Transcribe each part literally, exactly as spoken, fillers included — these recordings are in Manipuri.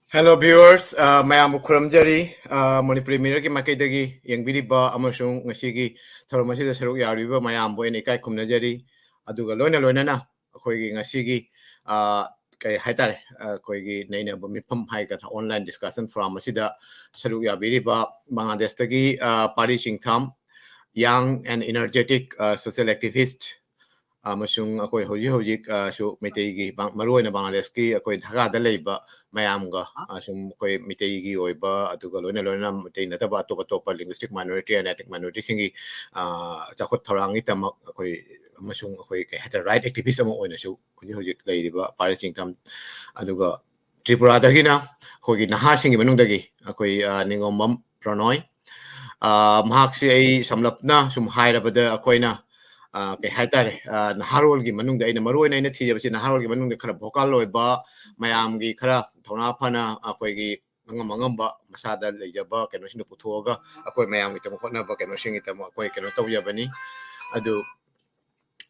Hello viewers, ꯑ, ꯃꯌꯥꯝꯕꯨ ꯈꯨꯔꯨꯝꯖꯔꯤ꯫ ꯑ, ꯃꯅꯤꯄꯨꯔꯤ ꯃꯤꯔꯔꯒꯤ ꯃꯥꯏꯀꯩꯗꯒꯤ ꯌꯦꯡꯕꯤꯔꯤꯕ ꯑꯃꯁꯨꯡ ꯉꯁꯤꯒꯤ ꯊꯧꯔꯝ ꯑꯁꯤꯗ ꯁꯔꯨꯛ ꯌꯥꯔꯤꯕ ꯃꯌꯥꯝꯕꯨ ꯑꯩꯅ ꯏꯀꯥꯏ ꯈꯨꯝꯅꯖꯔꯤ꯫ ꯑꯗꯨꯒ ꯂꯣꯏꯅ ꯂꯣꯏꯅꯅ ꯑꯩꯈꯣꯏꯒꯤ ꯉꯁꯤꯒꯤ, ꯑ, ꯀꯩ ꯍꯥꯏꯇꯥꯔꯦ, ꯑꯩꯈꯣꯏꯒꯤ ꯅꯩꯅꯕ ꯃꯤꯐꯝ ꯍꯥꯏꯒꯗ꯭ꯔꯥ, online discussion forum ꯑꯁꯤꯗ ꯁꯔꯨꯛ ꯌꯥꯕꯤꯔꯤꯕ ꯕꯪꯒ꯭ꯂꯥꯗꯦꯁꯇꯒꯤ, ꯑ, ꯄꯥꯔꯤ ꯆꯤꯡꯊꯥꯝ, young and energetic, ꯑ, social activist, ꯑꯃꯁꯨꯡ ꯑꯩꯈꯣꯏ ꯍꯧꯖꯤꯛ ꯍꯧꯖꯤꯛ, ꯑ, ꯁꯨ ꯃꯩꯇꯩꯒꯤ ꯕꯪ-, ꯃꯔꯨꯑꯣꯏꯅ ꯕꯪꯒ꯭ꯂꯥꯗꯦꯁꯀꯤ ꯑꯩꯈꯣꯏ ꯙꯥꯀꯥꯗ ꯂꯩꯕ ꯃꯌꯥꯝꯒ, ꯑ, ꯁꯨꯝ ꯑꯩꯈꯣꯏ ꯃꯩꯇꯩꯒꯤ ꯑꯣꯏꯕ, ꯑꯗꯨꯒ ꯂꯣꯏꯅ ꯂꯣꯏꯅꯅ ꯃꯩꯇꯩ ꯅꯠꯇꯕ ꯑꯇꯣꯞ ꯑꯇꯣꯞꯄ linguistic minority and ethnic minorityꯁꯤꯡꯒꯤ, ꯑ, ꯆꯥꯎꯈꯠ ꯊꯧꯔꯥꯡꯒꯤꯗꯃꯛ ꯑꯩꯈꯣꯏ ꯑꯃꯁꯨꯡ ꯑꯩꯈꯣꯏ ꯀꯩ ꯍꯥꯏꯇꯥꯔꯦ, right activist ꯑꯃ ꯑꯣꯏꯅꯁꯨ ꯍꯧꯖꯤꯛ ꯍꯧꯖꯤꯛ ꯂꯩꯔꯤꯕ ꯄꯥꯔꯤ ꯆꯤꯡꯊꯥꯝ, ꯑꯗꯨꯒ ꯇ꯭ꯔꯤꯄꯨꯔꯥꯗꯒꯤꯅ ꯑꯩꯈꯣꯏꯒꯤ ꯅꯍꯥꯁꯤꯡꯒꯤ ꯃꯅꯨꯡꯗꯒꯤ ꯑꯩꯈꯣꯏ, ꯑ, ꯅꯤꯡꯉꯣꯝꯕꯝ ꯄ꯭ꯔꯅꯣꯏ꯫ ꯑ, ꯃꯍꯥꯛꯁꯤ ꯑꯩ ꯁꯝꯂꯞꯅ ꯁꯨꯝ ꯍꯥꯏꯔꯕꯗ ꯑꯩꯈꯣꯏꯅ, ꯑ, ꯀꯩ ꯍꯥꯏꯇꯥꯔꯦ, ꯑ, ꯅꯍꯥꯔꯣꯜꯒꯤ ꯃꯅꯨꯡꯗ ꯑꯩꯅ ꯃꯔꯨꯑꯣꯏꯅ ꯑꯩꯅ ꯊꯤꯖꯕꯁꯤ ꯅꯍꯥꯔꯣꯜꯒꯤ ꯃꯅꯨꯡꯗ ꯈꯔ vocal ꯑꯣꯏꯕ, ꯃꯌꯥꯝꯒꯤ ꯈꯔ ꯊꯧꯅꯥ ꯐꯅ ꯑꯩꯈꯣꯏꯒꯤ ꯑꯉꯝ ꯑꯉꯝꯕ ꯃꯁꯥꯗ ꯂꯩꯖꯕ ꯀꯩꯅꯣꯁꯤꯡꯗꯣ ꯄꯨꯊꯣꯛꯑꯒ ꯑꯩꯈꯣꯏ ꯃꯌꯥꯝꯒꯤꯗꯃꯛ ꯍꯣꯠꯅꯕ ꯀꯩꯅꯣꯁꯤꯡꯒꯤꯗꯃꯛ ꯑꯩꯈꯣꯏ ꯀꯩꯅꯣ ꯇꯧꯖꯕꯅꯤ꯫ ꯑꯗꯨ,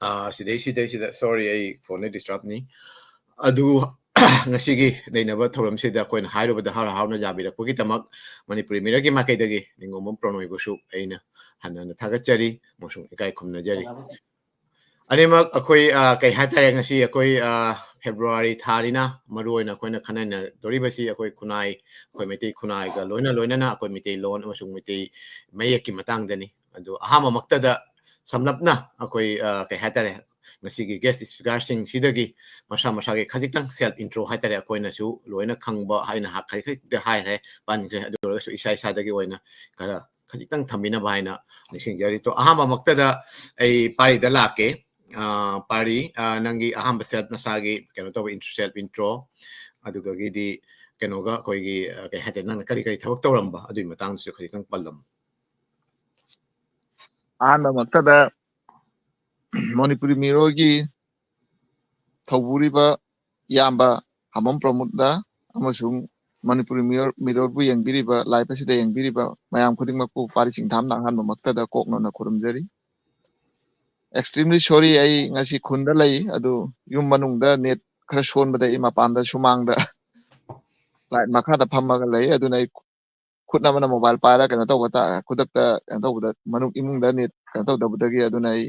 ꯑ, ꯁꯤꯗꯩ, ꯁꯤꯗꯩ, ꯁꯤꯗ, sorry, ꯑꯩ phoneꯅ disturbꯅꯤ꯫ ꯑꯗꯨ ꯉꯁꯤꯒꯤ ꯅꯩꯅꯕ ꯊꯧꯔꯝꯁꯤꯗ ꯑꯩꯈꯣꯏꯅ ꯍꯥꯏꯔꯨꯕꯗ ꯍꯔꯥꯎ ꯍꯔꯥꯎꯅ ꯌꯥꯕꯤꯔꯛꯄꯒꯤꯗꯃꯛ ꯃꯅꯤꯄꯨꯔꯤ ꯃꯤꯔꯔꯒꯤ ꯃꯥꯏꯀꯩꯗꯒꯤ ꯅꯤꯡꯉꯣꯝꯕꯝ ꯄ꯭ꯔꯅꯣꯏꯕꯨꯁꯨ ꯑꯩꯅ ꯍꯟꯅ ꯍꯟꯅ ꯊꯥꯒꯠꯆꯔꯤ ꯑꯃꯁꯨꯡ ꯏꯀꯥꯏ ꯈꯨꯝꯅꯖꯔꯤ꯫ ꯑꯅꯤꯃꯛ ꯑꯩꯈꯣꯏ, ꯑ, ꯀꯩ ꯍꯥꯏꯇꯥꯔꯦ, ꯉꯁꯤ ꯑꯩꯈꯣꯏ, ꯑ, ꯐꯦꯕ꯭ꯔꯨꯋꯥꯔꯤ ꯊꯥꯅꯤꯅ ꯃꯔꯨꯑꯣꯏꯅ ꯑꯩꯈꯣꯏꯅ ꯈꯟꯅꯅꯗꯣꯔꯤꯕꯁꯤ ꯑꯩꯈꯣꯏ ꯈꯨꯟꯅꯥꯏ, ꯑꯩꯈꯣꯏ ꯃꯩꯇꯩ ꯈꯨꯟꯅꯥꯏꯒ ꯂꯣꯏꯅ ꯂꯣꯏꯅꯅ ꯑꯩꯈꯣꯏ ꯃꯩꯇꯩꯂꯣꯟ ꯑꯃꯁꯨꯡ ꯃꯩꯇꯩ ꯃꯌꯦꯛꯀꯤ ꯃꯇꯥꯡꯗꯅꯤ꯫ ꯑꯗꯨ ꯑꯍꯥꯟꯕꯃꯛꯇꯗ ꯁꯝꯂꯞꯅ ꯑꯩꯈꯣꯏ, ꯑ, ꯀꯩ ꯍꯥꯏꯇꯥꯔꯦ, ꯉꯁꯤꯒꯤ guest speakerꯁꯤꯡꯁꯤꯗꯒꯤ ꯃꯁꯥ ꯃꯁꯥꯒꯤ ꯈꯖꯤꯛꯇꯪ self intro ꯍꯥꯏꯇꯥꯔꯦ, ꯑꯩꯈꯣꯏꯅꯁꯨ ꯂꯣꯏꯅ ꯈꯪꯕ ꯍꯥꯏꯅ ꯍꯥ-, ꯈꯖꯤꯛ ꯈꯖꯤꯛꯇ ꯍꯥꯏꯈ꯭ꯔꯦ, ꯄꯟꯈ꯭ꯔꯦ꯫ ꯑꯗꯨ ꯑꯣꯏꯔꯒꯁꯨ ꯏꯁꯥ ꯏꯁꯥꯗꯒꯤ ꯑꯣꯏꯅ ꯈꯔ ꯈꯖꯤꯛꯇꯪ ꯊꯝꯕꯤꯅꯕ ꯍꯥꯏꯅ ꯅꯤꯡꯁꯤꯡꯖꯔꯤ꯫ ꯇꯣ, ꯑꯍꯥꯟꯕꯃꯛꯇꯗ ꯑꯩ ꯄꯥꯔꯤꯗ ꯂꯥꯛꯀꯦ꯫ ꯑ, ꯄꯥꯔꯤ, ꯑ, ꯅꯪꯒꯤ ꯑꯍꯥꯟꯕ self ꯅꯁꯥꯒꯤ ꯀꯩꯅꯣ ꯇꯧꯕ int-, self intro, ꯑꯗꯨꯗꯒꯤꯗꯤ ꯀꯩꯅꯣꯒ ꯑꯩꯈꯣꯏꯒꯤ, ꯑ, ꯀꯩ ꯍꯥꯏꯇꯥꯔꯦ, ꯅꯪꯅ ꯀꯔꯤ ꯀꯔꯤ ꯊꯕꯛ ꯇꯧꯔꯝꯕ ꯑꯗꯨꯒꯤ ꯃꯇꯥꯡꯗꯁꯨ ꯈꯖꯤꯛꯇꯪ ꯄꯜꯂꯝꯃꯨ꯫ ꯑꯍꯥꯟꯕꯃꯛꯇꯗ ꯃꯅꯤꯄꯨꯔꯤ ꯃꯤꯔꯣꯜꯒꯤ ꯊꯧꯕꯨꯔꯤꯕ ꯏꯌꯥꯝꯕ ꯍꯥꯃꯝ ꯄ꯭ꯔꯃꯣꯗ ꯑꯃꯁꯨꯡ ꯃꯅꯤꯄꯨꯔꯤ ꯃꯤꯔꯣꯜ-, ꯃꯤꯔꯣꯜꯕꯨ ꯌꯦꯡꯕꯤꯔꯤꯕ, live ꯑꯁꯤꯗ ꯌꯦꯡꯕꯤꯔꯤꯕ ꯃꯌꯥꯝ ꯈꯨꯗꯤꯡꯃꯛꯄꯨ ꯄꯥꯔꯤ ꯆꯤꯡꯊꯥꯝꯅ ꯑꯍꯥꯟꯕꯃꯛꯇꯗ ꯀꯣꯛꯅꯅ ꯈꯨꯔꯨꯝꯖꯔꯤ꯫ Extremely sorry, ꯑꯩ ꯉꯁꯤ ꯈꯨꯟꯗ ꯂꯩ, ꯑꯗꯨ ꯌꯨꯝ ꯃꯅꯨꯡꯗ net ꯈꯔ ꯁꯣꯟꯕꯗ ꯑꯩ ꯃꯄꯥꯟꯗ ꯁꯨꯃꯥꯡꯗ ꯂꯥꯏꯠ ꯃꯈꯥꯗ ꯐꯝꯃꯒ ꯂꯩ꯫ ꯑꯗꯨꯅ ꯑꯩ ꯈꯨꯠ ꯑꯃꯅ ꯃꯣꯕꯥꯏꯜ ꯄꯥꯏꯔꯒ ꯀꯩꯅꯣ ꯇꯧꯕ ꯇꯥ-, ꯈꯨꯗꯛꯇ ꯀꯩꯅꯣ ꯇꯧꯕꯗ, ꯃꯅꯨꯡ ꯏꯃꯨꯡꯗ ꯅꯦꯠ ꯀꯩꯅꯣ ꯇꯧꯗꯕꯗꯒꯤ, ꯑꯗꯨꯅ ꯑꯩ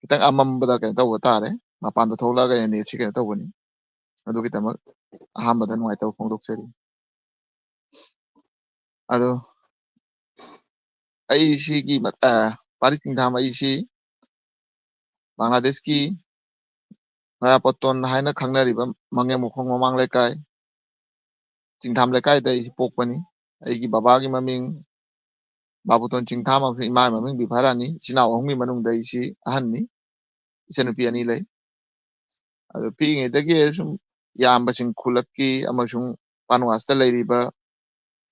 ꯈꯤꯇꯪ ꯑꯃꯝꯕꯗ ꯀꯩꯅꯣ ꯇꯧꯕ ꯇꯥꯔꯦ꯫ ꯃꯄꯥꯟꯗ ꯊꯣꯛꯂꯛꯑꯒ ꯑꯩꯅ ꯅꯦꯠꯁꯤ ꯀꯩꯅꯣ ꯇꯧꯕꯅꯤ꯫ ꯑꯗꯨꯒꯤꯗꯃꯛ ꯑꯍꯥꯟꯕꯗ ꯅꯨꯡꯉꯥꯏꯇꯕ ꯐꯣꯡꯗꯣꯛꯆꯔꯤ꯫ ꯑꯗꯣ ꯑꯩ ꯁꯤꯒꯤ ꯃ-, ꯑ, ꯄꯥꯔꯤ ꯆꯤꯡꯊꯥꯝ ꯑꯩꯁꯤ ꯕꯪꯒ꯭ꯂꯥꯗꯦꯁꯀꯤ ꯃꯌꯥꯄꯠꯇꯣꯟ ꯍꯥꯏꯅ ꯈꯪꯅꯔꯤꯕ ꯃꯪꯉꯦꯝ ꯃꯈꯣꯡ ꯃꯃꯥꯡ ꯂꯩꯀꯥꯏ, ꯆꯤꯡꯊꯥꯝ ꯂꯩꯀꯥꯏꯗ ꯑꯩꯁꯤ ꯄꯣꯛꯄꯅꯤ꯫ ꯑꯩꯒꯤ ꯕꯕꯥꯒꯤ ꯃꯃꯤꯡ ꯕꯥꯕꯨꯇꯣꯟ ꯆꯤꯡꯊꯥꯝ ꯑꯃꯁꯨꯡ ꯏꯃꯥꯒꯤ ꯃꯃꯤꯡ ꯕꯤꯚꯥꯔꯥꯅꯤ꯫ ꯏꯆꯤꯟ ꯏꯅꯥꯎ ꯑꯍꯨꯝꯒꯤ ꯃꯅꯨꯡꯗ ꯑꯩꯁꯤ ꯑꯍꯟꯅꯤ, ꯏꯆꯟꯅꯨꯄꯤ ꯑꯅꯤ ꯂꯩ꯫ ꯑꯗꯨ ꯄꯤꯛꯏꯉꯩꯗꯒꯤ ꯁꯨꯝ ꯏꯌꯥꯝꯕꯁꯤꯡ ꯈꯨꯜꯂꯛꯀꯤ ꯑꯃꯁꯨꯡ ꯄꯥꯟꯋꯥꯁꯇ ꯂꯩꯔꯤꯕ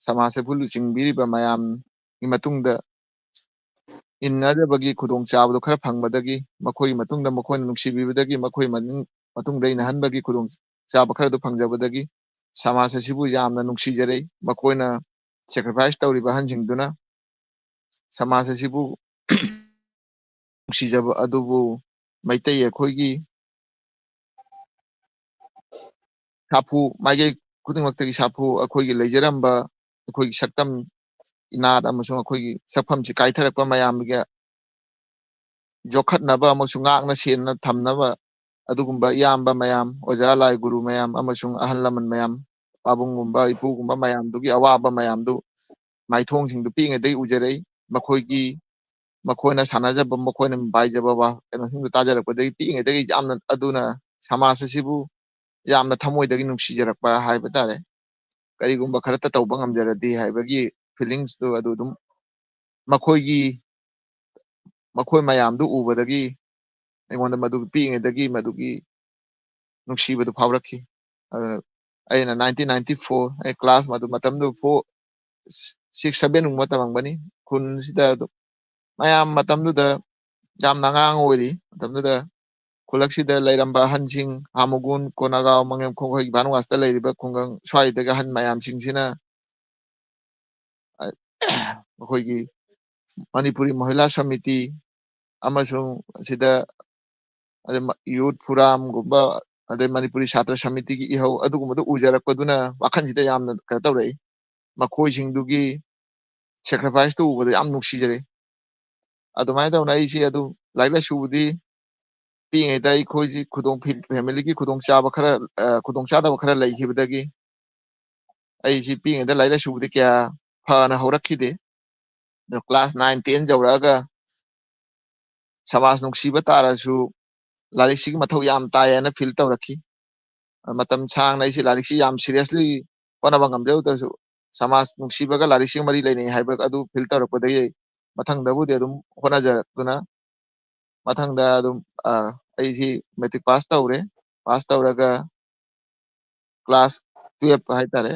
ꯁꯃꯥꯖ ꯁꯦꯝꯐꯨ ꯂꯨꯆꯤꯡꯕꯤꯔꯤꯕ ꯃꯌꯥꯝꯒꯤ ꯃꯇꯨꯡꯗ ꯏꯟꯅꯖꯕꯒꯤ ꯈꯨꯗꯣꯡꯆꯥꯕꯗꯨ ꯈꯔ ꯐꯪꯕꯗꯒꯤ, ꯃꯈꯣꯏꯒꯤ ꯃꯇꯨꯡꯗ ꯃꯈꯣꯏꯅ ꯅꯨꯡꯁꯤꯕꯤꯕꯗꯒꯤ, ꯃꯈꯣꯏ ꯃꯅꯤꯡ-, ꯃꯇꯨꯡꯗ ꯏꯟꯅꯍꯟꯕꯒꯤ ꯈꯨꯗꯣꯡꯆꯥꯕ ꯈꯔꯗꯨ ꯐꯪꯖꯕꯗꯒꯤ, ꯁꯃꯥꯖ ꯑꯁꯤꯕꯨ ꯌꯥꯝꯅ ꯅꯨꯡꯁꯤꯖꯔꯛꯏ꯫ ꯃꯈꯣꯏꯅ sacrifice ꯇꯧꯔꯤꯕ ꯑꯍꯟꯁꯤꯡꯗꯨꯅ ꯁꯃꯥꯖ ꯑꯁꯤꯕꯨ ꯅꯨꯡꯁꯤꯖꯕ ꯑꯗꯨꯕꯨ ꯃꯩꯇꯩ ꯑꯩꯈꯣꯏꯒꯤ ꯁꯥꯐꯨ, ꯃꯥꯏꯀꯩ ꯈꯨꯗꯤꯡꯃꯛꯇꯒꯤ ꯁꯥꯐꯨ, ꯑꯩꯈꯣꯏꯒꯤ ꯂꯩꯖꯔꯝꯕ, ꯑꯩꯈꯣꯏꯒꯤ ꯁꯛꯇꯝ, ꯏꯅꯥꯠ ꯑꯃꯁꯨꯡ ꯑꯩꯈꯣꯏꯒꯤ ꯁꯛꯐꯝꯁꯤ ꯀꯥꯏꯊꯔꯛꯄ ꯃꯌꯥꯝꯒꯤ ꯌꯣꯛꯈꯠꯅꯕ ꯑꯃꯁꯨꯡ ꯉꯥꯛꯅ ꯁꯦꯟꯅ ꯊꯝꯅꯕ ꯑꯗꯨꯒꯨꯝꯕ ꯏꯌꯥꯝꯕ ꯃꯌꯥꯝ, ꯑꯣꯖꯥ ꯂꯥꯏ ꯒꯨꯔꯨ ꯃꯌꯥꯝ ꯑꯃꯁꯨꯡ ꯑꯍꯜ ꯂꯃꯟ ꯃꯌꯥꯝ, ꯄꯥꯕꯨꯡꯒꯨꯝꯕ, ꯏꯄꯨꯒꯨꯝꯕ ꯃꯌꯥꯝꯗꯨꯒꯤ ꯑꯋꯥꯕ ꯃꯌꯥꯝꯗꯨ ꯃꯥꯏꯊꯣꯡꯁꯤꯡꯗꯨ ꯄꯤꯛꯏꯉꯩꯗꯒꯤ ꯎꯖꯔꯛꯏ꯫ ꯃꯈꯣꯏꯒꯤ, ꯃꯈꯣꯏꯅ ꯁꯥꯟꯅꯖꯕ, ꯃꯈꯣꯏꯅ ꯄꯥꯏꯖꯕ ꯋꯥ-, ꯀꯩꯅꯣꯁꯤꯡꯗꯨ ꯇꯥꯖꯔꯛꯄꯗꯒꯤ ꯄꯤꯛꯏꯉꯩꯗꯒꯤ ꯌꯥꯝꯅ, ꯑꯗꯨꯅ ꯁꯃꯥꯖ ꯑꯁꯤꯕꯨ ꯌꯥꯝꯅ ꯊꯃꯣꯏꯗꯒꯤ ꯅꯨꯡꯁꯤꯖꯔꯛꯄ ꯍꯥꯏꯕ ꯇꯥꯔꯦ꯫ ꯀꯔꯤꯒꯨꯝꯕ ꯈꯔꯇ ꯇꯧꯕ ꯉꯝꯖꯔꯗꯤ ꯍꯥꯏꯕꯒꯤ feelings ꯇꯨ ꯑꯗꯨ ꯑꯗꯨꯝ ꯃꯈꯣꯏꯒꯤ, ꯃꯈꯣꯏ ꯃꯌꯥꯝꯗꯨ ꯎꯕꯗꯒꯤ ꯑꯩꯉꯣꯟꯗ ꯃꯗꯨ ꯄꯤꯛꯏꯉꯩꯗꯒꯤ ꯃꯗꯨꯒꯤ ꯅꯨꯡꯁꯤꯕꯗꯨ ꯐꯥꯎꯔꯛꯈꯤ꯫ ꯑꯗꯨꯅ ꯑꯩꯅ nineteen ninety-four, ꯑꯩ class ꯃꯗꯨ ꯃꯇꯝꯗꯨ four, six, seven ꯒꯨꯝꯕ ꯇꯝꯃꯝꯒꯅꯤ꯫ ꯈꯨꯟꯁꯤꯗ ꯑꯗꯨꯝ ꯃꯌꯥꯝ ꯃꯇꯝꯗꯨꯗ ꯌꯥꯝꯅ ꯑꯉꯥꯡ ꯑꯣꯏꯔꯤ꯫ ꯃꯇꯝꯗꯨꯗ ꯈꯨꯜꯂꯛꯁꯤꯗ ꯂꯩꯔꯝꯕ ꯑꯍꯟꯁꯤꯡ, ꯍꯥꯃꯨꯒꯨꯟ, ꯀꯣꯅꯥꯒꯥꯎ, ꯃꯪꯉꯦꯝꯈꯣꯡ, ꯑꯩꯈꯣꯏꯒꯤ ꯚꯥꯅꯨꯋꯥꯁꯇ ꯂꯩꯔꯤꯕ ꯈꯨꯡꯒꯪ ꯁ꯭ꯋꯥꯏꯗꯒꯤ ꯑꯍꯟ ꯃꯌꯥꯝꯁꯤꯡꯁꯤꯅ, ꯑ, ꯑꯩꯈꯣꯏꯒꯤ ꯃꯅꯤꯄꯨꯔꯤ ꯃꯍꯤꯂꯥ ꯁꯃꯤꯇꯤ ꯑꯃꯁꯨꯡ ꯑꯁꯤꯗ ꯑꯗꯩ ꯃ-, youth forum ꯒꯨꯝꯕ ꯑꯗꯩ ꯃꯅꯤꯄꯨꯔꯤ ꯁꯥꯇ꯭ꯔ ꯁꯃꯤꯇꯤꯒꯤ ꯏꯍꯧ, ꯑꯗꯨꯒꯨꯝꯕꯗꯣ ꯎꯖꯔꯛꯄꯗꯨꯅ ꯋꯥꯈꯜꯁꯤꯗ ꯌꯥꯝꯅ ꯀꯩꯅꯣ ꯇꯧꯔꯛꯏ꯫ ꯃꯈꯣꯏꯁꯤꯡꯗꯨꯒꯤ sacrificeꯇꯨ ꯎꯕꯗ ꯌꯥꯝ ꯅꯨꯡꯁꯤꯖꯔꯛꯏ꯫ ꯑꯗꯨꯃꯥꯏꯅ ꯇꯧꯅ ꯑꯩꯁꯦ ꯑꯗꯨꯝ ꯂꯥꯏꯔꯤꯛ ꯂꯥꯏꯁꯨꯕꯨꯗꯤ ꯄꯤꯛꯏꯉꯩꯗ ꯑꯩꯈꯣꯏꯁꯤ ꯈꯨꯗꯣꯡ ꯐꯤ-, familyꯒꯤ ꯈꯨꯗꯣꯡꯆꯥꯕ ꯈꯔ, ꯑ, ꯈꯨꯗꯣꯡꯆꯥꯗꯕ ꯈꯔ ꯂꯩꯈꯤꯕꯗꯒꯤ ꯑꯩꯁꯤ ꯄꯤꯛꯏꯉꯩꯗ ꯂꯥꯏꯔꯤꯛ ꯂꯥꯏꯁꯨꯕꯨꯗꯤ ꯀꯌꯥ ꯐꯅ ꯍꯧꯔꯛꯈꯤꯗꯦ꯫ ꯑꯗꯣ class nine, ten ꯌꯧꯔꯛꯑꯒ ꯁꯃꯥꯖ ꯅꯨꯡꯁꯤꯕ ꯇꯥꯔꯁꯨ ꯂꯥꯏꯔꯤꯛꯁꯤꯒꯤ ꯃꯊꯧ ꯌꯥꯝ ꯇꯥꯏ ꯍꯥꯏꯅ feel ꯇꯧꯔꯛꯈꯤ꯫ ꯑ, ꯃꯇꯝ ꯁꯥꯡꯅ ꯑꯩꯁꯤ ꯂꯥꯏꯔꯤꯛꯁꯤ ꯌꯥꯝ seriously ꯍꯣꯠꯅꯕ ꯉꯝꯖꯔꯨꯗ꯭ꯔꯁꯨ ꯁꯃꯥꯖ ꯅꯨꯡꯁꯤꯕꯒ ꯂꯥꯏꯔꯤꯛꯁꯤꯒ ꯃꯔꯤ ꯂꯩꯅꯩ ꯍꯥꯏꯕ ꯑꯗꯨ feel ꯇꯧꯔꯛꯄꯗꯒꯤ ꯑꯩ ꯃꯊꯪꯗꯕꯨꯗꯤ ꯑꯗꯨꯝ ꯍꯣꯠꯅꯖꯔꯛꯇꯨꯅ ꯃꯊꯪꯗ ꯑꯗꯨꯝ, ꯑ, ꯑꯩꯁꯤ matric pass ꯇꯧꯔꯦ꯫ Pass ꯇꯧꯔꯒ class twelve ꯍꯥꯏꯇꯥꯔꯦ,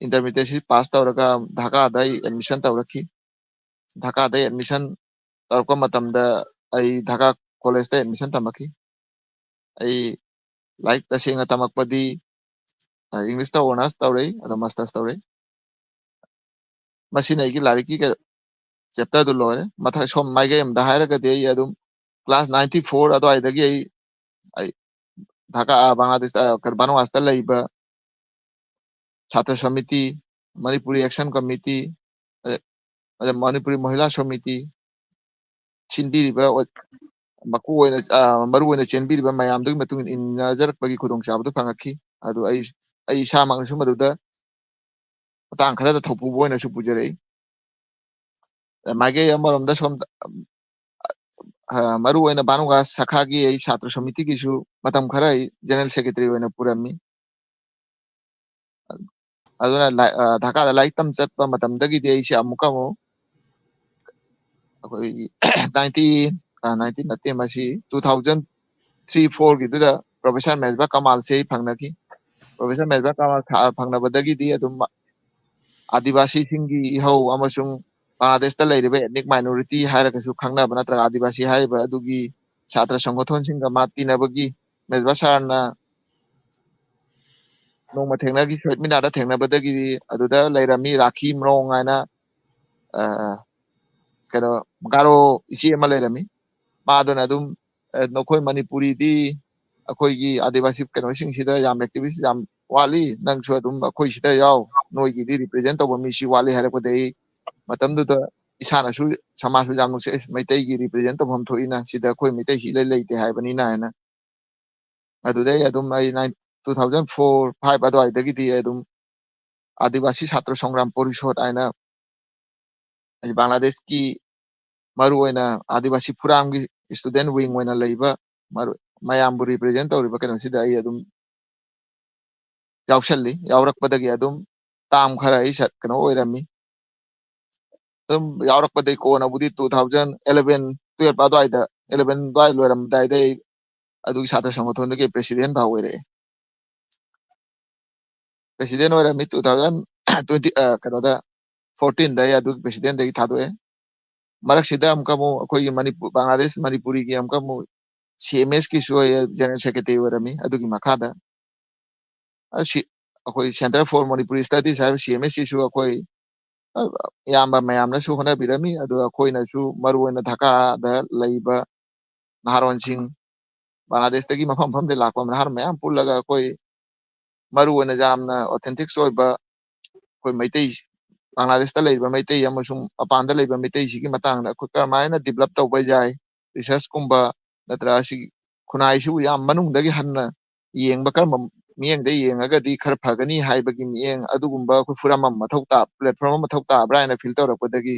intermediateꯁꯤ pass ꯇꯧꯔꯒ ꯙꯥꯀꯥꯗ ꯑꯩ admission ꯇꯧꯔꯛꯈꯤ꯫ ꯙꯥꯀꯥꯗ admission ꯇꯧꯔꯛꯄ ꯃꯇꯝꯗ ꯑꯩ ꯙꯥꯀꯥ collegeꯇ admission ꯇꯝꯃꯛꯈꯤ꯫ ꯑꯩ ꯂꯥꯏꯔꯤꯛ ꯇꯁꯦꯡꯅ ꯇꯝꯃꯛꯄꯗꯤ, ꯑ, Englishꯇ honours ꯇꯧꯔꯛꯏ, ꯑꯗꯣ masters ꯇꯧꯔꯛꯏ꯫ ꯃꯁꯤꯅ ꯑꯩꯒꯤ ꯂꯥꯏꯔꯤꯛꯀꯤ ꯀꯩ-, chapterꯗꯨ ꯂꯣꯏꯔꯦ꯫ ꯃꯊꯪ ꯁꯣꯝ ꯃꯥꯏꯀꯩ ꯑꯃꯗ ꯍꯥꯏꯔꯒꯗꯤ ꯑꯩ ꯑꯗꯨꯝ class ninety four ꯑꯗꯨꯋꯥꯏꯗꯒꯤ ꯑꯩ, ꯑꯩ ꯙꯥꯀꯥ, ꯑ, ꯕꯪꯒ꯭ꯂꯥꯗꯦꯁꯇ, ꯑ, ꯀꯩꯅꯣ, ꯕꯅꯋꯥꯁꯇ ꯂꯩꯕ ꯁꯥꯇ꯭ꯔ ꯁꯃꯤꯇꯤ, ꯃꯅꯤꯄꯨꯔꯤ action committee, ꯑꯗ, ꯑꯗ ꯃꯅꯤꯄꯨꯔꯤ ꯃꯍꯤꯂꯥ ꯁꯃꯤꯇꯤ, ꯁꯤꯟꯕꯤꯔꯤꯕ ꯑꯣ-, ꯃꯀꯣꯛ ꯑꯣꯏꯅ, ꯑ, ꯃꯔꯨ ꯑꯣꯏꯅ ꯆꯦꯟꯕꯤꯔꯤꯕ ꯃꯌꯥꯝꯗꯨꯒꯤ ꯃꯇꯨꯡ ꯏꯟꯅꯖꯔꯛꯄꯒꯤ ꯈꯨꯗꯣꯡꯆꯥꯕꯗꯨ ꯐꯪꯉꯛꯈꯤ꯫ ꯑꯗꯨ ꯑꯩ, ꯑꯩ ꯏꯁꯥꯃꯛꯅꯁꯨ ꯃꯗꯨꯗ ꯃꯇꯥꯡ ꯈꯔꯗ ꯊꯧꯄꯨꯕ ꯑꯣꯏꯅꯁꯨ ꯄꯨꯖꯔꯛꯏ꯫ ꯑ, ꯃꯥꯏꯀꯩ ꯑꯃꯔꯣꯝꯗ ꯁꯣꯝꯗ, ꯑ, ꯃꯔꯨ ꯑꯣꯏꯅ ꯚꯥꯅꯨꯒꯥꯁ ꯁꯥꯈꯥꯒꯤ ꯑꯩ ꯁꯥꯇ꯭ꯔ ꯁꯃꯤꯇꯤꯒꯤꯁꯨ ꯃꯇꯝ ꯈꯔ ꯑꯩ general secretary ꯑꯣꯏꯅ ꯄꯨꯔꯝꯃꯤ꯫ ꯑꯗꯨꯅ ꯂꯥꯏ-, ꯑ, ꯙꯥꯀꯥꯗ ꯂꯥꯏꯔꯤꯛ ꯇꯝ ꯆꯠꯄ ꯃꯇꯝꯗꯒꯤꯗꯤ ꯑꯩꯁꯦ ꯑꯃꯨꯛꯀ ꯑꯃꯨꯛ ꯑꯩꯈꯣꯏꯒꯤ nineteen, ꯑ, nineteen ꯅꯠꯇꯦ, ꯃꯁꯤ two thousand three fourꯒꯤꯗꯨꯗ Professor ꯃꯦꯖꯕꯥ ꯀꯃꯥꯜꯁꯦ ꯑꯩ ꯐꯪꯅꯈꯤ꯫ Professor ꯃꯦꯖꯕꯥ ꯀꯃꯥꯜ ꯊꯥ-, ꯐꯪꯅꯕꯗꯒꯤꯗꯤ ꯑꯗꯨꯝ ꯑꯥꯗꯤꯕꯥꯁꯤꯁꯤꯡꯒꯤ ꯏꯍꯧ ꯑꯃꯁꯨꯡ ꯕꯪꯒ꯭ꯂꯥꯗꯦꯁꯇ ꯂꯩꯔꯤꯕ ethnic minority ꯍꯥꯏꯔꯒꯁꯨ ꯈꯪꯅꯕ ꯅꯠꯇ꯭ꯔꯒ ꯑꯥꯗꯤꯕꯥꯁꯤ ꯍꯥꯏꯔꯤꯕ ꯑꯗꯨꯒꯤ ꯁꯥꯇ꯭ꯔ ꯁꯪꯒꯣꯊꯣꯟꯁꯤꯡꯒ ꯃꯥ ꯇꯤꯟꯅꯕꯒꯤ ꯃꯦꯖꯕꯥ ꯁꯥꯔꯅ ꯅꯣꯡꯃ ꯊꯦꯡꯅꯈꯤ, ꯁꯣꯏꯠꯃꯤꯅꯥꯔꯗ ꯊꯦꯡꯅꯕꯗꯒꯤꯗꯤ ꯑꯗꯨꯗ ꯂꯩꯔꯝꯃꯤ ꯔꯥꯈꯤ ꯃ꯭ꯔꯣꯡ ꯍꯥꯏꯅ, ꯑ, ꯀꯩꯅꯣ, ꯒꯥꯔꯣ ꯏꯆꯦ ꯑꯃ ꯂꯩꯔꯝꯃꯤ꯫ ꯃꯥꯗꯨꯅ ꯑꯗꯨꯝ, ꯑ, "ꯅꯈꯣꯏ ꯃꯅꯤꯄꯨꯔꯤꯗꯤ, ꯑꯩꯈꯣꯏꯒꯤ ꯑꯥꯗꯤꯋꯥꯁꯤ ꯀꯩꯅꯣꯁꯤꯡꯁꯤꯗ ꯌꯥꯝ activist ꯌꯥꯝ ꯋꯥꯠꯂꯤ, ꯅꯪꯁꯨ ꯑꯗꯨꯝ ꯑꯩꯈꯣꯏ ꯁꯤꯗ ꯌꯥꯎ, ꯅꯣꯏꯒꯤꯗꯤ represent ꯇꯧꯕ ꯃꯤꯁꯤ ꯋꯥꯠꯂꯤ" ꯍꯥꯏꯔꯛꯄꯗꯒꯤ, ꯃꯇꯝꯗꯨꯗ ꯏꯁꯥꯅꯁꯨ ꯁꯃꯥꯖꯁꯨ ꯌꯥꯝ ꯅꯨꯡꯁꯤ, "ꯑꯦꯁ, ꯃꯩꯇꯩꯒꯤ represent ꯇꯧꯐꯝ ꯊꯣꯛꯏꯅ, ꯁꯤꯗ ꯑꯩꯈꯣꯏ ꯃꯩꯇꯩꯁꯤ ꯏꯂꯩ ꯂꯩꯇꯦ ꯍꯥꯏꯕꯅꯤꯅ" ꯍꯥꯏꯅ꯫ ꯑꯗꯨꯗꯩ ꯑꯗꯨꯝ ꯑꯩ nine-, two thousand four five ꯑꯗꯨꯋꯥꯏꯗꯒꯤꯗꯤ ꯑꯩ ꯑꯗꯨꯝ ꯑꯥꯗꯤꯋꯥꯁꯤ ꯁꯥꯇ꯭ꯔ ꯁꯪꯒ꯭ꯔꯥꯝ ꯄꯣꯔꯤꯁꯣꯠ ꯍꯥꯏꯅ, ꯑꯩ ꯕꯪꯒ꯭ꯂꯥꯗꯦꯁꯀꯤ ꯃꯔꯨꯑꯣꯏꯅ ꯑꯥꯗꯤꯋꯥꯁꯤ ꯐꯨꯔꯥꯝꯒꯤ student wing ꯑꯣꯏꯅ ꯂꯩꯕ, ꯃꯔꯨ-, ꯃꯌꯥꯝꯕꯨ represent ꯇꯧꯔꯤꯕ ꯀꯩꯅꯣꯁꯤꯗ ꯑꯩ ꯑꯗꯨꯝ ꯌꯥꯎꯁꯜꯂꯤ꯫ ꯌꯥꯎꯔꯛꯄꯗꯒꯤ ꯑꯗꯨꯝ term ꯈꯔ ꯑꯩ ꯁꯠ-, ꯀꯩꯅꯣ ꯑꯣꯏꯔꯝꯃꯤ꯫ ꯑꯗꯨꯝ ꯌꯥꯎꯔꯛꯄꯗꯒꯤ ꯀꯣꯟꯅꯕꯨꯗꯤ two thousand eleven twelve ꯑꯗꯨꯋꯥꯏꯗ, eleven ꯑꯗꯨꯋꯥꯏ ꯂꯣꯏꯔꯝꯗꯥꯏꯗ ꯑꯩ ꯑꯗꯨꯒꯤ ꯁꯥꯇ꯭ꯔ ꯁꯪꯒꯣꯊꯣꯟꯗꯨꯒꯤ president ꯐꯥꯎ ꯑꯣꯏꯔꯛꯑꯦ꯫ President ꯑꯣꯏꯔꯝꯃꯤ two thousand twenty, ꯑ, ꯀꯩꯅꯣꯗ, fourteen ꯗ ꯑꯩ ꯑꯗꯨꯒꯤ president ꯗꯒꯤ ꯊꯥꯗꯣꯛꯑꯦ꯫ ꯃꯔꯛꯁꯤꯗ ꯑꯃꯨꯛꯀ ꯑꯃꯨꯛ ꯑꯩꯈꯣꯏꯒꯤ ꯃꯅꯤꯄꯨꯔ, ꯕꯪꯒ꯭ꯂꯥꯗꯦꯁ ꯃꯅꯤꯄꯨꯔꯤꯒꯤ ꯑꯃꯨꯛꯀ ꯑꯃꯨꯛ C M S ꯀꯤꯁꯨ ꯑꯩ general secretary ꯑꯣꯏꯔꯝꯃꯤ꯫ ꯑꯗꯨꯒꯤ ꯃꯈꯥꯗ ꯑꯁꯤ ꯑꯩꯈꯣꯏ Centre for Manipuri Studies ꯍꯥꯏꯕ C M S ꯁꯤꯁꯨ ꯑꯩꯈꯣꯏ, ꯑ, ꯏꯌꯥꯝꯕ ꯃꯌꯥꯝꯅꯁꯨ ꯍꯣꯠꯅꯕꯤꯔꯝꯃꯤ, ꯑꯗꯨꯒ ꯑꯩꯈꯣꯏꯅꯁꯨ ꯃꯔꯨꯑꯣꯏꯅ ꯙꯥꯀꯥꯗ ꯂꯩꯕ ꯅꯍꯥꯔꯣꯟꯁꯤꯡ, ꯕꯪꯒ꯭ꯂꯥꯗꯦꯁꯇꯒꯤ ꯃꯐꯝ ꯃꯐꯝꯗꯒꯤ ꯂꯥꯛꯄ ꯅꯍꯥꯔꯣꯟ ꯃꯌꯥꯝ ꯄꯨꯜꯂꯒ ꯑꯩꯈꯣꯏ ꯃꯔꯨꯑꯣꯏꯅ ꯌꯥꯝꯅ authentic ꯑꯣꯏꯕ ꯑꯩꯈꯣꯏ ꯃꯩꯇꯩ, ꯕꯪꯒ꯭ꯂꯥꯗꯦꯁꯇ ꯂꯩꯔꯤꯕ ꯃꯩꯇꯩ ꯑꯃꯁꯨꯡ ꯃꯄꯥꯟꯗ ꯂꯩꯕ ꯃꯩꯇꯩꯁꯤꯒꯤ ꯃꯇꯥꯡꯗ ꯑꯩꯈꯣꯏ ꯀꯔꯝꯍꯥꯏꯅ develop ꯇꯧꯕ ꯌꯥꯏ, research ꯀꯨꯝꯕ ꯅꯠꯇ꯭ꯔꯒ ꯑꯁꯤꯒꯤ ꯈꯨꯟꯅꯥꯏꯁꯤꯕꯨ ꯌꯥꯝ ꯃꯅꯨꯡꯗꯒꯤ ꯍꯟꯅ ꯌꯦꯡꯕ, ꯀꯔꯝꯕ ꯃꯤꯠꯌꯦꯡꯗ ꯌꯦꯡꯉꯒꯗꯤ ꯈꯔ ꯐꯒꯅꯤ ꯍꯥꯏꯕꯒꯤ ꯃꯤꯠꯌꯦꯡ ꯑꯗꯨꯒꯨꯝꯕ ꯑꯩꯈꯣꯏ ꯐꯣꯔꯝ ꯑꯃ ꯃꯊꯧ ꯇꯥ-, platform ꯑꯃ ꯃꯊꯧ ꯇꯥꯕ꯭ꯔꯥ ꯍꯥꯏꯅ feel ꯇꯧꯔꯛꯄꯗꯒꯤ,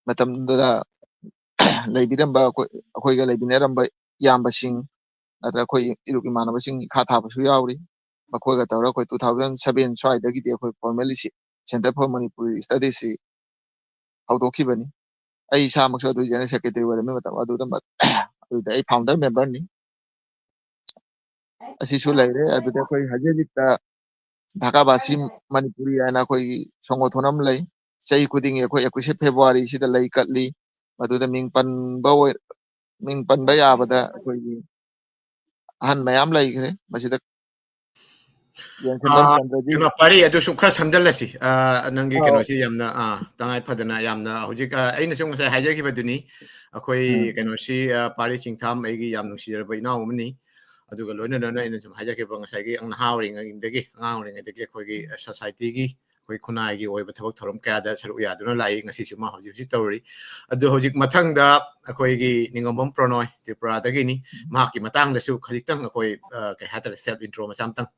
ꯃꯇꯝꯗꯨꯗ ꯂꯩꯕꯤꯔꯝꯕ ꯑꯩꯈꯣꯏ, ꯑꯩꯈꯣꯏꯒ ꯂꯩꯃꯤꯟꯅꯔꯝꯕ ꯏꯌꯥꯝꯕꯁꯤꯡ ꯅꯠꯇ꯭ꯔꯒ ꯑꯩꯈꯣꯏ ꯏꯔꯨꯞ ꯏꯃꯥꯟꯅꯕꯁꯤꯡ ꯏꯈꯥ ꯊꯥꯕꯁꯨ ꯌꯥꯎꯔꯤ꯫ ꯃꯈꯣꯏꯒ ꯇꯧꯔꯒ ꯑꯩꯈꯣꯏ two thousand seven ꯁ꯭ꯋꯥꯏꯗꯒꯤꯗꯤ ꯑꯩꯈꯣꯏ formally ꯁꯤ Centre for Manipuri Studies ꯁꯤ ꯍꯧꯗꯣꯛꯈꯤꯕꯅꯤ꯫ ꯑꯩ ꯏꯁꯥꯃꯛꯁꯨ ꯑꯗꯨ general secretary ꯑꯣꯏꯔꯝꯃꯤ ꯃꯇꯝ ꯑꯗꯨꯗ, ꯃ-, ꯑꯗꯨꯗ ꯑꯩ founder member ꯅꯤ꯫ ꯑꯁꯤꯁꯨ ꯂꯩꯔꯦ꯫ ꯑꯗꯨꯗ ꯑꯩꯈꯣꯏ ꯍꯧꯖꯤꯛ ꯍꯧꯖꯤꯛꯇ ꯙꯥꯀꯥꯕꯥꯁꯤ ꯃꯅꯤꯄꯨꯔꯤ ꯍꯥꯏꯅ ꯑꯩꯈꯣꯏꯒꯤ ꯁꯪꯒꯣꯊꯣꯟ ꯑꯃ ꯂꯩ꯫ ꯆꯍꯤ ꯈꯨꯗꯤꯡꯒꯤ ꯑꯩꯈꯣꯏ ꯏꯀꯨꯏꯁ February ꯁꯤꯗ ꯂꯩ ꯀꯠꯂꯤ꯫ ꯃꯗꯨꯗ ꯃꯤꯡ ꯄꯟꯕ ꯑꯣꯏ-, ꯃꯤꯡ ꯄꯟꯕ ꯌꯥꯕꯗ ꯑꯩꯈꯣꯏꯒꯤ ꯑꯍꯟ ꯃꯌꯥꯝ ꯂꯩꯈ꯭ꯔꯦ꯫ ꯃꯁꯤꯗ ꯌꯦꯡꯁꯤꯟꯐꯝ ꯑꯥ, ꯆꯟꯗ꯭ꯔꯖꯤꯠ꯫ ꯀꯩꯅꯣ, ꯄꯥꯔꯤ ꯑꯗꯨꯁꯨ ꯈꯔ ꯁꯝꯖꯜꯂꯁꯤ꯫ ꯑꯥ, ꯅꯪꯒꯤ ꯑꯥ꯫ ꯀꯩꯅꯣꯁꯤ ꯌꯥꯝꯅ, ꯑꯥ, ꯇꯉꯥꯏ ꯐꯗꯅ ꯌꯥꯝꯅ ꯍꯧꯖꯤꯛ, ꯑꯥ, ꯑꯩꯅꯁꯨ ꯉꯁꯥꯏ ꯍꯥꯏꯖꯈꯤꯕꯗꯨꯅꯤ꯫ ꯑꯩꯈꯣꯏ ꯎꯝ꯫ ꯀꯩꯅꯣꯁꯤ, ꯑ, ꯄꯥꯔꯤ ꯆꯤꯡꯊꯥꯝ ꯑꯩꯒꯤ ꯌꯥꯝ ꯅꯨꯡꯁꯤꯖꯔꯕ ꯏꯅꯥꯎ ꯑꯃꯅꯤ꯫ ꯑꯗꯨꯒ ꯂꯣꯏꯅ ꯂꯣꯏꯅ ꯑꯩꯅ ꯁꯨꯝ ꯍꯥꯏꯖꯈꯤꯕ ꯉꯁꯥꯏꯒꯤ ꯅꯍꯥ ꯑꯣꯏꯔꯤꯉꯩꯗꯒꯤ, ꯑꯉꯥꯡ ꯑꯣꯏꯔꯤꯉꯩꯗꯒꯤ ꯑꯩꯈꯣꯏꯒꯤ, ꯑ, societyꯒꯤ, ꯑꯩꯈꯣꯏ ꯈꯨꯟꯅꯥꯏꯒꯤ ꯑꯣꯏꯕ ꯊꯕꯛ ꯊꯧꯔꯝ ꯀꯌꯥꯗ ꯁꯔꯨꯛ ꯌꯥꯗꯨꯅ ꯂꯥꯛꯏ꯫ ꯉꯁꯤꯁꯨ ꯃꯥ ꯍꯧꯖꯤꯛ ꯍꯧꯖꯤꯛ ꯇꯧꯔꯤ꯫ ꯑꯗꯨ ꯍꯧꯖꯤꯛ ꯃꯊꯪꯗ ꯑꯩꯈꯣꯏꯒꯤ ꯅꯤꯡꯉꯣꯝꯕꯝ ꯄ꯭ꯔꯅꯣꯏ, ꯇ꯭ꯔꯤꯄꯨꯔꯥꯗꯒꯤꯅꯤ꯫ ꯃꯍꯥꯛꯀꯤ ꯃꯇꯥꯡꯗꯁꯨ ꯈꯖꯤꯛꯇꯪ ꯑꯩꯈꯣꯏ, ꯑ, ꯀꯩ ꯍꯥꯏꯇꯥꯔꯦ, self intro ꯃꯆꯥ ꯑꯃꯇꯪ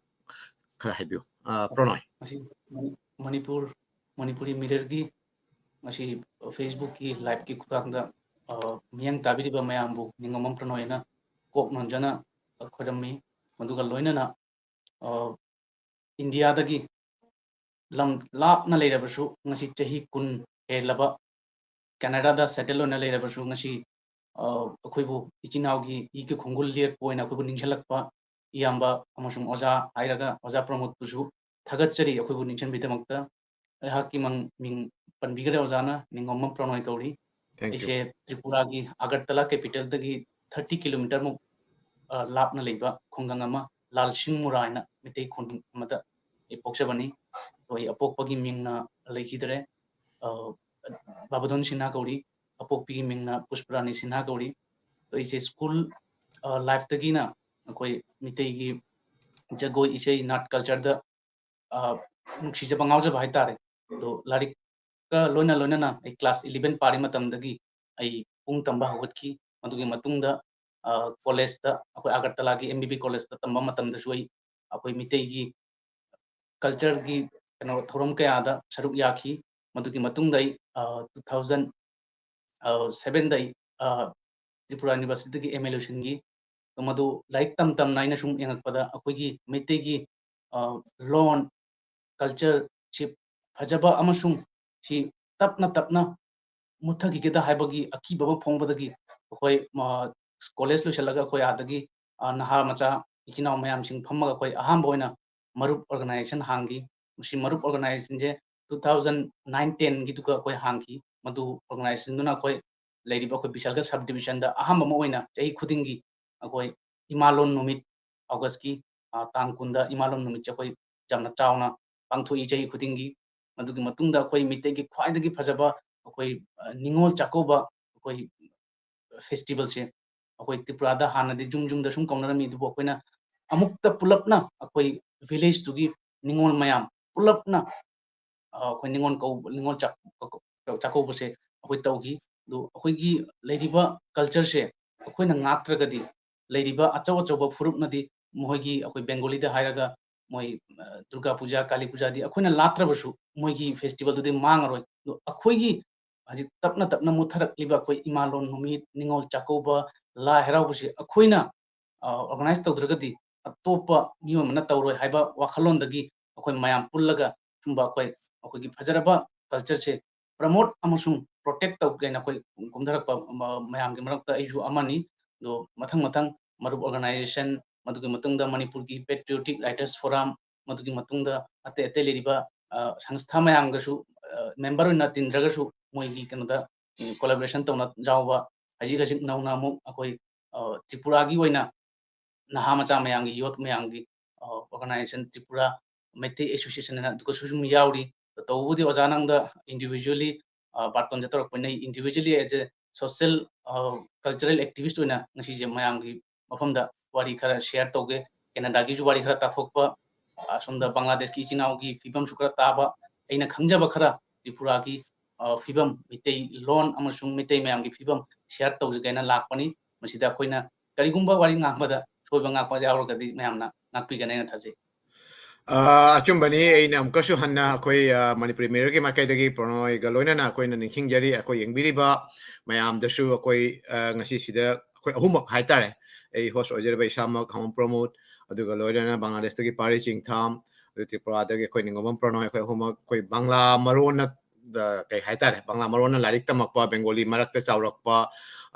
ꯈꯔ ꯍꯥꯏꯕꯤꯌꯨ꯫ ꯑ, ꯄ꯭ꯔꯅꯣꯏ꯫ ꯉꯁꯤ ꯃꯅꯤ-, ꯃꯅꯤꯄꯨꯔ, ꯃꯅꯤꯄꯨꯔꯤ ꯃꯤꯔꯦꯜꯒꯤ ꯉꯁꯤ Facebookꯀꯤ liveꯀꯤ ꯈꯨꯠꯊꯥꯡꯗ, ꯑ, ꯃꯤꯠꯌꯦꯡ ꯇꯥꯕꯤꯔꯤꯕ ꯃꯌꯥꯝꯕꯨ ꯅꯤꯡꯉꯣꯝꯕꯝ ꯄ꯭ꯔꯅꯣꯏꯅ ꯀꯣꯛ ꯅꯣꯟꯖꯅ ꯈꯣꯏꯔꯝꯃꯤ꯫ ꯃꯗꯨꯒ ꯂꯣꯏꯅꯅ, ꯑ, ꯏꯟꯗꯤꯌꯥꯗꯒꯤ ꯂꯝ ꯂꯥꯞꯅ ꯂꯩꯔꯕꯁꯨ ꯉꯁꯤ ꯆꯍꯤ ꯀꯨꯟ ꯍꯦꯜꯂꯕ ꯀꯦꯅꯥꯗꯥꯗ settle ꯑꯣꯏꯅ ꯂꯩꯔꯕꯁꯨ ꯉꯁꯤ, ꯑ, ꯑꯩꯈꯣꯏꯕꯨ ꯏꯆꯤꯟ ꯏꯅꯥꯎꯒꯤ ꯏꯒꯤ ꯈꯣꯡꯒꯨꯜ ꯂꯤꯔꯛꯄ ꯑꯣꯏꯅ ꯑꯩꯈꯣꯏꯕꯨ ꯅꯤꯡꯁꯤꯡꯂꯛꯄ ꯏꯌꯥꯝꯕ ꯑꯃꯁꯨꯡ ꯑꯣꯖꯥ ꯍꯥꯏꯔꯒ ꯑꯣꯖꯥ ꯄ꯭ꯔꯃꯣꯗꯄꯨꯁꯨ ꯊꯥꯒꯠꯆꯔꯤ ꯑꯩꯈꯣꯏꯕꯨ ꯅꯤꯡꯁꯤꯡꯕꯤꯗꯃꯛꯇ꯫ ꯑꯩꯍꯥꯛꯀꯤ ꯃꯪ-, ꯃꯤꯡ ꯄꯟꯕꯤꯈ꯭ꯔꯦ ꯑꯣꯖꯥꯅ, ꯅꯤꯡꯉꯣꯝꯕꯝ ꯄ꯭ꯔꯅꯣꯏ ꯀꯧꯔꯤ꯫ Thank you. ꯑꯩꯁꯦ ꯇ꯭ꯔꯤꯄꯨꯔꯥꯒꯤ ꯑꯒꯔꯇꯂꯥ capitalꯗꯒꯤ thirty kilometre ꯃꯨꯛ, ꯑ, ꯂꯥꯞꯅ ꯂꯩꯕ ꯈꯨꯡꯒꯪ ꯑꯃ, ꯂꯥꯜꯁꯤꯡ ꯃꯨꯔꯥ ꯍꯥꯏꯅ ꯃꯩꯇꯩ ꯈꯨꯟ ꯑꯃꯗ ꯑꯩ ꯄꯣꯛꯆꯕꯅꯤ꯫ ꯑꯗꯣ ꯑꯩ ꯑꯄꯣꯛꯄꯒꯤ ꯃꯤꯡꯅ ꯂꯩꯈꯤꯗ꯭ꯔꯦ꯫ ꯑ, ꯕꯥꯕꯨꯙꯟ ꯁꯤꯟꯍꯥ ꯀꯧꯔꯤ, ꯑꯄꯣꯛꯄꯤꯒꯤ ꯃꯤꯡꯅ ꯄꯨꯁꯄꯔꯥꯅꯤ ꯁꯤꯟꯍꯥ ꯀꯧꯔꯤ꯫ ꯑꯗꯣ ꯑꯩꯁꯦ school, ꯑ, lifeꯇꯒꯤꯅ ꯑꯩꯈꯣꯏ ꯃꯤꯇꯩꯒꯤ ꯖꯒꯣꯏ, ꯏꯁꯩ, ꯅꯥꯠ cultureꯗ, ꯑ, ꯅꯨꯡꯁꯤꯖꯕ, ꯉꯥꯎꯖꯕ ꯍꯥꯏꯇꯥꯔꯦ꯫ ꯑꯗꯣ ꯂꯥꯏꯔꯤꯛꯀ ꯂꯣꯏꯅ ꯂꯣꯏꯅꯅ ꯑꯩ class eleven ꯄꯥꯔꯤ ꯃꯇꯝꯗꯒꯤ ꯑꯩ ꯄꯨꯡ ꯇꯝꯕ ꯍꯧꯒꯠꯈꯤ꯫ ꯃꯗꯨꯒꯤ ꯃꯇꯨꯡꯗ, ꯑ, collegeꯇ, ꯑꯩꯈꯣꯏ ꯑꯒꯔꯇꯂꯥꯒꯤ M B B collegeꯇ ꯇꯝꯕ ꯃꯇꯝꯗꯁꯨ ꯑꯩ ꯑꯩꯈꯣꯏ ꯃꯤꯇꯩꯒꯤ cultureꯒꯤ ꯀꯩꯅꯣ ꯊꯧꯔꯝ ꯀꯌꯥꯗ ꯁꯔꯨꯛ ꯌꯥꯈꯤ꯫ ꯃꯗꯨꯒꯤ ꯃꯇꯨꯡꯗ ꯑꯩ, ꯑ, two thousand, ꯑ, sevenꯗ ꯑꯩ, ꯑ, ꯇ꯭ꯔꯤꯄꯨꯔꯥ Universityꯗꯒꯤ M A ꯂꯣꯏꯁꯤꯟꯈꯤ꯫ ꯃꯗꯨ ꯂꯥꯏꯔꯤꯛ ꯇꯝ ꯇꯝꯅ ꯑꯩꯅ ꯁꯨꯝ ꯌꯦꯡꯉꯛꯄꯗ ꯑꯩꯈꯣꯏꯒꯤ ꯃꯩꯇꯩꯒꯤ, ꯑ, ꯂꯣꯟ, cultureꯁꯤ ꯐꯖꯕ ꯑꯃꯁꯨꯡ ꯁꯤ ꯇꯞꯅ ꯇꯞꯅ ꯃꯨꯠꯊꯈꯤꯒꯗ ꯍꯥꯏꯕꯒꯤ ꯑꯀꯤꯕ ꯑꯃ ꯐꯣꯡꯕꯗꯒꯤ ꯑꯩꯈꯣꯏ, ꯑ, college ꯂꯣꯏꯁꯤꯜꯂꯒ ꯑꯩꯈꯣꯏ ꯑꯥꯗꯒꯤ, ꯑ, ꯅꯍꯥ ꯃꯆꯥ ꯏꯆꯤꯟ ꯏꯅꯥꯎ ꯃꯌꯥꯝꯁꯤꯡ ꯐꯝꯃꯒ ꯑꯩꯈꯣꯏ ꯑꯍꯥꯟꯕ ꯑꯣꯏꯅ ꯃꯔꯨꯞ organization ꯍꯥꯡꯈꯤ꯫ ꯃꯁꯤ ꯃꯔꯨꯞ organizationꯁꯦ two thousand nine tenꯒꯤꯗꯨꯒ ꯑꯩꯈꯣꯏ ꯍꯥꯡꯈꯤ꯫ ꯃꯗꯨ organizationꯗꯨꯅ ꯑꯩꯈꯣꯏ ꯂꯩꯔꯤꯕ ꯑꯩꯈꯣꯏ ꯕꯤꯁꯥꯜꯒꯔ subdivisionꯗ ꯑꯍꯥꯟꯕ ꯑꯃ ꯑꯣꯏꯅ ꯆꯍꯤ ꯈꯨꯗꯤꯡꯒꯤ ꯑꯩꯈꯣꯏ ꯏꯃꯥꯂꯣꯟ ꯅꯨꯃꯤꯠ, Augustꯀꯤ, ꯑ, ꯇꯥꯡ ꯀꯨꯟꯗ ꯏꯃꯥꯂꯣꯟ ꯅꯨꯃꯤꯠꯁꯦ ꯑꯩꯈꯣꯏ ꯌꯥꯝꯅ ꯆꯥꯎꯅ ꯄꯥꯡꯊꯣꯛꯏ ꯆꯍꯤ ꯈꯨꯗꯤꯡꯒꯤ꯫ ꯃꯗꯨꯒꯤ ꯃꯇꯨꯡꯗ ꯑꯩꯈꯣꯏ ꯃꯤꯇꯩꯒꯤ ꯈ꯭ꯋꯥꯏꯗꯒꯤ ꯐꯖꯕ ꯑꯩꯈꯣꯏ, ꯑ, ꯅꯤꯉꯣꯜ ꯆꯥꯛꯀꯧꯕ ꯑꯩꯈꯣꯏ ꯐꯦꯁꯇꯤꯚꯦꯜꯁꯦ ꯑꯩꯈꯣꯏ ꯇ꯭ꯔꯤꯄꯨꯔꯥꯗ ꯍꯥꯟꯅꯗꯤ ꯌꯨꯝ ꯌꯨꯝꯗ ꯁꯨꯝ ꯀꯧꯅꯔꯝꯃꯤ, ꯑꯗꯨꯕꯨ ꯑꯩꯈꯣꯏꯅ ꯑꯃꯨꯛꯇ ꯄꯨꯂꯞꯅ ꯑꯩꯈꯣꯏ ꯚꯤꯂꯦꯖꯇꯨꯒꯤ ꯅꯤꯉꯣꯜ ꯃꯌꯥꯝ ꯄꯨꯂꯞꯅ, ꯑ, ꯑꯩꯈꯣꯏ ꯅꯤꯉꯣꯜ ꯀꯧ-, ꯅꯤꯉꯣꯜ ꯆꯥꯛ-, ꯆꯥꯛꯀꯧꯕꯁꯦ ꯑꯩꯈꯣꯏ ꯇꯧꯈꯤ꯫ ꯑꯗꯨ ꯑꯩꯈꯣꯏꯒꯤ ꯂꯩꯔꯤꯕ ꯀꯜꯆꯔꯁꯦ ꯑꯩꯈꯣꯏꯅ ꯉꯥꯛꯇ꯭ꯔꯒꯗꯤ ꯂꯩꯔꯤꯕ ꯑꯆꯧ ꯑꯆꯧꯕ ꯐꯨꯔꯨꯞꯅꯗꯤ ꯃꯈꯣꯏꯒꯤ, ꯑꯩꯈꯣꯏ ꯕꯦꯡꯒꯣꯂꯤꯗ ꯍꯥꯏꯔꯒ ꯃꯣꯏ, ꯑ, ꯗꯨꯔꯒꯥ ꯄꯨꯖꯥ, ꯀꯥꯂꯤ ꯄꯨꯖꯥꯗꯤ ꯑꯩꯈꯣꯏꯅ ꯂꯥꯠꯇ꯭ꯔꯕꯁꯨ ꯃꯣꯏꯒꯤ ꯐꯦꯁꯇꯤꯚꯦꯜꯗꯨꯗꯤ ꯃꯥꯡꯉꯔꯣꯏ꯫ ꯑꯗꯣ ꯑꯩꯈꯣꯏꯒꯤ ꯍꯧꯖꯤꯛ ꯇꯞꯅ ꯇꯞꯅ ꯃꯨꯠꯊꯔꯛꯂꯤꯕ ꯑꯩꯈꯣꯏ ꯏꯃꯥꯂꯣꯟ ꯅꯨꯃꯤꯠ, ꯅꯤꯉꯣꯜ ꯆꯥꯛꯀꯧꯕ, ꯂꯥꯏ ꯍꯔꯥꯎꯕꯁꯤ ꯑꯩꯈꯣꯏꯅ, ꯑ, organize ꯇꯧꯗ꯭ꯔꯒꯗꯤ ꯑꯇꯣꯞꯄ ꯃꯤꯑꯣꯏ ꯑꯃꯅ ꯇꯧꯔꯣꯏ ꯍꯥꯏꯕ ꯋꯥꯈꯜꯂꯣꯟꯗꯒꯤ ꯑꯩꯈꯣꯏ ꯃꯌꯥꯝ ꯄꯨꯜꯂꯒ ꯁꯨꯝꯕ ꯑꯩꯈꯣꯏ, ꯑꯩꯈꯣꯏꯒꯤ ꯐꯖꯔꯕ ꯀꯜꯆꯔꯁꯦ promote ꯑꯃꯁꯨꯡ protect ꯇꯧꯒꯦꯅ ꯑꯩꯈꯣꯏ ꯀꯨꯝꯊꯔꯛꯄ ꯃ-, ꯃꯌꯥꯝꯒꯤ ꯃꯔꯛꯇ ꯑꯩꯁꯨ ꯑꯃꯅꯤ꯫ ꯑꯗꯣ ꯃꯊꯪ ꯃꯊꯪ ꯃꯔꯨꯞ organization, ꯃꯗꯨꯒꯤ ꯃꯇꯨꯡꯗ ꯃꯅꯤꯄꯨꯔꯒꯤ Patriotic Writers Forum, ꯃꯗꯨꯒꯤ ꯃꯇꯨꯡꯗ ꯑꯇꯩ ꯑꯇꯩ ꯂꯩꯔꯤꯕ, ꯑ, ꯁꯪꯁꯊꯥ ꯃꯌꯥꯝꯒꯁꯨ, ꯑ, member ꯑꯣꯏꯅ ꯇꯤꯟꯗ꯭ꯔꯒꯁꯨ ꯃꯣꯏꯒꯤ ꯀꯩꯅꯣꯗ, ꯎꯝ, collaboration ꯇꯧꯅ ꯌꯥꯎꯕ, ꯍꯧꯖꯤꯛ ꯍꯧꯖꯤꯛ ꯅꯧꯅ ꯑꯃꯨꯛ ꯑꯩꯈꯣꯏ, ꯑ, ꯇ꯭ꯔꯤꯄꯨꯔꯥꯒꯤ ꯑꯣꯏꯅ ꯅꯍꯥ ꯃꯆꯥ ꯃꯌꯥꯝꯒꯤ, youth ꯃꯌꯥꯝꯒꯤ, ꯑ, organization ꯇ꯭ꯔꯤꯄꯨꯔꯥ ꯃꯩꯇꯩ Association ꯍꯥꯏꯅ ꯑꯗꯨꯒꯁꯨ ꯁꯨꯝ ꯌꯥꯎꯔꯤ꯫ ꯇꯧꯕꯕꯨꯗꯤ ꯑꯣꯖꯥ ꯅꯪꯗ individually, ꯑ, ꯕꯥꯔꯇꯣꯟꯁꯦ ꯇꯧꯔꯛꯄꯅꯤ꯫ Individually as a social, ꯑ, cultural activist ꯑꯣꯏꯅ ꯉꯁꯤꯁꯦ ꯃꯌꯥꯝꯒꯤ ꯃꯐꯝꯗ ꯋꯥꯔꯤ ꯈꯔ share ꯇꯧꯒꯦ꯫ ꯀꯦꯅꯥꯗꯥꯒꯤꯁꯨ ꯋꯥꯔꯤ ꯈꯔ ꯇꯥꯊꯣꯛꯄ, ꯑꯁꯣꯝꯗ ꯕꯪꯒ꯭ꯂꯥꯗꯦꯁꯀꯤ ꯏꯆꯤꯟ ꯏꯅꯥꯎꯒꯤ ꯐꯤꯕꯝꯁꯨ ꯈꯔ ꯇꯥꯕ, ꯑꯩꯅ ꯈꯪꯖꯕ ꯈꯔ ꯇ꯭ꯔꯤꯄꯨꯔꯥꯒꯤ, ꯑ, ꯐꯤꯕꯝ, ꯃꯤꯇꯩ ꯂꯣꯟ ꯑꯃꯁꯨꯡ ꯃꯤꯇꯩ ꯃꯌꯥꯝꯒꯤ ꯐꯤꯕꯝ share ꯇꯧꯖꯒꯦꯅ ꯂꯥꯛꯄꯅꯤ꯫ ꯃꯁꯤꯗ ꯑꯩꯈꯣꯏꯅ ꯀꯔꯤꯒꯨꯝꯕ ꯋꯥꯔꯤ ꯉꯥꯡꯕꯗ ꯁꯣꯏꯕ ꯉꯥꯛꯄ ꯌꯥꯎꯔꯒꯗꯤ ꯃꯌꯥꯝꯅ ꯉꯥꯛꯄꯤꯒꯅꯤ ꯍꯥꯏꯅ ꯊꯥꯖꯩ꯫ ꯑ, ꯑꯆꯨꯝꯕꯅꯤ꯫ ꯑꯩꯅ ꯑꯃꯨꯛꯀꯁꯨ ꯍꯟꯅ ꯑꯩꯈꯣꯏ, ꯑ, ꯃꯅꯤꯄꯨꯔꯤ ꯃꯤꯔꯣꯜꯒꯤ ꯃꯥꯏꯀꯩꯗꯒꯤ ꯄ꯭ꯔꯣꯅꯣꯏꯒ ꯂꯣꯏꯅꯅ ꯑꯩꯈꯣꯏꯅ ꯅꯤꯡꯁꯤꯡꯖꯔꯤ꯫ ꯑꯩꯈꯣꯏ ꯌꯦꯡꯕꯤꯔꯤꯕ ꯃꯌꯥꯝꯗꯁꯨ ꯑꯩꯈꯣꯏ, ꯑ, ꯉꯁꯤꯁꯤꯗ ꯑꯩꯈꯣꯏ ꯑꯍꯨꯝꯃꯛ ꯍꯥꯏꯇꯥꯔꯦ, ꯑꯩ host ꯑꯣꯏꯖꯔꯤꯕ ꯏꯁꯥꯃꯛ ꯍꯥꯃꯣꯝ ꯄ꯭ꯔꯃꯣꯗ, ꯑꯗꯨꯒ ꯂꯣꯏꯅꯅ ꯕꯪꯒ꯭ꯂꯥꯗꯦꯁꯇꯒꯤ ꯄꯥꯔꯤ ꯆꯤꯡꯊꯥꯝ, ꯑꯗꯨ ꯇ꯭ꯔꯤꯄꯨꯔꯥꯗꯒꯤ ꯑꯩꯈꯣꯏ ꯅꯤꯡꯉꯣꯝꯕꯝ ꯄ꯭ꯔꯅꯣꯏ, ꯑꯩꯈꯣꯏ ꯑꯍꯨꯝꯃꯛ ꯑꯩꯈꯣꯏ ꯕꯪꯒ꯭ꯂꯥ ꯃꯔꯣꯟꯅ, ꯑ, ꯀꯩ ꯍꯥꯏꯇꯥꯔꯦ, ꯕꯪꯒ꯭ꯂꯥ ꯃꯔꯣꯟꯅ ꯂꯥꯏꯔꯤꯛ ꯇꯝꯃꯛꯄ, ꯕꯦꯡꯒꯣꯂꯤ ꯃꯔꯛꯇ ꯆꯥꯎꯔꯛꯄ,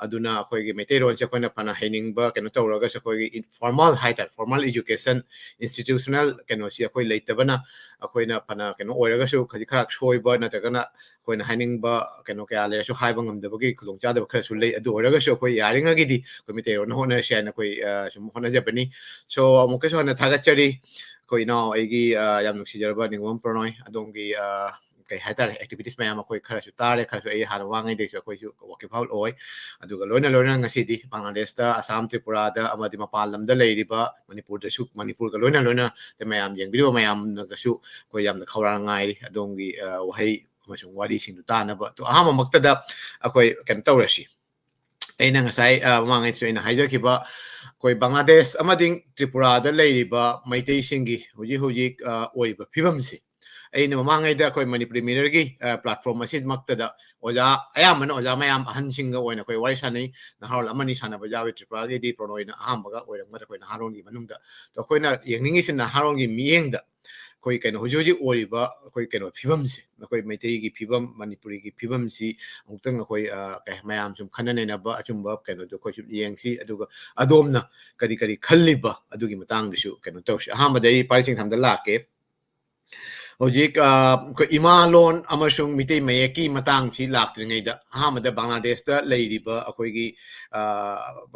ꯑꯗꯨꯅ ꯑꯩꯈꯣꯏꯒꯤ ꯃꯩꯇꯩꯔꯣꯟꯁꯦ ꯑꯩꯈꯣꯏꯅ ꯐꯅ ꯍꯩꯅꯤꯡꯕ ꯀꯩꯅꯣ ꯇꯧꯔꯒꯁꯨ ꯑꯩꯈꯣꯏꯒꯤ ꯏꯟ-, formal ꯍꯥꯏꯇꯥꯔꯦ, formal education, institutional ꯀꯩꯅꯣꯁꯤ ꯑꯩꯈꯣꯏ ꯂꯩꯇꯕꯅ ꯑꯩꯈꯣꯏꯅ ꯐꯅ ꯀꯩꯅꯣ ꯑꯣꯏꯔꯒꯁꯨ ꯈꯖꯤꯛ ꯈꯔ ꯁꯣꯏꯕ ꯅꯠꯇ꯭ꯔꯒꯅ ꯑꯩꯈꯣꯏꯅ ꯍꯥꯏꯅꯤꯡꯕ ꯀꯩꯅꯣ ꯀꯌꯥ ꯂꯩꯔꯁꯨ ꯍꯥꯏꯕ ꯉꯝꯗꯕꯒꯤ ꯈꯨꯗꯣꯡꯆꯥꯗꯕ ꯈꯔꯁꯨ ꯂꯩ꯫ ꯑꯗꯨ ꯑꯣꯏꯔꯒꯁꯨ ꯑꯩꯈꯣꯏ ꯌꯥꯔꯤꯉꯩꯒꯤꯗꯤ ꯑꯩꯈꯣꯏ ꯃꯩꯇꯩꯔꯣꯟꯅ ꯍꯣꯠꯅꯔꯁꯦ ꯍꯥꯏꯅ ꯑꯩꯈꯣꯏ, ꯑ, ꯁꯨꯝ ꯍꯣꯠꯅꯖꯕꯅꯤ꯫ So ꯑꯃꯨꯛꯀꯁꯨ ꯍꯟꯅ ꯊꯥꯒꯠꯆꯔꯤ ꯑꯩꯈꯣꯏ ꯏꯅꯥꯎ ꯑꯩꯒꯤ, ꯑ, ꯌꯥꯝ ꯅꯨꯡꯁꯤꯖꯔꯕ ꯅꯤꯡꯉꯣꯝ ꯄ꯭ꯔꯅꯣꯏ, ꯑꯗꯣꯝꯒꯤ, ꯑ, ꯀꯩ ꯍꯥꯏꯇꯥꯔꯦ, ꯑꯦꯛꯇꯤꯚꯤꯇꯤꯁ ꯃꯌꯥꯝ ꯑꯩꯈꯣꯏ ꯈꯔꯁꯨ ꯇꯥꯔꯦ, ꯈꯔꯁꯨ ꯑꯩ ꯍꯥꯟꯅ ꯋꯥꯉꯩꯗꯩꯁꯨ ꯑꯩꯈꯣꯏꯁꯨ ꯋꯥꯀꯤꯐꯥꯜ ꯑꯣꯏ꯫ ꯑꯗꯨꯒ ꯂꯣꯏꯅ ꯂꯣꯏꯅꯅ ꯉꯁꯤꯗꯤ ꯕꯪꯒ꯭ꯂꯥꯗꯦꯁꯇ, ꯑꯁꯥꯝ, ꯇ꯭ꯔꯤꯄꯨꯔꯥꯗ ꯑꯃꯗꯤ ꯃꯄꯥꯟ ꯂꯝꯗ ꯂꯩꯔꯤꯕ, ꯃꯅꯤꯄꯨꯔꯗꯁꯨ, ꯃꯅꯤꯄꯨꯔꯒ ꯂꯣꯏꯅ ꯂꯣꯏꯅ ꯃꯌꯥꯝ ꯌꯦꯡꯕꯤꯔꯤꯕ ꯃꯌꯥꯝꯅꯒꯁꯨ ꯑꯩꯈꯣꯏ ꯌꯥꯝꯅ ꯈꯧꯔꯥꯡ ꯉꯥꯏꯔꯤ꯫ ꯑꯗꯣꯝꯒꯤ ꯋꯥꯍꯩ ꯑꯃꯁꯨꯡ ꯋꯥꯔꯤꯁꯤꯡꯗꯨ ꯇꯥꯅꯕ꯫ ꯑꯗꯣ ꯑꯍꯥꯟꯕꯃꯛꯇꯗ ꯑꯩꯈꯣꯏ ꯀꯩꯅꯣ ꯇꯧꯔꯁꯤ꯫ ꯑꯩꯅ ꯉꯁꯥꯏ ꯃꯃꯥꯡꯉꯩꯁꯨ ꯑꯩꯅ ꯍꯥꯏꯖꯈꯤꯕ ꯑꯩꯈꯣꯏ ꯕꯪꯒ꯭ꯂꯥꯗꯦꯁ ꯑꯃꯗꯤ ꯇ꯭ꯔꯤꯄꯨꯔꯥꯗ ꯂꯩꯔꯤꯕ ꯃꯩꯇꯩꯁꯤꯡꯒꯤ ꯍꯧꯖꯤꯛ ꯍꯧꯖꯤꯛ ꯑꯣꯏꯔꯤꯕ ꯐꯤꯕꯝꯁꯤ, ꯑꯩꯅ ꯃꯃꯥꯡꯉꯩꯗ ꯑꯩꯈꯣꯏ ꯃꯅꯤꯄꯨꯔꯤ ꯃꯤꯔꯔꯒꯤ ꯄ꯭ꯂꯦꯠꯐꯣꯝ ꯑꯁꯤꯃꯛꯇꯗ ꯑꯣꯖꯥ, ꯑꯌꯥꯝꯕꯅ ꯑꯣꯖꯥ ꯃꯌꯥꯝ ꯑꯍꯟꯁꯤꯡꯒ ꯑꯣꯏꯅ ꯑꯩꯈꯣꯏ ꯋꯥꯔꯤ ꯁꯥꯟꯅꯩ꯫ ꯅꯍꯥꯔꯣꯜ ꯑꯃꯅꯤ ꯁꯥꯟꯅꯕ ꯌꯥꯎꯏ꯫ ꯇ꯭ꯔꯤꯄꯨꯔꯥꯒꯤꯗꯤ ꯄ꯭ꯔꯣꯅꯣꯏꯅ ꯑꯍꯥꯟꯕꯒ ꯑꯣꯏꯔꯝꯒꯗ꯭ꯔꯥ ꯑꯩꯈꯣꯏ ꯅꯍꯥꯔꯣꯜꯒꯤ ꯃꯅꯨꯡꯗ꯫ ꯑꯗꯣ ꯑꯩꯈꯣꯏꯅ ꯌꯦꯡꯅꯤꯡꯉꯤꯁꯤ ꯅꯍꯥꯔꯣꯜꯒꯤ ꯃꯤꯠꯌꯦꯡꯗ ꯑꯩꯈꯣꯏ ꯀꯩꯅꯣ ꯍꯧꯖꯤꯛ ꯍꯧꯖꯤꯛ ꯑꯣꯏꯔꯤꯕ ꯑꯩꯈꯣꯏ ꯀꯩꯅꯣ ꯐꯤꯕꯝꯁꯦ, ꯑꯩꯈꯣꯏ ꯃꯩꯇꯩꯒꯤ ꯐꯤꯕꯝ, ꯃꯅꯤꯄꯨꯔꯤꯒꯤ ꯐꯤꯕꯝꯁꯤ ꯑꯃꯨꯛꯇꯪ ꯑꯩꯈꯣꯏ ꯃꯌꯥꯝ ꯁꯨꯝ ꯈꯟꯅ ꯅꯩꯅꯕ ꯑꯆꯨꯝꯕ ꯀꯩꯅꯣꯗꯣ ꯑꯩꯈꯣꯏ ꯁꯨꯝ ꯌꯦꯡꯁꯤ꯫ ꯑꯗꯨꯒ ꯑꯗꯣꯝꯅ ꯀꯔꯤ ꯀꯔꯤ ꯈꯜꯂꯤꯕ ꯑꯗꯨꯒꯤ ꯃꯇꯥꯡꯗꯁꯨ ꯀꯩꯅꯣ ꯇꯧꯁꯤ꯫ ꯑꯍꯥꯟꯕꯗ ꯑꯩ ꯄꯥꯔꯤꯁꯤꯡꯊꯥꯝꯗ ꯂꯥꯛꯀꯦ꯫ ꯍꯧꯖꯤꯛ ꯑꯩꯈꯣꯏ ꯏꯃꯥ ꯂꯣꯟ ꯑꯃꯁꯨꯡ ꯃꯤꯇꯩ ꯃꯌꯦꯛꯀꯤ ꯃꯇꯥꯡꯁꯤ ꯂꯥꯛꯇ꯭ꯔꯤꯉꯩꯗ ꯑꯍꯥꯟꯕꯗ ꯕꯪꯒ꯭ꯂꯥꯗꯦꯁꯇ ꯂꯩꯔꯤꯕ ꯑꯩꯈꯣꯏꯒꯤ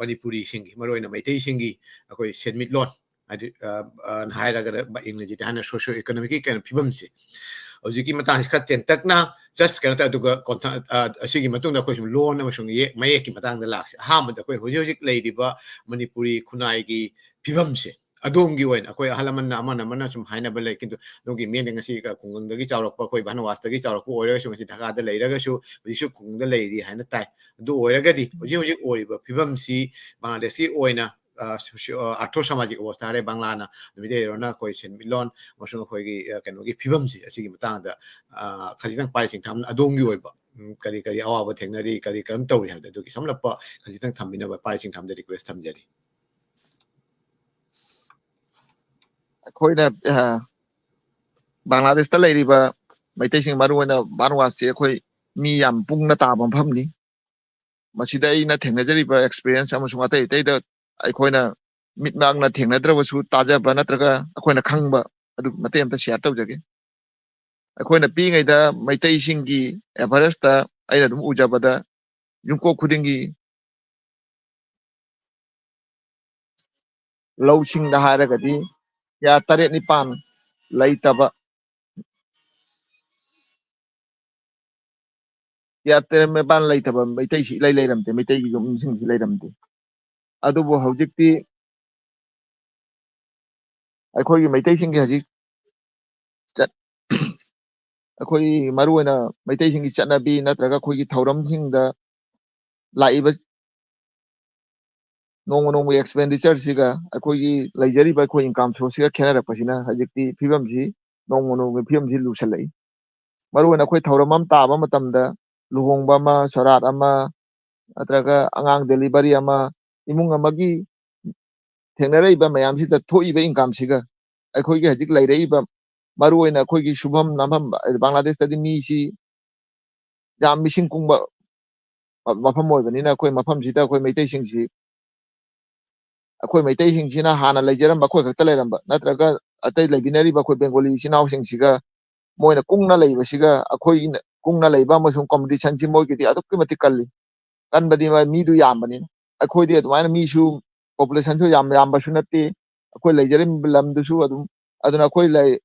ꯃꯅꯤꯄꯨꯔꯤꯁꯤꯡꯒꯤ, ꯃꯔꯨꯑꯣꯏꯅ ꯃꯩꯇꯩꯁꯤꯡꯒꯤ ꯑꯩꯈꯣꯏ ꯁꯦꯟꯃꯤꯠꯂꯣꯟ, ꯍꯥꯏꯗꯤ ꯍꯥꯏꯔꯒꯅ ꯏꯪꯂꯤꯁꯇ ꯍꯥꯏꯅ ꯁꯣꯁꯤꯌꯣ ꯏꯀꯣꯅꯣꯃꯤꯛꯀꯤ ꯀꯩꯅꯣ ꯐꯤꯕꯝꯁꯦ ꯍꯧꯖꯤꯛꯀꯤ ꯃꯇꯥꯡꯁꯤ ꯈꯔ ꯇꯦꯟꯇꯛꯅ ꯖꯁ ꯀꯩꯅꯣ ꯇꯧ, ꯑꯗꯨꯒ ꯑꯁꯤꯒꯤ ꯃꯇꯨꯡꯗ ꯑꯩꯈꯣꯏ ꯁꯨꯝ ꯂꯣꯟ ꯑꯃꯁꯨꯡ ꯃꯌꯦꯛꯀꯤ ꯃꯇꯥꯡꯗ ꯂꯥꯛꯁꯦ꯫ ꯑꯍꯥꯟꯕꯗ ꯑꯩꯈꯣꯏ ꯍꯧꯖꯤꯛ ꯍꯧꯖꯤꯛ ꯂꯩꯔꯤꯕ ꯃꯅꯤꯄꯨꯔꯤ ꯈꯨꯟꯅꯥꯏꯒꯤ ꯐꯤꯕꯝꯁꯦ ꯑꯗꯣꯝꯒꯤ ꯑꯣꯏꯅ ꯑꯩꯈꯣꯏ ꯑꯍꯜ ꯂꯃꯟꯅ ꯑꯃꯅ ꯑꯃꯅ ꯁꯨꯝ ꯍꯥꯏꯅꯕ ꯂꯩ, ꯀꯤꯟꯇꯨ ꯑꯗꯣꯝꯒꯤ ꯃꯤꯠꯌꯦꯡꯗ ꯉꯁꯤ ꯈꯨꯡꯒꯪꯗꯒꯤ ꯆꯥꯎꯔꯛꯄ, ꯑꯩꯈꯣꯏ ꯚꯥꯅꯨꯋꯥꯁꯇꯒꯤ ꯆꯥꯎꯔꯛꯄ ꯑꯣꯏꯔꯒꯁꯨ, ꯉꯁꯤ ꯙꯥꯀꯥꯗ ꯂꯩꯔꯒꯁꯨ ꯍꯧꯖꯤꯛꯁꯨ ꯈꯨꯡꯒꯪꯗ ꯂꯩꯔꯤ ꯍꯥꯏꯅ ꯇꯥꯏ꯫ ꯑꯗꯨ ꯑꯣꯏꯔꯒꯗꯤ ꯍꯧꯖꯤꯛ ꯍꯧꯖꯤꯛ ꯑꯣꯏꯔꯤꯕ ꯐꯤꯕꯝꯁꯤ ꯕꯪꯒ꯭ꯂꯥꯗꯦꯁꯀꯤ ꯑꯣꯏꯅ ꯑꯥꯔꯊꯣ ꯁꯃꯥꯖꯤꯛ ꯑꯕꯁꯊꯥ ꯍꯥꯏꯔꯦ, ꯕꯪꯒ꯭ꯂꯥꯅ ꯃꯩꯇꯩꯂꯣꯟꯅ ꯑꯩꯈꯣꯏ ꯁꯦꯟꯃꯤꯠꯂꯣꯟ ꯑꯃꯁꯨꯡ ꯑꯩꯈꯣꯏꯒꯤ ꯀꯩꯅꯣꯒꯤ ꯐꯤꯕꯝꯁꯤ, ꯑꯁꯤꯒꯤ ꯃꯇꯥꯡꯗ ꯈꯖꯤꯛꯇꯪ ꯄꯥꯔꯤꯁꯤꯡ ꯊꯝꯅ ꯑꯗꯣꯝꯒꯤ ꯑꯣꯏꯕ ꯀꯔꯤ ꯀꯔꯤ ꯑꯋꯥꯕ ꯊꯦꯡꯅꯔꯤ, ꯀꯔꯤ ꯀꯔꯝ ꯇꯧꯔꯤ ꯍꯥꯏꯕꯗꯣ ꯑꯗꯨꯒꯤ ꯁꯝꯂꯞꯄ ꯈꯖꯤꯛꯇꯪ ꯊꯝꯕꯤꯅꯕ ꯄꯥꯔꯤꯁꯤꯡ ꯊꯝꯗ ꯔꯤꯀ꯭ꯋꯦꯁ ꯊꯝꯖꯔꯤ꯫ ꯑꯩꯈꯣꯏꯅ ꯕꯪꯒ꯭ꯂꯥꯗꯦꯁꯇ ꯂꯩꯔꯤꯕ ꯃꯩꯇꯩꯁꯤꯡ, ꯃꯔꯨꯑꯣꯏꯅ ꯕꯥꯅꯨꯋꯥꯁꯤ ꯑꯩꯈꯣꯏ ꯃꯤ ꯌꯥꯝ ꯄꯨꯡꯅ ꯇꯥꯕ ꯃꯐꯝꯅꯤ꯫ ꯃꯁꯤꯗ ꯑꯩꯅ ꯊꯦꯡꯅꯖꯔꯤꯕ ꯑꯦꯛꯁꯄꯤꯔꯤꯌꯦꯟꯁ ꯑꯃꯁꯨꯡ ꯑꯇꯩ ꯑꯇꯩꯗ ꯑꯩꯈꯣꯏꯅ ꯃꯤꯠꯃꯛꯅ ꯊꯦꯡꯅꯗ꯭ꯔꯕꯁꯨ ꯇꯥꯖꯕ ꯅꯠꯇ꯭ꯔꯒ ꯑꯩꯈꯣꯏꯅ ꯈꯪꯕ ꯑꯗꯨ ꯃꯇꯦꯛ ꯑꯃꯇ ꯁꯤꯌꯥꯔ ꯇꯧꯖꯒꯦ꯫ ꯑꯩꯈꯣꯏꯅ ꯄꯤꯛꯏꯉꯩꯗ ꯃꯩꯇꯩꯁꯤꯡꯒꯤ ꯑꯦꯚꯔꯦꯖꯇ ꯑꯩꯅ ꯑꯗꯨꯝ ꯎꯖꯕꯗ ꯌꯨꯝꯀꯣꯛ ꯈꯨꯗꯤꯡꯒꯤ ꯂꯧꯁꯤꯡꯗ ꯍꯥꯏꯔꯒꯗꯤ ꯀꯌꯥ ꯇꯔꯦꯠ ꯅꯤꯄꯥꯟ ꯂꯩꯇꯕ ꯇꯔꯦꯠ ꯅꯤꯄꯥꯟ ꯂꯩꯇꯕ ꯃꯩꯇꯩꯁꯤ ꯏꯂꯩ ꯂꯩꯔꯝꯗꯦ, ꯃꯩꯇꯩꯒꯤ ꯌꯨꯝꯁꯤꯡꯁꯤ ꯂꯩꯔꯝꯗꯦ꯫ ꯑꯗꯨꯕꯨ ꯍꯧꯖꯤꯛꯇꯤ ꯑꯩꯈꯣꯏꯒꯤ ꯃꯩꯇꯩꯁꯤꯡꯒꯤ ꯍꯧꯖꯤꯛ ꯆꯠ-, ꯑꯩꯈꯣꯏ ꯃꯔꯨꯑꯣꯏꯅ ꯃꯩꯇꯩꯁꯤꯡꯒꯤ ꯆꯠꯅꯕꯤ ꯅꯠꯇ꯭ꯔꯒ ꯑꯩꯈꯣꯏꯒꯤ ꯊꯧꯔꯝꯁꯤꯡꯗ ꯂꯥꯛꯏꯕ ꯅꯣꯡꯃ ꯅꯣꯡꯃꯒꯤ expenditure ꯁꯤꯒ ꯑꯩꯈꯣꯏꯒꯤ ꯂꯩꯖꯔꯤꯕ ꯑꯩꯈꯣꯏ income source ꯁꯤꯒ ꯈꯦꯠꯅꯔꯛꯄꯁꯤꯅ ꯍꯧꯖꯤꯛꯇꯤ ꯐꯤꯕꯝꯁꯤ, ꯅꯣꯡꯃ ꯅꯣꯡꯃꯒꯤ ꯐꯤꯕꯝꯁꯤ ꯂꯨꯁꯜꯂꯛꯏ꯫ ꯃꯔꯨꯑꯣꯏꯅ ꯑꯩꯈꯣꯏ ꯊꯧꯔꯝ ꯑꯃ ꯇꯥꯕ ꯃꯇꯝꯗ, ꯂꯨꯍꯣꯡꯕ ꯑꯃ, ꯁꯣꯔꯥꯠ ꯑꯃ, ꯅꯠꯇ꯭ꯔꯒ ꯑꯉꯥꯡ delivery ꯑꯃ, ꯏꯃꯨꯡ ꯑꯃꯒꯤ ꯊꯦꯡꯅꯔꯛꯏꯕ ꯃꯌꯥꯝꯁꯤꯗ ꯊꯣꯛꯏꯕ income ꯁꯤꯒ ꯑꯩꯈꯣꯏꯒꯤ ꯍꯧꯖꯤꯛ ꯂꯩꯔꯛꯏꯕ, ꯃꯔꯨꯑꯣꯏꯅ ꯑꯩꯈꯣꯏꯒꯤ ꯁꯨꯐꯝ ꯅꯣꯝꯐꯝ, ꯕꯪꯒ꯭ꯂꯥꯗꯦꯁꯇꯗꯤ ꯃꯤꯁꯤ ꯌꯥꯝ ꯃꯤꯁꯤꯡ ꯀꯨꯡꯕ ꯃꯐꯝ ꯑꯣꯏꯕꯅꯤꯅ, ꯑꯩꯈꯣꯏ ꯃꯐꯝꯁꯤꯗ ꯑꯩꯈꯣꯏ ꯃꯩꯇꯩꯁꯤꯡꯁꯤ, ꯑꯩꯈꯣꯏ ꯃꯩꯇꯩꯁꯤꯡꯁꯤꯅ ꯍꯥꯟꯅ ꯂꯩꯖꯔꯝꯕ ꯑꯩꯈꯣꯏ ꯈꯛꯇ ꯂꯩꯔꯝꯕ, ꯅꯠꯇ꯭ꯔꯒ ꯑꯇꯩ ꯂꯩꯃꯤꯟꯅꯔꯤꯕ ꯑꯩꯈꯣꯏ ꯕꯦꯡꯒꯣꯂꯤ ꯏꯆꯤꯟ ꯏꯅꯥꯎꯁꯤꯡꯁꯤꯒ ꯃꯣꯏꯅ ꯀꯨꯡꯅ ꯂꯩꯕꯁꯤꯒ ꯑꯩꯈꯣꯏꯅ ꯀꯨꯡꯅ ꯂꯩꯕ ꯑꯃꯁꯨꯡ competition ꯁꯤ ꯃꯣꯏꯒꯤꯗꯤ ꯑꯗꯨꯛꯀꯤ ꯃꯇꯤꯛ ꯀꯜꯂꯤ꯫ ꯀꯟꯕꯗꯤ ꯃ-, ꯃꯤꯗꯨ ꯌꯥꯝꯕꯅꯤꯅ꯫ ꯑꯩꯈꯣꯏꯗꯤ ꯑꯗꯨꯃꯥꯏꯅ ꯃꯤꯁꯨ, population ꯁꯨ ꯌꯥꯝ ꯌꯥꯝꯕꯁꯨ ꯅꯠꯇꯦ꯫ ꯑꯩꯈꯣꯏ ꯂꯩꯖꯔꯤꯕ ꯂꯝꯗꯨꯁꯨ ꯑꯗꯨꯝ, ꯑꯗꯨꯅ ꯑꯩꯈꯣꯏ ꯂꯩ-,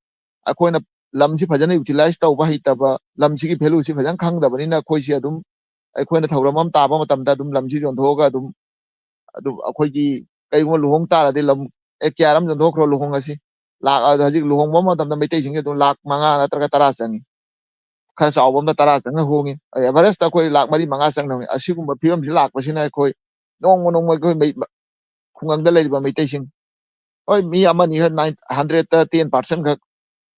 ꯑꯩꯈꯣꯏꯅ ꯂꯝꯁꯤ ꯐꯖꯅ utilize ꯇꯧꯕ ꯍꯩꯇꯕ, ꯂꯝꯁꯤꯒꯤ value ꯁꯤ ꯐꯖꯅ ꯈꯪꯗꯕꯅꯤꯅ ꯑꯩꯈꯣꯏꯁꯤ ꯑꯗꯨꯝ, ꯑꯩꯈꯣꯏꯅ ꯊꯧꯔꯝ ꯑꯃ ꯇꯥꯕ ꯃꯇꯝꯗ ꯑꯗꯨꯝ ꯂꯝꯁꯤ ꯌꯣꯟꯊꯣꯛꯑꯒ ꯑꯗꯨꯝ, ꯑꯗꯨꯝ ꯑꯩꯈꯣꯏꯒꯤ ꯀꯩꯒꯨꯝꯕ ꯂꯨꯍꯣꯡ ꯇꯥꯔꯗꯤ ꯂꯝ ꯑꯦꯀꯤꯌꯥꯔ ꯑꯃ ꯌꯣꯟꯊꯣꯛꯈ꯭ꯔꯣ ꯂꯨꯍꯣꯡꯉꯁꯤ꯫ ꯂꯥꯛ, ꯑꯗꯣ ꯍꯧꯖꯤꯛ ꯂꯨꯍꯣꯡꯕ ꯃꯇꯝꯗ ꯃꯩꯇꯩꯁꯤꯡꯁꯦ ꯑꯗꯨꯝ ꯂꯥꯛ ꯃꯉꯥ ꯅꯠꯇ꯭ꯔꯒ ꯇꯔꯥ ꯆꯪꯉꯤ꯫ ꯈꯔ ꯆꯥꯎꯕ ꯑꯝꯗ ꯇꯔꯥ ꯆꯪꯉ ꯍꯣꯡꯉꯤ꯫ ꯑꯗꯩ average ꯇ ꯑꯩꯈꯣꯏ ꯂꯥꯛ ꯃꯔꯤ ꯃꯉꯥ ꯆꯪꯅꯕꯅꯤ꯫ ꯑꯁꯤꯒꯨꯝꯕ ꯐꯤꯕꯝꯁꯤ ꯂꯥꯛꯄꯁꯤꯅ ꯑꯩꯈꯣꯏ ꯅꯣꯡꯃ ꯅꯣꯡꯃꯒꯤ ꯑꯩꯈꯣꯏ ꯃꯩ-, ꯈꯨꯡꯒꯪꯗ ꯂꯩꯔꯤꯕ ꯃꯩꯇꯩꯁꯤꯡ, ꯍꯣꯏ, ꯃꯤ ꯑꯃꯅꯤ ꯈꯛ, nine, hundred ꯇ ten percent ꯈꯛ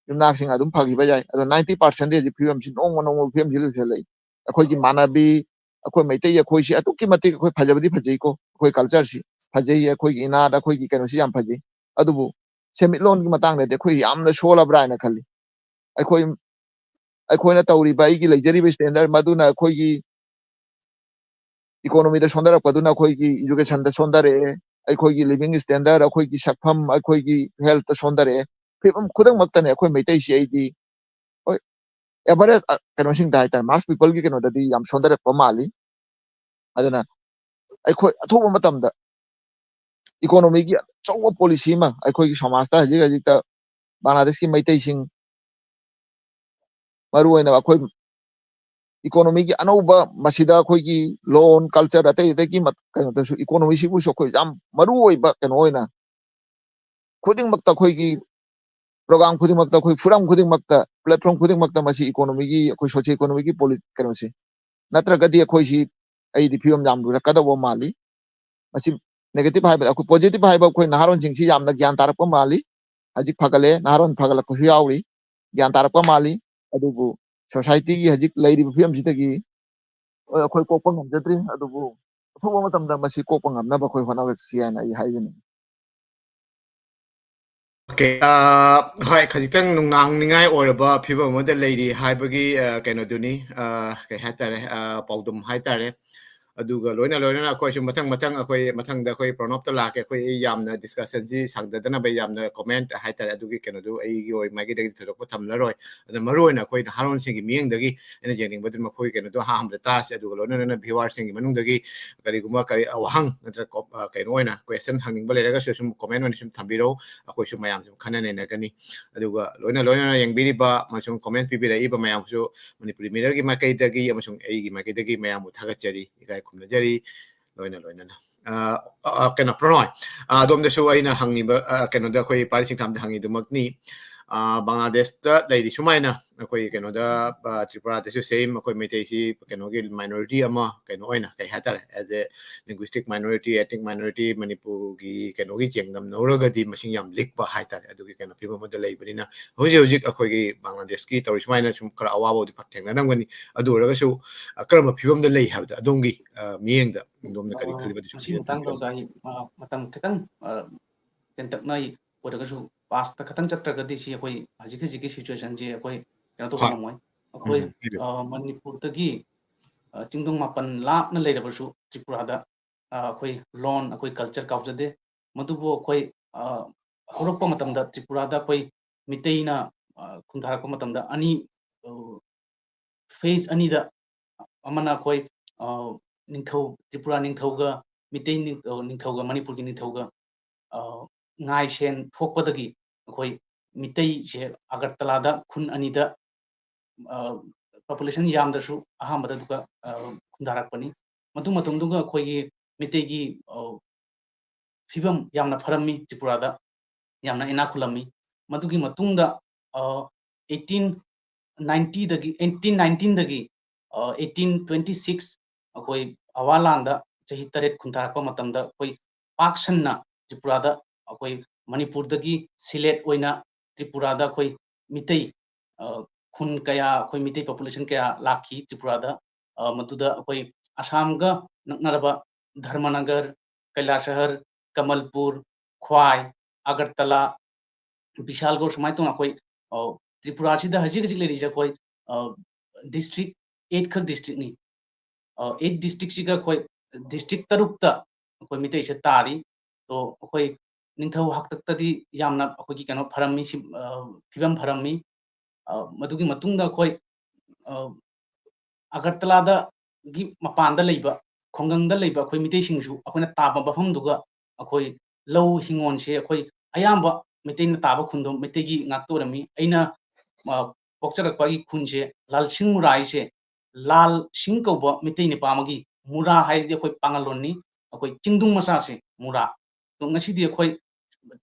ꯌꯨꯝꯅꯥꯛꯁꯤꯡ ꯑꯗꯨꯝ ꯐꯈꯤꯕ ꯌꯥꯏ꯫ ꯑꯗꯣ ninety percent ꯗꯤ ꯍꯧꯖꯤꯛ ꯐꯤꯕꯝꯁꯤ ꯅꯣꯡꯃ ꯅꯣꯡꯃꯒꯤ ꯐꯤꯕꯝꯁꯤ ꯂꯨꯁꯜꯂꯛꯏ꯫ ꯑꯩꯈꯣꯏꯒꯤ ꯃꯥꯟꯅꯕꯤ, ꯑꯩꯈꯣꯏ ꯃꯩꯇꯩ ꯑꯩꯈꯣꯏꯁꯤ ꯑꯗꯨꯛꯀꯤ ꯃꯇꯤꯛ ꯑꯩꯈꯣꯏ ꯐꯖꯕꯗꯤ ꯐꯖꯩꯀꯣ, ꯑꯩꯈꯣꯏ culture ꯁꯤ ꯐꯖꯩ, ꯑꯩꯈꯣꯏꯒꯤ ꯏꯅꯥꯠ, ꯑꯩꯈꯣꯏꯒꯤ ꯀꯩꯅꯣꯁꯤ ꯌꯥꯝ ꯐꯖꯩ꯫ ꯑꯗꯨꯕꯨ ꯁꯦꯟꯃꯤꯠꯂꯣꯟꯒꯤ ꯃꯇꯥꯡꯗꯗꯤ ꯑꯩꯈꯣꯏ ꯌꯥꯝꯅ ꯁꯣꯜꯂꯕ꯭ꯔꯥ ꯍꯥꯏꯅ ꯈꯜꯂꯤ꯫ ꯑꯩꯈꯣꯏ, ꯑꯩꯈꯣꯏꯅ ꯇꯧꯔꯤꯕ, ꯑꯩꯒꯤ ꯂꯩꯖꯔꯤꯕ standard ꯃꯗꯨꯅ ꯑꯩꯈꯣꯏꯒꯤ economy ꯗ ꯁꯣꯟꯊꯔꯛꯄꯗꯨꯅ ꯑꯩꯈꯣꯏꯒꯤ education ꯗ ꯁꯣꯟꯊꯔꯛꯑꯦ, ꯑꯩꯈꯣꯏꯒꯤ living standard, ꯑꯩꯈꯣꯏꯒꯤ ꯁꯛꯐꯝ, ꯑꯩꯈꯣꯏꯒꯤ health ꯇ ꯁꯣꯟꯊꯔꯛꯑꯦ꯫ ꯐꯤꯕꯝ ꯈꯨꯗꯤꯡꯃꯛꯇꯅꯦ ꯑꯩꯈꯣꯏ ꯃꯩꯇꯩꯁꯤ ꯑꯩꯗꯤ, ꯍꯣꯏ, average, ꯑ, ꯀꯩꯅꯣꯁꯤꯡꯗ ꯍꯥꯏꯇꯥꯔꯦ, mass people ꯒꯤ ꯀꯩꯅꯣꯗꯗꯤ ꯌꯥꯝ ꯁꯣꯟꯊꯔꯛꯄ ꯃꯥꯜꯂꯤ꯫ ꯑꯗꯨꯅ ꯑꯩꯈꯣꯏ ꯑꯊꯨꯕ ꯃꯇꯝꯗ economy ꯒꯤ ꯑꯆꯧꯕ policy ꯑꯃ ꯑꯩꯈꯣꯏꯒꯤ ꯁꯃꯥꯖꯇ ꯍꯧꯖꯤꯛ ꯍꯧꯖꯤꯛꯇ ꯕꯪꯒ꯭ꯂꯥꯗꯦꯁꯀꯤ ꯃꯩꯇꯩꯁꯤꯡ, ꯃꯔꯨꯑꯣꯏꯅ ꯑꯩꯈꯣꯏ ꯏꯀꯣꯅꯣꯃꯤꯒꯤ ꯑꯅꯧꯕ ꯃꯁꯤꯗ ꯑꯩꯈꯣꯏꯒꯤ ꯂꯣꯟ, ꯀꯜꯆꯔ, ꯑꯇꯩ ꯑꯇꯩꯒꯤ ꯃꯠ-, ꯀꯩꯅꯣꯗꯁꯨ ꯏꯀꯣꯅꯣꯃꯤꯁꯤꯕꯨꯁꯨ ꯑꯩꯈꯣꯏ ꯌꯥꯝ ꯃꯔꯨ ꯑꯣꯏꯕ ꯀꯩꯅꯣ ꯑꯣꯏꯅ ꯈꯨꯗꯤꯡꯃꯛꯇ ꯑꯩꯈꯣꯏꯒꯤ ꯄ꯭ꯔꯣꯒ꯭ꯔꯥꯝ ꯈꯨꯗꯤꯡꯃꯛꯇ, ꯑꯩꯈꯣꯏ ꯐꯣꯔꯝ ꯈꯨꯗꯤꯡꯃꯛꯇ, ꯄ꯭ꯂꯦꯠꯐꯣꯔꯝ ꯈꯨꯗꯤꯡꯃꯛꯇ ꯃꯁꯤ ꯏꯀꯣꯅꯣꯃꯤꯒꯤ, ꯑꯩꯈꯣꯏ ꯁꯣꯁꯤꯌꯣ ꯏꯀꯣꯅꯣꯃꯤꯛꯀꯤ ꯄꯣꯂꯤ-, ꯀꯩꯅꯣꯁꯦ ꯅꯠꯇ꯭ꯔꯒꯗꯤ ꯑꯩꯈꯣꯏꯁꯤ ꯑꯩꯗꯤ ꯐꯤꯕꯝ ꯌꯥꯝ ꯂꯨꯔꯛꯀꯗꯧꯕ ꯃꯥꯜꯂꯤ꯫ ꯃꯁꯤ ꯅꯦꯒꯦꯇꯤꯚ ꯍꯥꯏꯕ, ꯑꯩꯈꯣꯏ ꯄꯣꯖꯤꯇꯤꯚ ꯍꯥꯏꯕ, ꯑꯩꯈꯣꯏ ꯅꯍꯥꯔꯣꯟꯁꯤꯡꯁꯤ ꯌꯥꯝꯅ ꯒ꯭ꯌꯥꯟ ꯇꯥꯔꯛꯄ ꯃꯥꯜꯂꯤ꯫ ꯍꯧꯖꯤꯛ ꯐꯒꯠꯂꯦ, ꯅꯍꯥꯔꯣꯟ ꯐꯒꯠꯂꯛꯄꯁꯨ ꯌꯥꯎꯔꯤ, ꯒ꯭ꯌꯥꯟ ꯇꯥꯔꯛꯄ ꯃꯥꯜꯂꯤ꯫ ꯑꯗꯨꯕꯨ ꯁꯣꯁꯥꯏꯇꯤꯒꯤ ꯍꯧꯖꯤꯛ ꯂꯩꯔꯤꯕ ꯐꯤꯕꯝꯁꯤꯗꯒꯤ, ꯍꯣꯏ, ꯑꯩꯈꯣꯏ ꯀꯣꯛꯄ ꯉꯝꯖꯗ꯭ꯔꯤ, ꯑꯗꯨꯕꯨ ꯑꯊꯨꯕ ꯃꯇꯝꯗ ꯃꯁꯤ ꯀꯣꯛꯄ ꯉꯝꯅꯕ ꯑꯩꯈꯣꯏ ꯍꯣꯠꯅꯒꯁꯤ ꯍꯥꯏꯅ ꯑꯩ ꯍꯥꯏꯖꯅꯤꯡꯉꯤ꯫ Okay, ꯑꯥ, ꯍꯣꯏ, ꯈꯖꯤꯛꯇꯪ ꯅꯨꯡꯅꯥꯡꯅꯤꯡꯉꯥꯏ ꯑꯣꯏꯔꯕ ꯐꯤꯕꯝ ꯑꯃꯗ ꯂꯩꯔꯤ ꯍꯥꯏꯕꯒꯤ, ꯑꯥ, ꯀꯩꯅꯣꯗꯨꯅꯤ, ꯑꯥ, ꯀꯩ ꯍꯥꯏꯇꯥꯔꯦ, ꯑꯥ, ꯄꯥꯎꯗꯝ ꯍꯥꯏꯇꯥꯔꯦ꯫ ꯑꯗꯨꯒ ꯂꯣꯏꯅ ꯂꯣꯏꯅꯅ ꯑꯩꯈꯣꯏꯁꯨ ꯃꯊꯪ ꯃꯊꯪ ꯑꯩꯈꯣꯏ ꯃꯊꯪꯗ ꯑꯩꯈꯣꯏ ꯄ꯭ꯔꯣꯅꯣꯞꯇ ꯂꯥꯛꯀꯦ꯫ ꯑꯩꯈꯣꯏ ꯑꯩ ꯌꯥꯝꯅ ꯗꯤꯁꯀꯁꯟꯁꯤ ꯁꯥꯡꯗꯗꯅꯕ ꯌꯥꯝꯅ ꯀꯣꯃꯦꯟꯠ ꯍꯥꯏꯇꯥꯔꯦ, ꯑꯗꯨꯒꯤ ꯀꯩꯅꯣꯗꯨ ꯑꯩꯒꯤ ꯑꯣꯏ ꯃꯥꯏꯀꯩꯗꯒꯤ ꯊꯣꯏꯗꯣꯛꯄ ꯊꯝꯂꯔꯣꯏ꯫ ꯑꯗ ꯃꯔꯨ ꯑꯣꯏꯅ ꯑꯩꯈꯣꯏ ꯅꯍꯥꯔꯣꯟꯁꯤꯡꯒꯤ ꯃꯤꯠꯌꯦꯡꯗꯒꯤ ꯑꯩꯅ ꯌꯦꯡꯅꯤꯡꯕꯗꯨ ꯃꯈꯣꯏ ꯀꯩꯅꯣꯗꯣ ꯑꯍꯥꯟꯕꯗ ꯇꯥꯁꯤ, ꯑꯗꯨꯒ ꯂꯣꯏꯅ ꯂꯣꯏꯅ ꯚ꯭ꯌꯨꯋꯔꯁꯤꯡꯒꯤ ꯃꯅꯨꯡꯗꯒꯤ ꯀꯔꯤꯒꯨꯝꯕ ꯀꯔꯤ ꯋꯥꯍꯪ ꯅꯠꯇ꯭ꯔꯒ ꯀꯣ-, ꯑ, ꯀꯩꯅꯣ ꯑꯣꯏꯅ ꯀ꯭ꯋꯦꯁꯟ ꯍꯪꯅꯤꯡꯕ ꯂꯩꯔꯒꯁꯨ ꯁꯨꯝ ꯀꯣꯃꯦꯟ ꯑꯣꯏꯅ ꯁꯨꯝ ꯊꯝꯕꯤꯔꯛꯎ꯫ ꯑꯩꯈꯣꯏꯁꯨ ꯃꯌꯥꯝ ꯁꯨꯝ ꯈꯟꯅ ꯅꯩꯅꯒꯅꯤ꯫ ꯑꯗꯨꯒ ꯂꯣꯏꯅ ꯂꯣꯏꯅꯅ ꯌꯦꯡꯕꯤꯔꯤꯕ ꯑꯃꯁꯨꯡ ꯀꯣꯃꯦꯟ ꯄꯤꯕꯤꯔꯛꯏꯕ ꯃꯌꯥꯝꯁꯨ ꯃꯅꯤꯄꯨꯔꯤ ꯃꯤꯔꯔꯒꯤ ꯃꯥꯏꯀꯩꯗꯒꯤ ꯑꯃꯁꯨꯡ ꯑꯩꯒꯤ ꯃꯥꯏꯀꯩꯗꯒꯤ ꯃꯌꯥꯝꯕꯨ ꯊꯥꯒꯠꯆꯔꯤ, ꯏꯀꯥꯏ ꯈꯨꯝꯅꯖꯔꯤ꯫ ꯂꯣꯏꯅ ꯂꯣꯏꯅꯅ꯫ ꯑ, ꯑ, ꯀꯩꯅꯣ, ꯄ꯭ꯔꯣꯅꯣꯏ, ꯑ, ꯑꯗꯣꯝꯗꯁꯨ ꯑꯩꯅ ꯍꯪꯉꯤꯕ, ꯑ, ꯀꯩꯅꯣꯗ ꯑꯩꯈꯣꯏ ꯄꯥꯔꯤ ꯁꯤꯡꯊꯥꯝꯗ ꯍꯪꯉꯤꯗꯨꯃꯛꯅꯤ꯫ ꯑ, ꯕꯪꯒ꯭ꯂꯥꯗꯦꯁꯇ ꯂꯩꯔꯤ ꯁꯨꯃꯥꯏꯅ ꯑꯩꯈꯣꯏ ꯀꯩꯅꯣꯗ, ꯑ, ꯇ꯭ꯔꯤꯄꯨꯔꯥꯗꯁꯨ ꯁꯦꯝ, ꯑꯩꯈꯣꯏ ꯃꯩꯇꯩꯁꯤ ꯀꯩꯅꯣꯒꯤ minority ꯑꯃ ꯀꯩꯅꯣ ꯑꯣꯏꯅ ꯀꯩ ꯍꯥꯏꯇꯥꯔꯦ, as a linguistic minority, ethnic minority, ꯃꯅꯤꯄꯨꯔꯒꯤ ꯀꯩꯅꯣꯒꯤ ꯆꯥꯡꯗꯝꯅꯧꯔꯒꯗꯤ ꯃꯁꯤꯡ ꯌꯥꯝ ꯂꯤꯛꯄ ꯍꯥꯏꯇꯥꯔꯦ꯫ ꯑꯗꯨꯒꯤ ꯀꯩꯅꯣ ꯐꯤꯕꯝ ꯑꯃꯗ ꯂꯩꯕꯅꯤꯅ ꯍꯧꯖꯤꯛ ꯍꯧꯖꯤꯛ ꯑꯩꯈꯣꯏꯒꯤ ꯕꯪꯒ꯭ꯂꯥꯗꯦꯁꯀꯤ ꯇꯧꯔꯤ ꯁꯨꯃꯥꯏꯅ ꯁꯨꯝ ꯈꯔ ꯑꯋꯥꯕꯕꯨꯗꯤ ꯐ-, ꯊꯦꯡꯅꯔꯝꯒꯅꯤ꯫ ꯑꯗꯨ ꯑꯣꯏꯔꯒꯁꯨ, ꯑ, ꯀꯔꯝꯕ ꯐꯤꯕꯝꯗ ꯂꯩ ꯍꯥꯏꯕꯗꯣ ꯑꯗꯣꯝꯒꯤ, ꯑ, ꯃꯤꯠꯌꯦꯡꯗ ꯑꯗꯣꯝꯅ ꯀꯔꯤ ꯑ, ꯈꯜꯂꯤꯕꯗꯨꯁꯨ ꯃꯁꯤꯒꯤ ꯈꯤꯇꯪ ꯊꯝꯕꯤꯌꯨ꯫ ꯃꯇꯥꯡꯗꯁꯨ ꯑꯩ, ꯑ, ꯃꯇꯝ ꯈꯤꯇꯪ, ꯑ, ꯇꯦꯟꯇꯛꯅ ꯑꯩ ꯑꯣꯏꯔꯒꯁꯨ past ꯈꯤꯇꯪ ꯆꯠꯇ꯭ꯔꯒꯗꯤ ꯁꯤ ꯑꯩꯈꯣꯏ ꯍꯧꯖꯤꯛ ꯍꯧꯖꯤꯛꯀꯤ situationꯁꯤ ꯑꯩꯈꯣꯏ ꯀꯩꯅꯣ ꯇꯧꯕ ꯍꯣꯏ꯫ ꯉꯝꯃꯣꯏ꯫ ꯑꯩꯈꯣꯏ, ꯎꯝ, ꯍꯥꯏꯕꯤꯌꯨ꯫ ꯑ, ꯃꯅꯤꯄꯨꯔꯗꯒꯤ, ꯑ, ꯆꯤꯡꯗꯣꯡ ꯃꯥꯄꯟ ꯂꯥꯞꯅ ꯂꯩꯔꯕꯁꯨ ꯇ꯭ꯔꯤꯄꯨꯔꯥꯗ, ꯑ, ꯑꯩꯈꯣꯏ ꯂꯣꯟ, ꯑꯩꯈꯣꯏ culture ꯀꯥꯎꯖꯗꯦ꯫ ꯃꯗꯨꯕꯨ ꯑꯩꯈꯣꯏ, ꯑ, ꯍꯧꯔꯛꯄ ꯃꯇꯝꯗ ꯇ꯭ꯔꯤꯄꯨꯔꯥꯗ ꯑꯩꯈꯣꯏ ꯃꯤꯇꯩꯅ, ꯑ, ꯈꯨꯟꯗꯥꯔꯛꯄ ꯃꯇꯝꯗ ꯑꯅꯤ, ꯑ, phase ꯑꯅꯤꯗ ꯑꯃꯅ ꯑꯩꯈꯣꯏ, ꯑ, ꯅꯤꯡꯊꯧ, ꯇ꯭ꯔꯤꯄꯨꯔꯥ ꯅꯤꯡꯊꯧꯒ ꯃꯤꯇꯩ ꯅꯤꯡ-, ꯑ, ꯅꯤꯡꯊꯧꯒ ꯃꯅꯤꯄꯨꯔꯒꯤ ꯅꯤꯡꯊꯧꯒ, ꯑ, ꯉꯥꯏꯁꯦꯟ ꯊꯣꯛꯄꯗꯒꯤ ꯑꯩꯈꯣꯏ ꯃꯤꯇꯩꯁꯦ ꯑꯒꯔꯇꯂꯥꯗ ꯈꯨꯟ ꯑꯅꯤꯗ, ꯑ, ꯄꯣꯄꯨꯂꯦꯁꯟ ꯌꯥꯝꯗ꯭ꯔꯁꯨ ꯑꯍꯥꯟꯕꯗ ꯑꯗꯨꯒ ꯑ, ꯈꯨꯟꯗꯥꯔꯛꯄꯅꯤ꯫ ꯃꯗꯨ ꯃꯇꯝꯗꯨꯒ ꯑꯩꯈꯣꯏꯒꯤ ꯃꯤꯇꯩꯒꯤ ꯑ, ꯐꯤꯕꯝ ꯌꯥꯝꯅ ꯐꯔꯝꯃꯤ ꯇ꯭ꯔꯤꯄꯨꯔꯥꯗ, ꯌꯥꯝꯅ ꯏꯅꯥꯛ ꯈꯨꯜꯂꯝꯃꯤ꯫ ꯃꯗꯨꯒꯤ ꯃꯇꯨꯡꯗ ꯑ, ꯑꯩꯠꯇꯤꯟ ꯅꯥꯏꯟꯇꯤꯗꯒꯤ, ꯑꯩꯠꯇꯤꯟ ꯅꯥꯏꯟꯇꯤꯟꯗꯒꯤ ꯑ, ꯑꯩꯠꯇꯤꯟ ꯇ꯭ꯋꯦꯟꯇꯤ ꯁꯤꯛꯁ ꯑꯩꯈꯣꯏ ꯑꯋꯥ ꯂꯥꯟꯗ ꯆꯍꯤ ꯇꯔꯦꯠ ꯈꯨꯟꯗꯥꯔꯛꯄ ꯃꯇꯝꯗ ꯑꯩꯈꯣꯏ ꯄꯥꯛ ꯁꯟꯅ ꯇ꯭ꯔꯤꯄꯨꯔꯥꯗ, ꯑꯩꯈꯣꯏ ꯃꯅꯤꯄꯨꯔꯗꯒꯤ ꯁꯤꯂꯦꯠ ꯑꯣꯏꯅ ꯇ꯭ꯔꯤꯄꯨꯔꯥꯗ ꯑꯩꯈꯣꯏ ꯃꯤꯇꯩ ꯑ, ꯈꯨꯟ ꯀꯌꯥ, ꯑꯩꯈꯣꯏ ꯃꯤꯇꯩ ꯄꯣꯄꯨꯂꯦꯁꯟ ꯀꯌꯥ ꯂꯥꯛꯈꯤ ꯇ꯭ꯔꯤꯄꯨꯔꯥꯗ꯫ ꯑ, ꯃꯗꯨꯗ ꯑꯩꯈꯣꯏ ꯑꯁꯥꯝꯒ ꯅꯛꯅꯔꯕ ꯙꯔꯃꯅꯒꯔ, ꯀꯩꯂꯥꯁꯍꯔ, ꯀꯃꯜꯄꯨꯔ, ꯈ꯭ꯋꯥꯏ, ꯑꯒꯔꯇꯂꯥ, ꯕꯤꯁꯥꯜꯒꯣꯔ, ꯁꯨꯃꯥꯏꯅ ꯇꯧꯅ ꯑꯩꯈꯣꯏ ꯑ, ꯇ꯭ꯔꯤꯄꯨꯔꯥꯁꯤꯗ ꯍꯧꯖꯤꯛ ꯍꯧꯖꯤꯛ ꯂꯩꯔꯤꯁꯦ ꯑꯩꯈꯣꯏ ꯗꯤꯁꯇ꯭ꯔꯤꯛ ꯑꯩꯠ ꯈꯛ ꯗꯤꯁꯇ꯭ꯔꯤꯛꯅꯤ꯫ ꯑꯩꯠ ꯗꯤꯁꯇ꯭ꯔꯤꯛꯁꯤꯒ ꯑꯩꯈꯣꯏ ꯗꯤꯁꯇ꯭ꯔꯤꯛ ꯇꯔꯨꯛꯇ ꯑꯩꯈꯣꯏ ꯃꯤꯇꯩꯁꯦ ꯇꯥꯔꯤ꯫ ꯑꯗꯣ ꯑꯩꯈꯣꯏ ꯅꯤꯡꯊꯧ ꯍꯥꯛꯇꯛꯇꯗꯤ ꯌꯥꯝꯅ ꯑꯩꯈꯣꯏꯒꯤ ꯀꯩꯅꯣ ꯐꯔꯝꯃꯤ, ꯁꯤ, ꯑ, ꯐꯤꯕꯝ ꯐꯔꯝꯃꯤ꯫ ꯑ, ꯃꯗꯨꯒꯤ ꯃꯇꯨꯡꯗ ꯑꯩꯈꯣꯏ ꯑ, ꯑꯒꯔꯇꯂꯥꯗꯒꯤ ꯃꯄꯥꯟꯗ ꯂꯩꯕ, ꯈꯨꯡꯒꯪꯗ ꯂꯩꯕ ꯑꯩꯈꯣꯏ ꯃꯤꯇꯩꯁꯤꯡꯁꯨ ꯑꯩꯈꯣꯏꯅ ꯇꯥꯕ ꯃꯐꯝꯗꯨꯒ ꯑꯩꯈꯣꯏ ꯂꯧ ꯍꯤꯡꯒꯣꯜꯁꯦ ꯑꯩꯈꯣꯏ ꯑꯌꯥꯝꯕ ꯃꯩꯇꯩꯅ ꯇꯥꯕ ꯈꯨꯟꯗꯣ ꯃꯩꯇꯩꯒꯤ ꯉꯥꯛꯇ ꯑꯣꯏꯔꯝꯃꯤ꯫ ꯑꯩꯅ, ꯑ, ꯄꯣꯛꯆꯔꯛꯄꯒꯤ ꯈꯨꯟꯁꯦ ꯂꯥꯜꯁꯤꯡ ꯃꯨꯔꯥ ꯍꯥꯏꯁꯦ, ꯂꯥꯜ ꯁꯤꯡ ꯀꯧꯕ ꯃꯤꯇꯩ ꯅꯨꯄꯥ ꯑꯃꯒꯤ, ꯃꯨꯔꯥ ꯍꯥꯏꯔꯗꯤ ꯑꯩꯈꯣꯏ ꯄꯥꯉꯜꯂꯣꯟꯅꯤ, ꯑꯩꯈꯣꯏ ꯆꯤꯡꯗꯨꯡ ꯃꯆꯥꯁꯦ ꯃꯨꯔꯥ꯫ ꯑꯗꯣ ꯉꯁꯤꯗꯤ ꯑꯩꯈꯣꯏ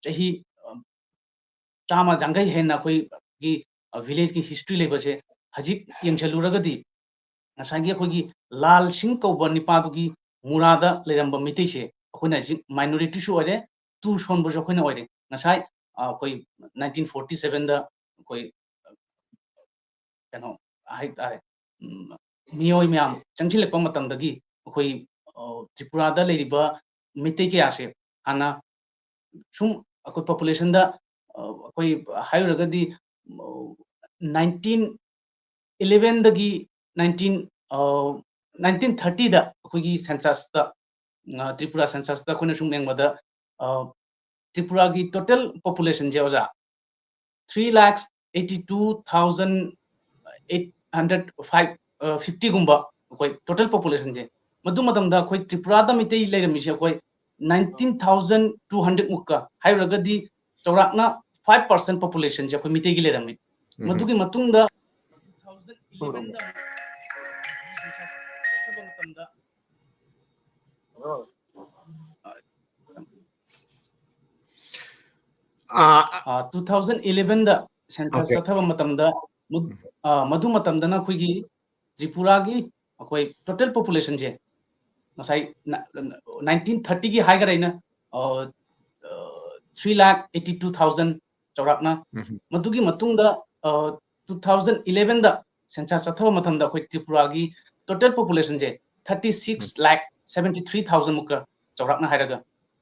ꯆꯍꯤ, ꯑ, ꯆꯥꯝꯃ ꯌꯥꯡꯈꯩ ꯍꯦꯟꯅ ꯑꯩꯈꯣꯏꯒꯤ, ꯑ, ꯚꯤꯂꯦꯖꯀꯤ ꯍꯤꯁꯇ꯭ꯔꯤ ꯂꯩꯕꯁꯦ ꯍꯧꯖꯤꯛ ꯌꯦꯡꯁꯜꯂꯨꯔꯒꯗꯤ ꯉꯁꯥꯏꯒꯤ ꯑꯩꯈꯣꯏꯒꯤ ꯂꯥꯜ ꯁꯤꯡ ꯀꯧꯕ ꯅꯤꯄꯥꯗꯨꯒꯤ ꯃꯨꯔꯥꯗ ꯂꯩꯔꯝꯕ ꯃꯤꯇꯩꯁꯦ ꯑꯩꯈꯣꯏꯅ ꯍꯧꯖꯤꯛ ꯃꯥꯏꯅꯣꯔꯤꯇꯤꯁꯨ ꯑꯣꯏꯔꯦ, ꯇꯨ ꯁꯣꯟꯕꯁꯨ ꯑꯩꯈꯣꯏꯅ ꯑꯣꯏꯔꯦ꯫ ꯉꯁꯥꯏ, ꯑ, ꯑꯩꯈꯣꯏ ꯅꯥꯏꯟꯇꯤꯟ ꯐꯣꯔꯇꯤ ꯁꯚꯦꯟꯗ ꯑꯩꯈꯣꯏ, ꯑ, ꯀꯩꯅꯣ ꯍꯥꯏꯇꯥꯔꯦ, ꯎꯝ, ꯃꯤꯑꯣꯏ ꯃꯌꯥꯝ ꯆꯪꯁꯤꯜꯂꯛꯄ ꯃꯇꯝꯗꯒꯤ ꯑꯩꯈꯣꯏ, ꯑ, ꯇ꯭ꯔꯤꯄꯨꯔꯥꯗ ꯂꯩꯔꯤꯕ ꯃꯤꯇꯩ ꯀꯌꯥꯁꯦ ꯍꯥꯟꯅ ꯁꯨꯝ ꯑꯩꯈꯣꯏ ꯄꯣꯄꯨꯂꯦꯁꯟꯗ, ꯑ, ꯑꯩꯈꯣꯏ ꯍꯥꯏꯔꯨꯔꯒꯗꯤ, ꯑ, ꯅꯥꯏꯟꯇꯤꯟ ꯏꯂꯦꯚꯦꯟꯗꯒꯤ ꯅꯥꯏꯟꯇꯤꯟ, ꯑ, ꯅꯥꯏꯟꯇꯤꯟ ꯊꯥꯔꯇꯤꯗ ꯑꯩꯈꯣꯏꯒꯤ ꯁꯦꯟꯁꯁꯇ, ꯑ, ꯇ꯭ꯔꯤꯄꯨꯔꯥ ꯁꯦꯟꯁꯁꯇ ꯑꯩꯈꯣꯏꯅ ꯁꯨꯝ ꯌꯦꯡꯕꯗ, ꯑ, ꯇ꯭ꯔꯤꯄꯨꯔꯥꯒꯤ ꯇꯣꯇꯦꯜ ꯄꯣꯄꯨꯂꯦꯁꯟꯁꯦ, ꯑꯣꯖꯥ, three lakh eighty two thousand eight hundred five, ꯑ, ꯐꯤꯐꯇꯤꯒꯨꯝꯕ ꯑꯩꯈꯣꯏ ꯇꯣꯇꯦꯜ ꯄꯣꯄꯨꯂꯦꯁꯟꯁꯦ꯫ ꯃꯗꯨ ꯃꯇꯝꯗ ꯑꯩꯈꯣꯏ ꯇ꯭ꯔꯤꯄꯨꯔꯥꯗ ꯃꯤꯇꯩ ꯂꯩꯔꯝꯃꯤꯁꯦ ꯑꯩꯈꯣꯏ ꯅꯥꯏꯟꯇꯤꯟ ꯊꯥꯎꯖꯟ ꯇꯨ ꯍꯟꯗ꯭ꯔꯦꯠ ꯃꯨꯛꯀ ꯍꯥꯏꯔꯨꯔꯒꯗꯤ ꯆꯥꯎꯔꯥꯛꯅ ꯐꯥꯏꯚ ꯄꯥꯔꯁꯦꯟ ꯄꯣꯄꯨꯂꯦꯁꯟꯁꯦ ꯑꯩꯈꯣꯏ ꯃꯤꯇꯩꯒꯤ ꯂꯩꯔꯝꯃꯤ꯫ ꯎꯝ꯫ ꯃꯗꯨꯒꯤ ꯃꯇꯨꯡꯗ ꯇꯨ ꯊꯥꯎꯖꯟ ꯏꯂꯦꯚꯦꯟꯗ ꯆꯠꯊꯕ ꯃꯇꯝꯗ ꯑꯥ, ꯇꯨ ꯊꯥꯎꯖꯟ ꯏꯂꯦꯚꯦꯟꯗ ꯁꯦꯟꯁꯁ Okay. ꯆꯠꯊꯕ ꯃꯇꯝꯗ ꯃ- ꯑ, ꯃꯗꯨ ꯃꯇꯝꯗꯅ ꯑꯩꯈꯣꯏꯒꯤ ꯇ꯭ꯔꯤꯄꯨꯔꯥꯒꯤ ꯑꯩꯈꯣꯏ ꯇꯣꯇꯦꯜ ꯄꯣꯄꯨꯂꯦꯁꯟꯁꯦ ꯉꯁꯥꯏ ꯅꯥꯏꯟꯇꯤꯟ ꯊꯥꯔꯇꯤꯒꯤ ꯍꯥꯏꯈꯔꯦ ꯑꯩꯅ, ꯊ꯭ꯔꯤ ꯂꯥꯛ ꯑꯩꯠꯇꯤ ꯇꯨ ꯊꯥꯎꯖꯟ ꯆꯥꯎꯔꯥꯛꯅ꯫ ꯎꯝ. ꯃꯗꯨꯒꯤ ꯃꯇꯨꯡꯗ ꯇꯨ ꯊꯥꯎꯖꯟ ꯏꯂꯦꯚꯦꯟꯗ ꯁꯦꯟꯁꯁ ꯆꯠꯊꯕ ꯃꯇꯝꯗ ꯑꯩꯈꯣꯏ ꯇ꯭ꯔꯤꯄꯨꯔꯥꯒꯤ ꯇꯣꯇꯦꯜ ꯄꯣꯄꯨꯂꯦꯁꯟꯁꯦ ꯊꯥꯔꯇꯤ ꯁꯤꯛꯁ ꯂꯥꯛ ꯁꯚꯦꯟꯇꯤ ꯊ꯭ꯔꯤ ꯊꯥꯎꯖꯟ ꯃꯨꯛꯀ ꯆꯥꯎꯔꯥꯛꯅ ꯍꯥꯏꯔꯒ,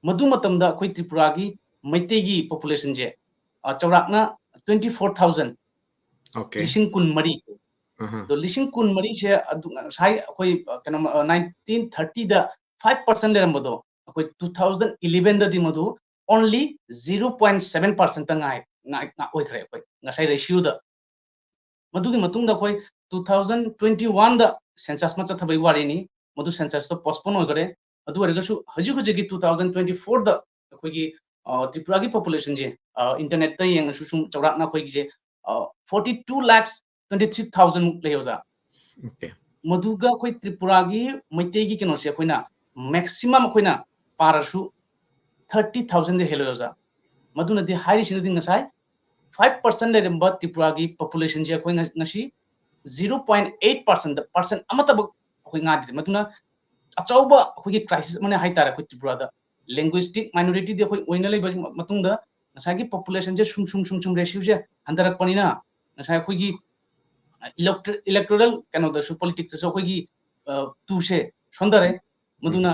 ꯃꯗꯨ ꯃꯇꯝꯗ ꯑꯩꯈꯣꯏ ꯇ꯭ꯔꯤꯄꯨꯔꯥꯒꯤ ꯃꯩꯇꯩꯒꯤ ꯄꯣꯄꯨꯂꯦꯁꯟꯁꯦ ꯆꯥꯎꯔꯥꯛꯅ ꯇ꯭ꯋꯦꯟꯇꯤ ꯐꯣꯔ ꯊꯥꯎꯖꯟ, Okay. ꯂꯤꯁꯤꯡ ꯀꯨꯟ ꯃꯔꯤ꯫ Uh-huh. ꯑꯗꯣ ꯂꯤꯁꯤꯡ ꯀꯨꯟ ꯃꯔꯤꯁꯦ ꯑꯗꯨ ꯉꯁꯥꯏ ꯑꯩꯈꯣꯏ ꯑ, ꯀꯩꯅꯣ ꯅꯥꯏꯟꯇꯤꯟ ꯊꯥꯔꯇꯤꯗ ꯐꯥꯏꯚ ꯄꯥꯔꯁꯦꯟ ꯂꯩꯔꯝꯕꯗꯣ ꯑꯩꯈꯣꯏ ꯇꯨ ꯊꯥꯎꯖꯟ ꯏꯂꯦꯚꯦꯟꯗꯗꯤ ꯃꯗꯨ only zero point seven percent ꯉꯥꯏ ꯉꯥꯏ- ꯉꯥꯏ ꯑꯣꯏꯈ꯭ꯔꯦ ꯑꯩꯈꯣꯏ ꯉꯁꯥꯏ ꯔꯦꯁꯤꯌꯣꯗ꯫ ꯃꯗꯨꯒꯤ ꯃꯇꯨꯡꯗ ꯑꯩꯈꯣꯏ ꯇꯨ ꯊꯥꯎꯖꯟ ꯇ꯭ꯋꯦꯟꯇꯤ ꯋꯥꯟꯗ ꯁꯦꯟꯁꯁ ꯑꯃ ꯆꯠꯊꯕꯒꯤ ꯋꯥꯔꯤꯅꯤ꯫ ꯃꯗꯨ ꯁꯦꯟꯁꯁꯇꯣ ꯄꯣꯁꯄꯣꯟ ꯑꯣꯏꯈꯔꯦ꯫ ꯑꯗꯨ ꯑꯣꯏꯔꯒꯁꯨ ꯍꯧꯖꯤꯛ ꯍꯧꯖꯤꯛꯀꯤ ꯇꯨ ꯊꯥꯎꯖꯟ ꯇ꯭ꯋꯦꯟꯇꯤ ꯐꯣꯔꯗ ꯑꯩꯈꯣꯏꯒꯤ ꯑ, ꯇ꯭ꯔꯤꯄꯨꯔꯥꯒꯤ ꯄꯣꯄꯨꯂꯦꯁꯟꯁꯦ ꯏꯟꯇꯔꯅꯦꯠꯇ ꯌꯦꯡꯉꯁꯨ ꯁꯨꯝ ꯆꯥꯎꯔꯥꯛꯅ ꯑꯩꯈꯣꯏꯒꯤꯁꯦ forty two lakhs twenty three thousand ꯃꯨꯛ ꯂꯩ ꯑꯣꯖꯥ꯫ Okay. ꯃꯗꯨꯒ ꯑꯩꯈꯣꯏ ꯇ꯭ꯔꯤꯄꯨꯔꯥꯒꯤ ꯃꯩꯇꯩꯒꯤ ꯀꯩꯅꯣꯁꯦ ꯑꯩꯈꯣꯏꯅ ꯃꯦꯛꯁꯤꯃꯝ ꯑꯩꯈꯣꯏꯅ ꯄꯥꯔꯁꯨ ꯊꯥꯔꯇꯤ ꯊꯥꯎꯖꯟꯗ ꯍꯦꯜꯂꯣꯏ ꯑꯣꯖꯥ꯫ ꯃꯗꯨꯅꯗꯤ ꯍꯥꯏꯔꯤꯁꯤꯅꯗꯤ ꯉꯁꯥꯏ ꯐꯥꯏꯚ ꯄꯥꯔꯁꯦꯟ ꯂꯩꯔꯝꯕ ꯇ꯭ꯔꯤꯄꯨꯔꯥꯒꯤ ꯄꯣꯄꯨꯂꯦꯁꯟꯁꯦ ꯑꯩꯈꯣꯏ ꯉ- ꯉꯁꯤ ꯖꯤꯔꯣ ꯄꯣꯏꯟ ꯑꯩꯠ ꯄꯥꯔꯁꯦꯟꯗ ꯄꯥꯔꯁꯦꯟ ꯑꯃꯠꯇꯕꯛ ꯑꯩꯈꯣꯏ ꯉꯥꯏꯗ꯭ꯔꯦ꯫ ꯃꯗꯨꯅ ꯑꯆꯧꯕ ꯑꯩꯈꯣꯏꯒꯤ ꯀ꯭ꯔꯥꯏꯁꯤꯁ ꯑꯃꯅ ꯍꯥꯏꯇꯥꯔꯦ ꯑꯩꯈꯣꯏ ꯇ꯭ꯔꯤꯄꯨꯔꯥꯗ꯫ ꯂꯤꯡꯒ꯭ꯋꯤꯁꯇꯤꯛ ꯃꯥꯏꯅꯣꯔꯤꯇꯤꯗꯤ ꯑꯩꯈꯣꯏ ꯑꯣꯏꯅ ꯂꯩꯕ ꯃꯇꯨꯡꯗ ꯉꯁꯥꯏꯒꯤ ꯄꯣꯄꯨꯂꯦꯁꯟꯁꯦ ꯁꯨꯝ ꯁꯨꯝ ꯁꯨꯝ ꯁꯨꯝ ꯔꯦꯁꯤꯌꯣꯁꯦ ꯍꯟꯊꯔꯛꯄꯅꯤꯅ ꯉꯁꯥꯏ ꯑꯩꯈꯣꯏꯒꯤ ꯏꯂꯦꯛꯇꯣꯔꯦꯜ ꯀꯩꯅꯣꯗꯁꯨ ꯄꯣꯂꯤꯇꯤꯛꯁꯇꯁꯨ ꯑꯩꯈꯣꯏꯒꯤ ꯇꯨꯁꯦ ꯁꯣꯟꯊꯔꯦ꯫ ꯃꯗꯨꯅ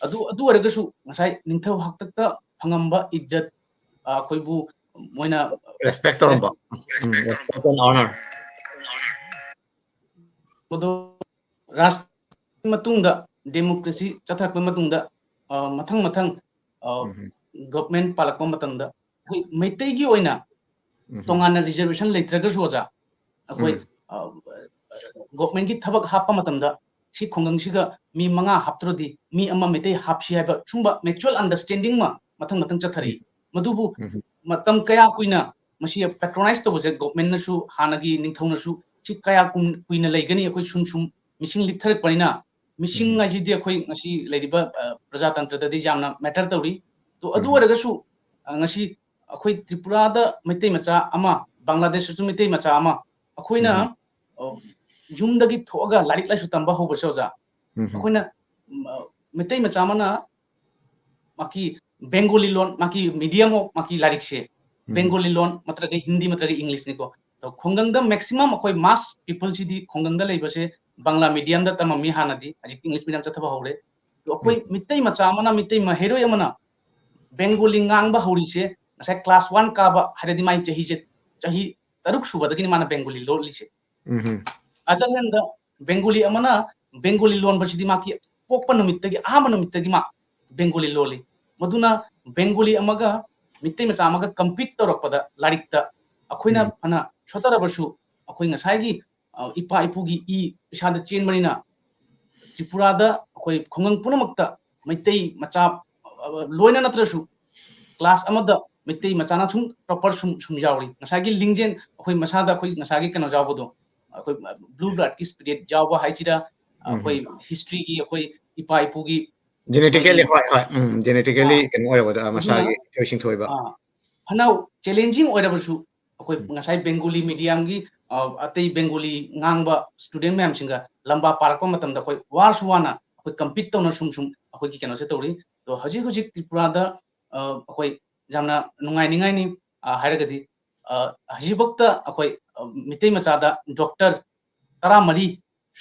ꯑꯗꯨ ꯑꯗꯨ ꯑꯣꯏꯔꯒꯁꯨ ꯉꯁꯥꯏ ꯅꯤꯡꯊꯧ ꯍꯥꯛꯇꯛꯇ ꯐꯪꯉꯝꯕ ꯏꯖꯠ ꯑꯩꯈꯣꯏꯕꯨ ꯃꯣꯏꯅ Respect ꯇꯧꯔꯝꯕ. ꯎꯝ, respect and honor. ꯃꯗꯨ ꯔꯥꯖ ꯃꯇꯨꯡꯗ ꯗꯦꯃꯣꯀ꯭ꯔꯦꯁꯤ ꯆꯠꯊꯔꯛꯄ ꯃꯇꯨꯡꯗ ꯑ, ꯃꯊꯪ ꯃꯊꯪ ꯎꯝ. ꯒꯚꯔꯟꯃꯦꯟ ꯄꯥꯜꯂꯛꯄ ꯃꯇꯝꯗ ꯑꯩꯈꯣꯏ ꯃꯩꯇꯩꯒꯤ ꯑꯣꯏꯅ ꯎꯝ. ꯇꯣꯉꯥꯟꯅ ꯔꯤꯖꯔꯕꯦꯁꯟ ꯂꯩꯇ꯭ꯔꯒꯁꯨ ꯑꯣꯖꯥ ꯑꯩꯈꯣꯏ ꯎꯝ. ꯒꯚꯔꯟꯃꯦꯟꯒꯤ ꯊꯕꯛ ꯍꯥꯞꯄ ꯃꯇꯝꯗ ꯁꯤ ꯈꯨꯡꯒꯪꯁꯤꯒ ꯃꯤ ꯃꯉꯥ ꯍꯥꯞꯇ꯭ꯔꯗꯤ ꯃꯤ ꯑꯃ ꯃꯩꯇꯩ ꯍꯥꯞꯁꯤ ꯍꯥꯏꯕ ꯁꯨꯝꯕ ꯃ꯭ꯌꯨꯆꯨꯋꯦꯜ ꯑꯟꯗꯔꯁꯇꯦꯟꯗꯤꯡ ꯑꯃ ꯃꯊꯪ ꯃꯊꯪ ꯆꯠꯊꯔꯛꯏ꯫ ꯃꯗꯨꯕꯨ ꯎꯝ. ꯃꯇꯝ ꯀꯌꯥ ꯀꯨꯏꯅ ꯃꯁꯤ ꯄꯦꯇ꯭ꯔꯣꯅꯥꯏꯁ ꯇꯧꯕꯁꯦ ꯒꯚꯔꯟꯃꯦꯟꯅꯁꯨ ꯍꯥꯟꯅꯒꯤ ꯅꯤꯡꯊꯧꯅꯁꯨ ꯁꯤ ꯀꯌꯥ ꯀꯨꯏꯅ ꯂꯩꯒꯅꯤ? ꯑꯩꯈꯣꯏ ꯁꯨꯝ ꯁꯨꯝ ꯃꯤꯁꯤꯡ ꯂꯤꯛꯊꯔꯛꯄꯅꯤꯅ, ꯃꯤꯁꯤꯡ ꯍꯥꯏꯁꯤꯗꯤ ꯑꯩꯈꯣꯏ ꯉꯁꯤ ꯂꯩꯔꯤꯕ ꯄ꯭ꯔꯖꯥꯇꯟꯇ꯭ꯔꯗꯗꯤ ꯌꯥꯝꯅ ꯃꯦꯇꯔ ꯇꯧꯔꯤ꯫ ꯑꯗꯣ ꯑꯗꯨ ꯑꯣꯏꯔꯒꯁꯨ ꯉꯁꯤ ꯑꯩꯈꯣꯏ ꯇ꯭ꯔꯤꯄꯨꯔꯥꯗ ꯃꯩꯇꯩ ꯃꯆꯥ ꯑꯃ, ꯕꯪꯒ꯭ꯂꯥꯗꯦꯁꯇꯁꯨ ꯃꯩꯇꯩ ꯃꯆꯥ ꯑꯃ, ꯑꯩꯈꯣꯏꯅ ꯌꯨꯝꯗꯒꯤ ꯊꯣꯛꯑꯒ ꯂꯥꯏꯔꯤꯛ ꯂꯥꯏꯁꯨ ꯇꯝꯕ ꯍꯧꯕꯁꯦ, ꯑꯣꯖꯥ, ꯑꯩꯈꯣꯏꯅ ꯃꯩꯇꯩ ꯃꯆꯥ ꯑꯃꯅ ꯃꯥꯒꯤ ꯕꯦꯡꯒꯣꯂꯤ ꯂꯣꯟ, ꯃꯥꯒꯤ ꯃꯤꯗꯤꯌꯝ ꯑꯣꯐ ꯃꯥꯒꯤ ꯂꯥꯏꯔꯤꯛꯁꯦ ꯕꯦꯡꯒꯣꯂꯤ ꯂꯣꯟ ꯅꯠꯇ꯭ꯔꯒ ꯍꯤꯟꯗꯤ ꯅꯠꯇ꯭ꯔꯒ ꯏꯪꯂꯤꯁꯅꯤꯀꯣ꯫ ꯑꯗꯣ ꯈꯨꯡꯒꯪꯗ ꯃꯦꯛꯁꯤꯃꯝ ꯑꯩꯈꯣꯏ ꯃꯥꯁ ꯄꯤꯄꯜꯁꯤꯗꯤ ꯈꯨꯡꯒꯪꯗ ꯂꯩꯕꯁꯦ ꯕꯪꯒ꯭ꯂꯥ ꯃꯤꯗꯤꯌꯝꯗ ꯇꯝꯃꯝꯃꯤ ꯍꯥꯟꯅꯗꯤ, ꯍꯧꯖꯤꯛꯇꯤ ꯏꯪꯂꯤꯁ ꯃꯤꯗꯤꯌꯝ ꯆꯠꯊꯕ ꯍꯧꯔꯦ꯫ ꯑꯗꯣ ꯑꯩꯈꯣꯏ ꯃꯤꯇꯩ ꯃꯆꯥ ꯑꯃꯅ, ꯃꯤꯇꯩ ꯃꯍꯩꯔꯣꯏ ꯑꯃꯅ ꯕꯦꯡꯒꯣꯂꯤ ꯉꯥꯡꯕ ꯍꯧꯔꯤꯁꯦ ꯉꯁꯥꯏ ꯀ꯭ꯂꯥꯁ ꯋꯥꯟ ꯀꯥꯕ ꯍꯥꯏꯔꯗꯤ ꯃꯥꯏ ꯆꯍꯤꯁꯦ, ꯆꯍꯤ ꯇꯔꯨꯛ ꯁꯨꯕꯗꯒꯤꯅꯤ ꯃꯥꯅ ꯕꯦꯡꯒꯣꯂꯤ ꯂꯣꯜꯂꯤꯁꯦ꯫ ꯑꯗ ꯍꯦꯟꯗ ꯕꯦꯡꯒꯣꯂꯤ ꯑꯃꯅ ꯕꯦꯡꯒꯣꯂꯤ ꯂꯣꯟꯕꯁꯤꯗꯤ ꯃꯥꯒꯤ ꯄꯣꯛꯄ ꯅꯨꯃꯤꯠꯇꯒꯤ, ꯑꯍꯥꯟꯕ ꯅꯨꯃꯤꯠꯇꯒꯤ ꯃꯥ ꯕꯦꯡꯒꯣꯂꯤ ꯂꯣꯜꯂꯤ꯫ ꯃꯗꯨꯅ ꯕꯦꯡꯒꯣꯂꯤ ꯑꯃꯒ ꯃꯤꯇꯩ ꯃꯆꯥ ꯑꯃꯒ ꯀꯝꯄꯤꯠ ꯇꯧꯔꯛꯄꯗ ꯂꯥꯏꯔꯤꯛꯇ ꯑꯩꯈꯣꯏꯅ ꯐꯅ ꯁꯣꯠꯇꯔꯕꯁꯨ, ꯑꯩꯈꯣꯏ ꯉꯁꯥꯏꯒꯤ, ꯑ, ꯏꯄꯥ ꯏꯄꯨꯒꯤ ꯏ ꯏꯁꯥꯗ ꯆꯦꯟꯕꯅꯤꯅ, ꯇ꯭ꯔꯤꯄꯨꯔꯥꯗ ꯑꯩꯈꯣꯏ ꯈꯨꯡꯒꯪ ꯄꯨꯝꯅꯃꯛꯇ ꯃꯩꯇꯩ ꯃꯆꯥ, ꯑ, ꯂꯣꯏꯅ ꯅꯠꯇ꯭ꯔꯁꯨ, ꯀ꯭ꯂꯥꯁ ꯑꯃꯗ ꯃꯩꯇꯩ ꯃꯆꯥꯅ ꯁꯨꯝ ꯇꯣꯄꯔ ꯁꯨꯝ, ꯁꯨꯝ ꯌꯥꯎꯔꯤ꯫ ꯉꯁꯥꯏꯒꯤ ꯂꯤꯡꯖꯦꯜ, ꯑꯩꯈꯣꯏ ꯃꯁꯥꯗ ꯑꯩꯈꯣꯏ ꯉꯁꯥꯏꯒꯤ ꯀꯩꯅꯣ ꯌꯥꯎꯕꯗꯣ, ꯑꯩꯈꯣꯏ ꯕ꯭ꯂꯨ ꯕ꯭ꯂꯠꯀꯤ ꯁ꯭ꯄꯤꯔꯤꯠ ꯌꯥꯎꯕ ꯍꯥꯏꯁꯤꯔꯥ, ꯑꯩꯈꯣꯏ ꯍꯤꯁꯇ꯭ꯔꯤꯒꯤ, ꯑꯩꯈꯣꯏ ꯏꯄꯥ ꯏꯄꯨꯒꯤ ꯖꯦꯅꯦꯇꯤꯀꯦꯂꯤ, ꯃꯣꯏꯒꯤ, ꯍꯣꯏ, ꯍꯣꯏ, ꯎꯝ, ꯖꯦꯅꯦꯇꯤꯀꯦꯂꯤ ꯑꯥ, ꯀꯩꯅꯣ ꯑꯣꯏꯔꯕꯗꯣ, ꯑ, ꯑꯗꯨꯅ, ꯃꯁꯥꯒꯤ ꯏꯊꯣꯏ ꯁꯤꯡꯊꯣꯏꯕ꯫ ꯑꯥ, ꯐꯅ ꯆꯦꯂꯦꯟꯖꯤꯡ ꯑꯣꯏꯔꯕꯁꯨ, ꯑꯩꯈꯣꯏ ꯎꯝ꯫ ꯉꯁꯥꯏ ꯕꯦꯡꯒꯣꯂꯤ ꯃꯤꯗꯤꯌꯝꯒꯤ, ꯑ, ꯑꯇꯩ ꯕꯦꯡꯒꯣꯂꯤ ꯉꯥꯡꯕ ꯁ꯭ꯇꯨꯗꯦꯟ ꯃꯌꯥꯝꯁꯤꯡꯒ ꯂꯝꯕꯥ ꯄꯥꯔꯛꯄ ꯃꯇꯝꯗ ꯑꯩꯈꯣꯏ ꯋꯥꯔꯁꯨ ꯋꯥꯅ ꯑꯩꯈꯣꯏ ꯀꯝꯄꯤꯠ ꯇꯧꯅ ꯁꯨꯝ ꯁꯨꯝ ꯑꯩꯈꯣꯏꯒꯤ ꯀꯩꯅꯣꯁꯦ ꯇꯧꯔꯤ꯫ ꯑꯗꯣ ꯍꯧꯖꯤꯛ ꯍꯧꯖꯤꯛ ꯇ꯭ꯔꯤꯄꯨꯔꯥꯗ, ꯑ, ꯑꯩꯈꯣꯏ ꯌꯥꯝꯅ ꯅꯨꯡꯉꯥꯏꯅꯤꯡꯉꯥꯏꯅꯤ, ꯑ, ꯍꯥꯏꯔꯒꯗꯤ, ꯑ, ꯍꯧꯖꯤꯛꯐꯥꯎꯗ ꯑꯩꯈꯣꯏ, ꯑ, ꯃꯤꯇꯩ ꯃꯆꯥꯗ ꯗꯣꯛꯇꯔ ꯇꯔꯥꯃꯔꯤ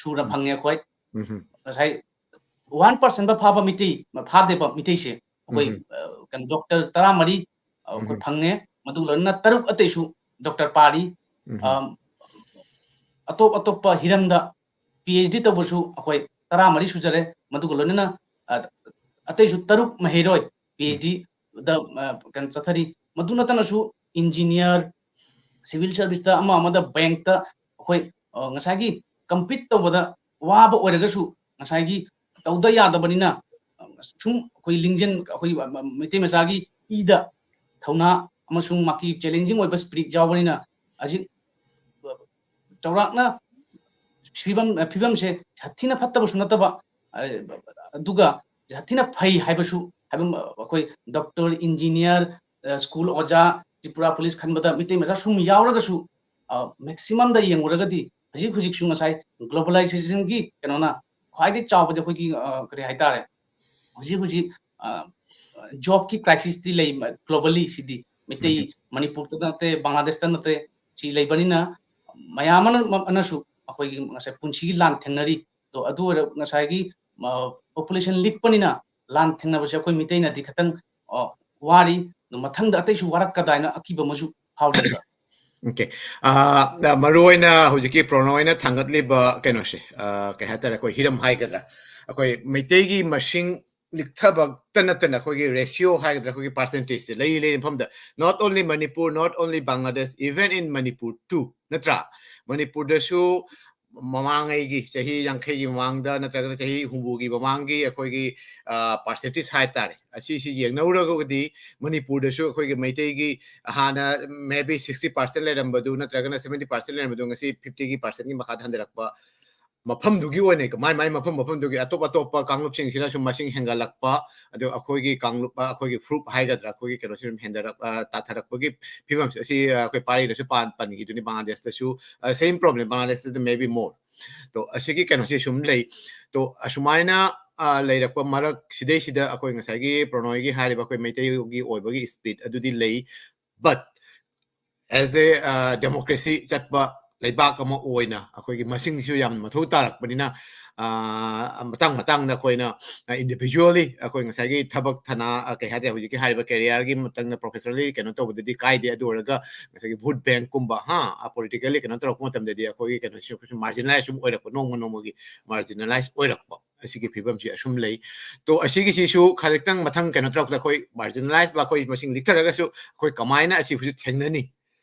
ꯁꯨꯅ ꯎꯝ꯫ ꯐꯪꯉꯦ ꯑꯩꯈꯣꯏ꯫ ꯎꯝ꯫ ꯉꯁꯥꯏ ꯋꯥꯟ ꯄꯥꯔꯁꯦꯟ ꯐꯥꯕ ꯃꯤꯇꯩ, ꯐꯥꯗꯦꯕ ꯃꯤꯇꯩꯁꯦ꯫ ꯑꯩꯈꯣꯏ, ꯎꯝ꯫ ꯑ, ꯀꯩꯅꯣ, ꯗꯣꯛꯇꯔ ꯇꯔꯥꯃꯔꯤ, ꯑ, ꯑꯩꯈꯣꯏ ꯎꯝ꯫ ꯐꯪꯉꯦ꯫ ꯃꯗꯨ ꯂꯣꯏꯅꯅ ꯇꯔꯨꯛ ꯑꯇꯩꯁꯨ ꯗꯣꯛꯇꯔ ꯄꯥꯔꯤ꯫ ꯎꯝ꯫ ꯑ, ꯑꯇꯣꯞ ꯑꯇꯣꯞꯄ ꯍꯤꯔꯝꯗ ꯄꯤ ꯑꯩꯆ ꯗꯤ ꯇꯧꯕꯁꯨ ꯑꯩꯈꯣꯏ ꯇꯔꯥꯃꯔꯤ ꯁꯨꯖꯔꯦ꯫ ꯃꯗꯨꯒ ꯂꯣꯏꯅꯅ, ꯑ, ꯑꯇꯩꯁꯨ ꯇꯔꯨꯛ ꯃꯍꯩꯔꯣꯏ ꯄꯤ ꯑꯩꯆ ꯗꯤꯗ, ꯑ, ꯀꯩꯅꯣ, ꯆꯠꯊꯔꯤ꯫ ꯃꯗꯨ ꯅꯠꯇꯅꯁꯨ ꯏꯟꯖꯤꯅꯤꯌꯥꯔ, ꯁꯤꯚꯤꯜ ꯁꯔꯚꯤꯁꯇ, ꯑꯃ ꯑꯃꯗ, ꯕꯦꯡꯛꯇ ꯑꯩꯈꯣꯏ, ꯑ, ꯉꯁꯥꯏꯒꯤ ꯀꯝꯄꯤꯠ ꯇꯧꯕꯗ ꯋꯥꯕ ꯑꯣꯏꯔꯒꯁꯨ, ꯉꯁꯥꯏꯒꯤ ꯇꯧꯗ ꯌꯥꯗꯕꯅꯤꯅ, ꯑ, ꯁꯨꯝ ꯑꯩꯈꯣꯏ ꯂꯤꯡꯖꯦꯜ, ꯑꯩꯈꯣꯏ ꯃꯩꯇꯩ ꯃꯆꯥꯒꯤ ꯏꯗ ꯊꯧꯅꯥ ꯑꯃꯁꯨꯡ ꯃꯥꯒꯤ ꯆꯦꯂꯦꯟꯖꯤꯡ ꯑꯣꯏꯕ ꯁ꯭ꯄꯤꯔꯤꯠ ꯌꯥꯎꯕꯅꯤꯅ, ꯍꯧꯖꯤꯛ ꯆꯥꯎꯔꯥꯛꯅ ꯐꯤꯕꯝ ꯐꯤꯕꯝꯁꯦ ꯌꯥꯝ ꯊꯤꯅ ꯐꯠꯇꯕꯁꯨ ꯅꯠꯇꯕ, ꯑ, ꯑꯗꯨꯒ ꯌꯥꯝ ꯊꯤꯅ ꯐꯩ ꯍꯥꯏꯕꯁꯨ ꯍꯥꯏꯕ ꯑꯃ, ꯑꯩꯈꯣꯏ ꯗꯣꯛꯇꯔ, ꯏꯟꯖꯤꯅꯤꯌꯥꯔ, ꯁ꯭ꯀꯨꯜ ꯑꯣꯖꯥ, ꯇ꯭ꯔꯤꯄꯨꯔꯥ ꯄꯨꯂꯤꯁ ꯈꯟꯕꯗ ꯃꯤꯇꯩ ꯃꯆꯥ ꯁꯨꯝ ꯌꯥꯎꯔꯒꯁꯨ, ꯃꯦꯛꯁꯤꯃꯝꯗ ꯌꯦꯡꯉꯨꯔꯒꯗꯤ ꯍꯧꯖꯤꯛ ꯍꯧꯖꯤꯛꯁꯨ ꯉꯁꯥꯏ ꯒ꯭ꯂꯣꯕꯦꯂꯥꯏꯖꯦꯁꯟꯒꯤ ꯀꯩꯅꯣꯅ ꯈ꯭ꯋꯥꯏꯗꯒꯤ ꯆꯥꯎꯕꯗꯤ ꯑꯩꯈꯣꯏꯒꯤ, ꯑ, ꯀꯔꯤ ꯍꯥꯏꯇꯥꯔꯦ, ꯍꯧꯖꯤꯛ ꯍꯧꯖꯤꯛ, ꯑ, ꯖꯣꯕꯀꯤ ꯀ꯭ꯔꯥꯏꯁꯤꯁꯇꯤ ꯂꯩ ꯒ꯭ꯂꯣꯕꯦꯜꯂꯤ꯫ ꯁꯤꯗꯤ ꯃꯩꯇꯩ ꯃꯅꯤꯄꯨꯔꯗ ꯅꯠꯇꯦ, ꯕꯪꯒ꯭ꯂꯥꯗꯦꯁꯇ ꯅꯠꯇꯦ, ꯁꯤ ꯂꯩꯕꯅꯤꯅ ꯃꯌꯥꯝ ꯑꯃꯅ, ꯑꯃꯅꯁꯨ ꯑꯩꯈꯣꯏꯒꯤ ꯉꯁꯥꯏ ꯄꯨꯟꯁꯤꯒꯤ ꯂꯥꯟ ꯊꯦꯡꯅꯔꯤ꯫ ꯑꯗꯣ ꯑꯗꯨ ꯑꯣꯏꯔ ꯉꯁꯥꯏꯒꯤ, ꯑ, ꯄꯣꯄꯨꯂꯦꯁꯟ ꯂꯤꯛꯄꯅꯤꯅ ꯂꯥꯟ ꯊꯦꯡꯅꯕꯁꯦ ꯑꯩꯈꯣꯏ ꯃꯤꯇꯩꯅꯗꯤ ꯈꯤꯇꯪ, ꯑ, ꯋꯥꯔꯤ꯫ ꯑꯗꯣ ꯃꯊꯪꯗ ꯑꯇꯩꯁꯨ ꯋꯥꯔꯛꯀꯗꯥꯏꯅ ꯑꯀꯤꯕ ꯑꯃꯁꯨ ꯐꯥꯎꯔꯤ, ꯁꯥꯔ꯫ ꯑꯣꯀꯦ꯫ ꯑ, ꯃꯔꯨ ꯑꯣꯏꯅ ꯍꯧꯖꯤꯛꯀꯤ ꯄ꯭ꯔꯣꯅꯣꯏꯅ ꯊꯥꯡꯒꯠꯂꯤꯕ ꯀꯩꯅꯣꯁꯦ, ꯑ, ꯀꯩ ꯍꯥꯏꯇꯥꯔꯦ, ꯑꯩꯈꯣꯏ ꯍꯤꯔꯝ ꯍꯥꯏꯒꯗ꯭ꯔꯥ, ꯑꯩꯈꯣꯏ ꯃꯩꯇꯩꯒꯤ ꯃꯁꯤꯡ ꯂꯤꯛꯊꯕꯇ ꯅꯠꯇꯅ ꯑꯩꯈꯣꯏꯒꯤ ꯔꯦꯁꯤꯌꯣ ꯍꯥꯏꯒꯗ꯭ꯔꯥ, ꯑꯩꯈꯣꯏꯒꯤ ꯄꯥꯔꯁꯦꯟꯇꯦꯖꯁꯦ ꯂꯩꯔꯤ ꯂꯩꯔꯤ ꯃꯐꯝꯗ, not only Manipur, not only Bangladesh, even in Manipur too, ꯅꯠꯇ꯭ꯔꯥ? ꯃꯅꯤꯄꯨꯔꯗꯁꯨ ꯃꯃꯥꯡꯉꯩꯒꯤ ꯆꯍꯤ ꯌꯥꯡꯈꯩꯒꯤ ꯃꯃꯥꯡꯗ ꯅꯠꯇ꯭ꯔꯒꯅ ꯆꯍꯤ ꯍꯨꯝꯐꯨꯒꯤ ꯃꯃꯥꯡꯒꯤ ꯑꯩꯈꯣꯏꯒꯤ, ꯑ, ꯄꯥꯔꯁꯦꯟꯇꯦꯖ ꯍꯥꯏꯇꯥꯔꯦ, ꯑꯁꯤꯁꯤ ꯌꯦꯡꯅꯧꯔꯒꯗꯤ ꯃꯅꯤꯄꯨꯔꯗꯁꯨ ꯑꯩꯈꯣꯏꯒꯤ ꯃꯩꯇꯩꯒꯤ ꯍꯥꯟꯅ maybe sixty percent ꯂꯩꯔꯝꯕꯗꯨ ꯅꯠꯇ꯭ꯔꯒꯅ seventy percent ꯂꯩꯔꯝꯕꯗꯨ ꯉꯁꯤ fiftyꯒꯤ percentꯒꯤ ꯃꯈꯥꯗ ꯍꯟꯊꯔꯛꯄ, ꯃꯐꯝꯗꯨꯒꯤ ꯑꯣꯏꯅ ꯃꯥꯏ ꯃꯥꯏ ꯃꯐꯝ ꯃꯐꯝꯗꯨꯒꯤ ꯑꯇꯣꯞ ꯑꯇꯣꯞꯄ ꯀꯥꯡꯂꯨꯞꯁꯤꯡꯁꯤꯅꯁꯨ ꯃꯁꯤꯡ ꯍꯦꯟꯒꯠꯂꯛꯄ, ꯑꯗꯨ ꯑꯩꯈꯣꯏꯒꯤ ꯀꯥꯡꯂꯨꯞ, ꯑ, ꯑꯩꯈꯣꯏꯒꯤ ꯐꯨꯔꯨꯞ ꯍꯥꯏꯒꯗ꯭ꯔꯥ, ꯑꯩꯈꯣꯏꯒꯤ ꯀꯩꯅꯣꯁꯤ ꯑꯗꯨꯝ ꯍꯦꯟꯊꯔꯛ-, ꯑ, ꯇꯥꯊꯔꯛꯄꯒꯤ ꯐꯤꯕꯝꯁꯦ ꯑꯁꯤ, ꯑ, ꯑꯩꯈꯣꯏ ꯄꯥꯔꯤꯗꯁꯨ ꯄꯥꯟ-, ꯄꯟꯈꯤꯗꯨꯅꯤ, ꯕꯪꯒ꯭ꯂꯥꯗꯦꯁꯇꯁꯨ, ꯑ, same problem, ꯕꯪꯒ꯭ꯂꯥꯗꯦꯁꯇ maybe more꯫ ꯇꯣ ꯑꯁꯤꯒꯤ ꯀꯩꯅꯣꯁꯤ ꯁꯨꯝ ꯂꯩ꯫ ꯇꯣ ꯑꯁꯨꯃꯥꯏꯅ, ꯑ, ꯂꯩꯔꯛꯄ ꯃꯔꯛ ꯁꯤꯗꯩꯁꯤꯗ ꯑꯩꯈꯣꯏ ꯉꯁꯥꯏꯒꯤ ꯄ꯭ꯔꯣꯅꯣꯏꯒꯤ ꯍꯥꯏꯔꯤꯕ ꯑꯩꯈꯣꯏ ꯃꯩꯇꯩꯒꯤ ꯑꯣꯏꯕꯒꯤ ꯏꯁꯄꯤꯔꯤꯠ ꯑꯗꯨꯗꯤ ꯂꯩ꯫ But as a, ꯑ, democracy ꯆꯠꯄ ꯂꯩꯕꯥꯛ ꯑꯃ ꯑꯣꯏꯅ ꯑꯩꯈꯣꯏꯒꯤ ꯃꯁꯤꯡꯁꯤꯁꯨ ꯌꯥꯝꯅ ꯃꯊꯧ ꯇꯥꯔꯛꯄꯅꯤꯅ, ꯑ, ꯃꯇꯥꯡ ꯃꯇꯥꯡꯗ ꯑꯩꯈꯣꯏꯅ, ꯑ, individually ꯑꯩꯈꯣꯏ ꯉꯁꯥꯏꯒꯤ ꯊꯕꯛ ꯊꯅꯥ, ꯑ, ꯀꯩ ꯍꯥꯏꯇꯥꯔꯦ, ꯍꯧꯖꯤꯛꯀꯤ ꯍꯥꯏꯔꯤꯕ careerꯒꯤ ꯃꯇꯥꯡꯗ professionally ꯀꯩꯅꯣ ꯇꯧꯕꯗꯗꯤ ꯀꯥꯏꯗꯦ꯫ ꯑꯗꯨ ꯑꯣꯏꯔꯒ ꯉꯁꯥꯏꯒꯤ vote bankꯀꯨꯝꯕ, ꯍꯥ, ꯑ, politically ꯀꯩꯅꯣ ꯇꯧꯔꯛꯄ ꯃꯇꯝꯗꯗꯤ ꯑꯩꯈꯣꯏꯒꯤ ꯀꯩꯅꯣꯁꯤ marginalize ꯁꯨꯝ ꯑꯣꯏꯔꯛꯄ, ꯅꯣꯡꯃ ꯅꯣꯡꯃꯒꯤ marginalize ꯑꯣꯏꯔꯛꯄ꯫ ꯑꯁꯤꯒꯤ ꯐꯤꯕꯝꯁꯤ ꯑꯁꯨꯝ ꯂꯩ꯫ ꯇꯣ ꯑꯁꯤꯒꯤꯁꯤꯁꯨ ꯈꯖꯤꯛꯇꯪ ꯃꯊꯪ ꯀꯩꯅꯣ ꯇꯧꯔꯛꯄꯗ ꯑꯩꯈꯣꯏ marginalize ꯕ ꯑꯩꯈꯣꯏ ꯃꯁꯤꯡ ꯂꯤꯛꯊꯔꯒꯁꯨ ꯑꯩꯈꯣꯏ ꯀꯃꯥꯏꯅ ꯑꯁꯤ ꯍꯧꯖꯤꯛ ꯊꯦꯡꯅꯅꯤ?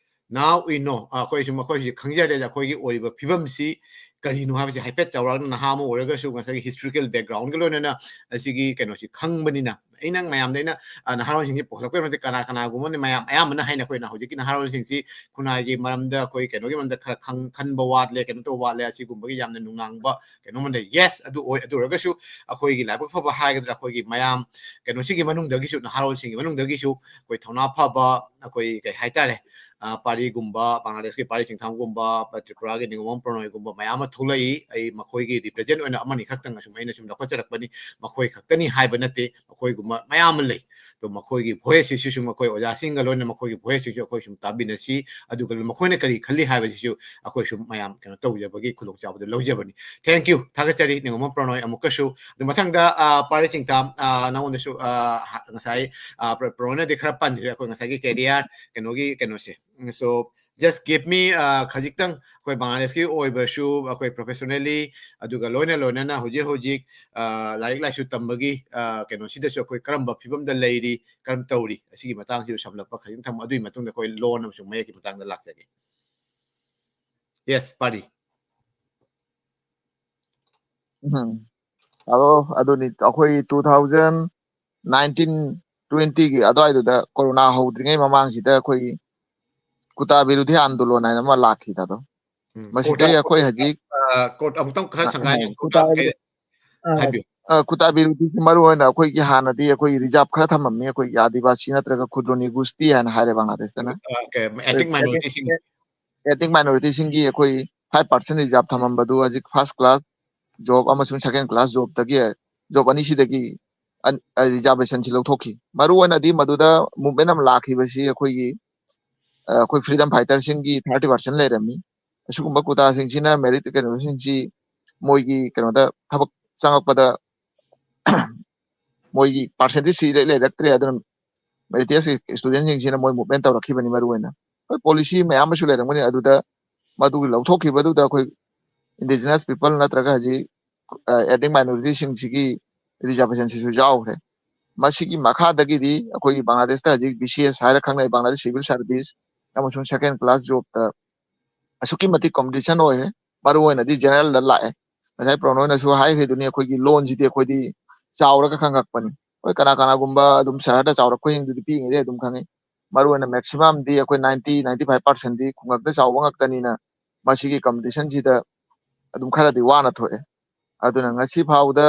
Now we know, ꯑ, ꯑꯩꯈꯣꯏꯁꯨ ꯃꯈꯣꯏꯁꯨ ꯈꯪꯖꯔꯦ꯫ ꯑꯩꯈꯣꯏꯒꯤ ꯑꯣꯏꯔꯤꯕ ꯐꯤꯕꯝꯁꯤ ꯀꯔꯤꯅꯣ ꯍꯥꯏꯕꯁꯦ ꯍꯥꯏꯐꯦꯠ ꯆꯥꯎꯔꯥꯛꯅ ꯅꯍꯥ ꯑꯃ ꯑꯣꯏꯔꯒꯁꯨ ꯉꯁꯥꯏꯒꯤ historical background ꯒ ꯂꯣꯏꯅꯅ ꯑꯁꯤꯒꯤ ꯀꯩꯅꯣꯁꯤ ꯈꯪꯕꯅꯤꯅ, ꯑꯩꯅ ꯃꯌꯥꯝꯗ ꯑꯩꯅ, ꯑ, ꯅꯍꯥꯔꯣꯜꯁꯤꯡꯁꯤ ꯄꯨꯈꯠꯂꯛꯄꯒꯤ ꯃꯇꯝꯗ ꯀꯅꯥ ꯀꯅꯥꯒꯨꯝꯕꯅ ꯃꯌꯥꯝ ꯑꯌꯥꯝꯕꯅ ꯍꯥꯏꯅ ꯑꯩꯈꯣꯏꯅ ꯍꯧꯖꯤꯛꯀꯤ ꯅꯍꯥꯔꯣꯜꯁꯤꯡꯁꯤ ꯈꯨꯟꯅꯥꯏꯒꯤ ꯃꯔꯝꯗ, ꯑꯩꯈꯣꯏ ꯀꯩꯅꯣꯒꯤ ꯃꯔꯝꯗ ꯈꯔ ꯈꯪ-, ꯈꯟꯕ ꯋꯥꯠꯂꯦ, ꯀꯩꯅꯣ ꯇꯧꯕ ꯋꯥꯠꯂꯦ, ꯑꯁꯤꯒꯨꯝꯕꯒꯤ ꯌꯥꯝꯅ ꯅꯨꯡꯅꯥꯡꯕ ꯀꯩꯅꯣ ꯑꯃ ꯂꯩ꯫ Yes, ꯑꯗꯨ ꯑꯣꯏ꯫ ꯑꯗꯨ ꯑꯣꯏꯔꯒꯁꯨ ꯑꯩꯈꯣꯏꯒꯤ ꯂꯥꯏꯕꯛ ꯐꯕ ꯍꯥꯏꯒꯗ꯭ꯔꯥ, ꯑꯩꯈꯣꯏꯒꯤ ꯃꯌꯥꯝ ꯀꯩꯅꯣꯁꯤꯒꯤ ꯃꯅꯨꯡꯗꯒꯤꯁꯨ, ꯅꯍꯥꯔꯣꯜꯁꯤꯡꯒꯤ ꯃꯅꯨꯡꯗꯒꯤꯁꯨ ꯑꯩꯈꯣꯏ ꯊꯧꯅꯥ ꯐꯕ, ꯑꯩꯈꯣꯏ ꯀꯩ ꯍꯥꯏꯇꯥꯔꯦ, ꯑ, ꯄꯥꯔꯤꯒꯨꯝꯕ, ꯕꯪꯒ꯭ꯂꯥꯗꯦꯁꯀꯤ ꯄꯥꯔꯤ ꯆꯤꯡꯊꯥꯝꯒꯨꯝꯕ, ꯇ꯭ꯔꯤꯄꯨꯔꯥꯒꯤ ꯅꯤꯉꯣꯝꯕꯝ ꯄ꯭ꯔꯅꯣꯏꯒꯨꯝꯕ ꯃꯌꯥꯝ ꯑꯃ ꯊꯣꯛꯂꯛꯏ꯫ ꯑꯩ ꯃꯈꯣꯏꯒꯤ represent ꯑꯣꯏꯅ ꯑꯃꯅꯤ ꯈꯛꯇꯪ ꯑꯁꯨꯝ ꯑꯩꯅ ꯁꯨꯝ ꯂꯧꯈꯠꯆꯔꯛꯄꯅꯤ꯫ ꯃꯈꯣꯏ ꯈꯛꯇꯅꯤ ꯍꯥꯏꯕ ꯅꯠꯇꯦ, ꯃꯈꯣꯏꯒꯨꯝꯕ ꯃꯌꯥꯝ ꯑꯃ ꯂꯩ꯫ ꯑꯗꯣ ꯃꯈꯣꯏꯒꯤ voice ꯁꯤꯁꯨ ꯃꯈꯣꯏ ꯑꯣꯖꯥꯁꯤꯡꯒ ꯂꯣꯏꯅꯅ ꯃꯈꯣꯏꯒꯤ voice ꯁꯤꯁꯨ ꯑꯩꯈꯣꯏ ꯁꯨꯝ ꯇꯥꯕꯤꯟꯅꯁꯤ꯫ ꯑꯗꯨꯒ ꯃꯈꯣꯏꯅ ꯀꯔꯤ ꯈꯜꯂꯤ ꯍꯥꯏꯕꯁꯤꯁꯨ ꯑꯩꯈꯣꯏ ꯁꯨꯝ ꯃꯌꯥꯝ ꯀꯩꯅꯣ ꯇꯧꯖꯕꯒꯤ ꯈꯨꯗꯣꯡꯆꯥꯕꯗꯨ ꯂꯧꯖꯕꯅꯤ꯫ Thank you, ꯊꯥꯒꯠꯆꯔꯤ ꯅꯤꯉꯣꯝꯕꯝ ꯄ꯭ꯔꯅꯣꯏ ꯑꯃꯨꯛꯀꯁꯨ꯫ ꯑꯗꯨ ꯃꯊꯪꯗ, ꯑ, ꯄꯥꯔꯤ ꯆꯤꯡꯊꯥꯝ, ꯑ, ꯅꯉꯣꯟꯗꯁꯨ, ꯑ, ꯍ-, ꯉꯁꯥꯏ, ꯑ, ꯄ꯭ꯔ-, ꯄ꯭ꯔꯅꯣꯏꯅꯗꯤ ꯈꯔ ꯄꯟꯈ꯭ꯔꯦ ꯑꯩꯈꯣꯏ ꯉꯁꯥꯏꯒꯤ career ꯀꯩꯅꯣꯒꯤ ꯀꯩꯅꯣꯁꯦ꯫ So, just give me, ꯑ, ꯈꯖꯤꯛꯇꯪ ꯑꯩꯈꯣꯏ ꯕꯪꯒ꯭ꯂꯥꯗꯦꯁꯀꯤ ꯑꯣꯏꯕꯁꯨ, ꯑꯩꯈꯣꯏ professionally, ꯑꯗꯨꯒ ꯂꯣꯏꯅ ꯂꯣꯏꯅꯅ ꯍꯧꯖꯤꯛ ꯍꯧꯖꯤꯛ, ꯑ, ꯂꯥꯏꯔꯤꯛ ꯂꯥꯏꯁꯨ ꯇꯝꯕꯒꯤ, ꯑ, ꯀꯩꯅꯣꯁꯤꯗꯁꯨ ꯑꯩꯈꯣꯏ ꯀꯔꯝꯕ ꯐꯤꯕꯝꯗ ꯂꯩꯔꯤ, ꯀꯔꯝ ꯇꯧꯔꯤ, ꯑꯁꯤꯒꯤ ꯃꯇꯥꯡꯁꯤꯁꯨ ꯁꯝꯂꯞꯄ ꯈꯖꯤꯛ ꯊꯝꯃꯣ꯫ ꯑꯗꯨꯒꯤ ꯃꯇꯨꯡꯗ ꯑꯩꯈꯣꯏ loan ꯑꯃꯁꯨꯡ ꯃꯌꯦꯛꯀꯤ ꯃꯇꯥꯡꯗ ꯂꯥꯛꯆꯒꯦ꯫ Yes, ꯄꯥꯔꯤ꯫ ꯎꯝ꯫ ꯑꯗꯣ ꯑꯗꯨꯅꯤ ꯑꯩꯈꯣꯏ two thousand nineteen twenty ꯒꯤ ꯑꯗꯨꯋꯥꯏꯗꯨꯗ ꯀꯣꯔꯣꯅꯥ ꯍꯧꯗ꯭ꯔꯤꯉꯩ ꯃꯃꯥꯡꯁꯤꯗ ꯑꯩꯈꯣꯏꯒꯤ ꯀꯨꯇꯥ ꯕꯤꯔꯨꯙꯤ ꯑꯥꯟꯗꯣꯂꯣꯟ ꯍꯥꯏꯅ ꯑꯃ ꯂꯥꯛꯈꯤꯗ ꯑꯗꯣ꯫ ꯎꯝ, ꯃꯁꯤꯗꯩ ꯀꯣꯇꯥ-, ꯑꯩꯈꯣꯏ ꯍꯧꯖꯤꯛ ꯑ, ꯀꯣꯠ ꯑꯃꯨꯛꯇꯪ ꯈꯔ ꯑ, ꯁꯪꯒꯥꯏ ꯑ, ꯑꯃꯨꯛꯇꯪ ꯀꯨꯇꯥ ꯂꯥꯛꯀꯦ꯫ ꯑ, ꯍꯥꯏꯕꯤꯌꯨ꯫ ꯑ, ꯀꯨꯇꯥ ꯕꯤꯔꯨꯙꯤꯁꯤ ꯃꯔꯨ ꯑꯣꯏꯅ ꯑꯩꯈꯣꯏꯒꯤ ꯍꯥꯟꯅꯗꯤ ꯑꯩꯈꯣꯏꯒꯤ reserve ꯈꯔ ꯊꯝꯃꯝꯃꯤ, ꯑꯩꯈꯣꯏꯒꯤ ꯑꯥꯗꯤꯕꯥꯁꯤ ꯅꯠꯇ꯭ꯔꯒ ꯈꯨꯗ꯭ꯔꯣꯅꯤ ꯒꯨꯁꯇꯤ ꯍꯥꯏꯅ ꯍꯥꯏꯔꯦ ꯕꯪꯒ꯭ꯂꯥꯗꯦꯁꯇꯅ꯫ ꯑ, ꯀꯩ, ethnic minority ꯁꯤꯡ꯫ Ethnic minority ꯁꯤꯡꯒꯤ ꯑꯩꯈꯣꯏ five percent reserve ꯊꯝꯃꯝꯕꯗꯨ ꯍꯧꯖꯤꯛ first class job ꯑꯃꯁꯨꯡ second class job ꯇꯒꯤ, job ꯑꯅꯤꯁꯤꯗꯒꯤ ꯑꯟ-, ꯑ, reservation ꯁꯤ ꯂꯧꯊꯣꯛꯈꯤ꯫ ꯃꯔꯨ ꯑꯣꯏꯅꯗꯤ ꯃꯗꯨꯗ movement ꯑꯃ ꯂꯥꯛꯈꯤꯕꯁꯤ ꯑꯩꯈꯣꯏꯒꯤ, ꯑ, ꯑꯩꯈꯣꯏ freedom fighter ꯁꯤꯡꯒꯤ thirty percent ꯂꯩꯔꯝꯃꯤ꯫ ꯑꯁꯤꯒꯨꯝꯕ ꯀꯨꯇꯥꯁꯤꯡꯁꯤꯅ merit ꯀꯩꯅꯣꯁꯤꯡꯁꯤ ꯃꯣꯏꯒꯤ ꯀꯩꯅꯣꯗ ꯊꯕꯛ ꯆꯪꯉꯛꯄꯗ ꯃꯣꯏꯒꯤ percentage ꯁꯤ ꯏꯔꯩ ꯂꯩꯔꯛꯇ꯭ꯔꯦ꯫ ꯑꯗꯨꯅ meritorious student ꯁꯤꯡꯁꯤꯅ ꯃꯣꯏ movement ꯇꯧꯔꯛꯈꯤꯕꯅꯤ ꯃꯔꯨ ꯑꯣꯏꯅ꯫ ꯍꯣꯏ, policy ꯃꯌꯥꯝ ꯑꯃꯁꯨ ꯂꯩꯔꯝꯒꯅꯤ꯫ ꯑꯗꯨꯗ ꯃꯗꯨꯒꯤ ꯂꯧꯊꯣꯛꯈꯤꯕꯗꯨꯗ ꯑꯩꯈꯣꯏ indigenous people ꯅꯠꯇ꯭ꯔꯒ ꯍꯧꯖꯤꯛ, ꯑ, ethnic minority ꯁꯤꯡꯁꯤꯒꯤ reservation ꯁꯤꯁꯨ ꯌꯥꯎꯈ꯭ꯔꯦ꯫ ꯃꯁꯤꯒꯤ ꯃꯈꯥꯗꯒꯤꯗꯤ ꯑꯩꯈꯣꯏꯒꯤ ꯕꯪꯒ꯭ꯂꯥꯗꯦꯁꯇ ꯍꯧꯖꯤꯛ B C S ꯍꯥꯏꯔ ꯈꯪꯅꯩ, ꯕꯪꯒ꯭ꯂꯥꯗꯦꯁ civil service ꯑꯃꯁꯨꯡ second class job ꯇ ꯑꯁꯨꯛꯀꯤ ꯃꯇꯤꯛ competition ꯑꯣꯏꯔꯦ꯫ ꯃꯔꯨ ꯑꯣꯏꯅꯗꯤ ꯖꯦꯅꯔꯦꯜꯗ ꯂꯥꯛꯑꯦ꯫ ꯉꯁꯥꯏ ꯄ꯭ꯔꯣꯅꯣꯏꯅꯁꯨ ꯍꯥꯏꯈ꯭ꯔꯤꯗꯨꯅꯤ, ꯑꯩꯈꯣꯏꯒꯤ ꯂꯣꯟꯁꯤꯗꯤ ꯑꯩꯈꯣꯏꯗꯤ ꯆꯥꯎꯔꯒ ꯈꯪꯉꯛꯄꯅꯤ꯫ ꯍꯣꯏ, ꯀꯅꯥ ꯀꯅꯥꯒꯨꯝꯕ ꯑꯗꯨꯝ ꯁꯍꯔꯗ ꯆꯥꯎꯔꯛꯄꯁꯤꯡꯗꯨꯗꯤ ꯄꯤꯛꯏꯉꯩꯗꯩ ꯑꯗꯨꯝ ꯈꯪꯉꯤ꯫ ꯃꯔꯨ ꯑꯣꯏꯅ ꯃꯦꯛꯁꯤꯃꯝꯗꯤ ꯑꯩꯈꯣꯏ ꯅꯥꯏꯟꯇꯤ ꯅꯥꯏꯟꯇꯤ ꯐꯥꯏꯚ ꯄꯥꯔꯁꯦꯟꯗꯤ ꯈꯨꯡꯒꯪꯗ ꯆꯥꯎꯕ ꯉꯥꯛꯇꯅꯤꯅ ꯃꯁꯤꯒꯤ ꯀꯝꯄꯤꯇꯤꯁꯟꯁꯤꯗ ꯑꯗꯨꯝ ꯈꯔꯗꯤ ꯋꯥꯅ ꯊꯣꯛꯑꯦ꯫ ꯑꯗꯨꯅ ꯉꯁꯤ ꯐꯥꯎꯕꯗ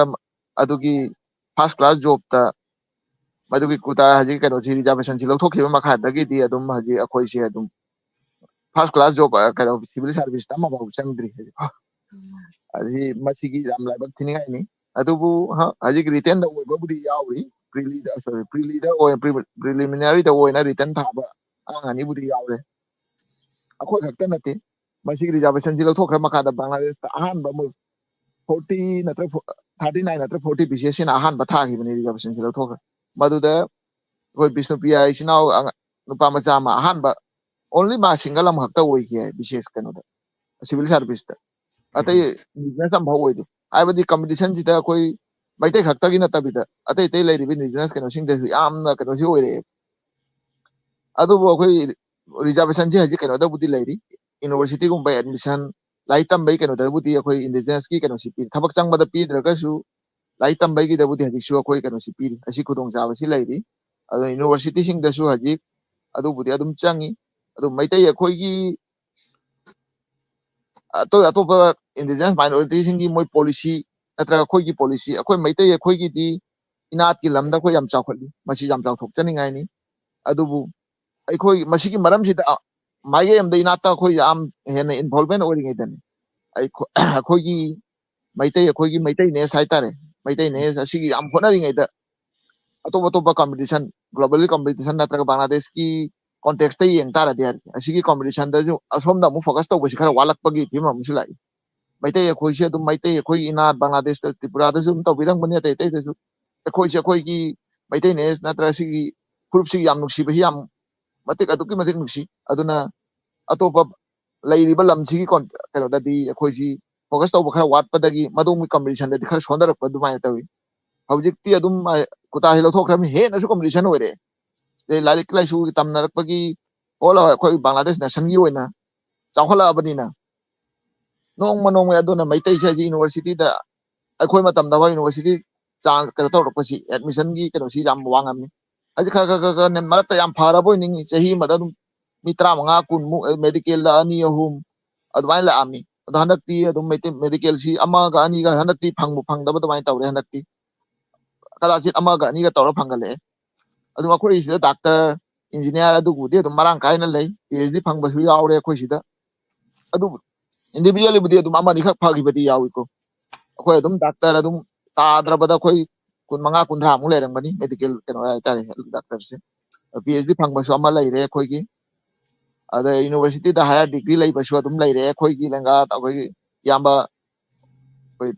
ꯑꯗꯨꯒꯤ ꯐꯥꯔꯁ ꯀ꯭ꯂꯥꯁ ꯖꯣꯕꯇ ꯃꯗꯨꯒꯤ ꯀꯨꯇꯥ ꯍꯧꯖꯤꯛ ꯀꯩꯅꯣꯁꯤ, ꯔꯤꯖꯥꯔꯕꯦꯁꯟꯁꯤ ꯂꯧꯊꯣꯛꯈꯤꯕ ꯃꯈꯥꯗꯒꯤꯗꯤ ꯑꯗꯨꯝ ꯍꯧꯖꯤꯛ ꯑꯩꯈꯣꯏꯁꯦ ꯑꯗꯨꯝ ꯐꯥꯔꯁ ꯀ꯭ꯂꯥꯁ ꯖꯣꯕ, ꯀꯩꯅꯣ, ꯁꯤꯚꯤꯜ ꯁꯥꯔꯚꯤꯁꯇ ꯑꯃꯐꯥꯎ ꯆꯪꯗ꯭ꯔꯤ ꯍꯧꯖꯤꯛ꯫ ꯑꯗꯒꯤ ꯃꯁꯤꯒꯤ ꯌꯥꯝ ꯂꯥꯏꯕꯛ ꯊꯤꯅꯤꯡꯉꯥꯏꯅꯤ꯫ ꯑꯗꯨꯕꯨ ꯍ-, ꯍꯧꯖꯤꯛ ꯔꯤꯇꯦꯟꯗ ꯑꯣꯏꯕꯕꯨꯗꯤ ꯌꯥꯎꯔꯤ, ꯄ꯭ꯔꯤꯂꯤꯗ, ꯁꯣꯔꯤ, ꯄ꯭ꯔꯤꯂꯤꯗ ꯑꯣꯏ, ꯄ꯭ꯔꯤ-, ꯄ꯭ꯔꯤꯂꯤꯃꯤꯅꯔꯤꯗ ꯑꯣꯏꯅ ꯔꯤꯇꯟ ꯊꯥꯕ ꯑꯉꯥꯡ ꯑꯅꯤꯕꯨꯗꯤ ꯌꯥꯎꯔꯦ꯫ ꯑꯩꯈꯣꯏ ꯈꯛꯇ ꯅꯠꯇꯦ, ꯃꯁꯤꯒꯤ ꯔꯤꯖꯥꯔꯕꯦꯁꯟꯁꯤ ꯂꯧꯊꯣꯛꯈ꯭ꯔ ꯃꯈꯥꯗ ꯕꯪꯒ꯭ꯂꯥꯗꯦꯁꯇ ꯑꯍꯥꯟꯕ ꯃꯣꯏ ꯐꯣꯔꯇꯤ ꯅꯠꯇ꯭ꯔ ꯊꯥꯔꯇꯤ ꯅꯥꯏꯟ ꯅꯠꯇ꯭ꯔ ꯐꯣꯔꯇꯤ ꯕꯤ ꯁꯤ ꯑꯦꯁ ꯁꯤꯅ ꯑꯍꯥꯟꯕ ꯊꯥꯈꯤꯕꯅꯤ ꯔꯤꯖꯥꯔꯕꯦꯁꯟꯁꯤ ꯂꯧꯊꯣꯛꯈ꯭ꯔ꯫ ꯃꯗꯨꯗ ꯑꯩꯈꯣꯏ ꯕꯤꯁꯅꯨꯄ꯭ꯔꯤꯌꯥ ꯏꯆꯤꯟ ꯏꯅꯥꯎ ꯑꯉ-, ꯅꯨꯄꯥ ꯃꯆꯥ ꯑꯃ ꯑꯍꯥꯟꯕ, ꯑꯣꯟꯂꯤ ꯃꯥ ꯁꯤꯡꯒꯜ ꯑꯃꯈꯛꯇ ꯑꯣꯏꯈꯤ ꯍꯥꯏ ꯕꯤ ꯁꯤ ꯑꯦꯁ ꯀꯩꯅꯣꯗ, ꯁꯤꯚꯤꯜ ꯁꯥꯔꯚꯤꯁꯇ꯫ ꯑꯇꯩ ꯕꯤꯖꯤꯅꯦꯁ ꯑꯃꯐꯥꯎ ꯑꯣꯏꯗꯦ꯫ ꯍꯥꯏꯕꯗꯤ ꯀꯝꯄꯤꯇꯤꯁꯟꯁꯤꯗ ꯑꯩꯈꯣꯏ ꯃꯩꯇꯩ ꯈꯛꯇꯒꯤ ꯅꯠꯇꯕꯤꯗ ꯑꯇꯩ ꯑꯇꯩ ꯂꯩꯔꯤꯕ ꯏꯟꯗꯤꯖꯤꯅꯁ ꯀꯩꯅꯣꯁꯤꯡꯗꯁꯨ ꯌꯥꯝꯅ ꯀꯩꯅꯣꯁꯤ ꯑꯣꯏꯔꯛꯑꯦ꯫ ꯑꯗꯨꯕꯨ ꯑꯩꯈꯣꯏ ꯔꯤꯖꯥꯔꯕꯦꯁꯟꯁꯤ ꯍꯧꯖꯤꯛ ꯀꯩꯅꯣꯗꯕꯨꯗꯤ ꯂꯩꯔꯤ, ꯌꯨꯅꯤꯚꯔꯁꯤꯇꯤꯒꯨꯝꯕ ꯑꯦꯗꯃꯤꯁꯟ, ꯂꯥꯏꯔꯤꯛ ꯇꯝꯕꯒꯤ ꯀꯩꯅꯣꯗꯕꯨꯗꯤ ꯑꯩꯈꯣꯏ ꯏꯟꯗꯤꯖꯤꯅꯁꯀꯤ ꯀꯩꯅꯣꯁꯤ ꯄꯤ, ꯊꯕꯛ ꯆꯪꯕꯗ ꯄꯤꯗ꯭ꯔꯒꯁꯨ ꯂꯥꯏꯔꯤꯛ ꯇꯝꯕꯒꯤꯗꯕꯨꯗꯤ ꯍꯧꯖꯤꯛꯁꯨ ꯑꯩꯈꯣꯏ ꯀꯩꯅꯣꯁꯤ ꯄꯤꯔꯤ, ꯑꯁꯤ ꯈꯨꯗꯣꯡꯆꯥꯕꯁꯤ ꯂꯩꯔꯤ꯫ ꯑꯗꯣ ꯌꯨꯅꯤꯚꯔꯁꯤꯇꯤꯁꯤꯡꯗꯁꯨ ꯍꯧꯖꯤꯛ ꯑꯗꯨꯕꯨꯗꯤ ꯑꯗꯨꯝ ꯆꯪꯉꯤ꯫ ꯑꯗꯨ ꯃꯩꯇꯩ ꯑꯩꯈꯣꯏꯒꯤ ꯑꯇꯣꯞ ꯑꯇꯣꯞꯄ ꯏꯟꯗꯤꯖꯤꯅꯁ ꯃꯥꯏꯅꯣꯔꯤꯇꯤꯁꯤꯡꯒꯤ ꯃꯣꯏ ꯄꯣꯂꯤꯁꯤ ꯅꯠꯇ꯭ꯔꯒ ꯑꯩꯈꯣꯏꯒꯤ ꯄꯣꯂꯤꯁꯤ, ꯑꯩꯈꯣꯏ ꯃꯩꯇꯩ ꯑꯩꯈꯣꯏꯒꯤꯗꯤ ꯏꯅꯥꯠꯀꯤ ꯂꯝꯗ ꯑꯩꯈꯣꯏ ꯌꯥꯝ ꯆꯥꯎꯈꯠꯂꯤ, ꯃꯁꯤ ꯌꯥꯝ ꯆꯥꯎꯊꯣꯛꯆꯅꯤꯡꯉꯥꯏꯅꯤ꯫ ꯑꯗꯨꯕꯨ ꯑꯩꯈꯣꯏ ꯃꯁꯤꯒꯤ ꯃꯔꯝꯁꯤꯗ ꯃꯥꯏꯀꯩ ꯑꯃꯗ ꯏꯅꯥꯠꯇ ꯑꯩꯈꯣꯏ ꯌꯥꯝ ꯍꯦꯟꯅ ꯏꯟꯚꯣꯜꯚꯃꯦꯟ ꯑꯣꯏꯔꯤꯉꯩꯗꯅꯤ, ꯑꯩꯈꯣ-, ꯑꯩꯈꯣꯏꯒꯤ ꯃꯩꯇꯩ, ꯑꯩꯈꯣꯏꯒꯤ ꯃꯩꯇꯩꯅꯦꯁ ꯍꯥꯏꯇꯥꯔꯦ, ꯃꯩꯇꯩꯅꯦꯁ ꯑꯁꯤꯒꯤ ꯌꯥꯝ ꯍꯣꯠꯅꯔꯤꯉꯩꯗ ꯑꯇꯣꯞ ꯑꯇꯣꯞꯄ ꯀꯝꯄꯤꯇꯤꯁꯟ, ꯒ꯭ꯂꯣꯕꯦꯜ ꯀꯝꯄꯤꯇꯤꯁꯟ ꯅꯠꯇ꯭ꯔꯒ ꯕꯪꯒ꯭ꯂꯥꯗꯦꯁꯀꯤ ꯀꯣꯟꯇꯦꯛꯁꯇ ꯌꯦꯡ ꯇꯥꯔꯗꯤ ꯍꯥꯏꯔꯗꯤ, ꯑꯁꯤꯒꯤ ꯀꯝꯄꯤꯇꯤꯁꯟꯗꯁꯨ ꯑꯁꯣꯝꯗ ꯑꯃꯨꯛ ꯐꯣꯀꯁ ꯇꯧꯕꯁꯤ ꯈꯔ ꯋꯥꯠꯂꯛꯄꯒꯤ ꯐꯤꯕꯝ ꯑꯃꯁꯨ ꯂꯥꯛꯏ꯫ ꯃꯩꯇꯩ ꯑꯩꯈꯣꯏꯁꯦ ꯑꯗꯨꯝ ꯃꯩꯇꯩ ꯑꯩꯈꯣꯏꯒꯤ ꯏꯅꯥꯠ ꯕꯪꯒ꯭ꯂꯥꯗꯦꯁꯇ, ꯇ꯭ꯔꯤꯄꯨꯔꯥꯗꯁꯨ ꯑꯗꯨꯝ ꯇꯧꯕꯤꯔꯝꯒꯅꯤ, ꯑꯇꯩ ꯑꯇꯩꯗꯁꯨ꯫ ꯑꯩꯈꯣꯏꯁꯦ ꯑꯩꯈꯣꯏꯒꯤ ꯃꯩꯇꯩꯅꯦꯁ ꯅꯠꯇ꯭ꯔꯒ ꯁꯤꯒꯤ ꯐꯨꯔꯨꯞꯁꯤꯒꯤ ꯌꯥꯝ ꯅꯨꯡꯁꯤꯕꯁꯤ ꯌꯥꯝ ꯃꯇꯤꯛ, ꯑꯗꯨꯛꯀꯤ ꯃꯇꯤꯛ ꯅꯨꯡꯁꯤ꯫ ꯑꯗꯨꯅ ꯑꯇꯣꯞꯄ ꯂꯩꯔꯤꯕ ꯂꯝꯁꯤꯒꯤ ꯀꯣꯟ-, ꯀꯩꯅꯣꯗꯗꯤ ꯑꯩꯈꯣꯏꯁꯤ ꯐꯣꯀꯁ ꯇꯧꯕ ꯈꯔ ꯋꯥꯠꯄꯗꯒꯤ ꯃꯗꯣꯝꯒꯤ ꯀꯝꯄꯤꯇꯤꯁꯟꯗꯗꯤ ꯈꯔ ꯁꯣꯟꯊꯔꯛꯄ ꯑꯗꯨꯃꯥꯏꯅ ꯇꯧꯏ꯫ ꯍꯧꯖꯤꯛꯇꯤ ꯑꯗꯨꯝ, ꯑ, ꯀꯨꯇꯥꯁꯤ ꯂꯧꯊꯣꯛꯈ꯭ꯔꯕꯅꯤ, ꯍꯦꯟꯅꯁꯨ ꯀꯝꯄꯤꯇꯤꯁꯟ ꯑꯣꯏꯔꯦ꯫ ꯑꯗꯩ ꯂꯥꯏꯔꯤꯛ ꯂꯥꯏꯁꯨ ꯇꯝꯅꯔꯛꯄꯒꯤ all ꯑꯩꯈꯣꯏ ꯕꯪꯒ꯭ꯂꯥꯗꯦꯁ ꯅꯦꯁꯟꯒꯤ ꯑꯣꯏꯅ ꯆꯥꯎꯈꯠꯂꯛꯑꯕꯅꯤꯅ ꯅꯣꯡꯃ ꯅꯣꯡꯃꯒꯤ ꯑꯗꯨꯅ ꯃꯩꯇꯩꯁꯦ ꯍꯧꯖꯤꯛ universityꯗ, ꯑꯩꯈꯣꯏ ꯃꯇꯝꯗ ꯍꯣꯏ university ꯆꯥꯡ ꯀꯩꯅꯣ ꯇꯧꯔꯛꯄꯁꯤ, admissionꯒꯤ ꯀꯩꯅꯣꯁꯤ ꯌꯥꯝ ꯋꯥꯡꯉꯝꯃꯤ꯫ ꯍꯧꯖꯤꯛ ꯈꯔ ꯈꯔ ꯈꯔ ꯈꯔ ꯃꯔꯛꯇ ꯌꯥꯝ ꯐꯔꯕ ꯑꯣꯏꯅꯤꯡꯉꯤ꯫ ꯆꯍꯤ ꯑꯃꯗ ꯑꯗꯨꯝ ꯃꯤ ꯇꯔꯥꯃꯉꯥ ꯀꯨꯟꯃꯨꯛ medicalꯗ ꯑꯅꯤ ꯑꯍꯨꯝ ꯑꯗꯨꯃꯥꯏꯅ ꯂꯥꯛꯑꯝꯃꯤ꯫ ꯑꯗꯣ ꯍꯟꯗꯛꯇꯤ ꯑꯗꯨꯝ ꯃꯩꯇꯩ medicalꯁꯤ ꯑꯃꯒ ꯑꯅꯤꯒ ꯍꯟꯗꯛꯇꯤ ꯐꯪꯕ ꯐꯪꯗꯕ ꯑꯗꯨꯃꯥꯏꯅ ꯇꯧꯔꯦ꯫ ꯍꯟꯗꯛꯇꯤ ꯀꯗꯥꯆꯤꯠ ꯑꯃꯒ ꯑꯅꯤꯒ ꯇꯧꯔ ꯐꯪꯒꯠꯂꯛꯑꯦ꯫ ꯑꯗꯨꯝ ꯑꯩꯈꯣꯏ ꯁꯤꯗ doctor, engineer ꯑꯗꯨꯕꯨꯗꯤ ꯑꯗꯨꯝ ꯃꯔꯥꯡ ꯀꯥꯏꯅ ꯂꯩ, PhD ꯐꯪꯕꯁꯨ ꯌꯥꯎꯔꯦ ꯑꯩꯈꯣꯏ ꯁꯤꯗ꯫ ꯑꯗꯨꯕꯨ individuallyꯕꯨꯗꯤ ꯑꯗꯨꯝ ꯑꯃꯅꯤꯈꯛ ꯐꯈꯤꯕꯗꯤ ꯌꯥꯎꯏꯀꯣ꯫ ꯑꯩꯈꯣꯏ ꯑꯗꯨꯝ doctor ꯑꯗꯨꯝ ꯇꯥꯗ꯭ꯔꯕꯗ ꯑꯩꯈꯣꯏ ꯀꯨꯟꯃꯉꯥ ꯀꯨꯟꯊ꯭ꯔꯥꯃꯨꯛ ꯂꯩꯔꯝꯒꯅꯤ medical ꯀꯩꯅꯣ ꯍꯥꯏꯇꯥꯔꯦ, doctorꯁꯦ꯫ PhD ꯐꯪꯕꯁꯨ ꯑꯃ ꯂꯩꯔꯦ ꯑꯩꯈꯣꯏꯒꯤ꯫ ꯑꯗ universityꯗ higher degree ꯂꯩꯕꯁꯨ ꯑꯗꯨꯝ ꯂꯩꯔꯦ ꯑꯩꯈꯣꯏꯒꯤ ꯂꯦꯡꯒꯥ, ꯑꯩꯈꯣꯏꯒꯤ ꯏꯌꯥꯝꯕ ꯑꯩꯈꯣꯏ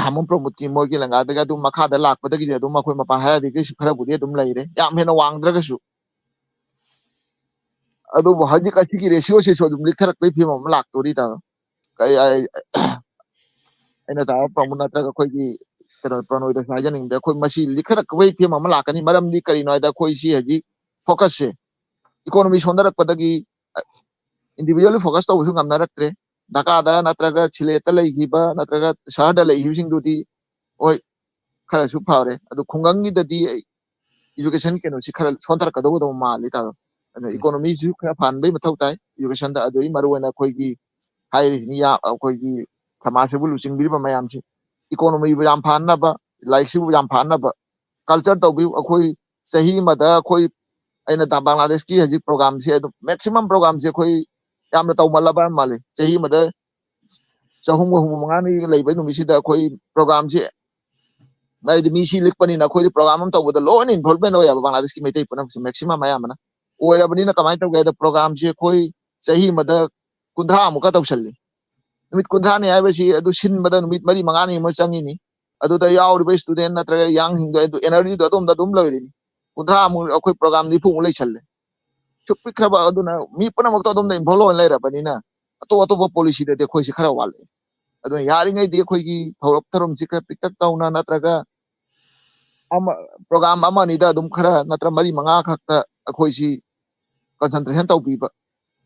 ꯍꯥꯃꯨꯝ ꯄ꯭ꯔꯃꯣꯗꯀꯤ ꯃꯣꯏꯒꯤ ꯂꯦꯡꯒꯥꯗꯒꯤ ꯑꯗꯨꯝ ꯃꯈꯥꯗ ꯂꯥꯛꯄꯗꯒꯤꯗꯤ ꯑꯗꯨꯝ ꯑꯩꯈꯣꯏ ꯃꯄꯥꯟ higher degreeꯁꯨ ꯈꯔꯕꯨꯗꯤ ꯑꯗꯨꯝ ꯂꯩꯔꯦ, ꯌꯥꯝ ꯍꯦꯟꯅ ꯋꯥꯡꯗ꯭ꯔꯒꯁꯨ꯫ ꯑꯗꯨꯕꯨ ꯍꯧꯖꯤꯛ ꯑꯁꯤꯒꯤ ratioꯁꯤꯁꯨ ꯑꯗꯨꯝ ꯂꯤꯛꯊꯔꯛꯄꯒꯤ ꯐꯤꯕꯝ ꯑꯃ ꯂꯥꯛꯇꯣꯔꯤ ꯇꯥꯃꯣ꯫ ꯀꯩ ꯑꯩ ꯑꯩꯅ ꯇꯥꯃꯣ ꯄ꯭ꯔꯃꯣꯗ ꯅꯠꯇ꯭ꯔꯒ ꯑꯩꯈꯣꯏꯒꯤ ꯀꯩꯅꯣ ꯄ꯭ꯔꯅꯣꯏꯗꯁꯨ ꯍꯥꯏꯖꯅꯤꯡꯕꯗ, ꯑꯩꯈꯣꯏ ꯃꯁꯤ ꯂꯤꯛꯊꯔꯛꯄꯒꯤ ꯐꯤꯕꯝ ꯑꯃ ꯂꯥꯛꯀꯅꯤ꯫ ꯃꯔꯝꯗꯤ ꯀꯔꯤꯅꯣ ꯍꯥꯏꯗ ꯑꯩꯈꯣꯏ ꯁꯤ ꯍꯧꯖꯤꯛ focusꯁꯦ economy ꯁꯣꯟꯊꯔꯛꯄꯗꯒꯤ individually focus ꯇꯧꯕꯁꯨ ꯉꯝꯅꯔꯛꯇ꯭ꯔꯦ꯫ ꯙꯀꯥꯗ ꯅꯠꯇ꯭ꯔꯒ ꯁꯤꯂꯦꯠꯇ ꯂꯩꯈꯤꯕ ꯅꯠꯇ꯭ꯔꯒ ꯁꯍꯔꯗ ꯂꯩꯈꯤꯕꯁꯤꯡꯗꯨꯗꯤ ꯍꯣꯏ ꯈꯔꯁꯨ ꯐꯔꯦ, ꯑꯗꯨ ꯈꯨꯡꯒꯪꯒꯤꯗꯗꯤ education ꯀꯩꯅꯣꯁꯤ ꯈꯔ ꯁꯣꯟꯊꯔꯛꯀꯗꯧꯕꯗꯧ ꯃꯥꯜꯂꯤ ꯇꯥꯃꯣ꯫ ꯑꯗꯨꯅ economyꯁꯨ ꯈꯔ ꯐꯍꯟꯕꯒꯤ ꯃꯊꯧ ꯇꯥꯏ educationꯗ꯫ ꯑꯗꯨꯒꯤ ꯃꯔꯨꯑꯣꯏꯅ ꯑꯩꯈꯣꯏꯒꯤ ꯍꯥꯏꯔꯤꯁꯤꯅꯤ, ꯌꯥ-, ꯑꯩꯈꯣꯏꯒꯤ ꯁꯃꯥꯖꯁꯤꯕꯨ ꯂꯨꯆꯤꯡꯕꯤꯔꯤꯕ ꯃꯌꯥꯝꯁꯤ economyꯕꯨ ꯌꯥꯝ ꯐꯍꯟꯅꯕ, ꯂꯥꯏꯔꯤꯛꯁꯤꯕꯨ ꯌꯥꯝ ꯐꯍꯟꯅꯕ culture ꯇꯧꯕꯤꯌꯨ꯫ ꯑꯩꯈꯣꯏ ꯆꯍꯤ ꯑꯃꯗ ꯑꯩꯈꯣꯏ, ꯑꯩꯅ ꯇ-, ꯕꯪꯒ꯭ꯂꯥꯗꯦꯁꯀꯤ ꯍꯧꯖꯤꯛ programꯁꯦ ꯑꯗꯨꯝ maximum programꯁꯦ ꯑꯩꯈꯣꯏ ꯌꯥꯝꯅ ꯇꯧꯃꯜꯂꯕ ꯃꯥꯜꯂꯤ꯫ ꯆꯍꯤ ꯑꯃꯗ ꯆꯍꯨꯝꯒ ꯍꯨꯝꯐꯨ ꯃꯉꯥꯅꯤ ꯂꯩꯕ ꯅꯨꯃꯤꯠꯁꯤꯗ ꯑꯩꯈꯣꯏ programꯁꯦ, ꯍꯥꯏꯗꯤ ꯃꯤꯁꯤ ꯂꯤꯛꯄꯅꯤꯅ ꯑꯩꯈꯣꯏꯗꯤ program ꯑꯃ ꯇꯧꯕꯗ ꯂꯣꯏꯅ involvement ꯑꯣꯏꯌꯦꯕ ꯕꯪꯒ꯭ꯂꯥꯗꯦꯁꯀꯤ ꯃꯩꯇꯩ ꯄꯨꯝꯅꯃꯛꯁꯦ, maximum ꯑꯌꯥꯝꯕꯅ꯫ ꯑꯣꯏꯔꯕꯅꯤꯅ ꯀꯃꯥꯏꯅ ꯇꯧꯒꯦ ꯍꯥꯏꯗ programꯁꯦ ꯑꯩꯈꯣꯏ ꯆꯍꯤ ꯑꯃꯗ ꯀꯨꯟꯊ꯭ꯔꯥꯃꯨꯛꯀ ꯇꯧꯁꯜꯂꯤ꯫ ꯅꯨꯃꯤꯠ ꯀꯨꯟꯊ꯭ꯔꯥꯅꯤ ꯍꯥꯏꯕꯁꯤ ꯑꯗꯨ ꯁꯤꯟꯕꯗ ꯅꯨꯃꯤꯠ ꯃꯔꯤ ꯃꯉꯥꯅꯤ ꯑꯃ ꯆꯪꯉꯤꯅꯤ꯫ ꯑꯗꯨꯗ ꯌꯥꯎꯔꯤꯕ student ꯅꯠꯇ꯭ꯔꯒ youngꯁꯤꯡꯗꯣ ꯑꯗꯨ energyꯗꯣ ꯑꯗꯣꯝꯗ ꯑꯗꯨꯝ ꯂꯣꯏꯔꯤꯅꯤ꯫ ꯀꯨꯟꯊ꯭ꯔꯥꯃꯨꯛ ꯑꯩꯈꯣꯏ program ꯅꯤꯐꯨꯃꯨꯛ ꯂꯩꯁꯜꯂꯦ꯫ ꯁꯨꯛ ꯄꯤꯛꯈ꯭ꯔꯕ ꯑꯗꯨꯅ ꯃꯤ ꯄꯨꯝꯅꯃꯛꯇꯣ ꯑꯗꯣꯝꯗ involve ꯑꯣꯏꯅ ꯂꯩꯔꯕꯅꯤꯅ ꯑꯇꯣꯞ ꯑꯇꯣꯞꯄ policyꯗꯗꯤ ꯑꯩꯈꯣꯏꯁꯤ ꯈꯔ ꯋꯥꯠꯂꯛꯑꯦ꯫ ꯑꯗꯨꯅ ꯌꯥꯔꯤꯉꯩꯗꯤ ꯑꯩꯈꯣꯏꯒꯤ ꯊꯧꯔꯝ ꯊꯧꯔꯝꯁꯤ ꯈꯔ ꯄꯤꯛꯇꯛ ꯇꯧꯅ ꯅꯠꯇ꯭ꯔꯒ ꯑꯃ, program ꯑꯃ ꯑꯅꯤꯗ ꯑꯗꯨꯝ ꯈꯔ ꯅꯠꯇ꯭ꯔ ꯃꯔꯤ ꯃꯉꯥ ꯈꯛꯇ ꯑꯩꯈꯣꯏꯁꯤ concentration ꯇꯧꯕꯤꯕ꯫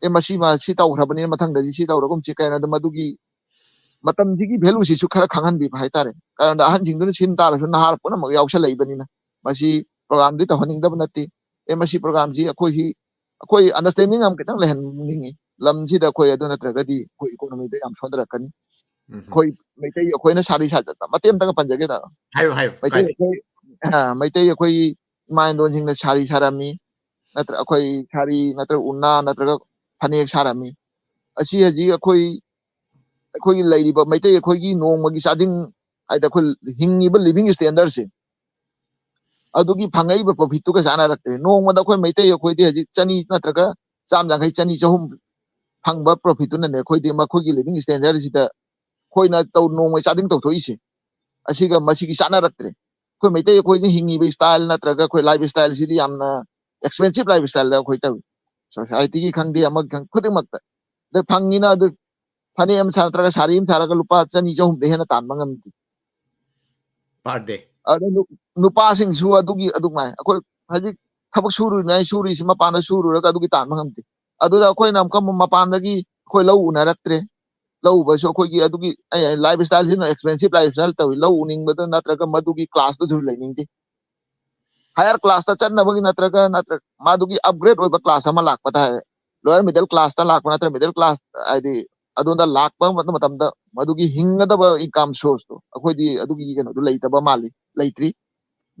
ꯑꯦ, ꯃꯁꯤ ꯃꯥ ꯁꯤ ꯇꯧꯈ꯭ꯔꯕꯅꯤꯅ ꯃꯊꯪꯗꯗꯤ ꯁꯤ ꯇꯧꯔꯒꯨꯝꯁꯤ ꯀꯥꯏꯅ ꯑꯗꯨꯝ ꯑꯗꯨꯒꯤ ꯃꯇꯝꯁꯤꯒꯤ ꯚꯦꯂꯨꯁꯤꯁꯨ ꯈꯔ ꯈꯪꯍꯟꯕꯤꯕ ꯍꯥꯏꯇꯥꯔꯦ꯫ ꯀꯔꯝꯗ ꯑꯍꯟꯁꯤꯡꯗꯨꯅ ꯁꯤꯟ ꯇꯥꯔꯁꯨ ꯅꯍꯥ ꯄꯨꯝꯅꯃꯛ ꯌꯥꯎꯁꯜꯂꯛꯏꯕꯅꯤꯅ ꯃꯁꯤ ꯄ꯭ꯔꯣꯒꯥꯝꯗꯤ ꯇꯧꯍꯟꯅꯤꯡꯗꯕ ꯅꯠꯇꯦ꯫ ꯑꯦ, ꯃꯁꯤ ꯄ꯭ꯔꯣꯒꯥꯝꯁꯤ ꯑꯩꯈꯣꯏꯁꯤ, ꯑꯩꯈꯣꯏ ꯑꯟꯗꯔꯁ꯭ꯇꯦꯟꯗꯤꯡ ꯑꯃ ꯈꯤꯇꯪ ꯂꯩꯍꯟꯅꯤꯡꯉꯤ꯫ ꯂꯝꯁꯤꯗ ꯑꯩꯈꯣꯏ ꯑꯗꯨ ꯅꯠꯇ꯭ꯔꯒꯗꯤ ꯑꯩꯈꯣꯏ ꯏꯀꯣꯅꯣꯃꯤꯗ ꯌꯥꯝ ꯁꯣꯟꯊꯔꯛꯀꯅꯤ꯫ ꯎꯝ. ꯑꯩꯈꯣꯏ ꯃꯩꯇꯩ ꯑꯩꯈꯣꯏꯅ ꯁꯥꯔꯤ ꯁꯥꯖꯠ ꯃꯇꯦꯛ ꯑꯃꯇꯪꯒ ꯄꯟꯖꯒꯦꯗ꯫ ꯍꯥꯏꯌꯨ, ꯍꯥꯏꯌꯨ, ꯃꯩꯇꯩ ꯀꯥꯏꯗꯦ. ꯑꯩꯈꯣꯏ, ꯑ, ꯃꯩꯇꯩ ꯑꯩꯈꯣꯏꯒꯤ ꯏꯃꯥ ꯏꯟꯗꯣꯟꯁꯤꯡꯅ ꯁꯥꯔꯤ ꯁꯥꯔꯝꯃꯤ, ꯅꯠꯇ꯭ꯔ ꯑꯩꯈꯣꯏ ꯁꯥꯔꯤ ꯅꯠꯇ꯭ꯔꯒ ꯎꯅꯥ ꯅꯠꯇ꯭ꯔꯒ ꯐꯅꯦꯛ ꯁꯥꯔꯝꯃꯤ꯫ ꯑꯁꯤ ꯍꯧꯖꯤꯛ ꯑꯩꯈꯣꯏ, ꯑꯩꯈꯣꯏꯒꯤ ꯂꯩꯔꯤꯕ ꯃꯩꯇꯩ ꯑꯩꯈꯣꯏꯒꯤ ꯅꯣꯡꯃꯒꯤ ꯆꯥꯗꯤꯡ ꯍꯥꯏꯗꯤ ꯑꯩꯈꯣꯏ ꯍꯤꯡꯉꯤꯕ ꯂꯤꯕꯤꯡ ꯁ꯭ꯇꯦꯟꯗꯔꯠꯁꯦ, ꯑꯗꯨꯒꯤ ꯐꯪꯉꯛꯏꯕ ꯄ꯭ꯔꯣꯐꯤꯠꯇꯨꯒ ꯆꯥꯟꯅꯔꯛꯇ꯭ꯔꯦ꯫ ꯅꯣꯡꯃꯗ ꯑꯩꯈꯣꯏ ꯃꯩꯇꯩ ꯑꯩꯈꯣꯏꯗꯤ ꯍꯧꯖꯤꯛ ꯆꯅꯤ ꯅꯠꯇ꯭ꯔꯒ ꯆꯥꯝ ꯌꯥꯡꯈꯩ, ꯆꯅꯤ, ꯆꯍꯨꯝ ꯐꯪꯕ ꯄ꯭ꯔꯣꯐꯤꯠꯇꯨꯅꯅꯦ ꯑꯩꯈꯣꯏꯗꯤ ꯃꯈꯣꯏꯒꯤ ꯂꯤꯕꯤꯡ ꯁ꯭ꯇꯦꯟꯗꯔꯠꯁꯤꯗ ꯑꯩꯈꯣꯏꯅ ꯇꯧ, ꯅꯣꯡꯃꯩ ꯆꯥꯗꯤꯡ ꯇꯧꯊꯣꯛꯏꯁꯦ꯫ ꯑꯁꯤꯒ ꯃꯁꯤꯒꯤ ꯆꯥꯟꯅꯔꯛꯇ꯭ꯔꯦ꯫ ꯑꯩꯈꯣꯏ ꯃꯩꯇꯩ ꯑꯩꯈꯣꯏꯅ ꯍꯤꯡꯉꯤꯕ ꯁ꯭ꯇꯥꯏꯜ ꯅꯠꯇ꯭ꯔꯒ ꯑꯩꯈꯣꯏ ꯂꯥꯏꯐ ꯁ꯭ꯇꯥꯏꯜꯁꯤꯗꯤ ꯌꯥꯝꯅ ꯑꯦꯛꯁꯄꯦꯟꯁꯤꯞ ꯂꯥꯏꯐ ꯁ꯭ꯇꯥꯏꯜꯗ ꯑꯩꯈꯣꯏ ꯇꯧꯏ꯫ ꯁꯣꯁꯥꯏꯇꯤꯒꯤ ꯈꯪꯗꯦ, ꯑꯃꯒꯤ ꯈꯪꯗꯦ, ꯈꯨꯗꯤꯡꯃꯛꯇ꯫ ꯑꯗ ꯐꯪꯉꯤꯅ ꯑꯗꯨ ꯐꯅꯦꯛ ꯑꯃ ꯁꯥ ꯅꯠꯇ꯭ꯔꯒ ꯁꯥꯔꯤ ꯑꯃ ꯁꯥꯔꯒ ꯂꯨꯄꯥ ꯆꯅꯤ ꯆꯍꯨꯝꯗ ꯍꯦꯟꯅ ꯇꯥꯟꯕ ꯉꯝꯗꯦ꯫ Per day. ꯑꯗ ꯅꯨ-, ꯅꯨꯄꯥꯁꯤꯡꯁꯨ ꯑꯗꯨꯒꯤ ꯑꯗꯨꯃꯥꯏ ꯑꯩꯈꯣꯏ ꯍꯧꯖꯤꯛ ꯊꯕꯛ ꯁꯨꯔꯤꯅꯦ, ꯁꯨꯔꯤꯁꯤ ꯃꯄꯥꯟꯗ ꯁꯨꯔꯨꯔꯒ ꯑꯗꯨꯒꯤ ꯇꯥꯟꯕ ꯉꯝꯗꯦ꯫ ꯑꯗꯨꯗ ꯑꯩꯈꯣꯏꯅ ꯑꯃꯨꯛꯀ ꯑꯃꯨꯛ ꯃꯄꯥꯟꯗꯒꯤ ꯑꯩꯈꯣꯏ ꯂꯧ ꯎꯅꯔꯛꯇ꯭ꯔꯦ꯫ ꯂꯧ ꯎꯕꯁꯨ ꯑꯩꯈꯣꯏꯒꯤ ꯑꯗꯨꯒꯤ, ꯑꯩ, ꯂꯥꯏꯐ ꯁ꯭ꯇꯥꯏꯜꯁꯤꯅ ꯑꯦꯛꯁꯄꯦꯟꯁꯤꯞ ꯂꯥꯏꯐ ꯁ꯭ꯇꯥꯏꯜ ꯇꯧꯏ꯫ ꯂꯧ ꯎꯅꯤꯡꯕꯗ ꯅꯠꯇ꯭ꯔꯒ ꯃꯗꯨꯒꯤ ꯀ꯭ꯂꯥꯁꯇꯨꯁꯨ ꯂꯩꯅꯤꯡꯗꯦ꯫ ꯍꯥꯌꯔ ꯀ꯭ꯂꯥꯁꯇ ꯆꯠꯅꯕꯒꯤ ꯅꯠꯇ꯭ꯔꯒ, ꯅꯠꯇ꯭ꯔꯒ ꯃꯗꯨꯒꯤ ꯑꯞꯒ꯭ꯔꯦꯗ ꯑꯣꯏꯕ ꯀ꯭ꯂꯥꯁ ꯑꯃ ꯂꯥꯛꯄ ꯇꯥꯏ꯫ ꯂꯣꯌꯔ ꯃꯤꯗꯜ ꯀ꯭ꯂꯥꯁꯇ ꯂꯥꯛꯄ ꯅꯠꯇ꯭ꯔꯒ ꯃꯤꯗꯜ ꯀ꯭ꯂꯥꯁ ꯍꯥꯏꯗꯤ ꯑꯗꯣꯝꯗ ꯂꯥꯛꯄ ꯃꯇꯝꯗ ꯃꯗꯨꯒꯤ ꯍꯤꯡꯒꯗꯕ ꯏꯟꯀꯝ ꯁꯣꯔꯁꯇꯣ ꯑꯩꯈꯣꯏꯗꯤ ꯑꯗꯨꯒꯤ ꯀꯩꯅꯣꯗꯣ ꯂꯩꯇꯕ ꯃꯥꯜꯂꯤ, ꯂꯩꯇ꯭ꯔꯤ꯫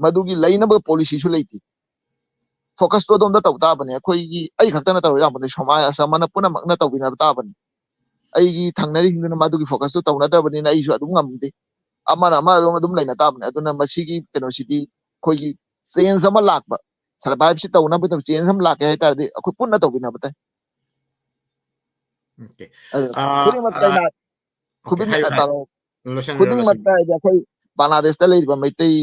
ꯃꯗꯨꯒꯤ ꯂꯩꯅꯕ ꯄꯣꯂꯤꯁꯤꯁꯨ ꯂꯩꯇꯦ꯫ ꯐꯣꯀꯁꯇꯣ ꯑꯗꯣꯝꯗ ꯇꯧ ꯇꯥꯕꯅꯦ꯫ ꯑꯩꯈꯣꯏꯒꯤ, ꯑꯩ ꯈꯛꯇꯅ ꯇꯧꯔ ꯌꯥꯄꯣꯟꯇꯦ, ꯁꯃꯥꯖ ꯑꯃꯅ ꯄꯨꯝꯅꯃꯛꯅ ꯇꯧꯕꯤꯅꯕ ꯇꯥꯕꯅꯤ꯫ ꯑꯩꯒꯤ ꯊꯪꯅꯔꯤꯁꯤꯡꯗꯨꯅ ꯃꯗꯨꯒꯤ ꯐꯣꯀꯁꯇꯨ ꯇꯧꯅꯗ꯭ꯔꯕꯅꯤꯅ ꯑꯩꯁꯨ ꯑꯗꯨꯝ ꯉꯝꯗꯦ꯫ ꯑꯃꯅ ꯑꯃ ꯑꯗꯨꯝ, ꯑꯗꯨꯝ ꯂꯩꯅ ꯇꯥꯕꯅꯦ꯫ ꯑꯗꯨꯅ ꯃꯁꯤꯒꯤ ꯀꯩꯅꯣꯁꯤꯗꯤ ꯑꯩꯈꯣꯏꯒꯤ ꯆꯦꯟꯖ ꯑꯃ ꯂꯥꯛꯄ, ꯁꯔꯚꯥꯏꯚꯁꯤ ꯇꯧꯅꯕ ꯆꯦꯟꯖ ꯑꯃ ꯂꯥꯛꯀꯦ ꯍꯥꯏ ꯇꯥꯔꯗꯤ ꯑꯩꯈꯣꯏ ꯄꯨꯟꯅ ꯇꯧꯕꯤꯅꯕ ꯇꯥꯏ꯫ Okay. ꯑꯗꯨ ꯑꯥ, ꯈꯨꯗꯤꯡꯃꯛꯇ ꯑꯥ, ꯑꯩꯅ, okay, ꯈꯨꯗꯤꯡ-, ꯍꯥꯏꯌꯨ, ꯑ, ꯍꯥꯏꯌꯨ. ꯇꯥꯔꯣ꯫ ꯂꯣꯏꯁꯟꯕꯤꯔꯣ, ꯈꯨꯗꯤꯡꯃꯛꯇ ꯂꯣꯏꯁꯟꯕꯤꯔꯣ. ꯍꯥꯏꯗꯤ ꯑꯩꯈꯣꯏ ꯕꯪꯒ꯭ꯂꯥꯗꯦꯁꯇ ꯂꯩꯔꯤꯕ ꯃꯩꯇꯩ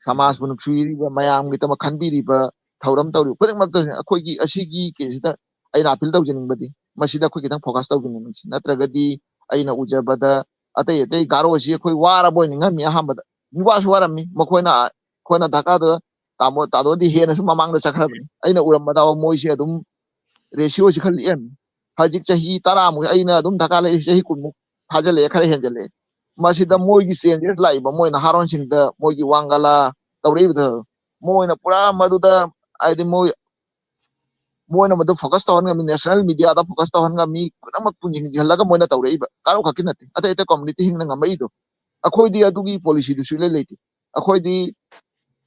ꯁꯃꯥꯖꯄꯨ ꯅꯨꯡꯁꯤꯕꯤꯔꯤꯕ, ꯃꯌꯥꯝꯒꯤꯗꯃꯛ ꯈꯟꯕꯤꯔꯤꯕ, ꯊꯧꯔꯝ ꯇꯧꯔꯤꯕ ꯈꯨꯗꯤꯡꯃꯛꯇ ꯑꯩꯈꯣꯏꯒꯤ ꯑꯁꯤꯒꯤ ꯀꯦꯁꯁꯤꯗ ꯑꯩꯅ ꯑꯄꯤꯜ ꯇꯧꯖꯅꯤꯡꯕꯗꯤ ꯃꯁꯤꯗ ꯑꯩꯈꯣꯏ ꯈꯤꯇꯪ ꯐꯣꯀꯁ ꯇꯧꯕꯤꯅꯤꯡꯕꯁꯤ꯫ ꯅꯠꯇ꯭ꯔꯒꯗꯤ ꯑꯩꯅ ꯎꯖꯕꯗ ꯑꯇꯩ ꯑꯇꯩ ꯒꯥꯔꯣꯁꯤ ꯑꯩꯈꯣꯏ ꯋꯥꯔꯕꯣꯏ ꯅꯤꯡꯉꯝꯃꯤ ꯑꯍꯥꯟꯕꯗ꯫ ꯃꯤ ꯋꯥꯁꯨ ꯋꯥꯔꯝꯃꯤ꯫ ꯃꯈꯣꯏꯅ, ꯑꯩꯈꯣꯏꯅ ꯗꯔꯀꯥꯔꯗꯣ ꯇꯥꯃꯣ, ꯇꯥꯗꯣꯗꯤ ꯍꯦꯟꯅꯁꯨ ꯃꯃꯥꯡꯗ ꯆꯠꯈ꯭ꯔꯕꯅꯤ꯫ ꯑꯩꯅ ꯎꯔꯝꯕꯗ ꯃꯣꯏꯁꯦ ꯑꯗꯨꯝ ꯔꯦꯁꯤꯌꯣꯁꯤ ꯈꯔ ꯂꯤꯛꯑꯝꯃꯤ꯫ ꯍꯧꯖꯤꯛ ꯆꯍꯤ ꯇꯔꯥꯃꯨꯛ, ꯑꯩꯅ ꯑꯗꯨꯝ ꯗꯔꯀꯥꯔ ꯂꯩꯔꯤꯁꯤ ꯆꯍꯤ ꯀꯨꯟꯃꯨꯛ꯫ ꯐꯥꯖꯤꯜꯂꯛꯑꯦ, ꯈꯔ ꯍꯦꯟꯖꯜꯂꯛꯑꯦ꯫ ꯃꯁꯤꯗ ꯃꯣꯏꯒꯤ changes ꯂꯥꯛꯏꯕ, ꯃꯣꯏꯅ ꯍꯥꯔꯣꯟꯁꯤꯡꯗ, ꯃꯣꯏꯒꯤ ꯋꯥꯡꯒꯂꯥ ꯇꯧꯔꯛꯏꯕꯗꯣ, ꯃꯣꯏꯅ ꯄꯨꯔꯥ ꯃꯗꯨꯗ, ꯍꯥꯏꯗꯤ ꯃꯣꯏ, ꯃꯣꯏꯅ ꯃꯗꯨ focus ꯇꯧꯍꯟ ꯉꯝꯃꯤ, national media ꯗ focus ꯇꯧꯍꯟ ꯉꯝꯃꯤ, ꯈꯨꯗꯤꯡꯃꯛ ꯄꯨꯟꯁꯤꯟꯍꯜꯂꯒ ꯃꯣꯏꯅ ꯇꯧꯔꯛꯏꯕ꯫ ꯒꯥꯔꯣ ꯈꯛꯀꯤ ꯅꯠꯇꯦ, ꯑꯇꯩ ꯑꯇꯩ community ꯁꯤꯡꯅ ꯉꯝꯃꯛꯏꯗꯣ꯫ ꯑꯩꯈꯣꯏꯗꯤ ꯑꯗꯨꯒꯤ policy ꯗꯨ ꯁꯨꯡꯂꯩ ꯂꯩꯇꯦ꯫ ꯑꯩꯈꯣꯏꯗꯤ,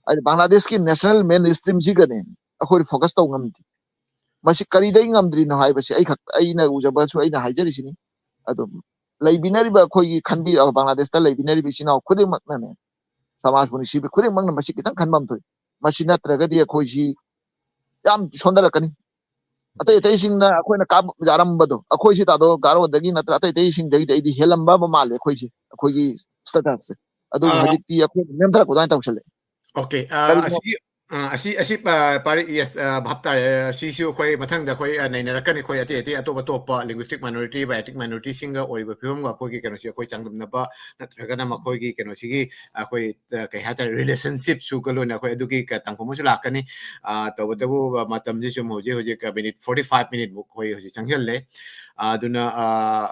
ꯍꯥꯏꯗꯤ, ꯕꯪꯒ꯭ꯂꯥꯗꯦꯁꯀꯤ national mainstream ꯁꯤꯒꯅꯦ ꯑꯩꯈꯣꯏ focus ꯇꯧ ꯉꯝꯗꯦ꯫ ꯃꯁꯤ ꯀꯔꯤꯗꯩ ꯉꯝꯗ꯭ꯔꯤꯅꯣ ꯍꯥꯏꯕꯁꯤ ꯑꯩ ꯈꯛ, ꯑꯩꯅ ꯎꯖꯕꯁꯨ ꯑꯩꯅ ꯍꯥꯏꯖꯔꯤꯁꯤꯅꯤ꯫ ꯑꯗꯨꯝ ꯂꯩꯕꯤꯅꯔꯤꯕ ꯑꯩꯈꯣꯏꯒꯤ ꯈꯟꯕꯤ-, ꯑ, ꯕꯪꯒ꯭ꯂꯥꯗꯦꯁꯇ ꯂꯩꯕꯤꯅꯔꯤꯕ ꯏꯆꯤꯟ ꯏꯅꯥꯎ ꯈꯨꯗꯤꯡꯃꯛꯅꯅꯦ, ꯁꯃꯥꯖꯄꯨ ꯅꯨꯡꯁꯤꯕ ꯈꯨꯗꯤꯡꯃꯛꯅ ꯃꯁꯤ ꯈꯤꯇꯪ ꯈꯟꯕ ꯑꯃ ꯊꯣꯛꯏ꯫ ꯃꯁꯤ ꯅꯠꯇ꯭ꯔꯒꯗꯤ ꯑꯩꯈꯣꯏꯁꯤ ꯌꯥꯝ ꯁꯣꯟꯊꯔꯛꯀꯅꯤ꯫ ꯑꯇꯩ ꯑꯇꯩꯁꯤꯡꯅ ꯑꯩꯈꯣꯏꯅ ꯀꯥꯞ ꯌꯥꯔꯝꯕꯗꯣ, ꯑꯩꯈꯣꯏꯁꯤ ꯇꯥꯗꯣ ꯒꯥꯔꯣꯗꯒꯤ ꯅꯠꯇ꯭ꯔ ꯑꯇꯩ ꯑꯇꯩꯁꯤꯡꯗꯒꯤꯗꯤ ꯑꯩꯗꯤ ꯍꯦꯜꯂꯝꯕ ꯑꯃ ꯃꯥꯜꯂꯦ ꯑꯩꯈꯣꯏꯁꯤ, ꯑꯩꯈꯣꯏꯒꯤ status ꯁꯦ꯫ ꯑꯗꯨꯕꯨ ꯑꯥ꯫ ꯍꯧꯖꯤꯛꯇꯤ ꯑꯩꯈꯣꯏ ꯅꯦꯝꯊꯔꯛꯄ ꯑꯗꯨꯃꯥꯏꯅ ꯇꯧꯁꯜꯂꯛꯑꯦ꯫ Okay, ꯑꯥ, ꯀꯔꯤꯒꯨꯝꯕ ꯑꯁꯤ, ꯑꯥ, ꯑꯁꯤ, ꯑꯁꯤ, ꯑꯥ, ꯄꯥꯔꯤ-, yes, ꯑꯥ, ꯚꯥꯞ ꯇꯥꯔꯦ꯫ ꯑꯁꯤꯁꯨ ꯑꯩꯈꯣꯏ ꯃꯊꯪꯗ ꯑꯩꯈꯣꯏ, ꯑꯥ, ꯅꯩꯅꯔꯛꯀꯅꯤ꯫ ꯑꯩꯈꯣꯏ ꯑꯇꯩ ꯑꯇꯩ ꯑꯇꯣꯞ ꯑꯇꯣꯞꯄ linguistic minority, ethnic minority ꯁꯤꯡꯒ ꯑꯣꯏꯔꯤꯕ ꯐꯤꯕꯝꯒ ꯑꯩꯈꯣꯏꯒꯤ ꯀꯩꯅꯣꯁꯤ ꯑꯩꯈꯣꯏ ꯆꯥꯡꯗꯝꯅꯕ ꯅꯠꯇ꯭ꯔꯒꯅ ꯃꯈꯣꯏꯒꯤ ꯀꯩꯅꯣꯁꯤꯒꯤ ꯑꯩꯈꯣꯏ, ꯑꯥ, ꯀꯩ ꯍꯥꯏꯇꯥꯔꯦ, relationship ꯁꯨꯒ ꯂꯣꯏꯅ ꯑꯩꯈꯣꯏ ꯑꯗꯨꯒꯤ ꯀ-, ꯇꯥꯡꯈꯨꯜ ꯑꯃꯁꯨ ꯂꯥꯛꯀꯅꯤ꯫ ꯑꯥ, ꯇꯧꯕꯇꯕꯨ, ꯑꯥ, ꯃꯇꯝꯁꯤ ꯁꯨꯝ ꯍꯧꯖꯤꯛ ꯍꯧꯖꯤꯛ minute forty five minute ꯃꯨꯛ ꯑꯩꯈꯣꯏ ꯍꯧꯖꯤꯛ ꯆꯪꯁꯤꯜꯂꯦ꯫ ꯑꯥ, ꯑꯗꯨꯅ, ꯑꯥ,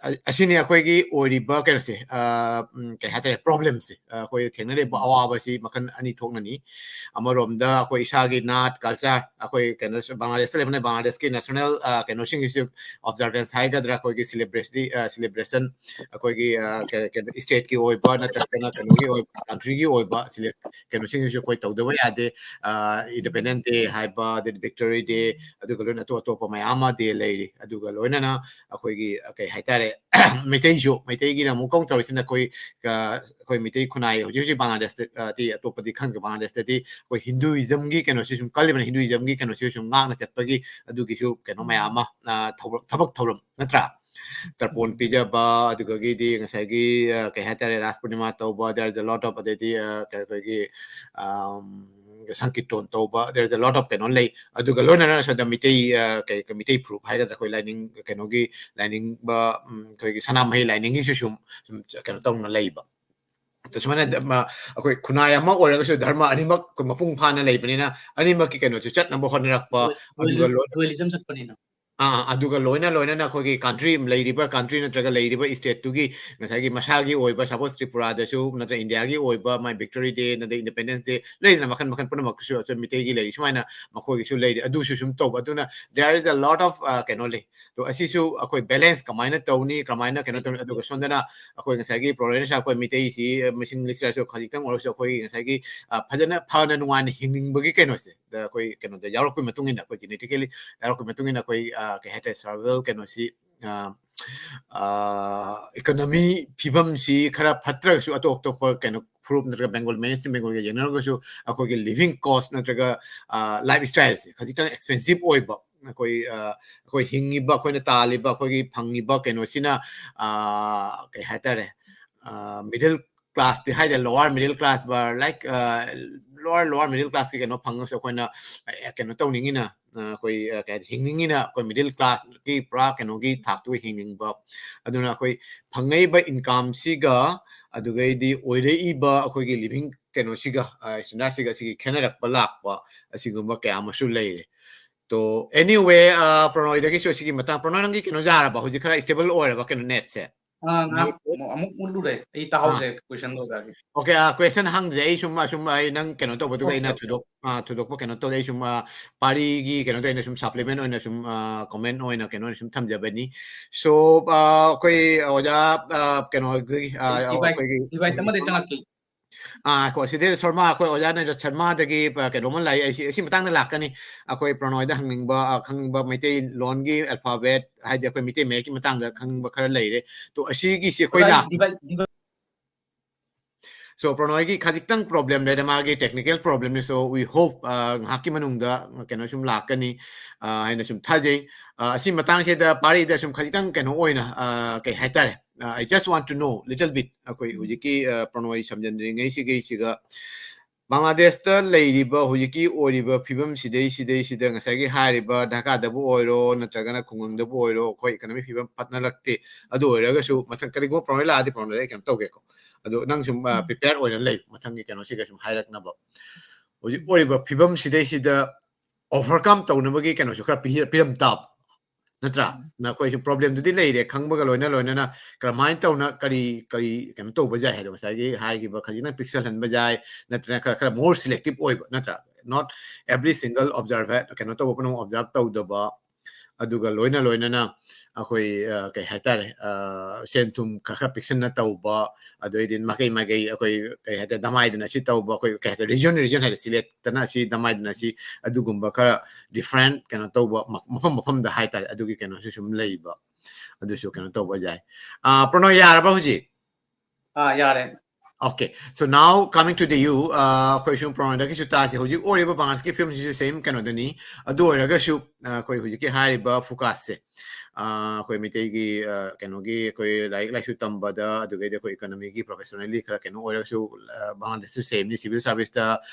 ꯑ-, ꯑꯁꯤꯅꯤ ꯑꯩꯈꯣꯏꯒꯤ ꯑꯣꯏꯔꯤꯕ ꯀꯩꯅꯣꯁꯦ, ꯑ, ꯎꯝ, ꯀꯩ ꯍꯥꯏꯇꯥꯔꯦ, problemꯁꯦ꯫ ꯑ, ꯑꯩꯈꯣꯏ ꯊꯦꯡꯅꯔꯤꯕ ꯎꯝ꯫ ꯑꯋꯥꯕꯁꯤ ꯃꯈꯜ ꯑꯅꯤ ꯊꯣꯛꯅꯅꯤ꯫ ꯑꯃꯔꯣꯝꯗ ꯑꯩꯈꯣꯏ ꯏꯁꯥꯒꯤ ꯅꯥꯠ, culture, ꯑꯩꯈꯣꯏ ꯀꯩꯅꯣꯁꯨ ꯕꯪꯒ꯭ꯂꯥꯗꯦꯁꯇ ꯂꯩꯕꯅ ꯕꯪꯒ꯭ꯂꯥꯗꯦꯁꯀꯤ national, ꯑ, ꯀꯩꯅꯣꯁꯤꯡꯒꯤꯁꯨ observance ꯍꯥꯏꯒꯗ꯭ꯔꯥ, ꯑꯩꯈꯣꯏꯒꯤ celebrity-, ꯑ, celebration, ꯑꯩꯈꯣꯏꯒꯤ, ꯑ, ꯀꯩ-, ꯀꯩꯅꯣ, stateꯀꯤ ꯑꯣꯏꯕ ꯅꯠꯇ꯭ꯔꯒꯅ ꯀꯩꯅꯣꯒꯤ ꯑꯣꯏꯕ, countryꯒꯤ ꯑꯣꯏꯕ sele-, ꯀꯩꯅꯣꯁꯤꯡꯁꯤꯁꯨ ꯑꯩꯈꯣꯏ ꯇꯧꯗꯕ ꯌꯥꯗꯦ꯫ ꯑ, Independence Day ꯍꯥꯏꯕ, ꯑꯗꯩ Victory Day, ꯑꯗꯨꯒ ꯂꯣꯏꯅ ꯑꯇꯣꯞ ꯑꯇꯣꯞꯄ ꯃꯌꯥꯝ ꯑꯃ day ꯂꯩꯔꯤ꯫ ꯑꯗꯨꯒ ꯂꯣꯏꯅꯅ ꯑꯩꯈꯣꯏꯒꯤ, ꯑ, ꯀꯩ ꯍꯥꯏꯇꯥꯔꯦ, ꯃꯩꯇꯩꯁꯨ, ꯃꯩꯇꯩꯒꯤꯅ ꯑꯃꯨꯛ ꯀꯧ ꯇꯧꯔꯤꯁꯤꯅ ꯑꯩꯈꯣꯏ, ꯑ, ꯑꯩꯈꯣꯏ ꯃꯩꯇꯩ ꯈꯨꯟꯅꯥꯏ ꯍꯧꯖꯤꯛ ꯍꯧꯖꯤꯛ ꯕꯪꯒ꯭ꯂꯥꯗꯦꯁꯇ, ꯑ, ꯇꯤ ꯑꯇꯣꯞꯄꯗꯤ ꯈꯪꯗꯦ, ꯕꯪꯒ꯭ꯂꯥꯗꯦꯁꯇꯗꯤ ꯑꯩꯈꯣꯏ Hinduismꯒꯤ ꯀꯩꯅꯣꯁꯤ ꯁꯨꯝ ꯀꯜꯂꯤꯕꯅꯤ, Hinduismꯒꯤ ꯀꯩꯅꯣꯁꯤ ꯁꯨꯝ ꯉꯥꯛꯅ ꯆꯠꯄꯒꯤ ꯑꯗꯨꯒꯤꯁꯨ ꯀꯩꯅꯣ ꯃꯌꯥꯝ ꯎꯝ꯫ ꯑꯃ, ꯑ, ꯊꯧꯔ-, ꯊꯕꯛ ꯊꯧꯔꯝ ꯅꯠꯇ꯭ꯔꯥ? ꯇꯔꯄꯣꯟ ꯎꯝ꯫ ꯄꯤꯖꯕ, ꯑꯗꯨꯗꯒꯤꯗꯤ ꯉꯁꯥꯏꯒꯤ, ꯑ, ꯀꯩ ꯍꯥꯏꯇꯥꯔꯦ, ꯔꯥꯁ ꯄꯨꯔꯅꯤꯃꯥ ꯇꯧꯕ, there is a lot of, ꯑꯗꯩꯗꯤ, ꯑ, ꯀ-, ꯑꯩꯈꯣꯏꯒꯤ, ꯑꯝ, ꯁꯪꯀꯤꯔꯇꯣꯟ ꯇꯧꯕ, there is a lot of ꯀꯩꯅꯣ ꯂꯩ꯫ ꯑꯗꯨꯒ ꯂꯣꯏꯅꯅ ꯁꯣꯝꯗ ꯃꯤꯇꯩ, ꯑ, ꯀꯩ, ꯀꯩ, ꯃꯤꯇꯩ ꯐꯨꯔꯨꯞ ꯍꯥꯏꯒꯗ꯭ꯔꯥ, ꯑꯩꯈꯣꯏ ꯂꯥꯏꯅꯤꯡ, ꯀꯩꯅꯣꯒꯤ ꯂꯥꯏꯅꯤꯡꯕ, ꯎꯝ, ꯑꯩꯈꯣꯏꯒꯤ ꯁꯅꯥꯃꯍꯤ ꯂꯥꯏꯅꯤꯡꯒꯤꯁꯨ ꯁꯨꯝ, ꯁꯨꯝ ꯀꯩꯅꯣ ꯇꯧꯅ ꯂꯩꯕ꯫ ꯑꯗ ꯁꯨꯃꯥꯏꯅ ꯎꯝ꯫ ꯗ-, ꯃ-, ꯑꯩꯈꯣꯏ ꯈꯨꯟꯅꯥꯏ ꯑꯃ ꯑꯣꯏꯔꯒꯁꯨ ꯙꯔꯃ ꯑꯅꯤꯃꯛ ꯑꯩꯈꯣꯏ ꯃꯄꯨꯡ ꯐꯥꯅ ꯂꯩꯕꯅꯤꯅ ꯑꯅꯤꯃꯛꯀꯤ ꯀꯩꯅꯣꯁꯨ ꯆꯠꯅꯕ ꯍꯣꯠꯅꯔꯛꯄ, ꯗꯨꯋꯦ-, ꯑꯗꯨꯒ ꯗꯨꯋꯦꯂꯤ-, ꯂꯣꯏꯅ ꯗꯨꯋꯦꯂꯤꯖꯝ ꯆꯠꯄꯅꯤꯅ꯫ ꯑꯥ, ꯑꯗꯨꯒ ꯂꯣꯏꯅ ꯂꯣꯏꯅꯅ ꯑꯩꯈꯣꯏꯒꯤ country, ꯂꯩꯔꯤꯕ country ꯅꯠꯇ꯭ꯔꯒ ꯂꯩꯔꯤꯕ stateꯇꯨꯒꯤ ꯉꯁꯥꯏꯒꯤ ꯃꯁꯥꯒꯤ ꯑꯣꯏꯕ, suppose ꯇ꯭ꯔꯤꯄꯨꯔꯥꯗꯁꯨ ꯅꯠꯇ꯭ꯔꯒ ꯏꯟꯗꯤꯌꯥꯒꯤ ꯑꯣꯏꯕ ꯃꯥꯏ Victory Day ꯅꯠꯇ꯭ꯔꯒ Independence Day ꯂꯩꯗꯅ, ꯃꯈꯜ ꯃꯈꯜ ꯄꯨꯝꯅꯃꯛꯁꯨ ꯑꯩꯈꯣꯏ ꯃꯤꯇꯩꯒꯤ ꯂꯩꯔꯤ, ꯁꯨꯃꯥꯏꯅ ꯃꯈꯣꯏꯒꯤꯁꯨ ꯂꯩꯔꯤ, ꯑꯗꯨꯁꯨ ꯁꯨꯝ ꯇꯧꯕ꯫ ꯑꯗꯨꯅ there is a lot of, ꯑ, ꯀꯩꯅꯣ ꯂꯩ꯫ ꯑꯗꯣ ꯑꯁꯤꯁꯨ ꯑꯩꯈꯣꯏ balance ꯀꯃꯥꯏꯅ ꯇꯧꯅꯤ, ꯀꯃꯥꯏꯅ ꯀꯩꯅꯣ ꯇꯧꯅꯤ, ꯑꯗꯨꯒ ꯁꯣꯝꯗꯅ ꯑꯩꯈꯣꯏ ꯉꯁꯥꯏꯒꯤ ꯄ꯭ꯔꯣꯅꯣꯏꯅꯁꯨ ꯑꯩꯈꯣꯏ ꯃꯤꯇꯩꯁꯤ, ꯑ, ꯃꯁꯤꯡ ꯂꯩꯇ꯭ꯔꯁꯨ ꯈꯖꯤꯛꯇꯪ ꯑꯣꯏꯔꯁꯨ ꯑꯩꯈꯣꯏꯒꯤ ꯉꯁꯥꯏꯒꯤ, ꯑ, ꯐꯖꯅ ꯐꯅ ꯅꯨꯡꯉꯥꯏꯅ ꯍꯤꯡꯅꯤꯡꯕꯒꯤ ꯀꯩꯅꯣꯁꯦ, ꯑꯗ ꯑꯩꯈꯣꯏ ꯀꯩꯅꯣꯗ ꯌꯥꯎꯔꯛꯄꯒꯤ ꯃꯇꯨꯡ ꯏꯟꯅ, ꯑꯩꯈꯣꯏ genetically ꯌꯥꯎꯔꯛꯄꯒꯤ ꯃꯇꯨꯡ ꯏꯟꯅ ꯑꯩꯈꯣꯏ, ꯑ, ꯀꯩ ꯍꯥꯏꯇꯥꯔꯦ, survival ꯀꯩꯅꯣꯁꯤ, ꯑ, ꯑ, economy ꯐꯤꯕꯝꯁꯤ ꯈꯔ ꯐꯠꯇ꯭ꯔꯒꯁꯨ ꯑꯇꯣꯞ ꯑꯇꯣꯞꯄ ꯀꯩꯅꯣ ꯐꯨꯔꯨꯞ ꯅꯠꯇ꯭ꯔꯒ Bengal, mainstream Bengalꯒ ꯌꯦꯡꯅꯔꯒꯁꯨ ꯑꯩꯈꯣꯏꯒꯤ living cost ꯅꯠꯇ꯭ꯔꯒ, ꯑ, lifestyleꯁꯦ ꯈꯖꯤꯛꯇꯪ expensive ꯑꯣꯏꯕ, ꯑꯩꯈꯣꯏ, ꯑ, ꯑꯩꯈꯣꯏ ꯍꯤꯡꯉꯤꯕ, ꯑꯩꯈꯣꯏꯅ ꯇꯥꯜꯂꯤꯕ, ꯑꯩꯈꯣꯏꯒꯤ ꯐꯪꯉꯤꯕ ꯀꯩꯅꯣꯁꯤꯅ, ꯑ, ꯀꯩ ꯍꯥꯏꯇꯥꯔꯦ, ꯑ, middle classꯇꯤ ꯍꯥꯏꯗꯦ, lower middle class ꯕ, like, ꯑ, lower, lower middle classꯀꯤ ꯀꯩꯅꯣ ꯐꯪꯉꯁꯨ ꯑꯩꯈꯣꯏꯅ, ꯑ, ꯀꯩꯅꯣ ꯇꯧꯅꯤꯡꯉꯤꯅ, ꯑ, ꯑꯩꯈꯣꯏ, ꯑ, ꯀꯩ ꯍꯥꯏ, ꯍꯤꯡꯅꯤꯡꯉꯤꯅ ꯑꯩꯈꯣꯏ middle classꯀꯤ ꯄꯨꯔꯥ ꯀꯩꯅꯣꯒꯤ ꯊꯥꯛꯇꯨ ꯍꯤꯡꯅꯤꯡꯕ꯫ ꯑꯗꯨꯅ ꯑꯩꯈꯣꯏ ꯐꯪꯉꯛꯏꯕ incomeꯁꯤꯒ ꯑꯗꯨꯒꯩꯗꯤ ꯑꯣꯏꯔꯛꯏꯕ ꯑꯩꯈꯣꯏꯒꯤ living ꯀꯩꯅꯣꯁꯤꯒ, ꯑ, standardꯁꯤꯒ ꯁꯤꯒꯤ ꯈꯦꯠꯅꯔꯛꯄ ꯂꯥꯛꯄ ꯑꯁꯤꯒꯨꯝꯕ ꯀꯌꯥ ꯑꯃꯁꯨ ꯂꯩꯔꯦ꯫ ꯇꯣ, anyway, ꯑ, ꯄ꯭ꯔꯣꯅꯣꯏꯗꯒꯤꯁꯨ ꯑꯁꯤꯒꯤ ꯃꯇꯥꯡ, ꯄ꯭ꯔꯣꯅꯣꯏ, ꯅꯪꯒꯤ ꯀꯩꯅꯣ ꯌꯥꯔꯕ? ꯍꯧꯖꯤꯛ ꯈꯔ stable ꯑꯣꯏꯔꯕ ꯀꯩꯅꯣ netꯁꯦ? ꯑ, ꯉꯥꯏꯍꯥꯛ ꯅꯪꯒꯤ ꯑꯃꯨꯛ, ꯑꯃꯨꯛ ꯃꯨꯠꯂꯨꯔꯦ꯫ ꯑꯩ ꯑꯥ꯫ ꯇꯥꯍꯧꯗ꯭ꯔꯦ question ꯑꯣꯖꯥꯒꯤ꯫ Okay, ꯑ, question ꯍꯪꯗ꯭ꯔꯦ꯫ ꯑꯩ ꯁꯨꯝ, ꯑ, ꯁꯨꯝ ꯑꯩ ꯅꯪ ꯀꯩꯅꯣ ꯇꯧꯕꯗꯨꯒ Okay, ꯑꯩꯅ okay. ꯊꯣꯏꯗꯣꯛ-, ꯑ, ꯊꯣꯏꯗꯣꯛꯄ ꯀꯩꯅꯣ ꯇꯧꯗꯦ꯫ ꯑꯩ ꯁꯨꯝ, ꯑ, ꯄꯥꯔꯤꯒꯤ ꯀꯩꯅꯣꯗꯣ ꯑꯩꯅ ꯁꯨꯝ supplement ꯑꯣꯏꯅ ꯁꯨꯝ, ꯑ, comment ꯑꯣꯏꯅ ꯀꯩꯅꯣ ꯑꯣꯏꯅ ꯁꯨꯝ ꯊꯝꯖꯕꯅꯤ꯫ So, ꯑ, ꯑꯩꯈꯣꯏ ꯑꯣꯖꯥ, ꯑ, ꯀꯩꯅꯣꯗꯒꯤ, ꯑ, ꯏ-, ꯏꯚꯥꯏ-, ꯑꯩꯈꯣꯏꯒꯤ ꯏꯚꯥꯏ ꯇꯃꯗꯤ ꯁꯣꯃꯥ-, ꯆꯪꯉꯛꯇ꯭ꯔꯤ꯫ ꯑ, ꯉꯥꯏꯈꯣ, ꯁꯤꯗꯩꯗ ꯁꯣꯔꯃꯥ, ꯑꯩꯈꯣꯏ ꯑꯣꯖꯥ ꯅꯤꯔꯖ ꯁꯔꯃꯥꯗꯒꯤ, ꯑ, ꯀꯩꯅꯣꯝꯃ ꯂꯥꯛꯏ꯫ ꯑꯩ ꯁꯤ, ꯑꯁꯤ ꯃꯇꯥꯡꯗ ꯂꯥꯛꯀꯅꯤ꯫ ꯑꯩꯈꯣꯏ ꯄ꯭ꯔꯣꯅꯣꯏꯗ ꯍꯪꯅꯤꯡꯕ, ꯑ, ꯈꯪꯅꯤꯡꯕ ꯃꯩꯇꯩꯂꯣꯟꯒꯤ alphabet, ꯍꯥꯏꯗꯤ ꯑꯩꯈꯣꯏ ꯃꯩꯇꯩ ꯃꯌꯦꯛꯀꯤ ꯃꯇꯥꯡꯗ ꯈꯪꯅꯤꯡꯕ ꯈꯔ ꯂꯩꯔꯦ꯫ ꯇꯣ, ꯑꯁꯤꯒꯤꯁꯤ ꯑꯩꯈꯣꯏ ꯑꯣꯖꯥ, ꯂꯥꯛ- ꯏꯚꯥꯏ-, ꯏꯚꯥꯏ- So, ꯄ꯭ꯔꯣꯅꯣꯏꯒꯤ ꯈꯖꯤꯛꯇꯪ problem ꯂꯩꯔꯦ, ꯃꯥꯒꯤ technical problemꯅꯤ꯫ So, we hope, ꯑ, ꯉꯥꯏꯍꯥꯛꯀꯤ ꯃꯅꯨꯡꯗ ꯀꯩꯅꯣ ꯁꯨꯝ ꯂꯥꯛꯀꯅꯤ, ꯑ, ꯍꯥꯏꯅ ꯁꯨꯝ ꯊꯥꯖꯩ꯫ ꯑ, ꯑꯁꯤ ꯃꯇꯥꯡꯁꯤꯗ ꯄꯥꯔꯤꯗ ꯁꯨꯝ ꯈꯖꯤꯛꯇꯪ ꯀꯩꯅꯣ ꯑꯣꯏꯅ, ꯑ, ꯀꯩ ꯍꯥꯏꯇꯥꯔꯦ, ꯑ, I just want to know little bit, ꯑꯩꯈꯣꯏ ꯍꯧꯖꯤꯛꯀꯤ, ꯑ, ꯄ꯭ꯔꯣꯅꯣꯏ ꯁꯝꯖꯟꯗ꯭ꯔꯤꯉꯩꯁꯤꯒꯤꯁꯤꯒ ꯕꯪꯒ꯭ꯂꯥꯗꯦꯁꯇ ꯂꯩꯔꯤꯕ ꯍꯧꯖꯤꯛꯀꯤ ꯑꯣꯏꯔꯤꯕ ꯐꯤꯕꯝꯁꯤꯗꯩ, ꯁꯤꯗꯩꯁꯤꯗ ꯉꯁꯥꯏꯒꯤ ꯍꯥꯏꯔꯤꯕ ꯙꯥꯀꯥꯗꯕꯨ ꯑꯣꯏꯔꯣ, ꯅꯠꯇ꯭ꯔꯒꯅ ꯈꯨꯡꯒꯪꯗꯕꯨ ꯑꯣꯏꯔꯣ, ꯑꯩꯈꯣꯏ economy ꯐꯤꯕꯝ ꯐꯠꯅꯔꯛꯇꯦ꯫ ꯑꯗꯨ ꯑꯣꯏꯔꯒꯁꯨ ꯃꯊꯪ ꯀꯔꯤꯒꯨꯝꯕ ꯄ꯭ꯔꯣꯅꯣꯏ ꯂꯥꯛꯑꯗꯤ ꯄ꯭ꯔꯣꯅꯣꯏ ꯑꯩ ꯀꯩꯅꯣ ꯇꯧꯒꯦꯀꯣ꯫ ꯑꯗꯣ ꯅꯪ ꯁꯨꯝ, ꯑ, ꯎꯝ꯫ Prepare ꯑꯣꯏꯅ ꯂꯩ, ꯃꯊꯪꯒꯤ ꯀꯩꯅꯣꯁꯤꯒ ꯁꯨꯝ ꯍꯥꯏꯔꯛꯅꯕ꯫ ꯍꯧꯖꯤꯛ ꯑꯣꯏꯔꯤꯕ ꯐꯤꯕꯝꯁꯤꯗꯩꯁꯤꯗ overcome ꯇꯧꯅꯕꯒꯤ ꯀꯩꯅꯣꯁꯨ ꯈꯔ ꯄꯤꯔ-, ꯄꯤꯔꯝ ꯇꯥꯕ꯫ ꯅꯠꯇ꯭ꯔꯥ? ꯅꯈꯣꯏꯁꯨ problemꯗꯨꯗꯤ ꯂꯩꯔꯦ, ꯈꯪꯕꯒ ꯂꯣꯏꯅ ꯂꯣꯏꯅꯅ ꯀꯔꯝꯍꯥꯏꯅ ꯇꯧꯅ ꯀꯔꯤ ꯀꯔꯤ ꯀꯩꯅꯣ ꯇꯧꯕ ꯌꯥꯏ ꯍꯥꯏꯗꯣ, ꯉꯁꯥꯏꯒꯤ ꯍꯥꯏꯈꯤꯕ ꯈꯖꯤꯛꯇꯪ ꯄꯤꯛꯁꯜꯍꯟꯕ ꯌꯥꯏ, ꯅꯠꯇ꯭ꯔꯒ ꯈꯔ ꯈꯔ more selective ꯑꯣꯏꯕ, ꯅꯠꯇ꯭ꯔꯥ? Not every single observer, ꯀꯩꯅꯣ ꯇꯧꯕ ꯄꯨꯝꯅꯃꯛ observe ꯇꯧꯗꯕ, ꯑꯗꯨꯒ ꯂꯣꯏꯅ ꯂꯣꯏꯅꯅ ꯑꯩꯈꯣꯏ, ꯑ, ꯀꯩ ꯍꯥꯏꯇꯥꯔꯦ, ꯑ, ꯁꯦꯟ ꯊꯨꯝ ꯈꯔ ꯈꯔ ꯄꯤꯛꯁꯟꯅ ꯇꯧꯕ, ꯑꯗꯩꯗꯤ ꯃꯥꯏꯀꯩ ꯃꯥꯏꯀꯩ ꯑꯩꯈꯣꯏ ꯀꯩ ꯍꯥꯏꯇꯥꯔꯦ, ꯗꯃꯥꯏꯗꯅ ꯁꯤ ꯇꯧꯕ, ꯑꯩꯈꯣꯏ ꯀꯩ ꯍꯥꯏꯇꯥꯔꯦ, region region ꯍꯥꯏꯗꯤ ꯁꯤꯂꯦꯠꯇꯅ ꯁꯤ, ꯗꯃꯥꯏꯗꯅ ꯁꯤ, ꯑꯗꯨꯒꯨꯝꯕ ꯈꯔ different ꯀꯩꯅꯣ ꯇꯧꯕ ꯃ-, ꯃꯐꯝ ꯃꯐꯝꯗ ꯍꯥꯏꯇꯥꯔꯦ, ꯑꯗꯨꯒꯤ ꯀꯩꯅꯣꯁꯨ ꯁꯨꯝ ꯂꯩꯕ, ꯑꯗꯨꯁꯨ ꯀꯩꯅꯣ ꯇꯧꯕ ꯌꯥꯏ꯫ ꯑ, ꯄ꯭ꯔꯣꯅꯣ, ꯌꯥꯔꯕ ꯍꯧꯖꯤꯛ? ꯑꯥ, ꯌꯥꯔꯦ꯫ Okay, so now coming to the you, ꯑ, ꯑꯩꯈꯣꯏ ꯁꯨꯝ ꯄ꯭ꯔꯣꯅꯣꯗꯒꯤꯁꯨ ꯇꯥꯁꯦ꯫ ꯍꯧꯖꯤꯛ ꯑꯣꯏꯔꯤꯕ ꯕꯪꯒ꯭ꯂꯥꯗꯦꯁꯀꯤ ꯐꯤꯕꯝꯁꯤꯁꯨ same ꯀꯩꯅꯣꯗꯅꯤ꯫ ꯑꯗꯨ ꯑꯣꯏꯔꯒꯁꯨ, ꯑ, ꯑꯩꯈꯣꯏ ꯍꯧꯖꯤꯛꯀꯤ ꯍꯥꯏꯔꯤꯕ ꯐꯣꯀꯁꯁꯦ, ꯑ, ꯑꯩꯈꯣꯏ ꯃꯩꯇꯩꯒꯤ, ꯑ, ꯀꯩꯅꯣꯒꯤ ꯑꯩꯈꯣꯏ ꯂꯥꯏꯔꯤꯛ ꯂꯥꯏꯁꯨ ꯇꯝꯕꯗ, ꯑꯗꯨꯗꯒꯤꯗꯤ ꯑꯩꯈꯣꯏ economyꯒꯤ professionally ꯈꯔ ꯀꯩꯅꯣ ꯑꯣꯏꯔꯒꯁꯨ, ꯑ, ꯕꯪꯒ꯭ꯂꯥꯗꯦꯁꯁꯨ sameꯅꯤ꯫ Civil serviceꯇ,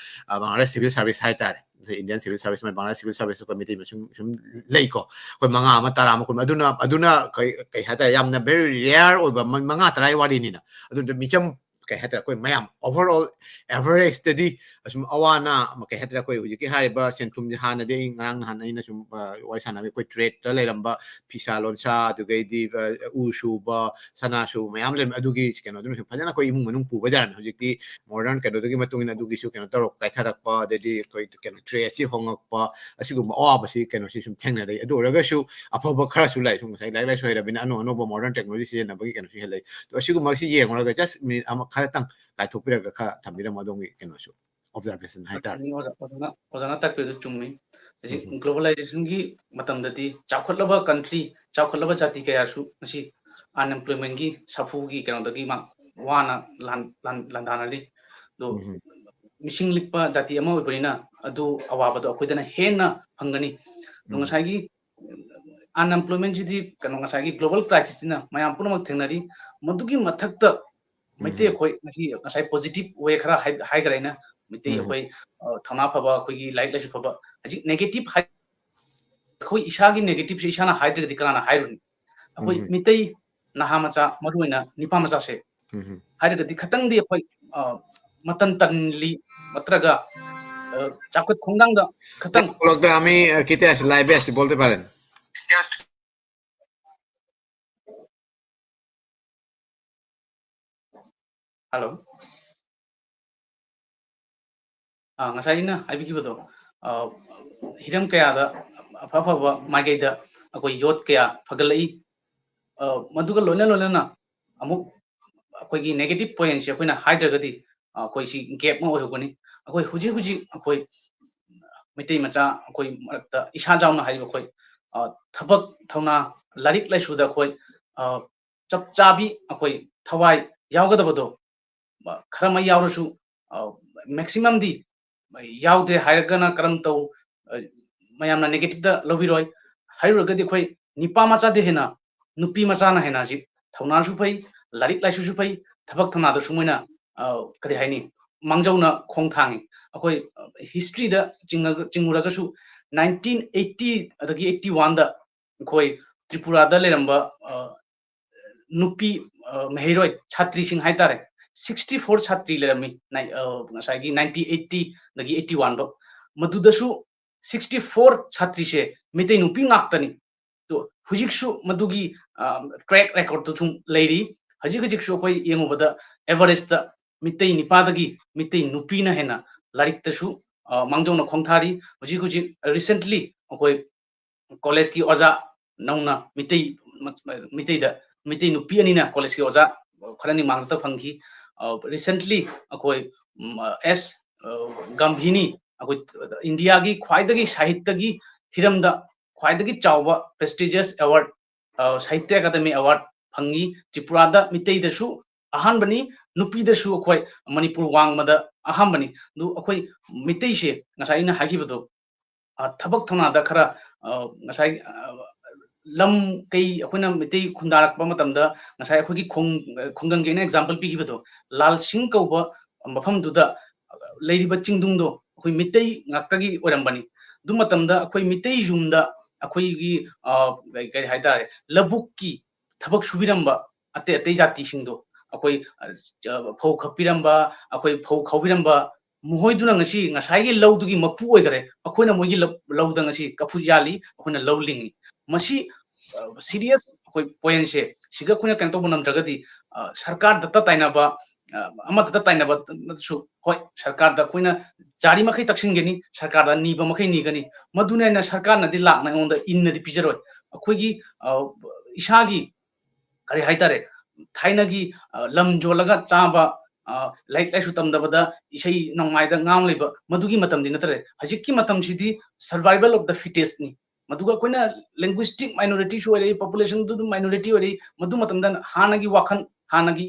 ꯑ, ꯕꯪꯒ꯭ꯂꯥꯗꯦꯁ civil service ꯍꯥꯏꯇꯥꯔꯦ꯫ Indian civil service, Bangladesh civil service, ꯑꯩꯈꯣꯏ ꯃꯩꯇꯩ ꯃꯁꯨꯝ ꯁꯨꯝ ꯂꯩꯀꯣ꯫ ꯑꯩꯈꯣꯏ ꯃꯉꯥ ꯑꯃ, ꯇꯔꯥ ꯑꯃ, ꯀꯨꯟ, ꯑꯗꯨꯅ, ꯑꯗꯨꯅ ꯀꯩ, ꯀꯩ ꯍꯥꯏꯇꯥꯔꯦ, ꯌꯥꯝꯅ very rare ꯑꯣꯏꯕ ꯃ-, ꯃꯉꯥ ꯇꯔꯥꯒꯤ ꯋꯥꯔꯤꯅꯤꯅ꯫ ꯑꯗꯨꯅ ꯃꯤꯆꯝ, ꯀꯩ ꯍꯥꯏꯇꯥꯔꯦ, ꯑꯩꯈꯣꯏ ꯃꯌꯥꯝ overall averageꯇꯗꯤ ꯑꯁꯨꯝ ꯑꯋꯥ ꯑꯅꯥ, ꯀꯩ ꯍꯥꯏꯇꯥꯔꯦ, ꯑꯩꯈꯣꯏ ꯍꯧꯖꯤꯛꯀꯤ ꯍꯥꯏꯔꯤꯕ ꯁꯦꯟ ꯊꯨꯝꯁꯦ ꯍꯥꯟꯅꯗꯤ ꯑꯩ ꯉꯔꯥꯡ ꯅꯍꯥꯟ ꯑꯩꯅ ꯁꯨꯝ, ꯑ, ꯋꯥꯔꯤ ꯁꯥꯟꯅꯕ ꯑꯩꯈꯣꯏ tradeꯇ ꯂꯩꯔꯝꯕ ꯐꯤꯁꯥ ꯂꯣꯟꯁꯥ, ꯑꯗꯨꯗꯒꯤꯗꯤ, ꯑ, ꯎ ꯁꯨꯕ, ꯁꯅꯥ ꯁꯨꯕ ꯃꯌꯥꯝ ꯂꯩꯔꯝꯃꯤ꯫ ꯑꯗꯨꯒꯤ ꯀꯩꯅꯣꯗꯨꯅ ꯁꯨꯝ ꯐꯖꯅ ꯑꯩꯈꯣꯏ ꯏꯃꯨꯡ ꯃꯅꯨꯡ ꯄꯨꯕ ꯌꯥꯔꯝꯃꯤ꯫ ꯍꯧꯖꯤꯛꯇꯤ modern ꯀꯩꯅꯣꯗꯨꯒꯤ ꯃꯇꯨꯡ ꯏꯟꯅ ꯑꯗꯨꯒꯤꯁꯨ ꯀꯩꯅꯣ ꯇꯧꯔꯛ, ꯀꯥꯏꯊꯔꯛꯄ, ꯑꯗꯩꯗꯤ ꯑꯩꯈꯣꯏ ꯀꯩꯅꯣ tradeꯁꯤ ꯍꯣꯡꯉꯛꯄ, ꯑꯁꯤꯒꯨꯝꯕ ꯑꯋꯥꯕꯁꯤ ꯀꯩꯅꯣꯁꯤ ꯁꯨꯝ ꯊꯦꯡꯅꯔꯛꯏ꯫ ꯑꯗꯨ ꯑꯣꯏꯔꯒꯁꯨ ꯑꯐꯕ ꯈꯔꯁꯨ ꯂꯩ꯫ ꯁꯨꯝ ꯉꯁꯥꯏ ꯂꯥꯏꯔꯤꯛ ꯂꯥꯏꯁꯨ ꯍꯩꯔꯕꯅꯤꯅ ꯑꯅꯧ ꯑꯅꯧꯕ modern technology ꯁꯤꯖꯤꯟꯅꯕꯒꯤ ꯀꯩꯅꯣꯁꯨ ꯍꯦꯜꯂꯛꯏ꯫ ꯑꯗꯣ ꯑꯁꯤꯒꯨꯝꯕꯁꯤ ꯌꯦꯡꯉꯨꯔꯒ just minute ꯑꯃ ꯈꯔꯇꯪ ꯀꯥꯏꯊꯣꯛꯄꯤꯔꯒ ꯈꯔ ꯊꯝꯕꯤꯔꯝꯃꯣ ꯑꯗꯣꯝꯒꯤ ꯀꯩꯅꯣꯁꯨ, observation ꯍꯥꯏꯇꯥꯔꯦ꯫ ꯆꯨꯝꯃꯤ, ꯑꯣꯖꯥ-, ꯑꯣꯖꯥꯅ ꯇꯥꯛꯄꯤꯔꯤꯗꯨ ꯆꯨꯝꯃꯤ꯫ ꯍꯧꯖꯤꯛ ꯎꯝ꯫ Globalizationꯒꯤ ꯃꯇꯝꯗꯗꯤ ꯆꯥꯎꯈꯠꯂꯕ country, ꯆꯥꯎꯈꯠꯂꯕ ꯖꯥꯇꯤ ꯀꯌꯥꯁꯨ ꯉꯁꯤ unemploymentꯒꯤ ꯁꯥꯐꯨꯒꯤ ꯀꯩꯅꯣꯗꯒꯤ ꯃꯥ ꯋꯥꯅ ꯂꯥꯟ-, ꯂꯥꯟ-, ꯂꯥꯟꯗꯥꯅꯔꯤ꯫ ꯑꯗꯣ ꯎꯝ꯫ ꯃꯤꯁꯤꯡ ꯂꯤꯛꯄ ꯖꯥꯇꯤ ꯑꯃ ꯑꯣꯏꯕꯅꯤꯅ ꯑꯗꯨ ꯑꯋꯥꯕꯗꯣ ꯑꯩꯈꯣꯏꯗꯅ ꯍꯦꯟꯅ ꯐꯪꯒꯅꯤ꯫ ꯑꯗꯣ ꯎꯝ꯫ ꯉꯁꯥꯏꯒꯤ unemploymentꯁꯤꯗꯤ ꯀꯩꯅꯣ, ꯉꯁꯥꯏꯒꯤ global crisisꯁꯤꯅ ꯃꯌꯥꯝ ꯄꯨꯝꯅꯃꯛ ꯊꯦꯡꯅꯔꯤ꯫ ꯃꯗꯨꯒꯤ ꯃꯊꯛꯇ ꯃꯩꯇꯩ ꯎꯝ꯫ ꯑꯩꯈꯣꯏ ꯉꯁꯤ, ꯉꯁꯥꯏ positive way ꯈꯔ ꯍꯥꯏ-, ꯍꯥꯏꯈ꯭ꯔꯦ ꯑꯩꯅ꯫ ꯃꯩꯇꯩ ꯎꯝ꯫ ꯑꯩꯈꯣꯏ, ꯑ, ꯊꯧꯅꯥ ꯐꯕ, ꯑꯩꯈꯣꯏꯒꯤ ꯂꯥꯏꯔꯤꯛ ꯂꯥꯏꯁꯨ ꯐꯕ, ꯍꯧꯖꯤꯛ negative ꯍꯥꯏ-, ꯑꯩꯈꯣꯏ ꯏꯁꯥꯒꯤ negativeꯁꯦ ꯏꯁꯥꯅ ꯍꯥꯏꯗ꯭ꯔꯒꯗꯤ ꯀꯅꯥꯅ ꯍꯥꯏꯔꯨꯅꯤ? ꯑꯩꯈꯣꯏ ꯎꯝ꯫ ꯃꯤꯇꯩ ꯅꯍꯥ ꯃꯆꯥ, ꯃꯔꯨꯑꯣꯏꯅ ꯅꯤꯄꯥ ꯃꯆꯥꯁꯦ ꯎꯝ꯫ ꯍꯥꯏꯔꯒꯗꯤ ꯈꯇꯪꯗꯤ ꯑꯩꯈꯣꯏ, ꯑ, ꯃꯇꯟ ꯇꯟꯂꯤ, ꯅꯠꯇ꯭ꯔꯒ, ꯑ, ꯆꯥꯎꯈꯠ ꯈꯣꯡꯊꯥꯡꯗ ꯈꯇꯪ Block da ami, eh, kite ase, live ase, bolte paren. Hello. ꯑꯥ, ꯉꯁꯥꯏ ꯑꯩꯅ ꯍꯥꯏꯕꯤꯈꯤꯕꯗꯣ, ꯑꯥ, ꯍꯤꯔꯝ ꯀꯌꯥꯗ ꯑꯐ ꯑꯐꯕ ꯃꯥꯏꯀꯩꯗ ꯑꯩꯈꯣꯏ ꯌꯣꯠ ꯀꯌꯥ ꯐꯒꯠꯂꯛꯏ꯫ ꯑꯥ, ꯃꯗꯨꯒ ꯂꯣꯏꯅ ꯂꯣꯏꯅꯅ ꯑꯃꯨꯛ ꯑꯩꯈꯣꯏꯒꯤ negative pointꯁꯦ ꯑꯩꯈꯣꯏꯅ ꯍꯥꯏꯗ꯭ꯔꯒꯗꯤ, ꯑꯥ, ꯑꯩꯈꯣꯏ ꯁꯤ gap ꯑꯃ ꯑꯣꯏꯍꯧꯒꯅꯤ꯫ ꯑꯩꯈꯣꯏ ꯍꯧꯖꯤꯛ ꯍꯧꯖꯤꯛ ꯑꯩꯈꯣꯏ ꯃꯩꯇꯩ ꯃꯆꯥ ꯑꯩꯈꯣꯏ ꯃꯔꯛꯇ ꯏꯁꯥ ꯌꯥꯎꯅ ꯍꯥꯏꯔꯤꯕ ꯑꯩꯈꯣꯏ, ꯑꯥ, ꯊꯕꯛ ꯊꯧꯅꯥ, ꯂꯥꯏꯔꯤꯛ ꯂꯥꯏꯁꯨꯗ ꯑꯩꯈꯣꯏ, ꯑꯥ, ꯆꯞ ꯆꯥꯕꯤ ꯑꯩꯈꯣꯏ ꯊꯋꯥꯏ ꯌꯥꯎꯒꯗꯕꯗꯣ, ꯑ, ꯈꯔ ꯃꯩ ꯌꯥꯎꯔꯁꯨ, ꯑ, maximumꯗꯤ ꯌꯥꯎꯗ꯭ꯔꯦ ꯍꯥꯏꯔꯒꯅ ꯀꯔꯝ ꯇꯧ-, ꯑ, ꯃꯌꯥꯝꯅ negativeꯇ ꯂꯧꯕꯤꯔꯣꯏ꯫ ꯍꯥꯏꯔꯨꯔꯒꯗꯤ ꯑꯩꯈꯣꯏ ꯅꯤꯄꯥ ꯃꯆꯥꯗꯤ ꯍꯦꯟꯅ ꯅꯨꯄꯤ ꯃꯆꯥꯅ ꯍꯦꯟꯅ ꯍꯧꯖꯤꯛ ꯊꯧꯅꯥꯁꯨ ꯐꯩ, ꯂꯥꯏꯔꯤꯛ ꯂꯥꯏꯁꯨꯁꯨ ꯐꯩ, ꯊꯕꯛ ꯊꯧꯅꯥꯗꯁꯨ ꯃꯣꯏꯅ, ꯑ, ꯀꯔꯤ ꯍꯥꯏꯅꯤ, ꯃꯥꯡꯖꯧꯅ ꯈꯣꯡ ꯊꯥꯡꯉꯤ꯫ ꯑꯩꯈꯣꯏ, ꯑ, historyꯗ ꯆꯤꯡꯉꯒ-, ꯆꯤꯡꯉꯨꯔꯒꯁꯨ nineteen eighty ꯑꯗꯒꯤ eighty oneꯗ ꯑꯩꯈꯣꯏ ꯇ꯭ꯔꯤꯄꯨꯔꯥꯗ ꯂꯩꯔꯝꯕ, ꯑ, ꯅꯨꯄꯤ, ꯑ, ꯃꯍꯩꯔꯣꯏ ꯁꯥꯇ꯭ꯔꯤꯁꯤꯡ ꯍꯥꯏꯇꯥꯔꯦ, sixty four ꯁꯥꯇ꯭ꯔꯤ ꯂꯩꯔꯝꯃꯤ꯫ ꯅꯥꯏ-, ꯑ, ꯉꯁꯥꯏꯒꯤ nineteen eighty ꯑꯗꯒꯤ eighty oneꯐꯧ꯫ ꯃꯗꯨꯗꯁꯨ sixty four ꯁꯥꯇ꯭ꯔꯤꯁꯦ ꯃꯩꯇꯩ ꯅꯨꯄꯤ ꯉꯥꯛꯇꯅꯤ꯫ ꯑꯗꯣ ꯍꯧꯖꯤꯛꯁꯨ ꯃꯗꯨꯒꯤ, ꯑ, track recordꯇꯨ ꯁꯨꯝ ꯂꯩꯔꯤ꯫ ꯍꯧꯖꯤꯛ ꯍꯧꯖꯤꯛꯁꯨ ꯑꯩꯈꯣꯏ ꯌꯦꯡꯉꯨꯕꯗ averageꯇ ꯃꯤꯇꯩ ꯅꯤꯄꯥꯗꯒꯤ ꯃꯤꯇꯩ ꯅꯨꯄꯤꯅ ꯍꯦꯟꯅ ꯂꯥꯏꯔꯤꯛꯇꯁꯨ, ꯑ, ꯃꯥꯡꯖꯧꯅ ꯈꯣꯡꯊꯥꯔꯤ꯫ ꯍꯧꯖꯤꯛ ꯍꯧꯖꯤꯛ recently ꯑꯩꯈꯣꯏ collegeꯀꯤ ꯑꯣꯖꯥ ꯅꯧꯅ ꯃꯤꯇꯩ, ꯃꯤꯇꯩꯗ, ꯃꯤꯇꯩ ꯅꯨꯄꯤ ꯑꯅꯤꯅ collegeꯀꯤ ꯑꯣꯖꯥ ꯈꯔꯅꯤ ꯃꯥꯡꯗ ꯐꯪꯈꯤ꯫ ꯑ, recently ꯑꯩꯈꯣꯏ, ꯎꯝ, ꯑ, ꯑꯦꯁ, ꯑ, ꯒꯝꯚꯤꯅꯤ, ꯑꯩꯈꯣꯏ ꯏꯟꯗꯤꯌꯥꯒꯤ ꯈ꯭ꯋꯥꯏꯗꯒꯤ ꯁꯥꯍꯤꯠꯌꯒꯤ ꯍꯤꯔꯝꯗ ꯈ꯭ꯋꯥꯏꯗꯒꯤ ꯆꯥꯎꯕ prestigious award, ꯑ, ꯁꯥꯍꯤꯇ꯭ꯌ ꯑꯦꯀꯥꯗꯃꯤ award ꯐꯪꯉꯤ꯫ ꯇ꯭ꯔꯤꯄꯨꯔꯥꯗ ꯃꯤꯇꯩꯗꯁꯨ ꯑꯍꯥꯟꯕꯅꯤ, ꯅꯨꯄꯤꯗꯁꯨ ꯑꯩꯈꯣꯏ ꯃꯅꯤꯄꯨꯔ ꯋꯥꯡꯃꯗ ꯑꯍꯥꯟꯕꯅꯤ꯫ ꯑꯗꯨ ꯑꯩꯈꯣꯏ ꯃꯤꯇꯩꯁꯦ ꯉꯁꯥꯏ ꯑꯩꯅ ꯍꯥꯏꯈꯤꯕꯗꯣ, ꯑ, ꯊꯕꯛ ꯊꯧꯅꯥꯗ ꯈꯔ, ꯑ, ꯉꯁꯥꯏ, ꯑ, ꯂꯝ ꯀꯩ ꯑꯩꯈꯣꯏꯅ ꯃꯩꯇꯩ ꯈꯨꯟꯗꯥꯔꯛꯄ ꯃꯇꯝꯗ ꯉꯁꯥꯏ ꯑꯩꯈꯣꯏꯒꯤ ꯈꯨꯡ-, ꯈꯨꯡꯒꯪꯒꯤ ꯑꯩꯅ example ꯄꯤꯈꯤꯕꯗꯣ, ꯂꯥꯜꯁꯤꯡ ꯀꯧꯕ ꯃꯐꯝꯗꯨꯗ ꯂꯩꯔꯤꯕ ꯆꯤꯡꯗꯨꯡꯗꯣ ꯑꯩꯈꯣꯏ ꯃꯤꯇꯩ ꯉꯥꯛꯇꯒꯤ ꯑꯣꯏꯔꯝꯕꯅꯤ꯫ ꯑꯗꯨ ꯃꯇꯝꯗ ꯑꯩꯈꯣꯏ ꯃꯤꯇꯩ ꯌꯨꯝꯗ ꯑꯩꯈꯣꯏꯒꯤ, ꯑ, ꯀꯩ, ꯀꯩ ꯍꯥꯏꯇꯥꯔꯦ, ꯂꯧꯕꯨꯛꯀꯤ ꯊꯕꯛ ꯁꯨꯕꯤꯔꯝꯕ ꯑꯇꯩ ꯑꯇꯩ ꯖꯥꯇꯤꯁꯤꯡꯗꯣ, ꯑꯩꯈꯣꯏ, ꯑ, ꯐꯧ ꯈꯞꯄꯤꯔꯝꯕ, ꯑꯩꯈꯣꯏ ꯐꯧ ꯈꯥꯎꯕꯤꯔꯝꯕ, ꯃꯈꯣꯏꯗꯨꯅ ꯉꯁꯤ ꯉꯁꯥꯏꯒꯤ ꯂꯧꯗꯨꯒꯤ ꯃꯄꯨ ꯑꯣꯏꯈꯔꯦ꯫ ꯑꯩꯈꯣꯏꯅ ꯃꯣꯏꯒꯤ ꯂꯧ-, ꯂꯧꯗ ꯉꯁꯤ ꯀꯐꯨ ꯌꯥꯜꯂꯤ, ꯑꯩꯈꯣꯏꯅ ꯂꯧ ꯂꯤꯡꯉꯤ꯫ ꯃꯁꯤ, ꯑ, serious ꯑꯩꯈꯣꯏ pointꯁꯦ, ꯁꯤꯒ ꯑꯩꯈꯣꯏꯅ ꯀꯩꯅꯣ ꯇꯧꯕ ꯉꯝꯗ꯭ꯔꯒꯗꯤ, ꯑ, ꯁꯔꯀꯥꯔꯗꯇ ꯇꯥꯏꯅꯕ, ꯑ, ꯑꯃꯠꯇꯗ ꯇꯥꯏꯅꯕ ꯅꯠꯇ꯭ꯔꯁꯨ, ꯍꯣꯏ, ꯁꯔꯀꯥꯔꯗ ꯑꯩꯈꯣꯏꯅ ꯌꯥꯔꯤ ꯃꯈꯩ ꯇꯛꯁꯤꯟꯒꯅꯤ, ꯁꯔꯀꯥꯔꯗ ꯅꯤꯕ ꯃꯈꯩ ꯅꯤꯒꯅꯤ, ꯃꯗꯨꯅ ꯍꯦꯟꯅ ꯁꯔꯀꯥꯔꯅꯗꯤ ꯂꯥꯛꯅ ꯑꯩꯉꯣꯟꯗ ꯏꯟꯅꯗꯤ ꯄꯤꯖꯔꯣꯏ꯫ ꯑꯩꯈꯣꯏꯒꯤ, ꯑ, ꯏꯁꯥꯒꯤ, ꯀꯔꯤ ꯍꯥꯏꯇꯥꯔꯦ, ꯊꯥꯏꯅꯒꯤ, ꯑ, ꯂꯝ ꯌꯣꯜꯂꯒ ꯆꯥꯕ, ꯑ, ꯂꯥꯏꯔꯤꯛ ꯂꯥꯏꯁꯨ ꯇꯝꯗꯕꯗ ꯏꯁꯩ ꯅꯣꯡꯃꯥꯏꯗ ꯉꯥꯎ ꯂꯩꯕ, ꯃꯗꯨꯒꯤ ꯃꯇꯝꯗꯤ ꯅꯠꯇꯔꯦ꯫ ꯍꯧꯖꯤꯛꯀꯤ ꯃꯇꯝꯁꯤꯗꯤ survival of the fittest ꯅꯤ꯫ ꯃꯗꯨꯒ ꯑꯩꯈꯣꯏꯅ linguistic minority ꯁꯨ ꯑꯣꯏꯔꯛꯏ, population ꯗꯨ ꯑꯗꯨꯝ minority ꯑꯣꯏꯔꯛꯏ꯫ ꯃꯗꯨ ꯃꯇꯝꯗ ꯍꯥꯟꯅꯒꯤ ꯋꯥꯈꯜ, ꯍꯥꯟꯅꯒꯤ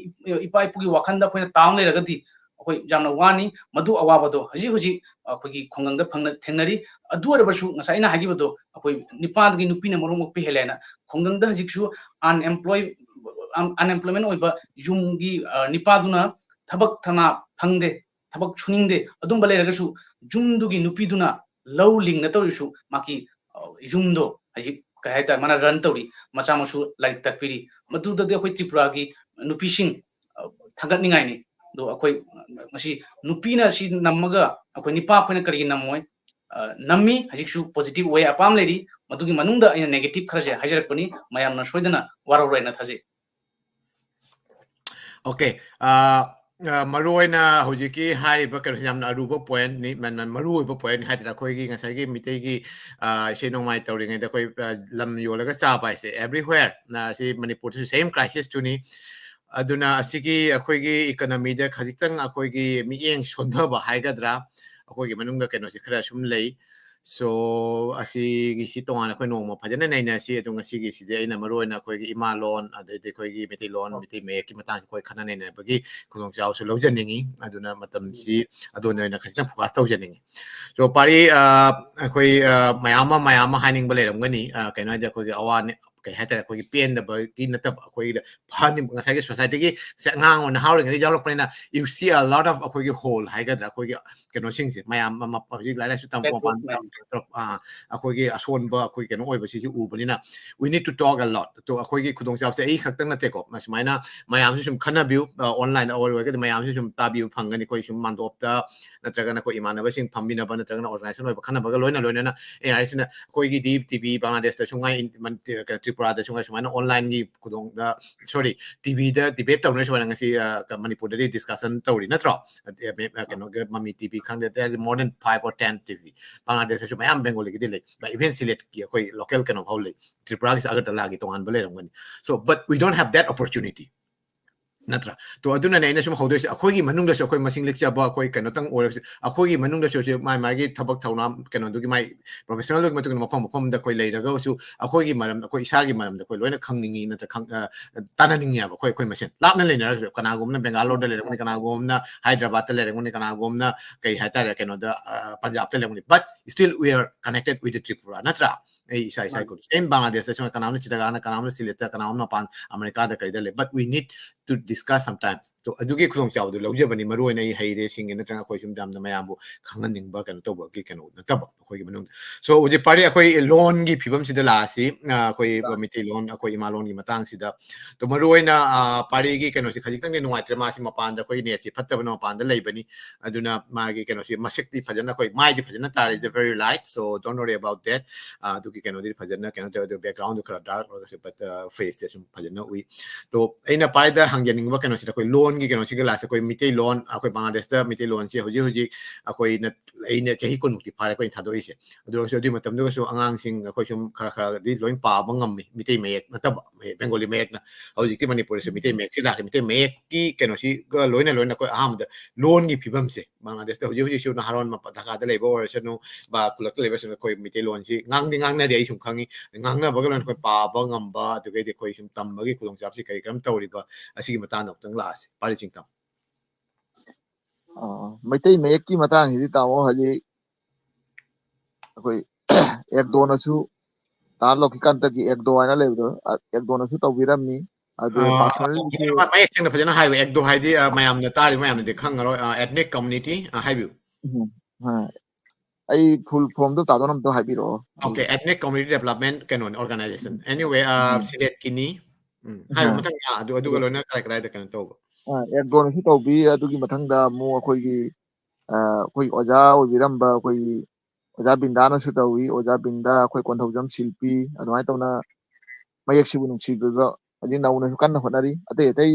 ꯏꯄꯥ ꯏꯄꯨꯒꯤ ꯋꯥꯈꯜꯗ ꯑꯩꯈꯣꯏꯅ ꯇꯥꯎ ꯂꯩꯔꯒꯗꯤ ꯑꯩꯈꯣꯏ ꯌꯥꯝꯅ ꯋꯥꯅꯤ꯫ ꯃꯗꯨ ꯑꯋꯥꯕꯗꯣ ꯍꯧꯖꯤꯛ ꯍꯧꯖꯤꯛ ꯑꯩꯈꯣꯏꯒꯤ ꯈꯨꯡꯒꯪꯗ ꯐꯪꯅ-, ꯊꯦꯡꯅꯔꯤ꯫ ꯑꯗꯨ ꯑꯣꯏꯔꯕꯁꯨ ꯉꯁꯥꯏ ꯑꯩꯅ ꯍꯥꯏꯈꯤꯕꯗꯣ, ꯑꯩꯈꯣꯏ ꯅꯨꯄꯥꯗꯒꯤ ꯅꯨꯄꯤꯅ ꯃꯔꯨꯝ ꯑꯣꯛꯄ ꯍꯦꯜꯂꯦꯅ, ꯈꯨꯡꯒꯪꯗ ꯍꯧꯖꯤꯛꯁꯨ unemploy-, un-, unemployment ꯑꯣꯏꯕ ꯌꯨꯝꯒꯤ, ꯑ, ꯅꯤꯄꯥꯗꯨꯅ ꯊꯕꯛ ꯊꯅꯥ ꯐꯪꯗꯦ, ꯊꯕꯛ ꯁꯨꯅꯤꯡꯗꯦ꯫ ꯑꯗꯨꯝꯕ ꯂꯩꯔꯒꯁꯨ ꯌꯨꯝꯗꯨꯒꯤ ꯅꯨꯄꯤꯗꯨꯅ ꯂꯧ ꯂꯤꯡꯅ ꯇꯧꯔꯤꯁꯨ ꯃꯥꯒꯤ, ꯑ, ꯌꯨꯝꯗꯣ ꯍꯧꯖꯤꯛ ꯀꯩ ꯍꯥꯏꯇꯥꯔꯦ, ꯃꯥꯅ run ꯇꯧꯔꯤ, ꯃꯆꯥ ꯃꯁꯨ ꯂꯥꯏꯔꯤꯛ ꯇꯥꯛꯄꯤꯔꯤ꯫ ꯃꯗꯨꯗꯗꯤ ꯑꯩꯈꯣꯏ ꯇ꯭ꯔꯤꯄꯨꯔꯥꯒꯤ ꯅꯨꯄꯤꯁꯤꯡ, ꯑ, ꯊꯥꯒꯠꯅꯤꯡꯉꯥꯏꯅꯤ꯫ ꯑꯗꯣ ꯑꯩꯈꯣꯏ ꯉꯁꯤ ꯅꯨꯄꯤꯅ ꯁꯤ ꯅꯝꯃꯒ ꯑꯩꯈꯣꯏ ꯅꯤꯄꯥ ꯑꯩꯈꯣꯏꯅ ꯀꯔꯤꯒꯤ ꯅꯝꯃꯣꯏ? ꯑ, ꯅꯝꯃꯤ, ꯍꯧꯖꯤꯛꯁꯨ positive way ꯑꯄꯥꯝ ꯂꯩꯔꯤ꯫ ꯃꯗꯨꯒꯤ ꯃꯅꯨꯡꯗ ꯑꯩꯅ negative ꯈꯔꯁꯦ ꯍꯥꯏꯖꯔꯛꯄꯅꯤ, ꯃꯌꯥꯝꯅ ꯁꯣꯏꯗꯅ ꯋꯥꯔꯧꯔꯣꯏꯅ ꯊꯥꯖꯩ꯫ Okay, ꯑ, ꯑ, ꯃꯔꯨ ꯑꯣꯏꯅ ꯍꯧꯖꯤꯛꯀꯤ ꯍꯥꯏꯔꯤꯕ ꯀꯩꯅꯣꯁꯤ ꯌꯥꯝꯅ ꯑꯔꯨꯕ point ꯅꯤ, ꯃ-, ꯃ-, ꯃꯔꯨ ꯑꯣꯏꯕ point ꯅꯤ ꯍꯥꯏꯗꯅ ꯑꯩꯈꯣꯏꯒꯤ ꯉꯁꯥꯏꯒꯤ ꯃꯤꯇꯩꯒꯤ, ꯑ, ꯏꯁꯩ ꯅꯣꯡꯃꯥꯏ ꯇꯧꯔꯤꯉꯩꯗ ꯑꯩꯈꯣꯏ, ꯑ, ꯂꯝ ꯌꯣꯜꯂꯒ ꯆꯥꯕ ꯍꯥꯏꯁꯦ everywhere, ꯑ, ꯁꯤ ꯃꯅꯤꯄꯨꯔꯗꯁꯨ same crisis ꯇꯨꯅꯤ꯫ ꯑꯗꯨꯅ ꯑꯁꯤꯒꯤ ꯑꯩꯈꯣꯏꯒꯤ economy ꯗ ꯈꯖꯤꯛꯇꯪ ꯑꯩꯈꯣꯏꯒꯤ ꯃꯤꯠꯌꯦꯡ ꯁꯣꯟꯊꯕ ꯍꯥꯏꯒꯗ꯭ꯔꯥ, ꯑꯩꯈꯣꯏꯒꯤ ꯃꯅꯨꯡꯗ ꯀꯩꯅꯣꯁꯤ ꯈꯔ ꯁꯨꯝ ꯂꯩ꯫ So, ꯑꯁꯤꯒꯤꯁꯤ ꯇꯣꯉꯥꯟꯅ ꯑꯩꯈꯣꯏ ꯅꯣꯡꯃ ꯐꯖꯅ ꯅꯩꯅꯁꯤ꯫ ꯑꯗꯣ ꯉꯁꯤꯒꯤꯁꯤꯗꯤ ꯑꯩꯅ ꯃꯔꯨ ꯑꯣꯏꯅ ꯑꯩꯈꯣꯏꯒꯤ ꯏꯃꯥ ꯂꯣꯟ, ꯑꯗꯩꯗꯤ ꯑꯩꯈꯣꯏꯒꯤ ꯃꯩꯇꯩꯂꯣꯟ, ꯃꯩꯇꯩ ꯃꯌꯦꯛꯀꯤ ꯃꯇꯥꯡꯗ ꯑꯩꯈꯣꯏ ꯈꯟꯅ ꯅꯩꯅꯕꯒꯤ ꯈꯨꯗꯣꯡꯆꯥꯕꯁꯨ ꯂꯧꯖꯅꯤꯡꯉꯤ꯫ ꯑꯗꯨꯅ ꯃꯇꯝꯁꯤ ꯑꯗꯣꯝꯗ ꯑꯣꯏꯅ ꯈꯖꯤꯛꯇꯪ focus ꯇꯧꯖꯅꯤꯡꯉꯤ꯫ So, ꯄꯥꯔꯤ, ꯑ, ꯑꯩꯈꯣꯏ, ꯑ, ꯃꯌꯥꯝ ꯑꯃ, ꯃꯌꯥꯝ ꯑꯃ ꯍꯥꯏꯅꯤꯡꯕ ꯂꯩꯔꯝꯒꯅꯤ꯫ ꯑ, ꯀꯩꯅꯣ ꯍꯥꯏꯗꯤ ꯑꯩꯈꯣꯏꯒꯤ ꯑꯋꯥ ꯀꯩ ꯍꯥꯏꯇꯥꯔꯦ, ꯑꯩꯈꯣꯏꯒꯤ ꯄꯦꯟꯗꯕꯒꯤ ꯅꯠꯇꯕ, ꯑꯩꯈꯣꯏꯒꯤ ꯐꯍꯟꯅꯤꯡꯕ, ꯉꯁꯥꯏꯒꯤ society ꯒꯤ ꯁꯦ ꯑꯉꯥꯡ ꯑꯣꯏꯅ ꯅꯍꯥ ꯑꯣꯏꯔꯤꯉꯩꯗ ꯌꯥꯎꯔꯛꯄꯅꯤꯅ, you see a lot of ꯑꯩꯈꯣꯏꯒꯤ hole ꯍꯥꯏꯒꯗ꯭ꯔꯥ, ꯑꯩꯈꯣꯏꯒꯤ ꯀꯩꯅꯣꯁꯤꯡꯁꯦ ꯃꯌꯥꯝ ꯑꯃ ꯍꯧꯖꯤꯛ ꯂꯥꯏꯔꯤꯛ ꯂꯥꯏꯁꯨ ꯇꯝꯕ ꯃꯄꯥꯟꯗ ꯇꯝꯕ, ꯑ, ꯑꯩꯈꯣꯏꯒꯤ ꯑꯁꯣꯟꯕ ꯑꯩꯈꯣꯏ ꯀꯩꯅꯣ ꯑꯣꯏꯕꯁꯤꯁꯨ ꯎꯕꯅꯤꯅ, we need to talk a lot꯫ ꯑꯗꯣ ꯑꯩꯈꯣꯏꯒꯤ ꯈꯨꯗꯣꯡꯆꯥꯕꯁꯦ ꯑꯩ ꯈꯛꯇꯪ ꯅꯠꯇꯦꯀꯣ, ꯁꯨꯃꯥꯏꯅ ꯃꯌꯥꯝꯁꯨ ꯁꯨꯝ ꯈꯟꯅꯕꯤꯌꯨ, ꯑ, online ꯑꯣꯏꯔꯒꯗꯤ ꯃꯌꯥꯝꯁꯨ ꯁꯨꯝ ꯇꯥꯕꯤꯕ ꯐꯪꯒꯅꯤ꯫ ꯑꯩꯈꯣꯏ ꯁꯨꯝ ꯃꯥꯟꯗꯣꯞꯇ ꯅꯠꯇ꯭ꯔꯒꯅ ꯑꯩꯈꯣꯏ ꯏꯃꯥꯟꯅꯕꯁꯤꯡ ꯐꯝꯃꯤꯟꯅꯕ ꯅꯠꯇ꯭ꯔꯒꯅ organization ꯑꯣꯏꯕ ꯈꯟꯅꯕꯒ ꯂꯣꯏꯅ ꯂꯣꯏꯅꯅ ꯑꯩ ꯍꯥꯏꯁꯤꯅ ꯑꯩꯈꯣꯏꯒꯤꯗꯤ ꯇꯤ ꯚꯤ ꯕꯪꯒ꯭ꯂꯥꯗꯦꯁꯇꯁꯨ ꯉꯥꯏ, ꯀꯩꯅꯣ, ꯇ꯭ꯔꯤꯄꯨꯔꯥꯗꯁꯨ ꯉꯁꯤ ꯁꯨꯃꯥꯏꯅ online ꯒꯤ ꯈꯨꯗꯣꯡꯗ, sorry, T V ꯗ debate ꯇꯧꯅꯔꯤ ꯁꯨꯃꯥꯏꯅ ꯉꯁꯤ, ꯑ, ꯀ-, ꯃꯅꯤꯄꯨꯔꯗꯗꯤ discussion ꯇꯧꯔꯤ ꯅꯠꯇ꯭ꯔꯣ? ꯑ, ꯑ, ꯀꯩꯅꯣꯒ ꯃꯃꯤ T V ꯈꯪꯗꯦ, there are more than five or ten T V꯫ ꯕꯪꯒ꯭ꯂꯥꯗꯦꯁꯇꯁꯨ ꯃꯌꯥꯝ ꯕꯦꯡꯒꯣꯂꯤꯒꯤꯗꯤ ꯂꯩ꯫ But even ꯁꯤꯂꯦꯠꯀꯤ ꯑꯩꯈꯣꯏ local ꯀꯩꯅꯣ ꯐꯥꯎ ꯂꯩ꯫ ꯇ꯭ꯔꯤꯄꯨꯔꯥꯒꯤꯁꯨ ꯑꯒꯔꯇꯂꯥꯒꯤ ꯇꯣꯉꯥꯟꯕ ꯂꯩꯔꯝꯒꯅꯤ꯫ So, but we don't have that opportunity. ꯅꯠꯇ꯭ꯔꯥ? ꯇꯣ, ꯑꯗꯨꯅꯅꯦ ꯑꯩꯅ ꯁꯨꯝ ꯍꯧꯗꯣꯏꯁꯦ, ꯑꯩꯈꯣꯏꯒꯤ ꯃꯅꯨꯡꯗꯁꯨ ꯑꯩꯈꯣꯏ ꯃꯁꯤꯡ ꯂꯤꯛꯆꯕ, ꯑꯩꯈꯣꯏ ꯀꯩꯅꯣꯇꯪ ꯑꯣꯏꯔꯁꯨ, ꯑꯩꯈꯣꯏꯒꯤ ꯃꯅꯨꯡꯗꯁꯨ ꯁꯤ ꯃꯥꯏ ꯃꯥꯒꯤ ꯊꯕꯛ ꯊꯧꯅꯥ ꯀꯩꯅꯣꯗꯨꯒꯤ ꯃꯥꯏ professional ꯗꯨꯒꯤ ꯃꯇꯨꯡ ꯏꯟꯅ ꯃꯐꯝ ꯃꯐꯝꯗ ꯑꯩꯈꯣꯏ ꯂꯩꯔꯒꯁꯨ, ꯑꯩꯈꯣꯏꯒꯤ ꯃꯔꯝꯗ, ꯑꯩꯈꯣꯏ ꯏꯁꯥꯒꯤ ꯃꯔꯝꯗ ꯑꯩꯈꯣꯏ ꯂꯣꯏꯅ ꯈꯪꯅꯤꯡꯉꯤ, ꯅꯠꯇ꯭ꯔ ꯈꯪ-, ꯑ, ꯇꯥꯟꯅꯅꯤꯡꯉꯦꯕ ꯑꯩꯈꯣꯏ, ꯑꯩꯈꯣꯏ ꯃꯁꯦꯟ꯫ ꯂꯥꯞꯅ ꯂꯩꯅꯔꯒꯁꯨ, ꯀꯅꯥꯒꯨꯝꯕꯅ ꯕꯦꯡꯒꯥꯂꯣꯔꯗ ꯂꯩꯔꯝꯒꯅꯤ, ꯀꯅꯥꯒꯨꯝꯕꯅ ꯍꯥꯏꯗ꯭ꯔꯕꯥꯗꯇ ꯂꯩꯔꯝꯒꯅꯤ, ꯀꯅꯥꯒꯨꯝꯕꯅ ꯀꯩ ꯍꯥꯏꯇꯥꯔꯦ, ꯀꯩꯅꯣꯗ, ꯑ, ꯄꯟꯖꯥꯕꯇ ꯂꯩꯔꯝꯒꯅꯤ, but still we are connected with the Tripura, ꯅꯠꯇ꯭ꯔꯥ? ꯑꯩ ꯏꯁꯥ ꯏꯁꯥ ꯃꯥꯅꯤ꯫ ꯀꯣ-, same ꯕꯪꯒ꯭ꯂꯥꯗꯦꯁꯇꯁꯨ ꯀꯅꯥꯝꯅ ꯆꯤꯇꯒꯥꯡꯅ, ꯀꯅꯥꯝꯅ ꯁꯤꯂꯦꯠꯇ, ꯀꯅꯥꯝꯅ ꯃꯄꯥꯟ ꯑꯃꯦꯔꯤꯀꯥꯗ ꯀꯩꯗ ꯂꯩ, but we need to discuss sometimes꯫ ꯇꯣ, ꯑꯗꯨꯒꯤ ꯈꯨꯗꯣꯡꯆꯥꯕꯗꯨ ꯂꯧꯖꯕꯅꯤ, ꯃꯔꯨ ꯑꯣꯏꯅ ꯑꯩ ꯍꯩꯔꯦ ꯁꯤꯡꯉꯦ ꯅꯠꯇ꯭ꯔꯒ ꯑꯩꯈꯣꯏ ꯁꯨꯝ ꯌꯥꯝꯅ ꯃꯌꯥꯝꯕꯨ ꯈꯪꯍꯟꯅꯤꯡꯕ ꯀꯩꯅꯣ ꯇꯧꯕꯒꯤ ꯀꯩꯅꯣ ꯅꯠꯇꯕ, ꯑꯩꯈꯣꯏꯒꯤ ꯃꯅꯨꯡꯗ꯫ So, ꯍꯧꯖꯤꯛ ꯄꯥꯔꯤ ꯑꯩꯈꯣꯏ ꯂꯣꯟꯒꯤ ꯐꯤꯕꯝꯁꯤꯗ ꯂꯥꯛꯑꯁꯤ, ꯑ, ꯑꯩꯈꯣꯏ ꯃꯩꯇꯩꯂꯣꯟ, ꯑꯩꯈꯣꯏ ꯏꯃꯥꯂꯣꯟꯒꯤ ꯃꯇꯥꯡꯁꯤꯗ꯫ ꯇꯣ, ꯃꯔꯨ ꯑꯣꯏꯅ, ꯑ, ꯄꯥꯔꯤꯒꯤ ꯀꯩꯅꯣꯁꯤ ꯈꯖꯤꯛꯇꯪꯗꯤ ꯅꯨꯡꯉꯥꯏꯇ꯭ꯔꯦ, ꯃꯥꯁꯤ ꯃꯄꯥꯟꯗ, ꯑꯩꯈꯣꯏꯒꯤ netꯁꯤ ꯐꯠꯇꯕꯅ ꯃꯄꯥꯟꯗ ꯂꯩꯕꯅꯤ, ꯑꯗꯨꯅ ꯃꯥꯒꯤ ꯀꯩꯅꯣꯁꯤ ꯃꯁꯛꯇꯤ ꯐꯖꯅ, ꯑꯩꯈꯣꯏ ꯃꯥꯏꯗꯤ ꯐꯖꯅ ꯇꯥꯔꯦ, it's very light, so don't worry about that꯫ ꯑ, ꯑꯗꯨꯒꯤ ꯀꯩꯅꯣꯗꯤ ꯐꯖꯅ ꯀꯩꯅꯣ ꯇꯧꯋꯦ, ꯑꯗꯨ background ꯗꯨ ꯈꯔ dark ꯑꯣꯏꯔꯒꯁꯨ, but, ꯑ, face ꯇꯤ ꯑꯁꯨꯝ ꯐꯖꯅ ꯎꯏ꯫ ꯇꯣ, ꯑꯩꯅ ꯄꯥꯔꯤꯗ ꯍꯪꯖꯅꯤꯡꯕ ꯀꯩꯅꯣꯁꯤꯗ ꯑꯩꯈꯣꯏ ꯂꯣꯟꯒꯤ ꯀꯩꯅꯣꯁꯤꯒ ꯂꯥꯛꯑꯁꯤ, ꯑꯩꯈꯣꯏ ꯃꯤꯇꯩꯂꯣꯟ, ꯑꯩꯈꯣꯏ ꯕꯪꯒ꯭ꯂꯥꯗꯦꯁꯇ ꯃꯤꯇꯩꯂꯣꯟꯁꯤ ꯍꯧꯖꯤꯛ ꯍꯧꯖꯤꯛ ꯑꯩꯈꯣꯏꯅ, ꯑꯩꯅ ꯆꯍꯤ ꯀꯨꯟꯃꯨꯛꯇꯤ ꯐꯥꯔꯦ ꯑꯩꯈꯣꯏꯅ ꯊꯥꯗꯣꯛꯏꯁꯦ꯫ ꯑꯗꯨ ꯑꯣꯏꯔꯁꯨ ꯑꯗꯨꯒꯤ ꯃꯇꯝꯗꯨꯒꯁꯨ ꯑꯉꯥꯡꯁꯤꯡ ꯑꯩꯈꯣꯏ ꯁꯨꯝ ꯈꯔ ꯈꯔꯗꯤ ꯂꯣꯏ ꯄꯥꯕ ꯉꯝꯃꯤ, ꯃꯤꯇꯩ ꯃꯌꯦꯛ ꯅꯠꯇꯕ, ꯃꯌꯦꯛ, ꯕꯦꯡꯒꯣꯂꯤ ꯃꯌꯦꯛꯅ꯫ ꯍꯧꯖꯤꯛꯇꯤ ꯃꯅꯤꯄꯨꯔꯗꯁꯨ ꯃꯤꯇꯩ ꯃꯌꯦꯛꯁꯤ ꯂꯥꯛꯂꯦ꯫ ꯃꯤꯇꯩ ꯃꯌꯦꯛꯀꯤ ꯀꯩꯅꯣꯁꯤꯒ ꯂꯣꯏꯅ ꯂꯣꯏꯅ ꯑꯩꯈꯣꯏ ꯑꯍꯥꯟꯕꯗ ꯂꯣꯟꯒꯤ ꯐꯤꯕꯝꯁꯦ, ꯕꯪꯒ꯭ꯂꯥꯗꯦꯁꯇ ꯍꯧꯖꯤꯛ ꯍꯧꯖꯤꯛꯁꯨ ꯅꯍꯥꯔꯣꯟ ꯃꯄ-, ꯙꯥꯀꯥꯗ ꯂꯩꯕ ꯑꯣꯏꯔꯁꯅꯨ, ꯕꯥ ꯈꯨꯜꯂꯛꯇ ꯂꯩꯕ ꯑꯣꯏꯔꯁꯅꯨ, ꯑꯩꯈꯣꯏ ꯃꯤꯇꯩꯂꯣꯟꯁꯤ ꯉꯥꯡꯗꯤ ꯉꯥꯡꯅꯔꯤ, ꯑꯩ ꯁꯨꯝ ꯈꯪꯉꯤ꯫ ꯉꯥꯡꯅꯕꯒ ꯂꯣꯏꯅ ꯑꯩꯈꯣꯏ ꯄꯥꯕ ꯉꯝꯕ, ꯑꯗꯨꯗꯒꯤꯗꯤ ꯑꯩꯈꯣꯏ ꯁꯨꯝ ꯇꯝꯕꯒꯤ ꯈꯨꯗꯣꯡꯆꯥꯕꯁꯤ ꯀꯔꯤ ꯀꯔꯝ ꯇꯧꯔꯤꯕ, ꯑꯁꯤꯒꯤ ꯃꯇꯥꯡꯗ ꯑꯃꯨꯛꯇꯪ ꯂꯥꯛꯑꯁꯤ, ꯄꯥꯔꯤ ꯆꯤꯡꯊꯝ꯫ ꯑ, ꯃꯩꯇꯩ ꯃꯌꯦꯛꯀꯤ ꯃꯇꯥꯡꯁꯤꯗꯤ, ꯇꯥꯃꯣ, ꯍꯧꯖꯤꯛ ꯑꯩꯈꯣꯏ ꯑꯦꯛꯗꯣꯅꯁꯨ, ꯇꯥ ꯂꯧꯈꯤꯀꯥꯟꯇꯒꯤ ꯑꯦꯛꯗꯣ ꯍꯥꯏꯅ ꯂꯩꯕꯗꯣ, ꯑ, ꯑꯦꯛꯗꯣꯅꯁꯨ ꯇꯧꯕꯤꯔꯝꯃꯤ꯫ ꯑꯗꯨ ꯑ, personally ꯁꯨ ꯐꯖꯅ ꯃꯌꯦꯛ ꯁꯦꯡꯅ ꯐꯖꯅ ꯍꯥꯏꯌꯨ, ꯑꯦꯛꯗꯣ ꯍꯥꯏꯗꯤ, ꯑ, ꯃꯌꯥꯝꯅ ꯇꯥꯔꯤꯕ ꯃꯌꯥꯝꯅꯗꯤ ꯈꯪꯉꯔꯣꯏ, ꯑ, ethnic community, ꯑ, ꯍꯥꯏꯕꯤꯌꯨ꯫ ꯎꯝ, ꯑ, ꯑꯩ full form ꯗꯣ ꯇꯥꯗꯣꯟ ꯑꯝꯇ ꯍꯥꯏꯕꯤꯔꯛꯑꯣ꯫ Okay, ethnic community development ꯀꯩꯅꯣꯅꯤ, organization꯫ ꯎꯝ꯫ Anyway, ꯑ, ꯎꯝ꯫ ꯁꯤꯂꯦꯠꯀꯤꯅꯤ꯫ ꯎꯝ, ꯍꯥꯏꯌꯨ, ꯑ, ꯃꯊꯪ, ꯑ, ꯑꯗꯨ, ꯑꯗꯨꯒ ꯑꯗꯨ ꯂꯣꯏꯅ ꯀꯗꯥꯏ ꯀꯗꯥꯏꯗ ꯀꯩꯅꯣ ꯇꯧꯕ? ꯑ, ꯑꯦꯛꯗꯣꯅꯁꯨ ꯇꯧꯕꯤ, ꯑꯗꯨꯒꯤ ꯃꯊꯪꯗ ꯑꯃꯨꯛ ꯑꯩꯈꯣꯏꯒꯤ, ꯑ, ꯑꯩꯈꯣꯏ ꯑꯣꯖꯥ ꯑꯣꯏꯕꯤꯔꯝꯕ ꯑꯩꯈꯣꯏꯒꯤ ꯑꯣꯖꯥ ꯕꯤꯟꯗꯥꯅꯁꯨ ꯇꯧꯏ꯫ ꯑꯣꯖꯥ ꯕꯤꯟꯗꯥ, ꯑꯩꯈꯣꯏ ꯀꯣꯟꯊꯧꯖꯝ ꯁꯤꯜꯄꯤ, ꯑꯗꯨꯃꯥꯏꯅ ꯇꯧꯅ ꯃꯌꯦꯛꯁꯤꯕꯨ ꯅꯨꯡꯁꯤꯕꯤꯕ ꯍꯧꯖꯤꯛ ꯅꯧꯅꯁꯨ ꯀꯟꯅ ꯍꯣꯠꯅꯔꯤ꯫ ꯑꯇꯩ ꯑꯇꯩ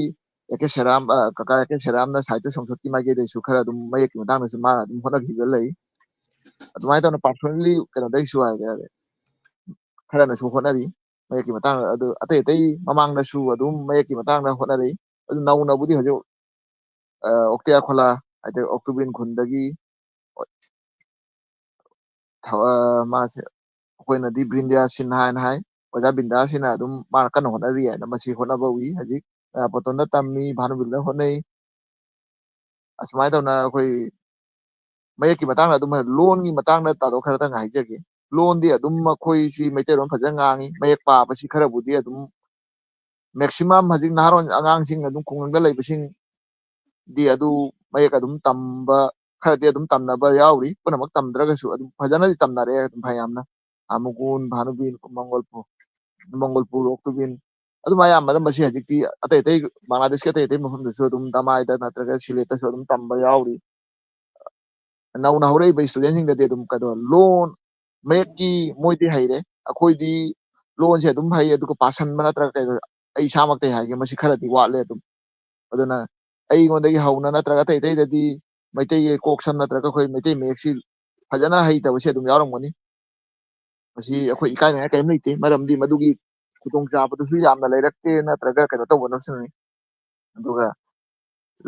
ꯑꯦ ꯀꯦ ꯁꯦꯔꯥꯝ, ꯑ, ꯀꯀꯥ ꯑꯦ ꯀꯦ ꯁꯦꯔꯥꯝꯅ ꯁꯥꯍꯤꯇ꯭ꯌ ꯁꯪꯁꯣꯠꯀꯤ ꯃꯥꯏꯀꯩꯗꯁꯨ ꯈꯔ ꯑꯗꯨꯝ ꯃꯌꯦꯛꯀꯤ ꯃꯇꯥꯡꯗꯁꯨ ꯃꯥꯅ ꯑꯗꯨꯝ ꯍꯣꯠꯅꯈꯤꯕ ꯂꯩ꯫ ꯑꯗꯨꯃꯥꯏꯅ ꯇꯧꯅ personally ꯀꯩꯅꯣꯗꯒꯤꯁꯨ ꯍꯥꯏꯇꯥꯔꯦ, ꯈꯔꯅꯁꯨ ꯍꯣꯠꯅꯔꯤ ꯃꯌꯦꯛꯀꯤ ꯃꯇꯥꯡꯗ꯫ ꯑꯗꯨ ꯑꯇꯩ ꯑꯇꯩ ꯃꯃꯥꯡꯗꯁꯨ ꯑꯗꯨꯝ ꯃꯌꯦꯛꯀꯤ ꯃꯇꯥꯡꯗ ꯍꯣꯠꯅꯔꯤ꯫ ꯑꯗꯨ ꯅꯧꯅꯕꯨꯗꯤ ꯍꯧꯖꯤꯛ, ꯑ, ꯑꯣꯛꯇꯤꯌꯥ ꯈꯣꯂꯥ, ꯍꯥꯏꯗꯤ ꯑꯣꯛꯇꯨꯕꯤꯟ ꯈꯨꯟꯗꯒꯤ ꯊ-, ꯑ, ꯃꯥꯁꯦ ꯑꯩꯈꯣꯏꯅꯗꯤ ꯕ꯭ꯔꯤꯟꯗ꯭ꯌꯥ ꯁꯤꯟ ꯍꯥꯏꯅ ꯍꯥꯏ꯫ ꯑꯣꯖꯥ ꯕꯤꯟꯗ꯭ꯌꯥꯁꯤꯅ ꯑꯗꯨꯝ ꯃꯥꯅ ꯀꯟꯅ ꯍꯣꯠꯅꯔꯤ ꯍꯥꯏꯅ ꯃꯁꯤ ꯍꯣꯠꯅꯕ ꯎꯏ꯫ ꯍꯧꯖꯤꯛ, ꯑ, ꯄꯣꯇꯣꯟꯗ ꯇꯝꯃꯤ, ꯚꯥꯅꯨꯕꯤꯜꯗ ꯍꯣꯠꯅꯩ꯫ ꯑꯁꯨꯃꯥꯏꯅ ꯇꯧꯅ ꯑꯩꯈꯣꯏ ꯃꯌꯦꯛꯀꯤ ꯃꯇꯥꯡꯗ ꯑꯗꯨꯝ ꯍꯥꯏ-, ꯂꯣꯟꯒꯤ ꯃꯇꯥꯡꯗ ꯇꯥꯗꯣ ꯈꯔꯇꯪ ꯍꯥꯏꯖꯒꯦ꯫ ꯂꯣꯟꯗꯤ ꯑꯗꯨꯝ ꯑꯩꯈꯣꯏꯁꯤ ꯃꯩꯇꯩꯂꯣꯟ ꯐꯖꯅ ꯉꯥꯡꯉꯤ꯫ ꯃꯌꯦꯛ ꯄꯥꯕꯁꯤ ꯈꯔꯕꯨꯗꯤ ꯑꯗꯨꯝ maximum ꯍꯧꯖꯤꯛ ꯅꯍꯥꯔꯣꯟ ꯑꯉꯥꯡꯁꯤꯡ ꯑꯗꯨꯝ ꯈꯨꯡꯒꯪꯗ ꯂꯩꯕꯁꯤꯡꯗꯤ ꯑꯗꯨ ꯃꯌꯦꯛ ꯑꯗꯨꯝ ꯇꯝꯕ, ꯈꯔꯗꯤ ꯑꯗꯨꯝ ꯇꯝꯅꯕ ꯌꯥꯎꯔꯤ꯫ ꯄꯨꯝꯅꯃꯛ ꯇꯝꯗ꯭ꯔꯒꯁꯨ ꯑꯗꯨꯝ ꯐꯖꯅꯗꯤ ꯇꯝꯅꯔꯦ ꯑꯗꯨꯝ ꯐꯅꯌꯥꯝꯅ꯫ ꯑꯥ, ꯃꯨꯒꯨꯟ, ꯚꯥꯅꯨꯕꯤ, ꯃꯪꯒꯣꯜꯄꯨ-, ꯃꯪꯒꯣꯜꯄꯨꯔ, ꯑꯣꯛꯇꯨꯕꯤꯟ, ꯑꯗꯨꯝ ꯑꯌꯥꯝꯕꯅ ꯃꯁꯤ ꯍꯧꯖꯤꯛꯇꯤ ꯑꯇꯩ ꯑꯇꯩ ꯕꯪꯒ꯭ꯂꯥꯗꯦꯁꯀꯤ ꯑꯇꯩ ꯑꯇꯩ ꯃꯐꯝꯗꯁꯨ ꯑꯗꯨꯝ ꯗꯃꯥꯏꯗ ꯅꯠꯇ꯭ꯔꯒ ꯁꯤꯂꯦꯠꯇꯁꯨ ꯑꯗꯨꯝ ꯇꯝꯕ ꯌꯥꯎꯔꯤ꯫ ꯅꯧꯅ ꯍꯧꯔꯛꯏꯕ ꯏꯁꯇꯨꯗꯦꯟꯁꯤꯡꯗꯗꯤ ꯑꯗꯨꯝ ꯀꯩꯗꯧ-, ꯂꯣꯟ ꯃꯌꯦꯛꯀꯤ ꯃꯣꯏꯗꯤ ꯍꯩꯔꯦ, ꯑꯩꯈꯣꯏꯗꯤ ꯂꯣꯟꯁꯦ ꯑꯗꯨꯝ ꯍꯩ, ꯑꯗꯨꯒ ꯄꯥꯁꯟꯕ ꯅꯠꯇ꯭ꯔꯒ ꯀꯩꯗꯧ-, ꯑꯩ ꯏꯁꯥꯃꯛꯇ ꯍꯥꯏꯒꯦ, ꯃꯁꯤ ꯈꯔꯗꯤ ꯋꯥꯠꯂꯦ ꯑꯗꯨꯝ꯫ ꯑꯗꯨꯅ ꯑꯩꯉꯣꯟꯗꯒꯤ ꯍꯧꯅ ꯅꯠꯇ꯭ꯔꯒ ꯑꯇꯩ ꯑꯇꯩꯗꯗꯤ ꯃꯩꯇꯩꯒꯤ ꯀꯣꯛ ꯁꯝ ꯅꯠꯇ꯭ꯔꯒ ꯑꯩꯈꯣꯏ ꯃꯩꯇꯩ ꯃꯌꯦꯛꯁꯤ ꯐꯖꯅ ꯍꯩꯇꯕꯁꯦ ꯑꯗꯨꯝ ꯌꯥꯎꯔꯝꯒꯅꯤ꯫ ꯃꯁꯤ ꯑꯩꯈꯣꯏ ꯏꯀꯥꯏꯅꯤꯡꯉꯥꯏ ꯀꯔꯤꯝ ꯂꯩꯇꯦ, ꯃꯔꯝꯗꯤ ꯃꯗꯨꯒꯤ ꯈꯨꯗꯣꯡꯆꯥꯕꯗꯨꯁꯨ ꯌꯥꯝꯅ ꯂꯩꯔꯛꯇꯦ, ꯅꯠꯇ꯭ꯔꯒ ꯀꯩꯅꯣ ꯇꯧꯕꯅꯁꯨꯅꯤ꯫ ꯑꯗꯨꯒ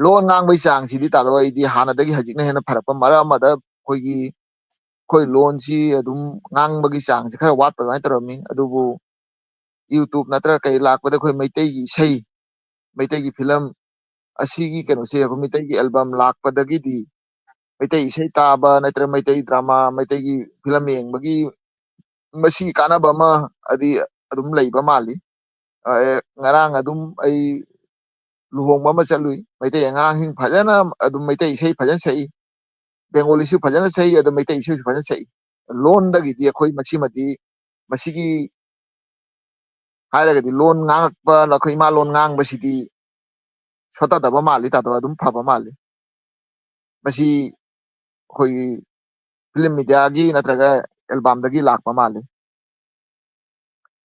ꯂꯣꯟ ꯉꯥꯡꯕꯒꯤ ꯆꯥꯡꯁꯤꯗꯤ ꯇꯥꯗꯣ ꯑꯩꯗꯤ ꯍꯥꯟꯅꯗꯒꯤ ꯍꯧꯖꯤꯛꯅ ꯍꯦꯟꯅ ꯐꯔꯛꯄ ꯃꯔꯝ ꯑꯃꯗ ꯑꯩꯈꯣꯏꯒꯤ, ꯑꯩꯈꯣꯏ ꯂꯣꯟꯁꯤ ꯑꯗꯨꯝ ꯉꯥꯡꯕꯒꯤ ꯆꯥꯡꯁꯤ ꯈꯔ ꯋꯥꯠꯄ ꯑꯗꯨꯃꯥꯏꯅ ꯇꯧꯔꯝꯃꯤ꯫ ꯑꯗꯨꯕꯨ YouTube ꯅꯠꯇ꯭ꯔꯒ ꯀꯩ ꯂꯥꯛꯄꯗ ꯑꯩꯈꯣꯏ ꯃꯩꯇꯩꯒꯤ ꯏꯁꯩ, ꯃꯩꯇꯩꯒꯤ ꯐꯤꯂꯝ ꯑꯁꯤꯒꯤ ꯀꯩꯅꯣꯁꯦ, ꯑꯩꯈꯣꯏ ꯃꯩꯇꯩꯒꯤ ꯑꯦꯜꯕꯝ ꯂꯥꯛꯄꯗꯒꯤꯗꯤ ꯃꯩꯇꯩ ꯏꯁꯩ ꯇꯥꯕ ꯅꯠꯇ꯭ꯔꯒ ꯃꯩꯇꯩ ꯗ꯭ꯔꯃꯥ, ꯃꯩꯇꯩꯒꯤ ꯐꯤꯂꯝ ꯌꯦꯡꯕꯒꯤ ꯃꯁꯤꯒꯤ ꯀꯥꯟꯅꯕ ꯑꯃ ꯑꯗꯤ ꯑꯗꯨꯝ ꯂꯩꯕ ꯃꯥꯜꯂꯤ꯫ ꯑ, ꯑꯦ, ꯉꯔꯥꯡ ꯑꯗꯨꯝ ꯑꯩ ꯂꯨꯍꯣꯡꯕ ꯑꯃ ꯆꯠꯂꯨꯏ꯫ ꯃꯩꯇꯩ ꯑꯉꯥꯡꯁꯤꯡ ꯐꯖꯅ ꯑꯗꯨꯝ ꯃꯩꯇꯩ ꯏꯁꯩ ꯐꯖꯅ ꯁꯛꯏ꯫ ꯕꯦꯡꯒꯣꯂꯤꯁꯨ ꯐꯖꯅ ꯁꯛꯏ, ꯑꯗꯣ ꯃꯩꯇꯩ ꯏꯁꯩꯁꯨ ꯐꯖꯅ ꯁꯛꯏ꯫ ꯂꯣꯟꯗꯒꯤꯗꯤ ꯑꯩꯈꯣꯏ ꯃꯁꯤꯃꯗꯤ, ꯃꯁꯤꯒꯤ ꯍꯥꯏꯔꯒꯗꯤ ꯂꯣꯟ ꯉꯥꯡꯉꯛꯄ, ꯑꯩꯈꯣꯏ ꯏꯃꯥ ꯂꯣꯟ ꯉꯥꯡꯕꯁꯤꯗꯤ ꯁꯣꯠꯊꯗꯕ ꯃꯥꯜꯂꯤ ꯇꯥꯗꯣ, ꯑꯗꯨꯝ ꯐꯕ ꯃꯥꯜꯂꯤ꯫ ꯃꯁꯤ ꯑꯩꯈꯣꯏꯒꯤ ꯐꯤꯂꯝ ꯃꯦꯗꯤꯌꯥꯒꯤ ꯅꯠꯇ꯭ꯔꯒ ꯑꯦꯜꯕꯝꯗꯒꯤ ꯂꯥꯛꯄ ꯃꯥꯜꯂꯤ꯫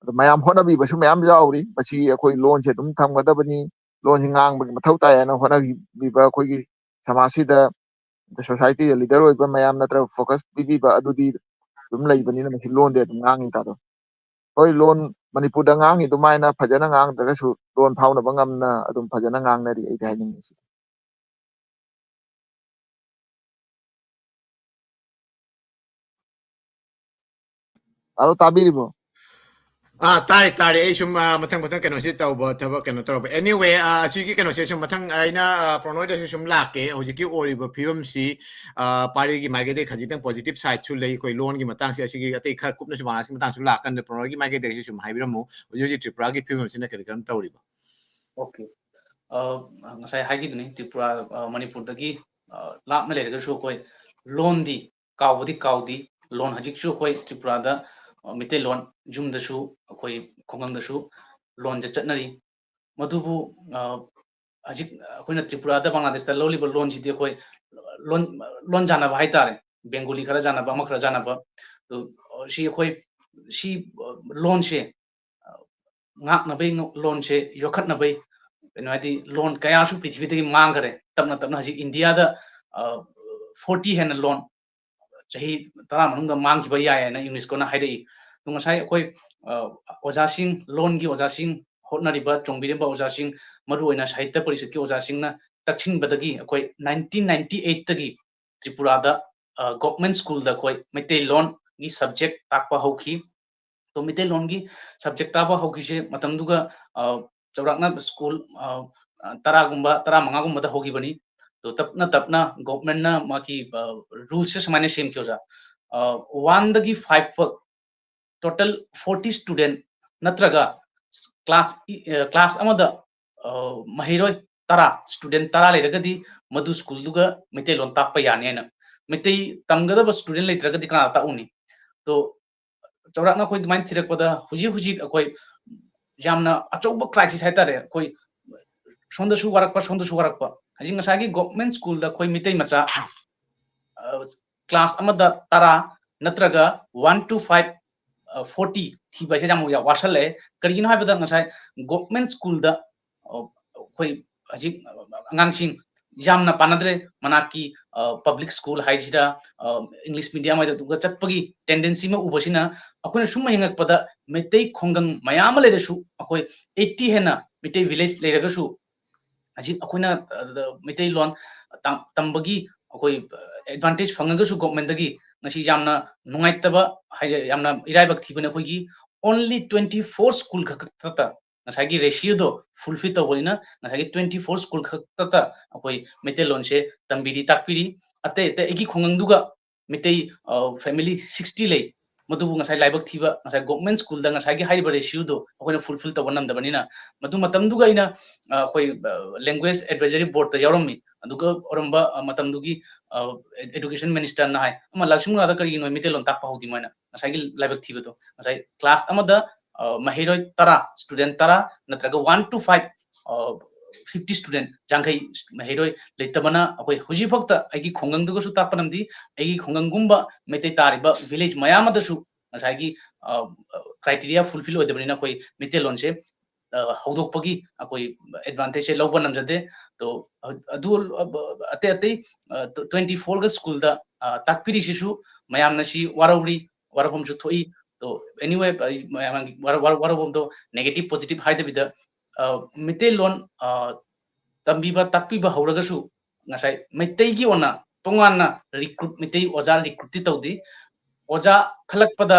ꯑꯗꯣ ꯃꯌꯥꯝ ꯍꯣꯠꯅꯕꯤꯕꯁꯨ ꯃꯌꯥꯝ ꯌꯥꯎꯔꯤ꯫ ꯃꯁꯤ ꯑꯩꯈꯣꯏ ꯂꯣꯟꯁꯦ ꯑꯗꯨꯝ ꯊꯝꯒꯗꯕꯅꯤ, ꯂꯣꯟꯁꯤ ꯉꯥꯡꯕꯒꯤ ꯃꯊꯧ ꯇꯥꯏ ꯍꯥꯏꯅ ꯍꯣꯠꯅꯕꯤꯕ ꯑꯩꯈꯣꯏꯒꯤ ꯁꯃꯥꯖꯁꯤꯗ, society ꯗ leader ꯑꯣꯏꯕ ꯃꯌꯥꯝ ꯅꯠꯇ꯭ꯔꯒ focus ꯄꯤꯕꯤꯕ ꯑꯗꯨꯗꯤ ꯑꯗꯨꯝ ꯂꯩꯕꯅꯤꯅ, ꯃꯁꯤ ꯂꯣꯟꯗꯤ ꯑꯗꯨꯝ ꯉꯥꯡꯉꯤ ꯇꯥꯗꯣ꯫ ꯍꯣꯏ, ꯂꯣꯟ ꯃꯅꯤꯄꯨꯔꯗ ꯉꯥꯡꯉꯤ ꯑꯗꯨꯃꯥꯏꯅ ꯐꯖꯅ ꯉꯥꯡꯗ꯭ꯔꯒꯁꯨ ꯂꯣꯟ ꯐꯥꯎꯅꯕ ꯉꯝꯅ ꯑꯗꯨꯝ ꯐꯖꯅ ꯉꯥꯡꯅꯔꯤ, ꯑꯩꯗꯤ ꯍꯥꯏꯅꯤꯡꯉꯤ ꯁꯤꯗꯤ꯫ ꯑꯗꯣ ꯇꯥꯕꯤꯔꯤꯕꯣ? ꯑꯥ, ꯇꯥꯔꯦ, ꯇꯥꯔꯦ꯫ ꯑꯩ ꯁꯨꯝ, ꯑꯥ, ꯃꯊꯪ, ꯃꯊꯪ ꯀꯩꯅꯣꯁꯤ ꯇꯧꯕ, ꯊꯕꯛ ꯀꯩꯅꯣ ꯇꯧꯔꯕ꯫ Anyway, ꯑꯥ, ꯑꯁꯤꯒꯤ ꯀꯩꯅꯣꯁꯦ ꯁꯨꯝ ꯃꯊꯪ ꯑꯩꯅ, ꯑꯥ, ꯄ꯭ꯔꯣꯅꯣꯏꯗꯁꯨ ꯁꯨꯝ ꯂꯥꯛꯀꯦ꯫ ꯍꯧꯖꯤꯛꯀꯤ ꯑꯣꯏꯔꯤꯕ ꯐꯤꯕꯝꯁꯤ, ꯑꯥ, ꯄꯥꯔꯤꯒꯤ ꯃꯥꯏꯀꯩꯗꯒꯤ ꯈꯖꯤꯛꯇꯪ positive side ꯁꯨ ꯂꯩ꯫ ꯑꯩꯈꯣꯏ ꯂꯣꯟꯒꯤ ꯃꯇꯥꯡꯁꯦ, ꯑꯁꯤꯒꯤ ꯑꯇꯩ ꯈꯔ ꯀꯨꯞꯅꯁꯨ ꯃꯥꯅꯁꯀꯤ ꯃꯇꯥꯡꯁꯨ ꯂꯥꯛꯀꯥꯟꯗ ꯄ꯭ꯔꯣꯅꯣꯏꯒꯤ ꯃꯥꯏꯀꯩꯗꯒꯤꯁꯨ ꯁꯨꯝ ꯍꯥꯏꯕꯤꯔꯝꯃꯨ꯫ ꯍꯧꯖꯤꯛ ꯍꯧꯖꯤꯛ ꯇ꯭ꯔꯤꯄꯨꯔꯥꯒꯤ ꯐꯤꯕꯝꯁꯤꯅ ꯀꯔꯤ ꯀꯔꯝ ꯇꯧꯔꯤꯕ? Okay꯫ ꯑꯥ, ꯉꯁꯥꯏ ꯍꯥꯏꯈꯤꯗꯨꯅꯤ, ꯇ꯭ꯔꯤꯄꯨꯔꯥ, ꯑꯥ, ꯃꯅꯤꯄꯨꯔꯗꯒꯤ, ꯑꯥ, ꯂꯥꯞꯅ ꯂꯩꯔꯒꯁꯨ ꯑꯩꯈꯣꯏ ꯂꯣꯟꯗꯤ ꯀꯥꯎꯕꯗꯤ ꯀꯥꯎꯗꯤ꯫ ꯂꯣꯟ ꯍꯧꯖꯤꯛꯁꯨ ꯑꯩꯈꯣꯏ ꯇ꯭ꯔꯤꯄꯨꯔꯥꯗ, ꯑ, ꯃꯩꯇꯩꯂꯣꯟ ꯌꯨꯝꯗꯁꯨ, ꯑꯩꯈꯣꯏ ꯈꯨꯡꯒꯪꯗꯁꯨ ꯂꯣꯟꯁꯦ ꯆꯠꯅꯔꯤ꯫ ꯃꯗꯨꯕꯨ, ꯑ, ꯍꯧꯖꯤꯛ ꯑꯩꯈꯣꯏꯅ ꯇ꯭ꯔꯤꯄꯨꯔꯥꯗ ꯕꯪꯒ꯭ꯂꯥꯗꯦꯁꯇ ꯂꯧꯔꯤꯕ ꯂꯣꯟꯁꯤꯗꯤ ꯑꯩꯈꯣꯏ ꯂꯣꯟ, ꯂꯣꯟ ꯖꯥꯟꯅꯕ ꯍꯥꯏꯇꯥꯔꯦ꯫ ꯕꯦꯡꯒꯣꯂꯤ ꯈꯔ ꯖꯥꯟꯅꯕ, ꯑꯃ ꯈꯔ ꯖꯥꯟꯅꯕ꯫ ꯑꯗꯨ, ꯑ, ꯁꯤ ꯑꯩꯈꯣꯏ, ꯁꯤ, ꯑ, ꯂꯣꯟꯁꯦ, ꯑ, ꯉꯥꯛꯅꯕꯩ ꯉ-, ꯂꯣꯟꯁꯦ ꯌꯣꯛꯈꯠꯅꯕꯩ, ꯀꯩꯅꯣ ꯍꯥꯏꯗꯤ, ꯂꯣꯟ ꯀꯌꯥꯁꯨ ꯄ꯭ꯔꯤꯊꯤꯕꯤꯗꯒꯤ ꯃꯥꯡꯈꯔꯦ꯫ ꯇꯞꯅ ꯇꯞꯅ ꯍꯧꯖꯤꯛ ꯏꯟꯗꯤꯌꯥꯗ, ꯑ, forty ꯍꯦꯟꯅ ꯂꯣꯟ ꯆꯍꯤ ꯇꯔꯥ ꯃꯅꯨꯡꯗ ꯃꯥꯡꯈꯤꯕ ꯌꯥꯏ ꯍꯥꯏꯅ ꯌꯨꯅꯦꯁꯀꯣꯅ ꯍꯥꯏꯔꯛꯏ꯫ ꯑꯗꯣ ꯉꯁꯥꯏ ꯑꯩꯈꯣꯏ, ꯑ, ꯑꯣꯖꯥꯁꯤꯡ, ꯂꯣꯟꯒꯤ ꯑꯣꯖꯥꯁꯤꯡ, ꯍꯣꯠꯅꯔꯤꯕ, ꯆꯣꯡꯕꯤꯔꯤꯕ ꯑꯣꯖꯥꯁꯤꯡ, ꯃꯔꯨꯑꯣꯏꯅ ꯁꯥꯍꯤꯇ꯭ꯌ ꯄꯔꯤꯁꯠꯀꯤ ꯑꯣꯖꯥꯁꯤꯡꯅ ꯇꯛꯁꯤꯟꯕꯗꯒꯤ ꯑꯩꯈꯣꯏ nineteen ninety eight ꯇꯒꯤ ꯇ꯭ꯔꯤꯄꯨꯔꯥꯗ, ꯑ, government school ꯗ ꯑꯩꯈꯣꯏ ꯃꯩꯇꯩꯂꯣꯟꯒꯤ subject ꯇꯥꯛꯄ ꯍꯧꯈꯤ꯫ ꯑꯗꯣ ꯃꯩꯇꯩꯂꯣꯟꯒꯤ subject ꯇꯥꯛꯄ ꯍꯧꯈꯤꯁꯦ ꯃꯇꯝꯗꯨꯒ, ꯑ, ꯆꯥꯎꯔꯥꯛꯅ school, ꯑ, ꯑ, ꯇꯔꯥꯒꯨꯝꯕ, ꯇꯔꯥꯃꯉꯥꯒꯨꯝꯕꯗ ꯍꯧꯈꯤꯕꯅꯤ꯫ ꯑꯗꯣ ꯇꯞꯅ ꯇꯞꯅ government ꯅ ꯃꯥꯒꯤ, ꯑ, rules ꯁꯦ ꯁꯨꯃꯥꯏꯅ ꯁꯦꯝꯈꯤ ꯑꯣꯖꯥ꯫ ꯑ, one ꯗꯒꯤ five ꯐꯥꯎ total forty student ꯅꯠꯇ꯭ꯔꯒ class, ꯑ, class ꯑꯃꯗ, ꯑ, ꯃꯍꯩꯔꯣꯏ ꯇꯔꯥ, student ꯇꯔꯥ ꯂꯩꯔꯒꯗꯤ ꯃꯗꯨ school ꯗꯨꯒ ꯃꯩꯇꯩꯂꯣꯟ ꯇꯥꯛꯄ ꯌꯥꯅꯤ ꯍꯥꯏꯅ꯫ ꯃꯩꯇꯩ ꯇꯝꯒꯗꯕ student ꯂꯩꯇ꯭ꯔꯒꯗꯤ ꯀꯅꯥ ꯇꯥꯛꯎꯅꯤ? ꯑꯗꯣ ꯆꯥꯎꯔꯥꯛꯅ ꯑꯩꯈꯣꯏ ꯑꯗꯨꯃꯥꯏꯅ ꯊꯤꯔꯛꯄꯗ ꯍꯧꯖꯤꯛ ꯍꯧꯖꯤꯛ ꯑꯩꯈꯣꯏ ꯌꯥꯝꯅ ꯑꯆꯧꯕ crisis ꯍꯥꯏꯇꯥꯔꯦ꯫ ꯑꯩꯈꯣꯏ ꯁꯣꯝꯗꯁꯨ ꯋꯥꯔꯛꯄ, ꯁꯣꯝꯗꯁꯨ ꯋꯥꯔꯛꯄ꯫ ꯍꯧꯖꯤꯛ ꯉꯁꯥꯏꯒꯤ government school ꯗ ꯑꯩꯈꯣꯏ ꯃꯤꯇꯩ ꯃꯆꯥ, ꯑ, class ꯑꯃꯗ ꯇꯔꯥ ꯅꯠꯇ꯭ꯔꯒ one to five, ꯑ, forty ꯊꯤꯕ ꯍꯥꯏꯁꯦ ꯌꯥꯝ ꯋꯥꯁꯜꯂꯛꯑꯦ꯫ ꯀꯔꯤꯒꯤꯅꯣ ꯍꯥꯏꯕꯗ ꯉꯁꯥꯏ ꯒꯣꯚꯔꯟꯃꯦꯟꯠ ꯁ꯭ꯀꯨꯜꯗ, ꯑ, ꯑꯩꯈꯣꯏ ꯍꯧꯖꯤꯛ ꯑꯉꯥꯡꯁꯤꯡ ꯌꯥꯝꯅ ꯄꯥꯅꯗ꯭ꯔꯦ꯫ ꯃꯅꯥꯛꯀꯤ, ꯑ, ꯄꯕ꯭ꯂꯤꯛ ꯁ꯭ꯀꯨꯜ ꯍꯥꯏꯁꯤꯔꯥ, ꯑ, ꯏꯪꯂꯤꯁ ꯃꯤꯗꯤꯌꯝ ꯍꯥꯏꯗꯨꯒ ꯆꯠꯄꯒꯤ ꯇꯦꯟꯗꯦꯟꯁꯤ ꯑꯃ ꯎꯕꯁꯤꯅ ꯑꯩꯈꯣꯏꯅ ꯁꯨꯝ ꯌꯦꯡꯉꯛꯄꯗ ꯃꯩꯇꯩ ꯈꯨꯡꯒꯪ ꯃꯌꯥꯝ ꯑꯃ ꯂꯩꯔꯁꯨ, ꯑꯩꯈꯣꯏ ꯑꯩꯠꯇꯤ ꯍꯦꯟꯅ ꯃꯩꯇꯩ ꯚꯤꯂꯦꯖ ꯂꯩꯔꯒꯁꯨ ꯍꯧꯖꯤꯛ ꯑꯩꯈꯣꯏꯅ, ꯑ, ꯃꯩꯇꯩꯂꯣꯟ ꯇꯝ-, ꯇꯝꯕꯒꯤ ꯑꯩꯈꯣꯏ ꯑꯦꯗꯚꯥꯟꯇꯦꯖ ꯐꯪꯉꯒꯁꯨ ꯒꯣꯚꯔꯟꯃꯦꯟꯠꯇꯒꯤ ꯉꯁꯤ ꯌꯥꯝꯅ ꯅꯨꯡꯉꯥꯏꯇꯕ, ꯍꯥꯏ-, ꯌꯥꯝꯅ ꯏꯔꯥꯏꯕꯛ ꯊꯤꯕꯅ ꯑꯩꯈꯣꯏꯒꯤ only twenty four ꯁ꯭ꯀꯨꯜ ꯈꯛꯇ ꯉꯁꯥꯏꯒꯤ ꯔꯦꯁꯤꯌꯣꯗꯣ ꯐꯨꯜꯐꯤꯜ ꯇꯧꯕꯅꯤꯅ ꯉꯁꯥꯏꯒꯤ twenty four ꯁ꯭ꯀꯨꯜ ꯈꯛꯇꯗ ꯑꯩꯈꯣꯏ ꯃꯩꯇꯩꯂꯣꯟꯁꯦ ꯇꯝꯕꯤꯔꯤ, ꯇꯥꯛꯄꯤꯔꯤ꯫ ꯑꯇꯩ ꯑꯇꯩ ꯑꯩꯒꯤ ꯈꯨꯡꯒꯪꯗꯨꯒ ꯃꯩꯇꯩ, ꯑ, ꯐꯦꯃꯤꯂꯤ sixty ꯂꯩ, ꯃꯗꯨꯕꯨ ꯉꯁꯥꯏ ꯂꯥꯏꯕꯛ ꯊꯤꯕ ꯉꯁꯥꯏ ꯒꯣꯚꯔꯟꯃꯦꯟꯠ ꯁ꯭ꯀꯨꯜꯗ ꯉꯁꯥꯏꯒꯤ ꯍꯥꯏꯔꯤꯕ ꯔꯦꯁꯤꯌꯣꯗꯣ ꯑꯩꯈꯣꯏꯅ ꯐꯨꯜꯐꯤꯜ ꯇꯧꯕ ꯉꯝꯗꯕꯅꯤꯅ, ꯃꯗꯨ ꯃꯇꯝꯗꯨꯒ ꯑꯩꯅ, ꯑ, ꯑꯩꯈꯣꯏ, ꯑ, ꯂꯦꯡꯒ꯭ꯋꯦꯖ ꯑꯦꯗꯚꯥꯏꯖꯔꯤ ꯕꯣꯔꯗꯇ ꯌꯥꯎꯔꯝꯃꯤ꯫ ꯑꯗꯨꯒ ꯑꯣꯏꯔꯝꯕ, ꯑ, ꯃꯇꯝꯗꯨꯒꯤ, ꯑ, ꯑꯦ-, ꯑꯦꯗꯨꯀꯦꯁꯟ ꯃꯤꯅꯤꯁꯇꯔꯅ ꯍꯥꯏ, "ꯑꯃ ꯂꯥꯛꯁꯤꯡ ꯃꯅꯥꯗ ꯀꯔꯤꯒꯤꯅꯣ ꯃꯩꯇꯩꯂꯣꯟ ꯇꯥꯛꯄ ꯍꯧꯗꯦ?" ꯃꯣꯏꯅ ꯉꯁꯥꯏꯒꯤ ꯂꯥꯏꯕꯛ ꯊꯤꯕꯗꯣ, ꯉꯁꯥꯏ ꯀ꯭ꯂꯥꯁ ꯑꯃꯗ, ꯑ, ꯃꯍꯩꯔꯣꯏ ꯇꯔꯥ, ꯁ꯭ꯇꯨꯗꯦꯟꯠ ꯇꯔꯥ ꯅꯠꯇ꯭ꯔꯒ one to five, ꯑ, fifty ꯁ꯭ꯇꯨꯗꯦꯟꯠ, ꯌꯥꯡꯈꯩ ꯃꯍꯩꯔꯣꯏ ꯂꯩꯇꯕꯅ ꯑꯩꯈꯣꯏ ꯍꯧꯖꯤꯛꯐꯥꯎꯗ ꯑꯩꯒꯤ ꯈꯨꯡꯒꯪꯗꯨꯒꯁꯨ ꯇꯥꯛꯄ ꯉꯝꯗꯦ꯫ ꯑꯩꯒꯤ ꯈꯨꯡꯒꯪꯒꯨꯝꯕ ꯃꯩꯇꯩ ꯇꯥꯔꯤꯕ ꯚꯤꯂꯦꯖ ꯃꯌꯥꯝ ꯑꯃꯗꯁꯨ ꯉꯁꯥꯏꯒꯤ, ꯑ, ꯑ, ꯀ꯭ꯔꯥꯏꯇꯦꯔꯤꯌꯥ ꯐꯨꯜꯐꯤꯜ ꯑꯣꯏꯗꯕꯅꯤꯅ ꯑꯩꯈꯣꯏ ꯃꯩꯇꯩꯂꯣꯟꯁꯦ, ꯑ, ꯍꯧꯗꯣꯛꯄꯒꯤ ꯑꯩꯈꯣꯏ ꯑꯦꯗꯚꯥꯟꯇꯦꯖꯁꯦ ꯂꯧꯕ ꯉꯝꯖꯗꯦ꯫ ꯇꯣ, ꯑ-, ꯑꯗꯨ, ꯑ, ꯑꯇꯩ ꯑꯇꯩ, ꯑ, ꯇ꯭ꯋꯦꯟꯇꯤ ꯐꯣꯔꯒ ꯁ꯭ꯀꯨꯜꯗ, ꯑ, ꯇꯥꯛꯄꯤꯔꯤꯁꯤꯁꯨ ꯃꯌꯥꯝꯅ ꯁꯤ ꯋꯥꯔꯧꯔꯤ, ꯋꯥꯔꯧꯐꯝꯁꯨ ꯊꯣꯛꯏ꯫ ꯇꯣ, anyway, ꯑꯩ ꯃꯌꯥꯝꯒꯤ ꯋꯥꯔꯧ-, ꯋꯥꯔꯧ-, ꯋꯥꯔꯧꯐꯝꯗꯣ negative positive ꯍꯥꯏꯗꯕꯤꯗ, ꯑ, ꯃꯩꯇꯩꯂꯣꯟ, ꯑ, ꯇꯝꯕꯤꯕ, ꯇꯥꯛꯄꯤꯕ ꯍꯧꯔꯒꯁꯨ ꯉꯁꯥꯏ ꯃꯩꯇꯩꯒꯤ ꯑꯣꯏꯅ ꯇꯣꯉꯥꯟꯅ recruit, ꯃꯩꯇꯩ ꯑꯣꯖꯥ recruitꯇꯤ ꯇꯧꯗꯦ꯫ ꯑꯣꯖꯥ ꯈꯜꯂꯛꯄꯗ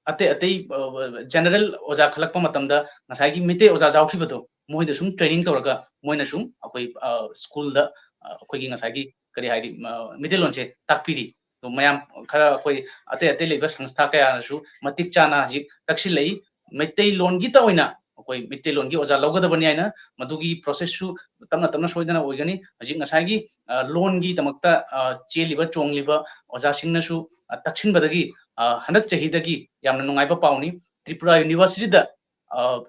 ꯑꯇꯩ ꯑꯇꯩ, ꯑ, general ꯑꯣꯖꯥ ꯈꯜꯂꯛꯄ ꯃꯇꯝꯗ ꯉꯁꯥꯏꯒꯤ ꯃꯩꯇꯩ ꯑꯣꯖꯥ ꯌꯥꯎꯈꯤꯕꯗꯣ ꯃꯣꯏꯗ ꯁꯨꯝ training ꯇꯧꯔꯒ ꯃꯣꯏꯅ ꯁꯨꯝ ꯑꯩꯈꯣꯏ, ꯑ, ꯁ꯭ꯀꯨꯜꯗ, ꯑ, ꯑꯩꯈꯣꯏꯒꯤ ꯉꯁꯥꯏꯒꯤ ꯀꯔꯤ ꯍꯥꯏꯅꯤ, ꯑ, ꯃꯩꯇꯩꯂꯣꯟꯁꯦ ꯇꯥꯛꯄꯤꯔꯤ꯫ ꯑꯗꯣ ꯃꯌꯥꯝ ꯈꯔ ꯑꯩꯈꯣꯏ ꯑꯇꯩ ꯑꯇꯩ ꯂꯩꯕ ꯁꯪꯁꯊꯥ ꯀꯌꯥꯅꯁꯨ ꯃꯇꯤꯛ ꯆꯥꯅ ꯍꯧꯖꯤꯛ ꯇꯛꯁꯤꯜꯂꯛꯏ꯫ ꯃꯩꯇꯩꯂꯣꯟꯒꯤꯇ ꯑꯣꯏꯅ ꯑꯩꯈꯣꯏ ꯃꯩꯇꯩꯂꯣꯟꯒꯤ ꯑꯣꯖꯥ ꯂꯧꯒꯗꯕꯅꯤ ꯍꯥꯏꯅ ꯃꯗꯨꯒꯤ processꯁꯨ ꯇꯞꯅ ꯇꯞꯅ ꯁꯣꯏꯗꯅ ꯑꯣꯏꯒꯅꯤ꯫ ꯍꯧꯖꯤꯛ ꯉꯁꯥꯏꯒꯤ, ꯑ, ꯂꯣꯟꯒꯤꯗꯃꯛꯇ, ꯑ, ꯆꯦꯜꯂꯤꯕ ꯆꯣꯡꯂꯤꯕ ꯑꯣꯖꯥꯁꯤꯡꯅꯁꯨ, ꯑ, ꯇꯛꯁꯤꯟꯕꯗꯒꯤ, ꯑ, ꯍꯟꯗꯛ ꯆꯍꯤꯗꯒꯤ ꯌꯥꯝꯅ ꯅꯨꯡꯉꯥꯏꯕ ꯄꯥꯎꯅꯤ꯫ ꯇ꯭ꯔꯤꯄꯨꯔꯥ ꯌꯨꯅꯤꯚꯔꯁꯤꯇꯤꯗ, ꯑ,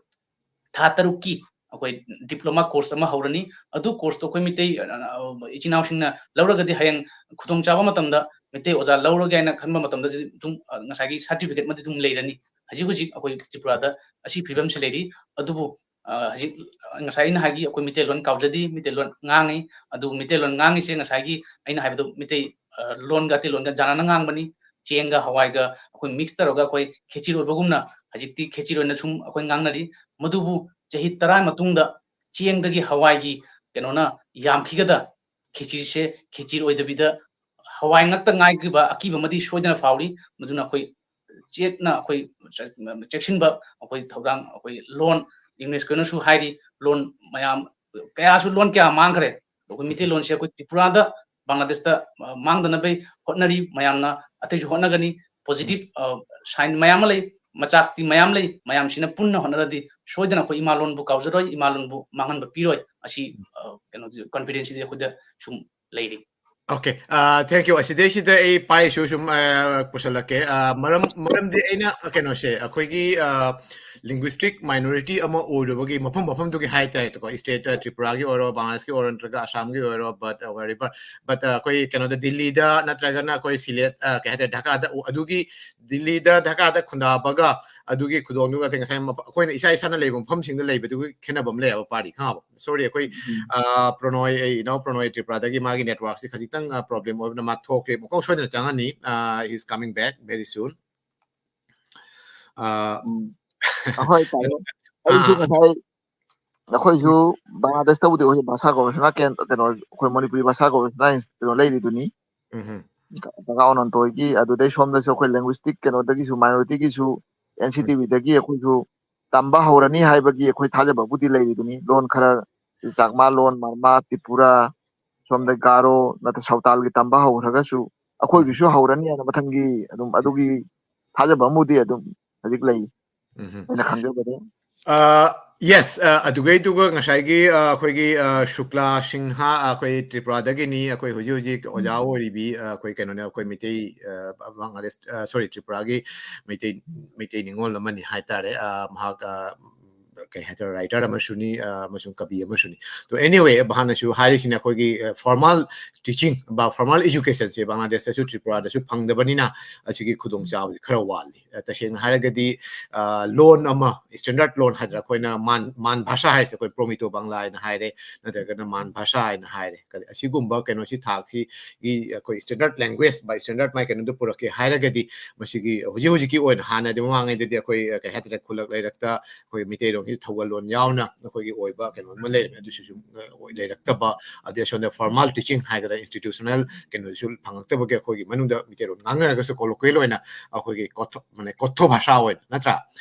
ꯊꯥ ꯇꯔꯨꯛꯀꯤ ꯑꯩꯈꯣꯏ ꯗꯤꯄ꯭ꯂꯣꯃꯥ ꯀꯣꯔꯁ ꯑꯃ ꯍꯧꯔꯅꯤ꯫ ꯑꯗꯨ ꯀꯣꯔꯁꯇꯣ ꯑꯩꯈꯣꯏ ꯃꯩꯇꯩ, ꯑ, ꯑ, ꯏꯆꯤꯟ ꯏꯅꯥꯎꯁꯤꯡꯅ ꯂꯧꯔꯒꯗꯤ ꯍꯌꯦꯡ ꯈꯨꯗꯣꯡꯆꯥꯕ ꯃꯇꯝꯗ ꯃꯩꯇꯩ ꯑꯣꯖꯥ ꯂꯧꯔꯒꯦ ꯍꯥꯏꯅ ꯈꯟꯕ ꯃꯇꯝꯗꯗꯤ ꯑꯗꯨꯝ, ꯑ, ꯉꯁꯥꯏꯒꯤ ꯁꯥꯔꯇꯤꯐꯤꯀꯦꯠ ꯑꯃꯗꯤ ꯑꯗꯨꯝ ꯂꯩꯔꯅꯤ꯫ ꯍꯧꯖꯤꯛ ꯍꯧꯖꯤꯛ ꯑꯩꯈꯣꯏ ꯇ꯭ꯔꯤꯄꯨꯔꯥꯗ ꯑꯁꯤ ꯐꯤꯕꯝꯁꯤ ꯂꯩꯔꯤ꯫ ꯑꯗꯨꯕꯨ ꯑ, ꯍꯧꯖꯤꯛ, ꯑ, ꯉꯁꯥꯏ ꯑꯩꯅ ꯍꯥꯏꯈꯤ, ꯑꯩꯈꯣꯏ ꯃꯤꯇꯩꯂꯣꯟ ꯀꯥꯎꯖꯗꯦ, ꯃꯤꯇꯩꯂꯣꯟ ꯉꯥꯡꯉꯤ꯫ ꯑꯗꯨ ꯃꯤꯇꯩꯂꯣꯟ ꯉꯥꯡꯉꯤꯁꯦ ꯉꯁꯥꯏꯒꯤ ꯑꯩꯅ ꯍꯥꯏꯕꯗꯣ ꯃꯤꯇꯩ, ꯑ, ꯂꯣꯟꯒ ꯑꯇꯩ ꯂꯣꯟꯒ ꯖꯥꯅꯅ ꯉꯥꯡꯕꯅꯤ꯫ ꯆꯦꯡꯒ ꯍꯋꯥꯏꯒ ꯑꯩꯈꯣꯏ mix ꯇꯧꯔꯒ ꯑꯩꯈꯣꯏ ꯈꯦꯆꯤ ꯑꯣꯏꯕꯒꯨꯝꯅ ꯍꯧꯖꯤꯛꯇꯤ ꯈꯦꯆꯤ ꯑꯣꯏꯅ ꯁꯨꯝ ꯑꯩꯈꯣꯏ ꯉꯥꯡꯅꯔꯤ꯫ ꯃꯗꯨꯕꯨ ꯆꯍꯤ ꯇꯔꯥ ꯃꯇꯨꯡꯗ ꯆꯦꯡꯗꯒꯤ ꯍꯋꯥꯏꯒꯤ ꯀꯩꯅꯣꯅ ꯌꯥꯝꯈꯤꯒꯗ ꯈꯦꯆꯤꯁꯦ ꯈꯦꯆꯤ ꯑꯣꯏꯗꯕꯤꯗ ꯍꯋꯥꯏ ꯉꯥꯛꯇ ꯉꯥꯏꯈꯤꯕ ꯑꯀꯤꯕ ꯑꯃꯗꯤ ꯁꯣꯏꯗꯅ ꯐꯥꯎꯔꯤ꯫ ꯃꯗꯨꯅ ꯑꯩꯈꯣꯏ ꯆꯦꯠꯅ ꯑꯩꯈꯣꯏ ꯆꯦꯛꯁꯤꯟꯕ ꯑꯩꯈꯣꯏ ꯊꯧꯔꯥꯡ ꯑꯩꯈꯣꯏ ꯂꯣꯟ UNESCOꯅꯁꯨ ꯍꯥꯏꯔꯤ, ꯂꯣꯟ ꯃꯌꯥꯝ ꯀꯌꯥꯁꯨ ꯂꯣꯟ ꯀꯌꯥ ꯃꯥꯡꯈ꯭ꯔꯦ꯫ ꯑꯩꯈꯣꯏ ꯃꯤꯇꯩꯂꯣꯟꯁꯦ ꯑꯩꯈꯣꯏ ꯇ꯭ꯔꯤꯄꯨꯔꯥꯗ, ꯕꯪꯒ꯭ꯂꯥꯗꯦꯁꯇ, ꯑ, ꯃꯥꯡꯗꯅꯕꯩ ꯍꯣꯠꯅꯔꯤ꯫ ꯃꯌꯥꯝꯅ ꯑꯇꯩꯁꯨ ꯍꯣꯠꯅꯒꯅꯤ꯫ Positive, ꯑ, sign ꯃꯌꯥꯝ ꯑꯃ ꯂꯩ, ꯃꯆꯥꯛꯇꯤ ꯃꯌꯥꯝ ꯂꯩ꯫ ꯃꯌꯥꯝꯁꯤꯅ ꯄꯨꯟꯅ ꯍꯣꯠꯅꯔꯗꯤ ꯁꯣꯏꯗꯅ ꯑꯩꯈꯣꯏ ꯏꯃꯥ ꯂꯣꯟꯕꯨ ꯀꯥꯎꯖꯔꯣꯏ, ꯏꯃꯥ ꯂꯣꯟꯕꯨ ꯃꯥꯡꯍꯟꯕ ꯄꯤꯔꯣꯏ꯫ ꯑꯁꯤ, ꯑ, ꯀꯩꯅꯣꯁꯤ, confidenceꯁꯤꯗꯤ ꯑꯩꯈꯣꯏꯗ ꯁꯨꯝ ꯂꯩꯔꯤ꯫ Okay, ꯑ, thank you꯫ ꯑꯁꯤꯗꯩꯁꯤꯗ ꯑꯩ ꯄꯥꯏꯔꯤꯁꯨ ꯁꯨꯝ, ꯑ, ꯄꯨꯁꯜꯂꯛꯀꯦ꯫ ꯑ, ꯃꯔꯝ, ꯃꯔꯝꯗꯤ ꯑꯩꯅ, ꯑ, ꯀꯩꯅꯣꯁꯦ, ꯑꯩꯈꯣꯏꯒꯤ, ꯑ, linguistic minority ꯑꯃ ꯑꯣꯏꯔꯨꯕꯒꯤ ꯃꯐꯝ ꯃꯐꯝꯗꯨꯒꯤ ꯍꯥꯏꯇꯥꯔꯦꯀꯣ, state, ꯑ, ꯇ꯭ꯔꯤꯄꯨꯔꯥꯒꯤ ꯑꯣꯏꯔꯣ, ꯕꯪꯒ꯭ꯂꯥꯗꯦꯁꯀꯤ ꯑꯣꯏꯔꯣ, ꯅꯠꯇ꯭ꯔꯒ ꯑꯁꯥꯝꯒꯤ ꯑꯣꯏꯔꯣ, but, ꯑ, wherever, but, ꯑ, ꯑꯩꯈꯣꯏ ꯀꯩꯅꯣꯗ, ꯗꯤꯜꯂꯤꯗ ꯅꯠꯇ꯭ꯔꯒꯅ ꯑꯩꯈꯣꯏ ꯁꯤꯂꯦꯠ, ꯑ, ꯀꯩ ꯍꯥꯏꯇꯥꯔꯦ, ꯙꯥꯀꯥꯗ, ꯑꯗꯨꯒꯤ ꯗꯤꯜꯂꯤꯗ, ꯙꯥꯀꯥꯗ ꯈꯨꯟꯗꯥꯕꯒ ꯑꯗꯨꯒꯤ ꯈꯨꯗꯣꯡꯗꯨꯒ ꯉꯁꯥꯏ ꯃꯐ-, ꯑꯩꯈꯣꯏꯅ ꯏꯁꯥ ꯏꯁꯥꯅ ꯂꯩꯕ ꯃꯐꯝꯁꯤꯡꯗ ꯂꯩꯕꯗꯨꯒꯤ ꯈꯦꯠꯅꯕ ꯑꯃ ꯂꯩꯌꯦꯕ, ꯄꯥꯔꯤ, ꯈꯪꯉꯕ? Sorry, ꯑꯩꯈꯣꯏ, ꯎꯝ꯫ ꯑ, ꯄ꯭ꯔꯣꯅꯣꯏ, ꯑꯩ ꯏꯅꯥꯎ ꯄ꯭ꯔꯣꯅꯣꯏ ꯇ꯭ꯔꯤꯄꯨꯔꯥꯗꯒꯤ ꯃꯥꯒꯤ networkꯁꯤ ꯈꯖꯤꯛꯇꯪ, ꯑ, problem ꯑꯣꯏꯕꯅ ꯃꯥ ꯊꯣꯛꯈ꯭ꯔꯦ꯫ ꯃꯈꯣꯡ ꯁꯣꯏꯗꯅ ꯆꯪꯉꯅꯤ꯫ ꯑ, he's coming back very soon꯫ ꯑ, ꯎꯝ꯫ ꯑꯍꯣꯏ, ꯇꯥꯏꯌꯦ꯫ ꯑꯥ, ꯑꯩꯁꯨ ꯑꯥ꯫ ꯉꯁꯥꯏ ꯑꯩꯈꯣꯏꯁꯨ ꯕꯪꯒ꯭ꯂꯥꯗꯦꯁꯇꯕꯨꯗꯤ ꯑꯩꯈꯣꯏ ꯚꯥꯁꯥ ꯒꯣꯕꯦꯁꯅꯥ ꯀꯦꯟ-, ꯀꯩꯅꯣ, ꯑꯩꯈꯣꯏ ꯃꯅꯤꯄꯨꯔꯤ ꯚꯥꯁꯥ ꯒꯣꯕꯦꯁꯅꯥ ꯏꯟꯁ-, ꯀꯩꯅꯣ ꯂꯩꯔꯤꯗꯨꯅꯤ꯫ ꯎꯝ ꯍꯝ꯫ ꯀꯀꯥ ꯑꯣꯅꯟꯇꯣꯏꯒꯤ, ꯑꯗꯨꯗꯩ ꯁꯣꯝꯗꯁꯨ ꯑꯩꯈꯣꯏ linguistic ꯀꯩꯅꯣꯗꯒꯤꯁꯨ, minorityꯒꯤꯁꯨ, ꯎꯝ꯫ NCTVꯗꯒꯤ ꯑꯩꯈꯣꯏꯁꯨ ꯇꯝꯕ ꯍꯧꯔꯅꯤ ꯍꯥꯏꯕꯒꯤ ꯑꯩꯈꯣꯏ ꯊꯥꯖꯕꯕꯨꯗꯤ ꯂꯩꯔꯤꯗꯨꯅꯤ꯫ ꯂꯣꯟ ꯈꯔ, ꯆꯥꯛꯃꯥ ꯂꯣꯟ, ꯃꯔꯃꯥ, ꯇ꯭ꯔꯤꯄꯨꯔꯥ, ꯁꯣꯝꯗ ꯒꯥꯔꯣ ꯅꯠꯇ꯭ꯔ ꯁꯥꯎꯇꯥꯜꯒꯤ ꯇꯝꯕ ꯍꯧꯈ꯭ꯔꯒꯁꯨ ꯑꯩꯈꯣꯏꯒꯤꯁꯨ ꯎꯝ꯫ ꯍꯧꯔꯅꯤ ꯍꯥꯏꯅ ꯃꯊꯪꯒꯤ ꯑꯗꯨꯝ ꯑꯗꯨꯒꯤ ꯊꯥꯖꯕ ꯑꯃꯕꯨꯗꯤ ꯑꯗꯨꯝ ꯍꯧꯖꯤꯛ ꯂꯩ꯫ ꯎꯝ ꯍꯝ꯫ ꯑꯩꯅ ꯈꯪꯖꯕꯗ꯫ ꯑ, yes, ꯑ, ꯑꯗꯨꯒꯩꯗꯨꯒ ꯉꯁꯥꯏꯒꯤ, ꯑ, ꯑꯩꯈꯣꯏꯒꯤ, ꯑ, ꯁꯨꯛꯂꯥ ꯁꯤꯡꯍ, ꯑ, ꯑꯩꯈꯣꯏ ꯇ꯭ꯔꯤꯄꯨꯔꯥꯗꯒꯤꯅꯤ, ꯑꯩꯈꯣꯏ ꯍꯧꯖꯤꯛ ꯍꯧꯖꯤꯛ ꯑꯣꯖꯥ ꯎꯝ꯫ ꯑꯣꯏꯔꯤꯕꯤ, ꯑ, ꯑꯩꯈꯣꯏ ꯀꯩꯅꯣꯅꯦ, ꯑꯩꯈꯣꯏ ꯃꯩꯇꯩ, ꯑ, ꯕꯪꯒ꯭ꯂꯥꯗꯦꯁ, ꯑ, sorry, ꯇ꯭ꯔꯤꯄꯨꯔꯥꯒꯤ ꯃꯩꯇꯩ, ꯃꯩꯇꯩ ꯅꯤꯉꯣꯜ ꯑꯃꯅꯤ ꯍꯥꯏꯇꯥꯔꯦ꯫ ꯑ, ꯃꯍꯥꯛ, ꯑ, ꯀꯩ ꯍꯥꯏꯇꯥꯔꯦ, writer ꯑꯃꯁꯨꯅꯤ, ꯑ, ꯑꯃꯁꯨꯡ ꯀꯕꯤ ꯑꯃꯁꯨꯅꯤ꯫ ꯇꯣ, anyway, ꯚꯥꯅꯁꯨ ꯍꯥꯏꯔꯤꯁꯤꯅ ꯑꯩꯈꯣꯏꯒꯤ, ꯑ, formal teaching ꯕ formal educationꯁꯦ ꯕꯪꯒ꯭ꯂꯥꯗꯦꯁꯇꯁꯨ, ꯇ꯭ꯔꯤꯄꯨꯔꯥꯗꯁꯨ ꯐꯪꯗꯕꯅꯤꯅ ꯑꯁꯤꯒꯤ ꯈꯨꯗꯣꯡꯆꯥꯕꯁꯦ ꯈꯔ ꯋꯥꯠꯂꯤ꯫ ꯑ, ꯇꯁꯦꯡꯅ ꯍꯥꯏꯔꯒꯗꯤ, ꯑ, ꯂꯣꯟ ꯑꯃ, standard ꯂꯣꯟ ꯍꯥꯏꯗ꯭ꯔꯥ, ꯑꯩꯈꯣꯏꯅ ꯃꯥꯟ, ꯃꯥꯟ ꯚꯥꯁꯥ ꯍꯥꯏꯔꯤꯁꯦ ꯑꯩꯈꯣꯏ ꯄ꯭ꯔꯣꯃꯤꯇꯣ ꯕꯪꯒ꯭ꯂꯥ ꯍꯥꯏꯅ ꯍꯥꯏꯔꯦ, ꯅꯠꯇ꯭ꯔꯒꯅ ꯃꯥꯟ ꯚꯥꯁꯥ ꯍꯥꯏꯅ ꯍꯥꯏꯔꯦ꯫ ꯀꯔꯤ, ꯑꯁꯤꯒꯨꯝꯕ ꯀꯩꯅꯣꯁꯤ ꯊꯥꯛꯁꯤꯒꯤ ꯑꯩꯈꯣꯏ standard language ꯕ standard ꯃꯥꯏ ꯀꯩꯅꯣꯗꯣ ꯄꯨꯔꯛꯀꯦ ꯍꯥꯏꯔꯒꯗꯤ ꯃꯁꯤꯒꯤ ꯍꯧꯖꯤꯛ ꯍꯧꯖꯤꯛꯀꯤ ꯑꯣꯏꯅ ꯍꯥꯟꯅꯗꯤ ꯃꯃꯥꯡꯉꯩꯗꯗꯤ ꯑꯩꯈꯣꯏ, ꯑ, ꯀꯩ ꯍꯥꯏꯇꯥꯔꯦ, ꯈꯨꯜꯂꯛ ꯂꯩꯔꯛꯇ ꯑꯩꯈꯣꯏ ꯃꯤꯇꯩꯔꯣꯟꯒꯤ ꯊꯧꯒꯜꯂꯣꯟ ꯌꯥꯎꯅ ꯑꯩꯈꯣꯏꯒꯤ ꯑꯣꯏꯕ ꯀꯩꯅꯣ ꯑꯃ ꯂꯩꯔꯝꯃꯦ꯫ ꯑꯗꯨꯁꯨ ꯁꯨꯝ, ꯑ, ꯑꯣꯏ ꯂꯩꯔꯛꯇꯕ, ꯑꯗꯩ ꯑꯁꯣꯝꯗ formal teaching ꯍꯥꯏꯒꯗ꯭ꯔꯥ, institutional ꯀꯩꯅꯣꯁꯨ ꯐꯪꯉꯛꯇꯕꯒꯤ ꯑꯩꯈꯣꯏꯒꯤ ꯃꯅꯨꯡꯗ ꯃꯤꯇꯩꯔꯣꯟ ꯉꯥꯡꯅꯔꯒꯁꯨ colloquial ꯑꯣꯏꯅ ꯑꯩꯈꯣꯏꯒꯤ ꯀꯣꯊꯣ-, ꯃꯥꯅꯦ, ꯀꯣꯊꯣ ꯚꯥꯁꯥ ꯑꯣꯏꯅ, ꯅꯠꯇ꯭ꯔꯥ?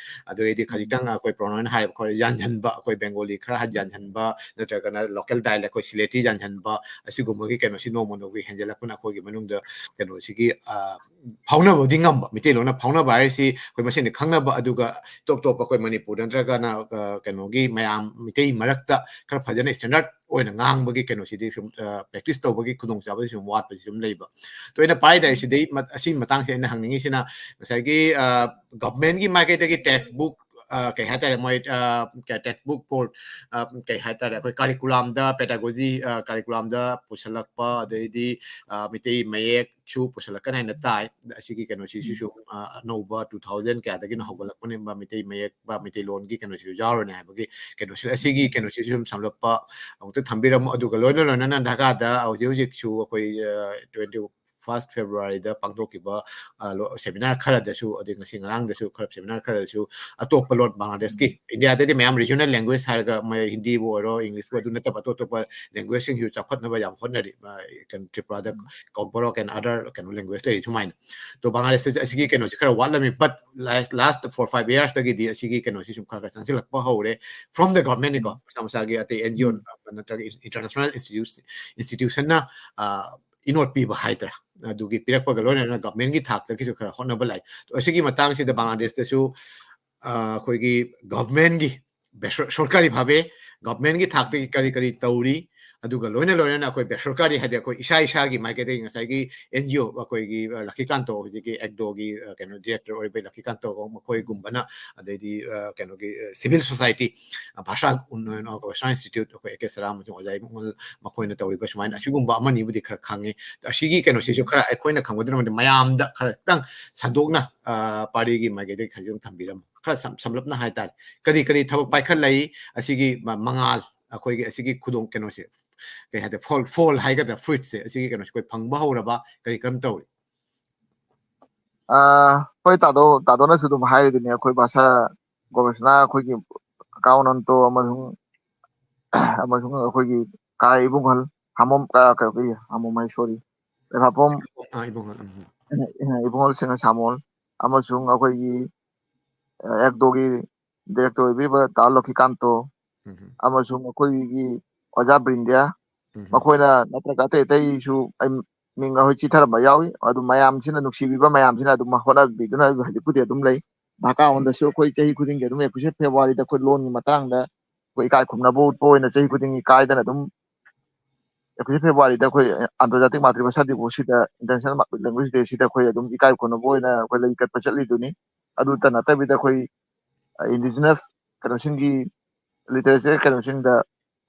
ꯑꯗꯨꯗꯩꯗꯤ ꯎꯝ꯫ ꯈꯖꯤꯛꯇꯪ ꯑꯩꯈꯣꯏ ꯄ꯭ꯔꯣꯅꯣꯟ ꯍꯥꯏꯔꯤꯕ ꯑꯩꯈꯣꯏ ꯌꯥꯟꯁꯤꯟꯕ, ꯑꯩꯈꯣꯏ ꯕꯦꯡꯒꯣꯂꯤ ꯈꯔ ꯍꯟ-, ꯌꯥꯟꯁꯤꯟꯕ, ꯅꯠꯇ꯭ꯔꯒꯅ local dialect ꯑꯩꯈꯣꯏ ꯁꯤꯂꯦꯇꯤ ꯌꯥꯟꯁꯤꯟꯕ, ꯑꯁꯤꯒꯨꯝꯕꯒꯤ ꯀꯩꯅꯣꯁꯤ ꯅꯣꯡꯃ ꯅꯣꯡꯃꯒꯤ ꯍꯦꯟꯖꯜꯂꯛꯄꯅ ꯑꯩꯈꯣꯏꯒꯤ ꯃꯅꯨꯡꯗ ꯀꯩꯅꯣꯁꯤꯒꯤ, ꯑ, ꯐꯥꯎꯅꯕꯗꯤ ꯉꯝꯕ, ꯃꯤꯇꯩꯂꯣꯟꯅ ꯐꯥꯎꯅꯕ ꯍꯥꯏꯔꯤꯁꯤ ꯑꯩꯈꯣꯏ ꯃꯁꯦꯟꯗꯤ ꯈꯪꯅꯕ, ꯑꯗꯨꯒ ꯇꯣꯞ ꯇꯣꯞꯄ ꯑꯩꯈꯣꯏ ꯃꯅꯤꯄꯨꯔ ꯅꯠꯇ꯭ꯔꯒꯅ, ꯑ, ꯀꯩꯅꯣꯒꯤ ꯃꯌꯥꯝ ꯃꯤꯇꯩ ꯃꯔꯛꯇ ꯈꯔ ꯐꯖꯅ standard ꯑꯣꯏꯅ ꯉꯥꯡꯕꯒꯤ ꯀꯩꯅꯣꯁꯤꯗꯤ ꯁꯨꯝ, ꯑ, practice ꯇꯧꯕꯒꯤ ꯈꯨꯗꯣꯡꯆꯥꯕꯁꯤ ꯁꯨꯝ ꯋꯥꯠꯄꯁꯤ ꯁꯨꯝ ꯂꯩꯕ꯫ ꯇꯣꯏꯅ ꯄꯥꯏꯗ ꯁꯤꯗꯩ ꯃ-, ꯑꯁꯤꯒꯤ ꯃꯇꯥꯡꯁꯦ ꯑꯩꯅ ꯍꯪꯅꯤꯡꯉꯤꯁꯤꯅ ꯉꯁꯥꯏꯒꯤ, ꯑ, governmentꯀꯤ ꯃꯥꯏꯀꯩꯗꯒꯤ textbook, ꯑ, ꯀꯩ ꯍꯥꯏꯇꯥꯔꯦ, ꯃꯣꯏ, ꯑ, ꯀ-, textbook ꯀꯣꯔ-, ꯑ, ꯀꯩ ꯍꯥꯏꯇꯥꯔꯦ, ꯑꯩꯈꯣꯏ curriculumꯗ pedagogy, ꯑ, curriculumꯗ ꯄꯨꯁꯜꯂꯛꯄ, ꯑꯗꯩꯗꯤ, ꯑ, ꯃꯩꯇꯩ ꯃꯌꯦꯛꯁꯨ ꯄꯨꯁꯜꯂꯛꯀꯅꯤ ꯍꯥꯏꯅ ꯇꯥꯏ꯫ ꯑꯁꯤꯒꯤ ꯀꯩꯅꯣꯁꯤꯁꯨ ꯎꯝ꯫ ꯁꯨꯝ, ꯑ, ꯑꯅꯧꯕ two thousand ꯀꯌꯥꯗꯒꯤꯅꯣ ꯍꯧꯒꯠꯂꯛꯄꯅꯦꯕ, ꯃꯩꯇꯩ ꯃꯌꯦꯛ ꯕ ꯃꯩꯇꯩꯂꯣꯟꯒꯤ ꯀꯩꯅꯣꯁꯤꯁꯨ ꯌꯥꯎꯔꯅꯤ ꯍꯥꯏꯕꯒꯤ ꯀꯩꯅꯣꯁꯤ, ꯑꯁꯤꯒꯤ ꯎꯝ꯫ ꯀꯩꯅꯣꯁꯤꯁꯨ ꯁꯨꯝ ꯁꯝꯂꯞꯄ ꯑꯃꯨꯛꯇ ꯊꯝꯕꯤꯔꯝꯃꯣ꯫ ꯑꯗꯨꯒ ꯂꯣꯏꯅ ꯂꯣꯏꯅꯅ ꯙꯥꯀꯥꯗ ꯍꯧꯖꯤꯛ ꯍꯧꯖꯤꯛꯁꯨ ꯑꯩꯈꯣꯏ, ꯑ, twenty first Februaryꯗ ꯄꯥꯡꯊꯣꯛꯈꯤꯕ, ꯑ, ꯂꯣ-, seminar ꯈꯔꯗꯁꯨ, ꯑꯗꯩ ꯉꯁꯤ ꯉꯔꯥꯡꯗꯁꯨ ꯈꯔ seminar ꯈꯔꯗꯁꯨ ꯑꯇꯣꯞꯄ ꯂꯣꯟ, ꯕꯪꯒ꯭ꯂꯥꯗꯦꯁꯀꯤ, ꯎꯝ꯫ ꯏꯟꯗꯤꯌꯥꯗꯗꯤ ꯃꯌꯥꯝ regional language ꯍꯥꯏꯔꯒ ꯃꯣꯏ ꯍꯤꯟꯗꯤꯕꯨ ꯑꯣꯏꯔꯣ, Englishꯄꯨ, ꯑꯗꯨ ꯅꯠꯇꯕ ꯑꯇꯣꯞ ꯑꯇꯣꯞꯄ languageꯌꯥꯝ ꯍꯣꯠꯅꯔꯤ꯫ ꯑ, ꯀꯩꯅꯣ, ꯇ꯭ꯔꯤꯄꯨꯔꯥꯗ ꯎꯝ꯫ ꯀꯣꯛꯕꯣꯔꯣꯛ and other ꯀꯩꯅꯣ language ꯂꯩꯔꯤ ꯁꯨꯃꯥꯏꯅ꯫ ꯑꯗꯣ ꯕꯪꯒ꯭ꯂꯥꯗꯦꯁꯇꯁꯨ ꯑꯁꯤꯒꯤ ꯎꯝ꯫ ꯀꯩꯅꯣꯁꯦ ꯈꯔ ꯋꯥꯠꯂꯝꯃꯤ, but last, last four five yearsꯇꯒꯤꯗꯤ ꯑꯁꯤꯒꯤ ꯀꯩꯅꯣꯁꯤ ꯁꯨꯝ ꯈꯔ ꯈꯔ ꯆꯪꯁꯤꯜꯂꯛꯄ ꯍꯧꯔꯦ from the governmentꯅꯤꯀꯣ, ꯎꯝ꯫ ꯃꯁꯥ ꯃꯁꯥꯒꯤ ꯑꯇꯩ NGO ꯎꯝ꯫ ꯅꯠꯇ꯭ꯔꯒ international institu-, institutionꯅ, ꯑ, ꯏꯅꯣꯠ ꯄꯤꯕ ꯍꯥꯏꯗ꯭ꯔꯥ, ꯑꯗꯨꯒꯤ ꯄꯤꯔꯛꯄꯒ ꯂꯣꯏꯅꯅ governmentꯀꯤ ꯊꯥꯛꯇꯒꯤꯁꯨ ꯈꯔ ꯍꯣꯠꯅꯕ ꯂꯥꯛꯏ꯫ ꯑꯗꯣ ꯑꯁꯤꯒꯤ ꯃꯇꯥꯡꯁꯤꯗ ꯕꯪꯒ꯭ꯂꯥꯗꯦꯁꯇꯁꯨ, ꯑ, ꯑꯩꯈꯣꯏꯒꯤ governmentꯀꯤ, ꯕꯦꯁ-, ꯁꯔꯀꯥꯔꯤ ꯚꯥꯕꯦ governmentꯀꯤ ꯊꯥꯛꯇꯒꯤ ꯀꯔꯤ ꯀꯔꯤ ꯇꯧꯔꯤ, ꯑꯗꯨꯒ ꯂꯣꯏꯅ ꯂꯣꯏꯅꯅ ꯑꯩꯈꯣꯏ ꯕꯦꯁꯔꯀꯥꯔꯤ, ꯍꯥꯏꯗꯤ ꯑꯩꯈꯣꯏ ꯏꯁꯥ ꯏꯁꯥꯒꯤ ꯃꯥꯏꯀꯩꯗꯒꯤ ꯉꯁꯥꯏꯒꯤ ꯑꯦꯟ ꯖꯤ ꯑꯣ, ꯑꯩꯈꯣꯏꯒꯤ, ꯑ, ꯂꯛꯈꯤꯀꯥꯟꯇꯣ, ꯍꯧꯖꯤꯛꯀꯤ ꯑꯦꯛꯗꯣꯒꯤ, ꯑ, ꯀꯩꯅꯣ, ꯗꯤꯔꯦꯛꯇꯔ ꯑꯣꯏꯔꯤꯕ ꯂꯛꯈꯤꯀꯥꯟꯇꯣ ꯃꯈꯣꯏꯒꯨꯝꯕꯅ, ꯑꯗꯩꯗꯤ, ꯑ, ꯀꯩꯅꯣꯒꯤ, ꯑ, ꯁꯤꯚꯤꯜ ꯁꯣꯁꯥꯏꯇꯤ, ꯑ, ꯚꯥꯁꯥ ꯎꯟꯅꯣꯏꯅꯣ, ꯚꯥꯁꯥ ꯏꯟꯁꯇꯤꯇ꯭ꯌꯨꯠ, ꯑꯩꯈꯣꯏ ꯑꯦ ꯀꯦ ꯁꯔꯥ ꯑꯃꯁꯨꯡ ꯑꯣꯖꯥ ꯏꯕꯨꯡꯉꯣ ꯃꯈꯣꯏꯅ ꯇꯧꯔꯤꯕ ꯁꯨꯃꯥꯏꯅ ꯑꯁꯤꯒꯨꯝꯕ ꯑꯃꯅꯤꯕꯨꯗꯤ ꯈꯔ ꯈꯪꯉꯦ꯫ ꯑꯁꯤꯒꯤ ꯀꯩꯅꯣꯁꯤꯁꯨ ꯈꯔ ꯑꯩꯈꯣꯏꯅ ꯈꯪꯕꯗꯨꯅ ꯃꯌꯥꯝꯗ ꯈꯔꯇꯪ ꯁꯟꯗꯣꯛꯅ, ꯑ, ꯄꯥꯔꯤꯒꯤ ꯃꯥꯏꯀꯩꯗꯒꯤ ꯈꯖꯤꯛꯇꯪ ꯊꯝꯕꯤꯔꯝꯃꯨ꯫ ꯈꯔ ꯁꯝ-, ꯁꯝꯂꯞꯅ ꯍꯥꯏꯇꯥꯔꯦ꯫ ꯀꯔꯤ ꯀꯔꯤ ꯊꯕꯛ ꯄꯥꯏꯈꯠꯂꯛꯏ? ꯑꯁꯤꯒꯤ ꯃ-, ꯃꯉꯥꯜ, ꯑꯩꯈꯣꯏꯒꯤ ꯑꯁꯤꯒꯤ ꯈꯨꯗꯣꯡ ꯀꯩꯅꯣꯁꯦ, ꯀꯩ ꯍꯥꯏꯇꯥꯔꯦ, ꯐꯣꯜ, ꯐꯣꯜ ꯍꯥꯏꯒꯗ꯭ꯔꯥ, ꯐ꯭ꯔꯨꯏꯠꯁꯦ, ꯑꯁꯤꯒꯤ ꯀꯩꯅꯣꯁꯦ ꯑꯩꯈꯣꯏ ꯐꯪꯕ ꯍꯧꯔꯕ, ꯀꯔꯤ ꯀꯔꯝ ꯇꯧꯔꯤ? ꯑꯥ, ꯍꯣꯏ, ꯇꯥꯗꯣ, ꯇꯥꯗꯣꯅꯁꯨ ꯑꯗꯨꯝ ꯍꯥꯏꯔꯤꯗꯨꯅꯤ, ꯑꯩꯈꯣꯏ ꯚꯥꯁꯥ ꯒꯣꯕꯤꯟꯁꯅꯥ, ꯑꯩꯈꯣꯏꯒꯤ ꯀꯥ ꯑꯣꯅꯟꯇꯣ ꯑꯃꯁꯨꯡ, ꯑꯃꯁꯨꯡ ꯑꯩꯈꯣꯏꯒꯤ ꯀꯥ ꯏꯕꯨꯡꯍꯜ, ꯍꯥꯃꯣꯝ, ꯀꯥ, ꯀꯩꯅꯣ, ꯀꯔꯤ, ꯍꯥꯃꯣꯝ ꯍꯥꯏ, ꯁꯣꯔꯤ, ꯂꯩꯕꯥꯛꯄꯣꯝ, ꯑꯥ, ꯏꯕꯨꯡꯍꯜ, ꯎꯝ꯫ ꯏꯕꯨꯡꯍꯜ ꯁꯤꯡꯍ ꯁꯥꯃꯣꯜ, ꯑꯃꯁꯨꯡ ꯑꯩꯈꯣꯏꯒꯤ, ꯑ, ꯑꯦꯛꯗꯣꯒꯤ ꯗꯤꯔꯦꯛꯇꯔ ꯑꯣꯏꯕꯤꯔꯤꯕ ꯇꯥ ꯂꯛꯈꯤꯀꯥꯟꯇꯣ, ꯎꯝ꯫ ꯑꯃꯁꯨꯡ ꯑꯩꯈꯣꯏꯒꯤ ꯑꯣꯖꯥ ꯕ꯭ꯔꯤꯟꯗ꯭ꯌꯥ, ꯎꯝ꯫ ꯃꯈꯣꯏꯅ ꯅꯠꯇ꯭ꯔꯒ ꯑꯇꯩ ꯑꯇꯩꯁꯨ ꯑꯩ ꯃꯤꯡ ꯑꯩꯈꯣꯏ ꯆꯤꯊꯔꯝꯕ ꯌꯥꯎꯏ꯫ ꯑꯗꯨ ꯃꯌꯥꯝꯁꯤꯅ ꯅꯨꯡꯁꯤꯕꯤꯕ ꯃꯌꯥꯝꯁꯤꯅ ꯑꯗꯨꯝ ꯍꯣꯠꯅꯕꯤꯗꯨꯅ ꯍꯧꯖꯤꯛꯄꯨꯗꯤ ꯑꯗꯨꯝ ꯂꯩ꯫ ꯚꯥꯀꯥ ꯑꯣꯟꯗꯁꯨ ꯑꯩꯈꯣꯏ ꯆꯍꯤ ꯈꯨꯗꯤꯡꯒꯤ ꯑꯗꯨꯝ ꯑꯦꯀꯨꯏꯁ ꯐꯦꯕ꯭ꯔꯨꯋꯥꯔꯤꯗ ꯑꯩꯈꯣꯏ ꯂꯣꯟꯒꯤ ꯃꯇꯥꯡꯗ ꯑꯩꯈꯣꯏ ꯏꯀꯥꯏ ꯈꯨꯝꯅꯕ ꯎꯠꯄ ꯑꯣꯏꯅ ꯆꯍꯤ ꯈꯨꯗꯤꯡꯒꯤ ꯀꯥꯏꯗꯅ ꯑꯗꯨꯝ ꯑꯦꯀꯨꯏꯁ ꯐꯦꯕ꯭ꯔꯨꯋꯥꯔꯤꯗ ꯑꯩꯈꯣꯏ ꯑꯟꯇꯔꯖꯥꯇꯤꯛ ꯃꯥꯇ꯭ꯔꯤꯚꯥꯁꯥ ꯗꯤꯕꯣꯁꯁꯤꯗ, ꯏꯟꯇꯔꯅꯦꯁꯅꯦꯜ ꯂꯦꯡꯒ꯭ꯋꯦꯖ ꯗꯦꯁꯤꯗ ꯑꯩꯈꯣꯏ ꯑꯗꯨꯝ ꯏꯀꯥꯏ ꯈꯨꯝꯅꯕ ꯑꯣꯏꯅ ꯑꯩꯈꯣꯏ ꯂꯩ ꯀꯠꯄ ꯆꯠꯂꯤꯗꯨꯅꯤ꯫ ꯑꯗꯨꯇ ꯅꯠꯇꯕꯤꯗ ꯑꯩꯈꯣꯏ ꯏꯟꯗꯤꯖꯤꯅꯁ ꯀꯩꯅꯣꯁꯤꯡꯒꯤ, ꯂꯤꯇꯔꯦꯆꯔ ꯀꯩꯅꯣꯁꯤꯡꯗ,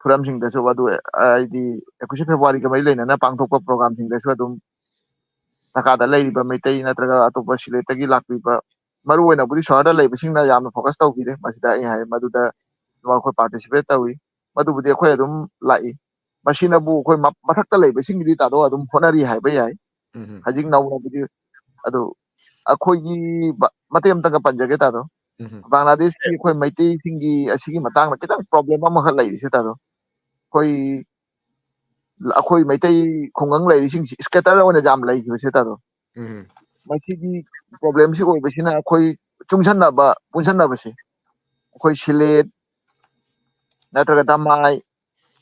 ꯈꯨꯔꯝꯁꯤꯡꯗꯁꯨ ꯑꯗꯨ, ꯍꯥꯏꯗꯤ, ꯑꯦꯀꯨꯏꯁ ꯐꯦꯕ꯭ꯔꯨꯋꯥꯔꯤꯒ ꯃꯔꯤ ꯂꯩꯅꯅ ꯄꯥꯡꯊꯣꯛꯄ ꯄ꯭ꯔꯣꯒ꯭ꯔꯥꯝꯁꯤꯡꯗꯁꯨ ꯑꯗꯨꯝ ꯗꯔꯀꯥꯔꯗ ꯂꯩꯔꯤꯕ ꯃꯩꯇꯩ ꯅꯠꯇ꯭ꯔꯒ ꯑꯇꯣꯞꯄ ꯁꯤꯂꯦꯠꯇꯒꯤ ꯂꯥꯛꯄꯤꯕ, ꯃꯔꯨ ꯑꯣꯏꯅꯕꯨꯗꯤ ꯁꯍꯔꯗ ꯂꯩꯕꯁꯤꯡꯅ ꯌꯥꯝꯅ ꯐꯣꯀꯁ ꯇꯧꯕꯤꯔꯦ꯫ ꯃꯁꯤꯗ ꯑꯩ ꯍꯥꯏ ꯃꯗꯨꯗ ꯑꯩꯈꯣꯏ ꯄꯥꯔꯇꯤꯁꯤꯄꯦꯠ ꯇꯧꯏ꯫ ꯃꯗꯨꯕꯨꯗꯤ ꯑꯩꯈꯣꯏ ꯑꯗꯨꯝ ꯂꯥꯛꯏ꯫ ꯃꯁꯤꯅꯕꯨ ꯑꯩꯈꯣꯏ ꯃ-, ꯃꯊꯛꯇ ꯂꯩꯕꯁꯤꯡꯒꯤꯗꯤ ꯇꯥꯗꯣ ꯑꯗꯨꯝ ꯍꯣꯠꯅꯔꯤ ꯍꯥꯏꯕ ꯌꯥꯏ꯫ ꯎꯝ꯫ ꯍꯧꯖꯤꯛ ꯅꯧꯅꯕꯨꯗꯤ ꯑꯗꯨ ꯑꯩꯈꯣꯏꯒꯤ ꯕ-, ꯃꯇꯦꯛ ꯑꯃꯇꯪꯒ ꯄꯟꯖꯒꯦ ꯇꯥꯗꯣ꯫ ꯎꯝ꯫ ꯕꯪꯒ꯭ꯂꯥꯗꯦꯁꯀꯤ ꯑꯩꯈꯣꯏ ꯃꯩꯇꯩꯁꯤꯡꯒꯤ ꯑꯁꯤꯒꯤ ꯃꯇꯥꯡꯗ ꯈꯤꯇꯪ ꯄ꯭ꯔꯣꯕ꯭ꯂꯦꯝ ꯑꯃꯈꯛ ꯂꯩꯔꯤꯁꯦ ꯇꯥꯗꯣ꯫ ꯑꯩꯈꯣꯏ, ꯑꯩꯈꯣꯏ ꯃꯩꯇꯩ ꯈꯨꯡꯒꯪ ꯂꯩꯔꯤꯁꯤꯡꯁꯤ ꯁ꯭ꯀꯦꯇꯔ ꯑꯣꯏꯅ ꯌꯥꯝ ꯂꯩꯈꯤꯕꯁꯦ ꯇꯥꯗꯣ꯫ ꯎꯝ꯫ ꯃꯁꯤꯒꯤ ꯄ꯭ꯔꯣꯕ꯭ꯂꯦꯝꯁꯤ ꯑꯣꯏꯕꯁꯤꯅ ꯑꯩꯈꯣꯏ ꯆꯨꯡꯁꯟꯅꯕ, ꯄꯨꯟꯁꯟꯅꯕꯁꯦ, ꯑꯩꯈꯣꯏ ꯁꯤꯂꯦꯠ ꯅꯠꯇ꯭ꯔꯒ ꯙꯃꯥꯏ,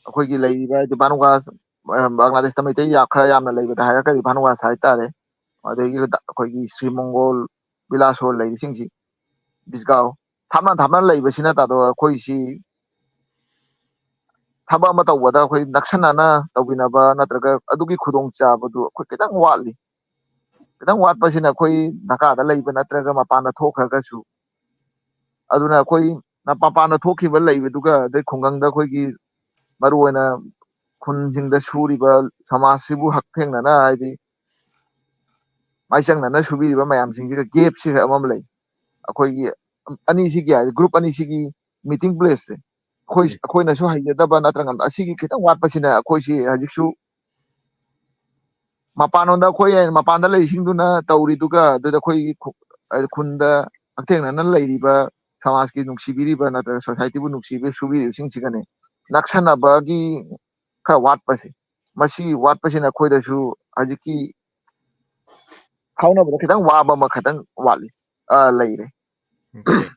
ꯑꯩꯈꯣꯏꯒꯤ ꯂꯩꯔꯤꯕ ꯍꯥꯏꯗꯤ ꯚꯥꯅꯨꯋꯥꯁ, ꯑ, ꯕꯪꯒ꯭ꯂꯥꯗꯦꯁꯇ ꯃꯩꯇꯩ ꯌꯥ-, ꯈꯔ ꯌꯥꯝꯅ ꯂꯩꯕꯗ ꯍꯥꯏꯔꯒꯗꯤ ꯚꯥꯅꯨꯋꯥꯁ ꯍꯥꯏꯇꯥꯔꯦ꯫ ꯑꯗꯒꯤ ꯑꯩꯈꯣꯏꯒꯤ ꯁ꯭ꯔꯤ ꯃꯪꯒꯣꯜ, ꯕꯤꯂꯥꯁꯣꯔ ꯂꯩꯔꯤꯁꯤꯡꯁꯤ, ꯕꯤꯁꯒꯥꯎ, ꯊꯥꯞꯅ ꯊꯥꯞꯅ ꯂꯩꯕꯁꯤꯅ ꯇꯥꯗꯣ ꯑꯩꯈꯣꯏꯁꯤ ꯊꯕꯛ ꯑꯃ ꯇꯧꯕꯗ ꯑꯩꯈꯣꯏ ꯅꯛꯁꯟꯅꯅ ꯇꯧꯕꯤꯅꯕ ꯅꯠꯇ꯭ꯔꯒ ꯑꯗꯨꯒꯤ ꯈꯨꯗꯣꯡꯆꯥꯕꯗꯨ ꯑꯩꯈꯣꯏ ꯈꯤꯇꯪ ꯋꯥꯠꯂꯤ꯫ ꯈꯤꯇꯪ ꯋꯥꯠꯄꯁꯤꯅ ꯑꯩꯈꯣꯏ ꯗꯔꯀꯥꯔꯗ ꯂꯩꯕ ꯅꯠꯇ꯭ꯔꯒ ꯃꯄꯥꯟꯗ ꯊꯣꯛꯈ꯭ꯔꯒꯁꯨ꯫ ꯑꯗꯨꯅ ꯑꯩꯈꯣꯏ ꯃꯄꯥꯟꯗ ꯊꯣꯛꯈꯤꯕ ꯂꯩꯕꯗꯨꯒ ꯑꯗꯩ ꯈꯨꯡꯒꯪꯗ ꯑꯩꯈꯣꯏꯒꯤ ꯃꯔꯨꯑꯣꯏꯅ ꯈꯨꯟꯁꯤꯡꯗ ꯁꯨꯔꯤꯕ ꯁꯃꯥꯖꯁꯤꯕꯨ ꯍꯛꯊꯦꯡꯅꯅ, ꯍꯥꯏꯗꯤ ꯃꯥꯏꯆꯪꯅꯅ ꯁꯨꯕꯤꯔꯤꯕ ꯃꯌꯥꯝꯁꯤꯡꯁꯤꯒ ꯒꯦꯞꯁꯤꯒ ꯑꯃ ꯂꯩ꯫ ꯑꯩꯈꯣꯏꯒꯤ ꯑꯅꯤꯁꯤꯒꯤ, ꯍꯥꯏꯗꯤ ꯒ꯭ꯔꯨꯞ ꯑꯅꯤꯁꯤꯒꯤ ꯃꯤꯇꯤꯡ ꯄ꯭ꯂꯦꯁꯁꯦ ꯑꯩꯈꯣꯏ, ꯎꯝ꯫ ꯑꯩꯈꯣꯏꯅꯁꯨ ꯍꯩꯖꯗꯕ ꯅꯠꯇ꯭ꯔꯒ ꯑꯁꯤꯒꯤ ꯈꯤꯇꯪ ꯋꯥꯠꯄꯁꯤꯅ ꯑꯩꯈꯣꯏꯁꯤ ꯍꯧꯖꯤꯛꯁꯨ ꯃꯄꯥꯟꯂꯣꯝꯗ ꯑꯩꯈꯣꯏ ꯃꯄꯥꯟꯗ ꯂꯩꯔꯤꯁꯤꯡꯗꯨꯅ ꯇꯧꯔꯤꯗꯨꯒ ꯑꯗꯨꯗ ꯑꯩꯈꯣꯏꯒꯤ ꯈꯨ-, ꯑ, ꯈꯨꯟꯗ ꯍꯛꯊꯦꯡꯅꯅ ꯂꯩꯔꯤꯕ ꯁꯃꯥꯖꯀꯤ ꯅꯨꯡꯁꯤꯕꯤꯔꯤꯕ ꯅꯠꯇ꯭ꯔꯒ ꯁꯣꯁꯥꯏꯇꯤꯕꯨ ꯅꯨꯡꯁꯤꯕ ꯁꯨꯕꯤꯔꯤꯕꯁꯤꯡꯁꯤꯒꯅꯦ ꯅꯛꯁꯟꯅꯕꯒꯤ ꯈꯔ ꯋꯥꯠꯄꯁꯦ, ꯃꯁꯤ ꯋꯥꯠꯄꯁꯤꯅ ꯑꯩꯈꯣꯏꯗꯁꯨ ꯍꯧꯖꯤꯛꯀꯤ ꯐꯥꯎꯅꯕꯗ ꯈꯤꯇꯪ ꯋꯥꯕ ꯑꯃ ꯈꯤꯇꯪ ꯋꯥꯠꯂꯤ, ꯑ, ꯂꯩꯔꯦ꯫ Okay.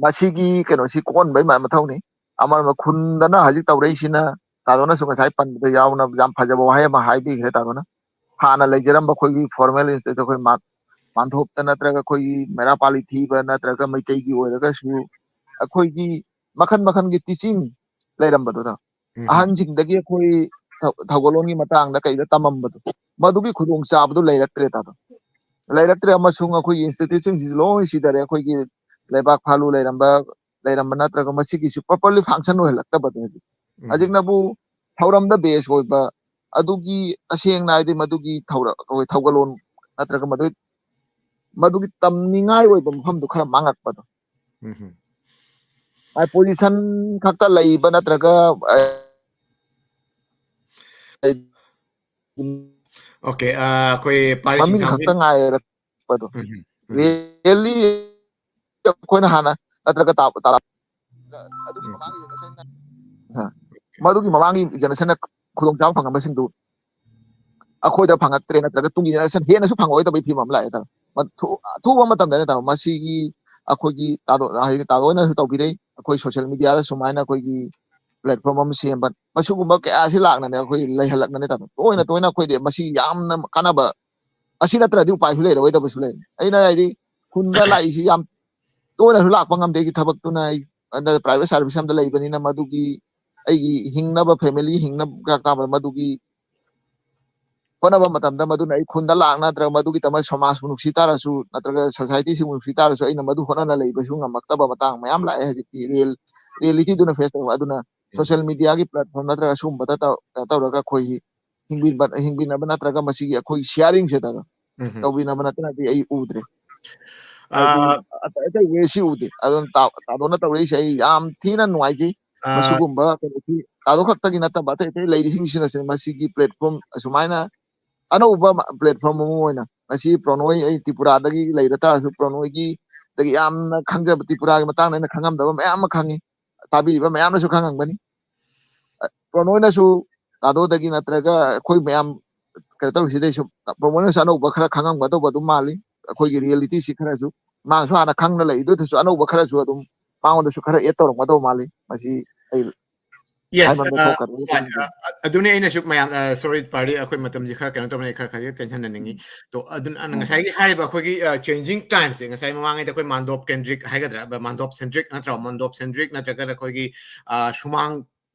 ꯃꯁꯤꯒꯤ ꯀꯩꯅꯣꯁꯤ ꯀꯣꯛꯍꯟꯕꯩ ꯃ-, ꯃꯊꯧꯅꯤ꯫ ꯑꯃꯔꯣꯝꯗ ꯈꯨꯟꯗꯅ ꯍꯧꯖꯤꯛ ꯇꯧꯔꯛꯏꯁꯤꯅ ꯇꯥꯗꯣꯅꯁꯨ ꯉꯁꯥꯏ ꯄꯟꯕꯗ ꯌꯥꯎꯅ ꯌꯥꯝ ꯐꯖꯕ ꯋꯥꯍꯩ ꯑꯃ ꯍꯥꯏꯕꯤꯈ꯭ꯔꯦ ꯇꯥꯗꯣꯅ꯫ ꯍꯥꯟꯅ ꯂꯩꯖꯔꯝꯕ ꯑꯩꯈꯣꯏꯒꯤ formal institute, ꯑꯩꯈꯣꯏ ꯃꯥ-, ꯃꯥꯟꯊꯣꯞꯇ ꯅꯠꯇ꯭ꯔꯒ ꯑꯩꯈꯣꯏꯒꯤ ꯃꯩꯔꯥ ꯄꯥꯂꯤ ꯊꯤꯕ ꯅꯠꯇ꯭ꯔꯒ ꯃꯩꯇꯩꯒꯤ ꯑꯣꯏꯔꯒꯁꯨ ꯑꯩꯈꯣꯏꯒꯤ ꯃꯈꯟ ꯃꯈꯟꯒꯤ teaching ꯂꯩꯔꯝꯕꯗꯨꯗ ꯎꯝ. ꯑꯍꯟꯁꯤꯡꯗꯒꯤ ꯑꯩꯈꯣꯏ ꯊꯧ-, ꯊꯧꯒꯜꯂꯣꯟꯒꯤ ꯃꯇꯥꯡꯗ ꯀꯩꯗ ꯇꯝꯃꯝꯕꯗꯣ, ꯃꯗꯨꯒꯤ ꯈꯨꯗꯣꯡꯆꯥꯕꯗꯨ ꯂꯩꯔꯛꯇ꯭ꯔꯦ ꯇꯥꯗꯣ꯫ ꯂꯩꯔꯛꯇ꯭ꯔꯦ ꯑꯃꯁꯨꯡ ꯑꯩꯈꯣꯏꯒꯤ instituteꯁꯤꯡꯁꯤꯁꯨ ꯂꯣꯏ ꯁꯤꯊꯔꯦ꯫ ꯑꯩꯈꯣꯏꯒꯤ ꯂꯩꯕꯥꯛ ꯐꯥꯂꯨ ꯂꯩꯔꯝꯕ, ꯂꯩꯔꯝꯕ ꯅꯠꯇ꯭ꯔꯒ ꯃꯁꯤꯒꯤꯁꯤ properly function ꯑꯣꯏꯍꯜꯂꯛꯇꯕꯗꯣ ꯍꯧꯖꯤꯛ꯫ ꯎꯝ. ꯍꯧꯖꯤꯛꯅꯕꯨ ꯊꯧꯔꯝꯗ base ꯑꯣꯏꯕ ꯑꯗꯨꯒꯤ ꯇꯁꯦꯡꯅ ꯍꯥꯏꯗꯤ ꯃꯗꯨꯒꯤ ꯊꯧꯔ-, ꯑꯩꯈꯣꯏ ꯊꯧꯒꯜꯂꯣꯟ ꯅꯠꯇ꯭ꯔꯒ ꯃꯗꯨꯒꯤ, ꯃꯗꯨꯒꯤ ꯇꯝꯅꯤꯡꯉꯥꯏ ꯑꯣꯏꯕ ꯃꯐꯝꯗꯨ ꯈꯔ ꯃꯥꯡꯉꯛꯄꯗꯣ꯫ ꯎꯝ. ꯃꯥꯏ position ꯈꯛꯇ ꯂꯩꯕ ꯅꯠꯇ꯭ꯔꯒ, ꯑ, Okay, ꯑ, ꯑꯩꯈꯣꯏ ꯄꯥꯔꯤꯁꯤꯡ ꯃꯃꯤꯡ ꯊꯥꯡꯕ ꯈꯛꯇ ꯉꯥꯏꯔꯛꯄꯗꯣ꯫ ꯎꯝ. ꯎꯝ. Really ꯑꯩꯈꯣꯏꯅ ꯍꯥꯟꯅ ꯅꯠꯇ꯭ꯔꯒ ꯇꯥ-, ꯇꯥ-, ꯑꯗꯨꯒꯤ ꯃꯃꯥꯡꯒꯤ generation, ꯑ, ꯃꯗꯨꯒꯤ ꯃꯃꯥꯡꯒꯤ generationꯅ ꯈꯨꯗꯣꯡꯆꯥꯕ ꯐꯪꯉꯝꯕꯁꯤꯡꯗꯨ ꯑꯩꯈꯣꯏꯗ ꯐꯪꯉꯛꯇ꯭ꯔꯦ, ꯅꯠꯇ꯭ꯔꯒ ꯇꯨꯡꯒꯤ generation ꯍꯦꯟꯅꯁꯨ ꯐꯪꯉꯛꯑꯣꯏꯗꯕꯒꯤ ꯐꯤꯕꯝ ꯑꯃ ꯂꯥꯛꯑꯦ ꯇꯥꯃꯣ꯫ ꯃ-, ꯊꯨ-, ꯑꯊꯨꯕ ꯃꯇꯝꯗ ꯍꯥꯏꯇꯥꯔꯦ, ꯃꯁꯤꯒꯤ ꯑꯩꯈꯣꯏꯒꯤ ꯇꯥꯗꯣ-, ꯍꯥꯏꯗꯤ ꯇꯥꯗꯣ ꯍꯣꯏꯅꯁꯨ ꯇꯧꯕꯤꯔꯛꯏ, ꯑꯩꯈꯣꯏ social mediaꯗ ꯁꯨꯃꯥꯏꯅ ꯑꯩꯈꯣꯏꯒꯤ platform ꯑꯃ ꯁꯦꯝꯕ, ꯃꯁꯤꯒꯨꯝꯕ ꯀꯌꯥꯁꯤ ꯂꯥꯛꯅꯅꯦ ꯑꯩꯈꯣꯏ ꯂꯩꯍꯜꯂꯛꯅꯅꯦ ꯇꯥꯃꯣ꯫ ꯇꯣꯏꯅ ꯇꯣꯏꯅ ꯑꯩꯈꯣꯏꯗꯤ ꯃꯁꯤ ꯌꯥꯝꯅ ꯀꯥꯟꯅꯕ, ꯑꯁꯤ ꯅꯠꯇ꯭ꯔꯗꯤ ꯎꯄꯥꯏꯁꯨ ꯂꯩꯔꯣꯏꯗꯕꯁꯨ ꯂꯩ꯫ ꯑꯩꯅ ꯍꯥꯏꯗꯤ ꯈꯨꯟꯗ ꯂꯥꯛꯏꯁꯤ ꯌꯥꯝ ꯇꯣꯏꯅꯁꯨ ꯂꯥꯛꯄ ꯉꯝꯗꯦ, ꯑꯩꯒꯤ ꯊꯕꯛꯇꯨꯅ ꯑꯩ ꯑꯗ private service ꯑꯃꯗ ꯂꯩꯕꯅꯤꯅ ꯃꯗꯨꯒꯤ ꯑꯩꯒꯤ ꯍꯤꯡꯅꯕ, family ꯍꯤꯡꯅꯕ ꯇꯥꯕ ꯃꯗꯨꯒꯤ ꯍꯣꯠꯅꯕ ꯃꯇꯝꯗ ꯃꯗꯨꯅ ꯑꯩ ꯈꯨꯟꯗ ꯂꯥꯛ ꯅꯠꯇ꯭ꯔꯒ ꯃꯗꯨꯒꯤꯗꯃꯛ ꯁꯃꯥꯖꯄꯨ ꯅꯨꯡꯁꯤ ꯇꯥꯔꯁꯨ ꯅꯠꯇ꯭ꯔꯒ societyꯁꯤꯕꯨ ꯅꯨꯡꯁꯤ ꯇꯥꯔꯁꯨ ꯑꯩꯅ ꯃꯗꯨ ꯍꯣꯠꯅꯅ ꯂꯩꯕꯁꯨ ꯉꯝꯃꯛꯇꯕ ꯃꯇꯥꯡ ꯃꯌꯥꯝ ꯂꯥꯛꯑꯦ ꯍꯧꯖꯤꯛꯇꯤ꯫ Real realityꯗꯨꯅ face ꯇꯧꯕ꯫ ꯑꯗꯨꯅ social mediaꯒꯤ platform ꯅꯠꯇ꯭ꯔꯒ ꯁꯤꯒꯨꯝꯕꯗ ꯇꯧ-, ꯇꯧꯔꯒ ꯑꯩꯈꯣꯏ ꯍꯤꯡꯕꯤꯕ-, ꯍꯤꯡꯕꯤꯅꯕ ꯅꯠꯇ꯭ꯔꯒ ꯃꯁꯤꯒꯤ ꯑꯩꯈꯣꯏ sharingꯁꯦ ꯇꯧꯕꯤꯅꯕ ꯅꯠꯇꯅꯗꯤ ꯑꯩ ꯎꯗ꯭ꯔꯦ꯫ ꯍꯥꯏꯗꯤ ꯑꯇꯩ, ꯑꯇꯩ way ꯁꯤ ꯎꯗꯦ꯫ ꯑꯗꯨꯅ ꯇꯥ-, ꯇꯥꯗꯣꯅ ꯇꯧꯔꯛꯏꯁꯦ ꯑꯩ ꯌꯥꯝ ꯊꯤꯅ ꯅꯨꯡꯉꯥꯏꯖꯩ꯫ ꯃꯁꯤꯒꯨꯝꯕ ꯀꯩꯅꯣꯁꯤ ꯇꯥꯗꯣ ꯈꯛꯇꯒꯤ ꯅꯠꯇꯕ ꯑꯇꯩ ꯑꯇꯩ ꯂꯩꯔꯤꯁꯤꯡꯁꯤꯅꯁꯨ ꯃꯁꯤꯒꯤ platform ꯑꯁꯨꯃꯥꯏꯅ ꯑꯅꯧꯕ ꯃ-, platform ꯑꯃ ꯑꯣꯏꯅ ꯉꯁꯤ ꯄ꯭ꯔꯣꯅꯣꯏ, ꯑꯩ ꯇ꯭ꯔꯤꯄꯨꯔꯥꯗꯒꯤ ꯂꯩꯔ ꯇꯥꯔꯁꯨ ꯄ꯭ꯔꯣꯅꯣꯏꯒꯤ ꯗꯒꯤ ꯌꯥꯝꯅ ꯈꯪꯖꯕ ꯇ꯭ꯔꯤꯄꯨꯔꯥꯒꯤ ꯃꯇꯥꯡꯗ ꯑꯩꯅ ꯈꯪꯉꯝꯗꯕ ꯃꯌꯥꯝ ꯑꯃ ꯈꯪꯉꯤ꯫ ꯇꯥꯕꯤꯔꯤꯕ ꯃꯌꯥꯝꯅꯁꯨ ꯈꯪꯉꯝꯒꯅꯤ꯫ ꯑ, ꯄ꯭ꯔꯣꯅꯣꯏꯅꯁꯨ ꯇꯥꯗꯣꯗꯒꯤ ꯅꯠꯇ꯭ꯔꯒ ꯑꯩꯈꯣꯏ ꯃꯌꯥꯝ ꯀꯩꯅꯣ ꯇꯧꯔꯤꯁꯤꯗꯩꯁꯨ ꯄ꯭ꯔꯣꯅꯣꯏꯅꯁꯨ ꯑꯅꯧꯕ ꯈꯔ ꯈꯪꯉꯝꯒꯗꯧꯕ ꯑꯗꯨꯝ ꯃꯥꯜꯂꯤ꯫ ꯑꯩꯈꯣꯏꯒꯤ realityꯁꯤ ꯈꯔꯁꯨ ꯃꯥꯅꯁꯨ ꯍꯥꯟꯅ ꯈꯪꯅ ꯂꯩꯗꯨꯗꯁꯨ ꯑꯅꯧꯕ ꯈꯔꯁꯨ ꯑꯗꯨꯝ ꯃꯉꯣꯟꯗꯁꯨ ꯈꯔ add ꯇꯧꯔꯝꯒꯗꯧꯕ ꯃꯥꯜꯂꯤ꯫ ꯃꯁꯤ ꯑꯩ Yes, ꯍꯥꯏꯃꯟꯕ ꯑ, ꯊꯣꯛꯈ꯭ꯔꯦ꯫ ꯍꯣꯏ, ꯑ, ꯑ, ꯑꯗꯨꯅꯦ ꯑꯩꯅꯁꯨ ꯃꯌꯥꯝ, ꯑ, sorry, ꯄꯥꯔꯤ, ꯑꯩꯈꯣꯏ ꯃꯇꯝꯁꯤ ꯈꯔ ꯀꯩꯅꯣ ꯇꯧꯕꯅꯦ, ꯈꯔ, ꯈꯔ tension ꯅꯅꯤꯡꯉꯤ꯫ ꯎꯝ꯫ ꯇꯣ, ꯑꯗꯨꯅ, ꯑ, ꯎꯝ꯫ ꯉꯁꯥꯏꯒꯤ ꯍꯥꯏꯔꯤꯕ ꯑꯩꯈꯣꯏꯒꯤ, ꯑ, changing timesꯁꯦ, ꯉꯁꯥꯏ ꯃꯃꯥꯡꯉꯩꯗ ꯑꯩꯈꯣꯏ ꯃꯥꯟꯗꯣꯞ ꯀꯦꯟꯗ꯭ꯔꯤꯛ ꯍꯥꯏꯒꯗ꯭ꯔꯥ, ꯕ-, ꯃꯥꯟꯗꯣꯞ centric ꯅꯠꯇ꯭ꯔꯣ? ꯃꯥꯟꯗꯣꯞ centric ꯅꯠꯇ꯭ꯔꯒꯅ ꯑꯩꯈꯣꯏꯒꯤ, ꯑ, ꯁꯨꯃꯥꯡ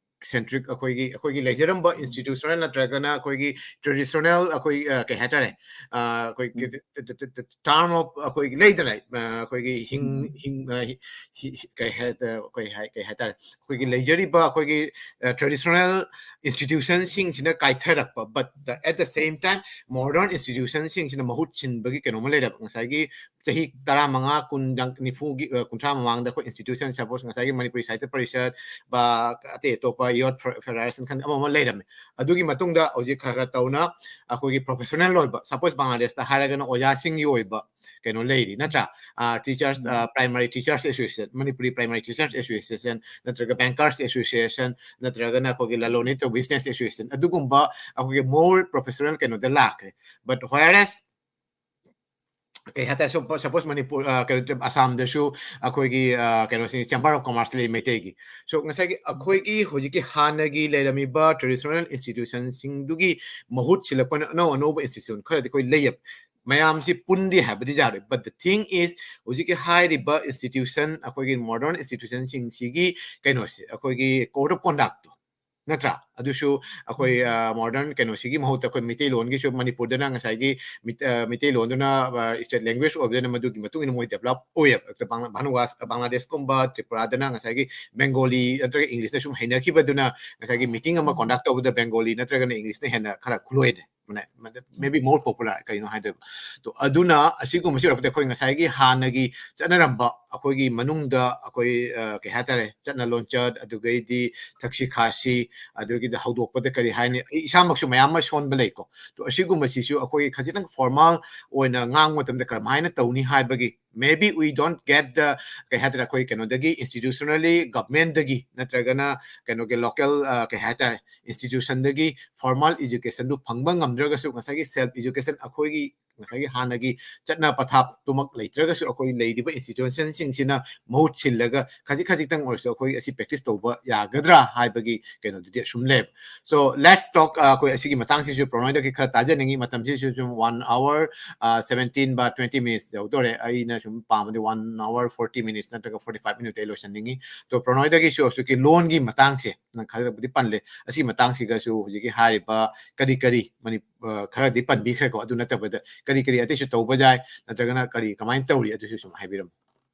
centric, ꯑꯩꯈꯣꯏꯒꯤ, ꯑꯩꯈꯣꯏꯒꯤ ꯂꯩꯖꯔꯝꯕ ꯎꯝ꯫ Institutional ꯅꯠꯇ꯭ꯔꯒꯅ ꯑꯩꯈꯣꯏꯒꯤ traditional ꯑꯩꯈꯣꯏ, ꯑ, ꯀꯩ ꯍꯥꯏꯇꯥꯔꯦ? ꯑ, ꯑꯩꯈꯣꯏ ꯎꯝ꯫ ꯀ-, ꯀ-, ꯀ-, ꯀ-, ꯀ-, term of ꯑꯩꯈꯣꯏꯒꯤ ꯂꯩꯗꯅ, ꯑ, ꯑꯩꯈꯣꯏꯒꯤ ꯍꯤꯡ-, ꯎꯝ꯫ ꯍꯤꯡ-, ꯑ, ꯍꯤ-, ꯍꯤ-, ꯀꯩ ꯍꯥꯏ-, ꯑ, ꯑꯩꯈꯣꯏ ꯍꯥꯏ-, ꯀꯩ ꯍꯥꯏꯇꯥꯔꯦ? ꯑꯩꯈꯣꯏꯒꯤ ꯂꯩꯖꯔꯤꯕ ꯑꯩꯈꯣꯏꯒꯤ, ꯑ, traditional institutionꯁꯤꯡꯁꯤꯅ ꯀꯥꯏꯊꯔꯛꯄ, but the, at the same time modern institutionꯁꯤꯡꯁꯤꯅ ꯃꯍꯨꯠ ꯁꯤꯟꯕꯒꯤ ꯀꯩꯅꯣꯝꯃ ꯂꯩꯔꯕ꯫ ꯉꯁꯥꯏꯒꯤ ꯆꯍꯤ ꯇꯔꯥꯃꯉꯥ, ꯀꯨꯟ, ꯌꯥꯡ-, ꯅꯤꯐꯨꯒꯤ, ꯑ, ꯀꯨꯟꯊ꯭ꯔꯥ ꯃꯃꯥꯡꯗ ꯑꯩꯈꯣꯏ institution, suppose ꯉꯁꯥꯏꯒꯤ ꯃꯅꯤꯄꯨꯔꯤ ꯁꯥꯍꯤꯇ꯭ꯌ ꯄꯔꯤꯁꯠ, ꯕ, ꯑꯇꯩ ꯑꯇꯣꯞꯄ youth fe-, federation ꯈꯪꯗꯦ, ꯑꯃ ꯑꯃ ꯂꯩꯔꯝꯃꯦ꯫ ꯑꯗꯨꯒꯤ ꯃꯇꯨꯡꯗ ꯍꯧꯖꯤꯛ ꯈꯔ ꯈꯔ ꯇꯧꯅ ꯑꯩꯈꯣꯏꯒꯤ professional ꯑꯣꯏꯕ, suppose ꯕꯪꯒ꯭ꯂꯥꯗꯦꯁꯇ ꯍꯥꯏꯔꯒꯅ ꯑꯣꯖꯥꯁꯤꯡꯒꯤ ꯑꯣꯏꯕ ꯀꯩꯅꯣ ꯂꯩꯔꯤ, ꯅꯠꯇ꯭ꯔꯥ? ꯑ, teachers, ꯎꯝ꯫ ꯑ, Primary Teachers Association, Manipuri Primary Teachers Association, ꯅꯠꯇ꯭ꯔꯒ Bankers Association, ꯅꯠꯇ꯭ꯔꯒꯅ ꯑꯩꯈꯣꯏꯒꯤ ꯂꯂꯣꯟ ꯏꯇꯤꯛ Business Association, ꯑꯗꯨꯒꯨꯝꯕ ꯑꯩꯈꯣꯏꯒꯤ more professional ꯀꯩꯅꯣꯗ ꯂꯥꯛꯈ꯭ꯔꯦ꯫ But whereas ꯀꯩ ꯍꯥꯏꯇꯥꯔꯦ, sup-, suppose ꯃꯅꯤꯄꯨꯔ, ꯑ, ꯀꯩꯅꯣ, ꯑꯁꯥꯝꯗꯁꯨ ꯑꯩꯈꯣꯏꯒꯤ, ꯑ, ꯀꯩꯅꯣꯁꯤ Chamber of Commerce ꯂꯩ ꯃꯩꯇꯩꯒꯤ꯫ So, ꯉꯁꯥꯏꯒꯤ ꯎꯝ꯫ ꯑꯩꯈꯣꯏꯒꯤ ꯍꯧꯖꯤꯛꯀꯤ ꯍꯥꯟꯅꯒꯤ ꯂꯩꯔꯝꯃꯤꯕ traditional institutionꯁꯤꯡꯗꯨꯒꯤ ꯃꯍꯨꯠ ꯁꯤꯜꯂꯛꯄꯅ ꯑꯅꯧ ꯑꯅꯧꯕ institution ꯈꯔꯗꯤ ꯑꯩꯈꯣꯏ ꯂꯩꯌꯦꯕ꯫ ꯃꯌꯥꯝꯁꯤ ꯄꯨꯟꯗꯦ ꯍꯥꯏꯕꯗꯤ ꯌꯥꯔꯣꯏ꯫ But the thing is, ꯍꯧꯖꯤꯛꯀꯤ ꯍꯥꯏꯔꯤꯕ institution, ꯑꯩꯈꯣꯏꯒꯤ modern institutionꯁꯤꯡꯁꯤꯒꯤ ꯀꯩꯅꯣꯁꯦ, ꯑꯩꯈꯣꯏꯒꯤ code of conductꯇꯣ, ꯅꯠꯇ꯭ꯔꯥ? ꯑꯗꯨꯁꯨ ꯑꯩꯈꯣꯏ, ꯎꯝ꯫ ꯑ, modern ꯀꯩꯅꯣꯁꯤꯒꯤ ꯃꯍꯨꯠꯇ ꯑꯩꯈꯣꯏ ꯃꯩꯇꯩꯂꯣꯟꯒꯤꯁꯨ ꯃꯅꯤꯄꯨꯔꯗꯅ ꯉꯁꯥꯏꯒꯤ ꯃꯤꯠ-, ꯑ, ꯃꯩꯇꯩꯂꯣꯟꯗꯨꯅ, ꯑ, state language ꯑꯣꯏꯕꯅꯤꯅ ꯃꯗꯨꯒꯤ ꯃꯇꯨꯡ ꯏꯟꯅ ꯃꯣꯏ develop ꯑꯣꯏꯌꯦꯕ꯫ ꯕꯪꯂꯥ-, ꯚꯥꯅꯨꯋꯥꯁ-, ꯕꯪꯒ꯭ꯂꯥꯗꯦꯁꯀꯨꯝꯕ ꯇ꯭ꯔꯤꯄꯨꯔꯥꯗꯅ ꯉꯁꯥꯏꯒꯤ Bengali ꯅꯠꯇ꯭ꯔꯒ Englishꯅ ꯁꯨꯝ ꯍꯩꯅꯈꯤꯕꯗꯨꯅ ꯉꯁꯥꯏꯒꯤ meeting ꯑꯃ conduct ꯇꯧꯕꯗ Bengali ꯅꯠꯇ꯭ꯔꯒꯅ Englishꯅ ꯍꯦꯟꯅ ꯈꯔ ꯈꯨꯂꯣꯏꯅꯦ꯫ ꯃꯅꯦ-, ꯃꯗ-, maybe more popular ꯀꯔꯤꯅꯣ ꯍꯥꯏꯗꯣꯏꯕ꯫ ꯇꯣ, ꯑꯗꯨꯅ ꯑꯁꯤꯒꯨꯝꯕꯁꯤ ꯑꯣꯏꯔꯛꯄꯗ ꯑꯩꯈꯣꯏ ꯉꯁꯥꯏꯒꯤ ꯍꯥꯟꯅꯒꯤ ꯆꯠꯅꯔꯝꯕ ꯑꯩꯈꯣꯏꯒꯤ ꯃꯅꯨꯡꯗ ꯑꯩꯈꯣꯏ, ꯑ, ꯀꯩ ꯍꯥꯏꯇꯥꯔꯦ, ꯆꯠꯅ ꯂꯣꯟꯆꯠ, ꯑꯗꯨꯒꯩꯗꯤ ꯊꯛꯁꯤ ꯈꯥꯁꯤ, ꯑꯗꯨꯒꯤꯗ ꯍꯧꯗꯣꯛꯄꯗ ꯀꯔꯤ ꯍꯥꯏꯅꯤ? ꯑꯩ ꯏꯁꯥꯃꯛꯁꯨ ꯃꯌꯥꯝ ꯑꯃ ꯁꯣꯟꯕ ꯂꯩꯀꯣ꯫ ꯇꯣ, ꯑꯁꯤꯒꯨꯝꯕꯁꯤꯁꯨ ꯑꯩꯈꯣꯏꯒꯤ ꯈꯖꯤꯛꯇꯪ formal ꯑꯣꯏꯅ ꯉꯥꯡꯕ ꯃꯇꯝꯗ ꯀꯔꯝꯍꯥꯏꯅ ꯇꯧꯅꯤ ꯍꯥꯏꯕꯒꯤ, maybe we don't get the, ꯀꯩ ꯍꯥꯏꯇꯥꯔꯦ, ꯑꯩꯈꯣꯏ ꯀꯩꯅꯣꯗꯒꯤ, institutionally governmentꯗꯒꯤ ꯅꯠꯇ꯭ꯔꯒꯅ ꯀꯩꯅꯣꯒꯤ local, ꯑ, ꯀꯩ ꯍꯥꯏꯇꯥꯔꯦ, institutionꯗꯒꯤ formal educationꯗꯨ ꯐꯪꯕ ꯉꯝꯗ꯭ꯔꯒꯁꯨ ꯉꯁꯥꯏꯒꯤ self education ꯑꯩꯈꯣꯏꯒꯤ ꯉꯁꯥꯏꯒꯤ ꯍꯥꯟꯅꯒꯤ ꯆꯠꯅ ꯄꯊꯥꯞꯇꯨꯃꯛ ꯂꯩꯇ꯭ꯔꯒꯁꯨ ꯑꯩꯈꯣꯏ ꯂꯩꯔꯤꯕ institutionꯁꯤꯡꯁꯤꯅ ꯃꯍꯨꯠ ꯁꯤꯜꯂꯒ ꯈꯖꯤꯛ ꯈꯖꯤꯛꯇꯪ ꯑꯣꯏꯔꯁꯨ ꯑꯩꯈꯣꯏ ꯑꯁꯤ practice ꯇꯧꯕ ꯌꯥꯒꯗ꯭ꯔꯥ ꯍꯥꯏꯕꯒꯤ ꯀꯩꯅꯣꯗꯨꯗꯤ ꯑꯁꯨꯝ ꯂꯩꯌꯦꯕ꯫ So let's talk, ꯑ, ꯑꯩꯈꯣꯏ ꯑꯁꯤꯒꯤ ꯃꯇꯥꯡꯁꯤꯁꯨ ꯄ꯭ꯔꯣꯅꯣꯏꯗꯒꯤ ꯈꯔ ꯇꯥꯖꯅꯤꯡꯉꯤ꯫ ꯃꯇꯝꯁꯤꯁꯨ ꯁꯨꯝ one hour, ꯑ, seventeen ꯕꯥ twenty minutes ꯌꯧꯗꯣꯔꯦ꯫ ꯑꯩꯅ ꯁꯨꯝ ꯄꯥꯝꯕꯗꯤ one hour forty minutes ꯅꯠꯇ꯭ꯔꯒ forty five minutes ꯑꯩ ꯂꯣꯏꯁꯟꯅꯤꯡꯉꯤ꯫ ꯇꯣ ꯄ꯭ꯔꯣꯅꯣꯏꯗꯒꯤꯁꯨ ꯍꯧꯖꯤꯛꯀꯤ ꯂꯣꯟꯒꯤ ꯃꯇꯥꯡꯁꯦ ꯅꯪ ꯈꯔꯕꯨꯗꯤ ꯄꯜꯂꯦ꯫ ꯑꯁꯤꯒꯤ ꯃꯇꯥꯡꯁꯤꯒꯁꯨ ꯍꯧꯖꯤꯛꯀꯤ ꯍꯥꯏꯔꯤꯕ ꯀꯔꯤ ꯀꯔꯤ ꯃꯅꯤ-, ꯑ, ꯈꯔꯗꯤ ꯄꯟꯕꯤꯈ꯭ꯔꯦꯀꯣ꯫ ꯑꯗꯨ ꯅꯠꯇꯕꯗ ꯀꯔꯤ ꯀꯔꯤ ꯑꯇꯩꯁꯨ ꯇꯧꯕ ꯌꯥꯏ, ꯅꯠꯇ꯭ꯔꯒꯅ ꯀꯔꯤ ꯀꯃꯥꯏꯅ ꯇꯧꯔꯤ, ꯑꯗꯨꯁꯨ ꯁꯨꯝ ꯍꯥꯏꯕꯤꯔꯝꯃꯨ꯫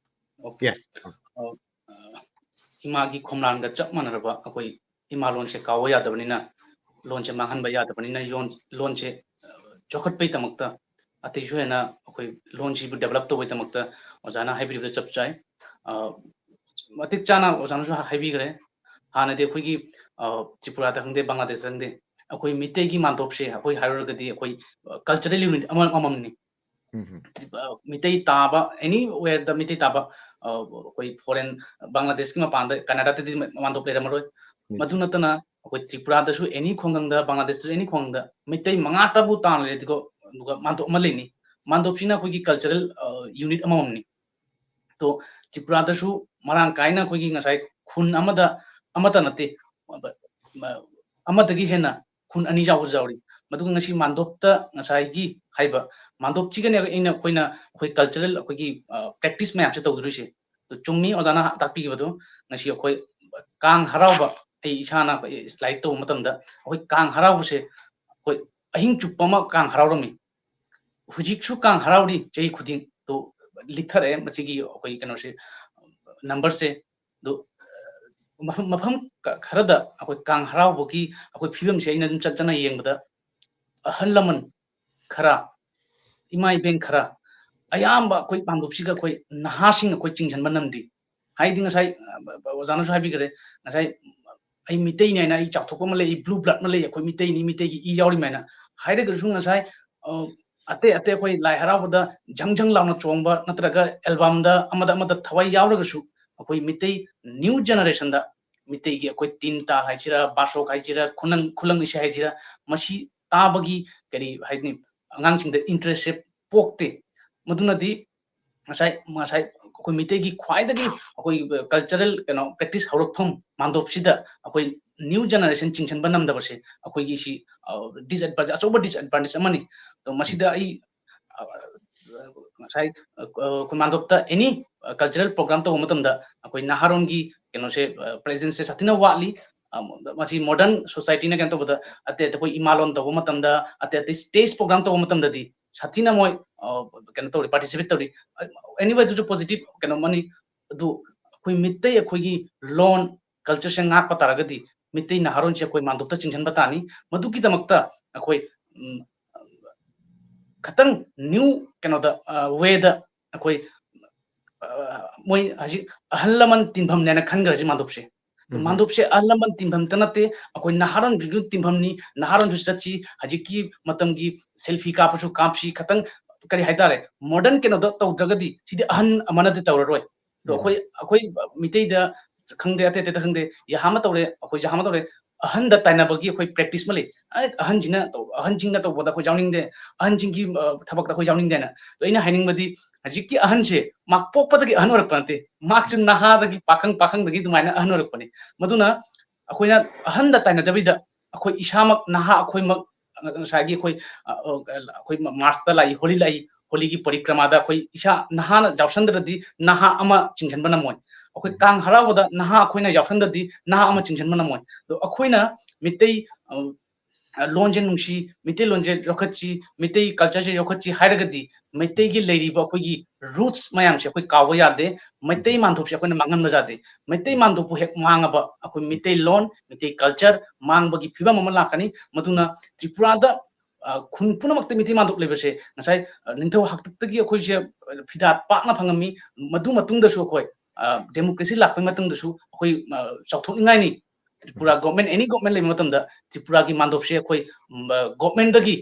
Okay. Yes. ꯑ, ꯑ, ꯏꯃꯥꯒꯤ ꯈꯣꯝꯂꯥꯡꯒ ꯆꯞ ꯃꯥꯟꯅꯔꯕ ꯑꯩꯈꯣꯏ ꯏꯃꯥ ꯂꯣꯟꯁꯦ ꯀꯥꯎꯕ ꯌꯥꯗꯕꯅꯤꯅ, ꯂꯣꯟꯁꯦ ꯃꯥꯡꯍꯟꯕ ꯌꯥꯗꯕꯅꯤꯅ, ꯌꯣꯟ-, ꯂꯣꯟꯁꯦ, ꯑ, ꯆꯥꯎꯈꯠꯄꯒꯤꯗꯃꯛꯇ, ꯑꯇꯩꯁꯨ ꯍꯦꯟꯅ ꯑꯩꯈꯣꯏ ꯂꯣꯟꯁꯤꯕꯨ develop ꯇꯧꯕꯒꯤꯗꯃꯛꯇ ꯑꯣꯖꯥꯅ ꯍꯥꯏꯕꯤꯔꯤꯕꯗ ꯆꯞ ꯆꯥꯏ꯫ ꯑ, ꯃꯇꯤꯛ ꯆꯥꯅ ꯑꯣꯖꯥꯅꯁꯨ ꯍꯥꯏꯕꯤꯈ꯭ꯔꯦ꯫ ꯍꯥꯟꯅꯗꯤ ꯑꯩꯈꯣꯏꯒꯤ, ꯑ, ꯇ꯭ꯔꯤꯄꯨꯔꯥꯗ ꯈꯪꯗꯦ, ꯕꯪꯒ꯭ꯂꯥꯗꯦꯁꯇ ꯈꯪꯗꯦ, ꯑꯩꯈꯣꯏ ꯃꯤꯇꯩꯒꯤ ꯃꯥꯟꯗꯣꯞꯁꯦ ꯑꯩꯈꯣꯏ ꯍꯥꯏꯔꯨꯔꯒꯗꯤ ꯑꯩꯈꯣꯏ, ꯑ, cultural unit ꯑꯃ, ꯑꯃꯃꯝꯅꯤ꯫ ꯎꯝ ꯍꯝ꯫ ꯇ꯭ꯔꯤꯞ-, ꯑ, ꯃꯤꯇꯩ ꯇꯥꯕ, anywhere ꯗ ꯃꯤꯇꯩ ꯇꯥꯕ, ꯑ, ꯑꯩꯈꯣꯏ foreign, ꯕꯪꯒ꯭ꯂꯥꯗꯦꯁꯀꯤ ꯃꯄꯥꯟꯗ, ꯀꯅꯥꯗꯥꯗꯗꯤ ꯃ-, ꯃꯥꯟꯗꯣꯞ ꯂꯩꯔꯝꯃꯔꯣꯏ꯫ ꯎꯝ꯫ ꯃꯗꯨ ꯅꯠꯇꯅ ꯑꯩꯈꯣꯏ ꯇ꯭ꯔꯤꯄꯨꯔꯥꯗꯁꯨ any ꯈꯨꯡꯒꯪꯗ, ꯕꯪꯒ꯭ꯂꯥꯗꯦꯁꯇꯁꯨ any ꯈꯨꯡꯒꯪꯗ ꯃꯤꯇꯩ ꯃꯉꯥꯇꯕꯨ ꯇꯥꯅ ꯂꯩꯔꯗꯤꯀꯣ, ꯑꯗꯨꯒ ꯃꯥꯟꯗꯣꯞ ꯑꯃ ꯂꯩꯅꯤ꯫ ꯃꯥꯟꯗꯣꯞꯁꯤꯅ ꯑꯩꯈꯣꯏꯒꯤ cultural, ꯑ, unit ꯑꯃꯃꯝꯅꯤ꯫ ꯇꯣ, ꯇ꯭ꯔꯤꯄꯨꯔꯥꯗꯁꯨ ꯃꯔꯥꯡ ꯀꯥꯏꯅ ꯑꯩꯈꯣꯏꯒꯤ ꯉꯁꯥꯏ ꯈꯨꯟ ꯑꯃꯗ, ꯑꯃꯠꯇ ꯅꯠꯇꯦ, ꯃ-, ꯑꯃꯗꯒꯤ ꯍꯦꯟꯅ ꯈꯨꯟ ꯑꯅꯤ ꯌꯥꯎꯕꯁꯨ ꯌꯥꯎꯔꯤ꯫ ꯃꯗꯨꯒ ꯉꯁꯤ ꯃꯥꯟꯗꯣꯞꯇ ꯉꯁꯥꯏꯒꯤ ꯍꯥꯏꯕ, ꯃꯥꯟꯗꯣꯞꯁꯤꯒꯅꯦ ꯑꯩꯅ, ꯑꯩꯈꯣꯏꯅ, ꯑꯩꯈꯣꯏ ꯀꯜꯆꯔꯦꯜ, ꯑꯩꯈꯣꯏꯒꯤ ꯄ꯭ꯔꯦꯛꯇꯤꯁ ꯃꯌꯥꯝꯁꯦ ꯇꯧꯗꯣꯔꯤꯁꯦ꯫ ꯑꯗꯨ ꯆꯨꯝꯃꯤ ꯑꯣꯖꯥꯅ ꯇꯥꯛꯄꯤꯈꯤꯕꯗꯣ꯫ ꯉꯁꯤ ꯑꯩꯈꯣꯏ ꯀꯥꯡ ꯍꯔꯥꯎꯕ, ꯑꯩ ꯏꯁꯥꯅ ꯑꯩꯈꯣꯏ ꯂꯥꯏꯔꯤꯛ ꯇꯧꯕ ꯃꯇꯝꯗ ꯑꯩꯈꯣꯏ ꯀꯥꯡ ꯍꯔꯥꯎꯕꯁꯦ ꯑꯩꯈꯣꯏ ꯑꯍꯤꯡ ꯆꯨꯞꯄ ꯑꯃ ꯀꯥꯡ ꯍꯔꯥꯎꯔꯝꯃꯤ꯫ ꯍꯧꯖꯤꯛꯁꯨ ꯀꯥꯡ ꯍꯔꯥꯎꯔꯤ, ꯆꯍꯤ ꯈꯨꯗꯤꯡ꯫ ꯑꯗꯨ ꯂꯤꯊꯔꯛꯑꯦ ꯃꯁꯤꯒꯤ ꯑꯩꯈꯣꯏ ꯀꯩꯅꯣꯁꯦ, ꯅꯝꯕꯔꯁꯦ꯫ ꯑꯗꯨ ꯃꯐꯝ, ꯃꯐꯝ ꯈꯔꯗ ꯑꯩꯈꯣꯏ ꯀꯥꯡ ꯍꯔꯥꯎꯕꯒꯤ ꯑꯩꯈꯣꯏ ꯐꯤꯕꯝꯁꯦ ꯑꯩꯅ ꯑꯗꯨꯝ ꯆꯠ ꯆꯠꯅ ꯌꯦꯡꯕꯗ, ꯑꯍꯜ ꯂꯃꯟ ꯈꯔ, ꯏꯃꯥ ꯏꯕꯦꯟ ꯈꯔ, ꯑꯌꯥꯝꯕ ꯑꯩꯈꯣꯏ ꯄꯥꯡꯂꯨꯞꯁꯤꯒ ꯑꯩꯈꯣꯏ ꯅꯍꯥꯁꯤꯡ ꯑꯩꯈꯣꯏ ꯆꯤꯡꯁꯤꯟꯕ ꯅꯝꯗ꯭ꯔꯤ꯫ ꯍꯥꯏꯗꯤ ꯉꯁꯥꯏ, ꯑ, ꯑꯣꯖꯥꯅꯁꯨ ꯍꯥꯏꯕꯤꯈ꯭ꯔꯦ, ꯉꯁꯥꯏ ꯑꯩ ꯃꯤꯇꯩꯅꯤ ꯍꯥꯏꯅ ꯑꯩ ꯆꯥꯎꯊꯣꯛꯄ ꯑꯃ ꯂꯩ, ꯑꯩ ꯕ꯭ꯂꯨ ꯕ꯭ꯂꯗ ꯑꯃ ꯂꯩ, ꯑꯩꯈꯣꯏ ꯃꯤꯇꯩꯅꯤ, ꯃꯤꯇꯩꯒꯤ ꯏ ꯌꯥꯎꯔꯤꯃꯥꯏꯅ ꯍꯥꯏꯔꯒꯁꯨ, ꯉꯁꯥꯏ, ꯑ, ꯑꯇꯩ ꯑꯇꯩ ꯑꯩꯈꯣꯏ ꯂꯥꯏ ꯍꯔꯥꯎꯕꯗ ꯖꯪ ꯖꯪ ꯂꯥꯎꯅ ꯆꯣꯡꯕ ꯅꯠꯇ꯭ꯔꯒ ꯑꯦꯜꯕꯝꯗ ꯑꯃꯗ ꯑꯃꯗ ꯊꯋꯥꯏ ꯌꯥꯎꯔꯒꯁꯨ, ꯑꯩꯈꯣꯏ ꯃꯤꯇꯩ ꯅ꯭ꯌꯨ ꯖꯦꯅꯦꯔꯦꯁꯟꯗ, ꯃꯤꯇꯩꯒꯤ ꯑꯩꯈꯣꯏ ꯇꯤꯟ ꯇꯥ ꯍꯥꯏꯁꯤꯔꯥ, ꯕꯥꯁꯣꯛ ꯍꯥꯏꯁꯤꯔꯥ, ꯈꯨꯅꯪ, ꯈꯨꯂꯪ ꯏꯁꯩ ꯍꯥꯏꯁꯤꯔꯥ, ꯃꯁꯤ ꯇꯥꯕꯒꯤ ꯀꯔꯤ ꯍꯥꯏꯅꯤ, ꯑꯉꯥꯡꯁꯤꯡꯗ ꯏꯟꯇꯔꯦꯁꯁꯦ ꯄꯣꯛꯇꯦ꯫ ꯃꯗꯨꯅꯗꯤ ꯉꯁꯥꯏ, ꯉꯁꯥꯏ ꯑꯩꯈꯣꯏ ꯃꯤꯇꯩꯒꯤ ꯈ꯭ꯋꯥꯏꯗꯒꯤ ꯑꯩꯈꯣꯏ ꯀꯜꯆꯔꯦꯜ ꯀꯩꯅꯣ ꯄ꯭ꯔꯦꯛꯇꯤꯁ ꯍꯧꯔꯛꯐꯝ ꯃꯥꯟꯗꯣꯞꯁꯤꯗ ꯑꯩꯈꯣꯏ ꯅ꯭ꯌꯨ ꯖꯦꯅꯦꯔꯦꯁꯟ ꯆꯤꯡꯁꯤꯟꯕ ꯅꯝꯗꯕꯁꯦ ꯑꯩꯈꯣꯏꯒꯤ ꯁꯤ, ꯑ, ꯗꯤꯁꯑꯦꯗꯚꯥꯟꯇꯦꯖ, ꯑꯆꯧꯕ ꯗꯤꯁꯑꯦꯗꯚꯥꯟꯇꯦꯖ ꯑꯃꯅꯤ꯫ ꯑꯗꯣ ꯃꯁꯤꯗ ꯑꯩ, ꯑ, ꯉꯁꯥꯏ, ꯑ, ꯑꯩꯈꯣꯏ ꯃꯥꯟꯗꯣꯞꯇ ꯑꯦꯅꯤ ꯀꯜꯆꯔꯦꯜ ꯄ꯭ꯔꯣꯒ꯭ꯔꯥꯝ ꯇꯧꯕ ꯃꯇꯝꯗ ꯑꯩꯈꯣꯏ ꯅꯍꯥꯔꯣꯟꯒꯤ ꯀꯩꯅꯣꯁꯦ, ꯑ, ꯄ꯭ꯔꯦꯖꯦꯟꯁꯁꯦ ꯁꯥꯊꯤꯅ ꯋꯥꯠꯂꯤ꯫ ꯑ, ꯃꯁꯤ ꯃꯣꯗꯔꯟ ꯁꯣꯁꯥꯏꯇꯤꯅ ꯀꯩꯅꯣ ꯇꯧꯕꯗ, ꯑꯇꯩ ꯑꯩꯈꯣꯏ ꯏꯃꯥꯂꯣꯟ ꯇꯧꯕ ꯃꯇꯝꯗ, ꯑꯇꯩ ꯑꯇꯩ ꯁ꯭ꯇꯦꯖ ꯄ꯭ꯔꯣꯒ꯭ꯔꯥꯝ ꯇꯧꯕ ꯃꯇꯝꯗꯗꯤ ꯁꯥꯊꯤꯅ ꯃꯣꯏ, ꯑ, ꯀꯩꯅꯣ ꯇꯧꯔꯤ, ꯄꯥꯔꯇꯤꯁꯤꯄꯦꯠ ꯇꯧꯔꯤ꯫ ꯑ, anyway, ꯑꯗꯨꯁꯨ ꯄꯣꯖꯤꯇꯤꯚ ꯀꯩꯅꯣ ꯑꯃꯅꯤ꯫ ꯑꯗꯨ ꯑꯩꯈꯣꯏ ꯃꯤꯇꯩ ꯑꯩꯈꯣꯏꯒꯤ ꯂꯣꯟ, ꯀꯜꯆꯔꯁꯦ ꯉꯥꯛꯄ ꯇꯥꯔꯒꯗꯤ ꯃꯤꯇꯩ ꯅꯍꯥꯔꯣꯟꯁꯦ ꯑꯩꯈꯣꯏ ꯃꯥꯟꯗꯣꯞꯇ ꯆꯤꯡꯁꯤꯟꯕ ꯇꯥꯅꯤ꯫ ꯃꯗꯨꯒꯤꯗꯃꯛꯇ ꯑꯩꯈꯣꯏ, ꯎꯝ, ꯈꯇꯪ ꯅ꯭ꯌꯨ ꯀꯩꯅꯣꯗ, ꯑ, ꯋꯦꯗ ꯑꯩꯈꯣꯏ, ꯑ, ꯃꯣꯏ ꯍꯧꯖꯤꯛ ꯑꯍꯜ ꯂꯃꯟ ꯇꯤꯟꯐꯝꯅꯦꯅ ꯈꯟꯈ꯭ꯔꯁꯤ ꯃꯥꯟꯗꯣꯞꯁꯦ꯫ ꯎꯝ꯫ ꯃꯥꯟꯗꯣꯞꯁꯦ ꯑꯍꯜ ꯂꯃꯟ ꯇꯤꯟꯐꯝꯇ ꯅꯠꯇꯦ, ꯑꯩꯈꯣꯏ ꯅꯍꯥꯔꯣꯟꯁꯨ ꯇꯤꯟꯐꯝꯅꯤ, ꯅꯍꯥꯔꯣꯟꯁꯨ ꯆꯠꯁꯤ꯫ ꯍꯧꯖꯤꯛꯀꯤ ꯃꯇꯝꯒꯤ ꯁꯦꯜꯐꯤ ꯀꯥꯞꯄꯁꯨ ꯀꯥꯞꯁꯤ, ꯈꯇꯪ ꯀꯔꯤ ꯍꯥꯏꯇꯥꯔꯦ, ꯃꯣꯗꯔꯟ ꯀꯩꯅꯣꯗ ꯇꯧꯗ꯭ꯔꯒꯗꯤ ꯁꯤꯗꯤ ꯑꯍꯟ ꯑꯃꯅꯗꯤ ꯇꯧꯔꯔꯣꯏ꯫ ꯑꯗꯣ ꯎꯝ꯫ ꯑꯩꯈꯣꯏ, ꯑꯩꯈꯣꯏ ꯃꯤꯇꯩꯗ ꯈꯪꯗꯦ, ꯑꯇꯩ ꯑꯇꯩꯗ ꯈꯪꯗꯦ, ꯌꯥꯍꯥ ꯑꯃ ꯇꯧꯔꯦ, ꯑꯩꯈꯣꯏ ꯌꯥꯍꯥ ꯑꯃ ꯇꯧꯔꯦ, ꯑꯍꯟꯗ ꯇꯥꯏꯅꯕꯒꯤ ꯑꯩꯈꯣꯏ ꯄ꯭ꯔꯦꯛꯇꯤꯁ ꯑꯃ ꯂꯩ꯫ ꯑꯦ, ꯑꯍꯟꯁꯤꯅ ꯇꯧ-, ꯑꯍꯟꯁꯤꯡꯅ ꯇꯧꯕꯗ ꯑꯩꯈꯣꯏ ꯌꯥꯎꯅꯤꯡꯗꯦ, ꯑꯍꯟꯁꯤꯡꯒꯤ, ꯑ, ꯊꯕꯛꯇ ꯑꯩꯈꯣꯏ ꯌꯥꯎꯅꯤꯡꯗꯦꯅ꯫ ꯑꯗꯣ ꯑꯩꯅ ꯍꯥꯏꯅꯤꯡꯕꯗꯤ ꯍꯧꯖꯤꯛꯀꯤ ꯑꯍꯟꯁꯦ ꯃꯍꯥꯛ ꯄꯣꯛꯄꯗꯒꯤ ꯑꯍꯟ ꯑꯣꯏꯔꯛꯄ ꯅꯠꯇꯦ, ꯃꯍꯥꯛꯁꯨ ꯅꯍꯥꯗꯒꯤ, ꯄꯥꯈꯪ ꯄꯥꯈꯪꯗꯒꯤ ꯑꯗꯨꯃꯥꯏꯅ ꯑꯍꯟ ꯑꯣꯏꯔꯛꯄꯅꯤ꯫ ꯃꯗꯨꯅ ꯑꯩꯈꯣꯏꯅ ꯑꯍꯟꯗ ꯇꯥꯏꯅꯗꯕꯤꯗ ꯑꯩꯈꯣꯏ ꯏꯁꯥꯃꯛ ꯅꯍꯥ ꯑꯩꯈꯣꯏꯃꯛ ꯉꯁꯥꯏꯒꯤ ꯑꯩꯈꯣꯏ ꯑ, ꯑ, ꯑꯩꯈꯣꯏ ꯃꯥꯔꯁꯇ ꯂꯥꯛꯏ, ꯍꯣꯂꯤ ꯂꯥꯛꯏ, ꯍꯣꯂꯤꯒꯤ ꯄꯔꯤꯀ꯭ꯔꯃꯥꯗ ꯑꯩꯈꯣꯏ ꯏꯁꯥ ꯅꯍꯥꯅ ꯌꯥꯎꯁꯟꯗ꯭ꯔꯗꯤ ꯅꯍꯥ ꯑꯃ ꯆꯤꯡꯁꯤꯟꯕ ꯉꯝꯃꯣꯏ꯫ ꯑꯩꯈꯣꯏ ꯀꯥꯡ ꯍꯔꯥꯎꯕꯗ ꯅꯍꯥ ꯑꯩꯈꯣꯏꯅ ꯌꯥꯎꯁꯟꯗ꯭ꯔꯗꯤ ꯅꯍꯥ ꯑꯃ ꯆꯤꯡꯁꯤꯟꯕ ꯉꯝꯃꯣꯏ꯫ ꯑꯗꯣ ꯑꯩꯈꯣꯏꯅ ꯃꯤꯇꯩ ꯑ, ꯑ, ꯂꯣꯟꯁꯦ ꯅꯨꯡꯁꯤ, ꯃꯤꯇꯩ ꯂꯣꯟꯁꯦ ꯌꯣꯛꯈꯠꯁꯤ, ꯃꯤꯇꯩ ꯀꯜꯆꯔꯁꯦ ꯌꯣꯛꯈꯠꯁꯤ ꯍꯥꯏꯔꯒꯗꯤ ꯃꯩꯇꯩꯒꯤ ꯂꯩꯔꯤꯕ ꯑꯩꯈꯣꯏꯒꯤ ꯔꯨꯠꯁ ꯃꯌꯥꯝꯁꯦ ꯑꯩꯈꯣꯏ ꯀꯥꯎꯕ ꯌꯥꯗꯦ꯫ ꯃꯩꯇꯩ ꯃꯥꯟꯗꯣꯞꯁꯦ ꯑꯩꯈꯣꯏꯅ ꯃꯥꯡꯍꯟꯕ ꯌꯥꯗꯦ꯫ ꯃꯩꯇꯩ ꯃꯥꯟꯗꯣꯞꯄꯨ ꯍꯦꯛ ꯃꯥꯡꯉꯕ ꯑꯩꯈꯣꯏ ꯃꯤꯇꯩ ꯂꯣꯟ, ꯃꯤꯇꯩ ꯀꯜꯆꯔ ꯃꯥꯡꯕꯒꯤ ꯐꯤꯕꯝ ꯑꯃ ꯂꯥꯛꯀꯅꯤ꯫ ꯃꯗꯨꯅ ꯇ꯭ꯔꯤꯄꯨꯔꯥꯗ ꯑ, ꯈꯨꯟ ꯄꯨꯝꯅꯃꯛꯇ ꯃꯤꯇꯩ ꯃꯥꯟꯗꯣꯞ ꯂꯩꯕꯁꯦ ꯉꯁꯥꯏ, ꯑ, ꯅꯤꯡꯊꯧ ꯍꯥꯛꯇꯛꯇꯒꯤ ꯑꯩꯈꯣꯏꯁꯦ ꯐꯤꯗꯥ ꯄꯥꯛꯅ ꯐꯪꯉꯝꯃꯤ꯫ ꯃꯗꯨ ꯃꯇꯨꯡꯗꯁꯨ ꯑꯩꯈꯣꯏ, ꯑ, ꯗꯦꯃꯣꯀ꯭ꯔꯦꯁꯤ ꯂꯥꯛꯄꯒꯤ ꯃꯇꯨꯡꯗꯁꯨ ꯑꯩꯈꯣꯏ, ꯑ, ꯆꯥꯎꯊꯣꯛꯅꯤꯡꯉꯥꯏꯅꯤ꯫ ꯇ꯭ꯔꯤꯄꯨꯔꯥ ꯒꯣꯔꯃꯦꯟ, ꯑꯦꯅꯤ ꯒꯣꯔꯃꯦꯟ ꯂꯩꯕ ꯃꯇꯝꯗ ꯇ꯭ꯔꯤꯄꯨꯔꯥꯒꯤ ꯃꯥꯟꯗꯣꯞꯁꯦ ꯑꯩꯈꯣꯏ, ꯎꯝ, ꯑ, ꯒꯣꯔꯃꯦꯟꯗꯒꯤ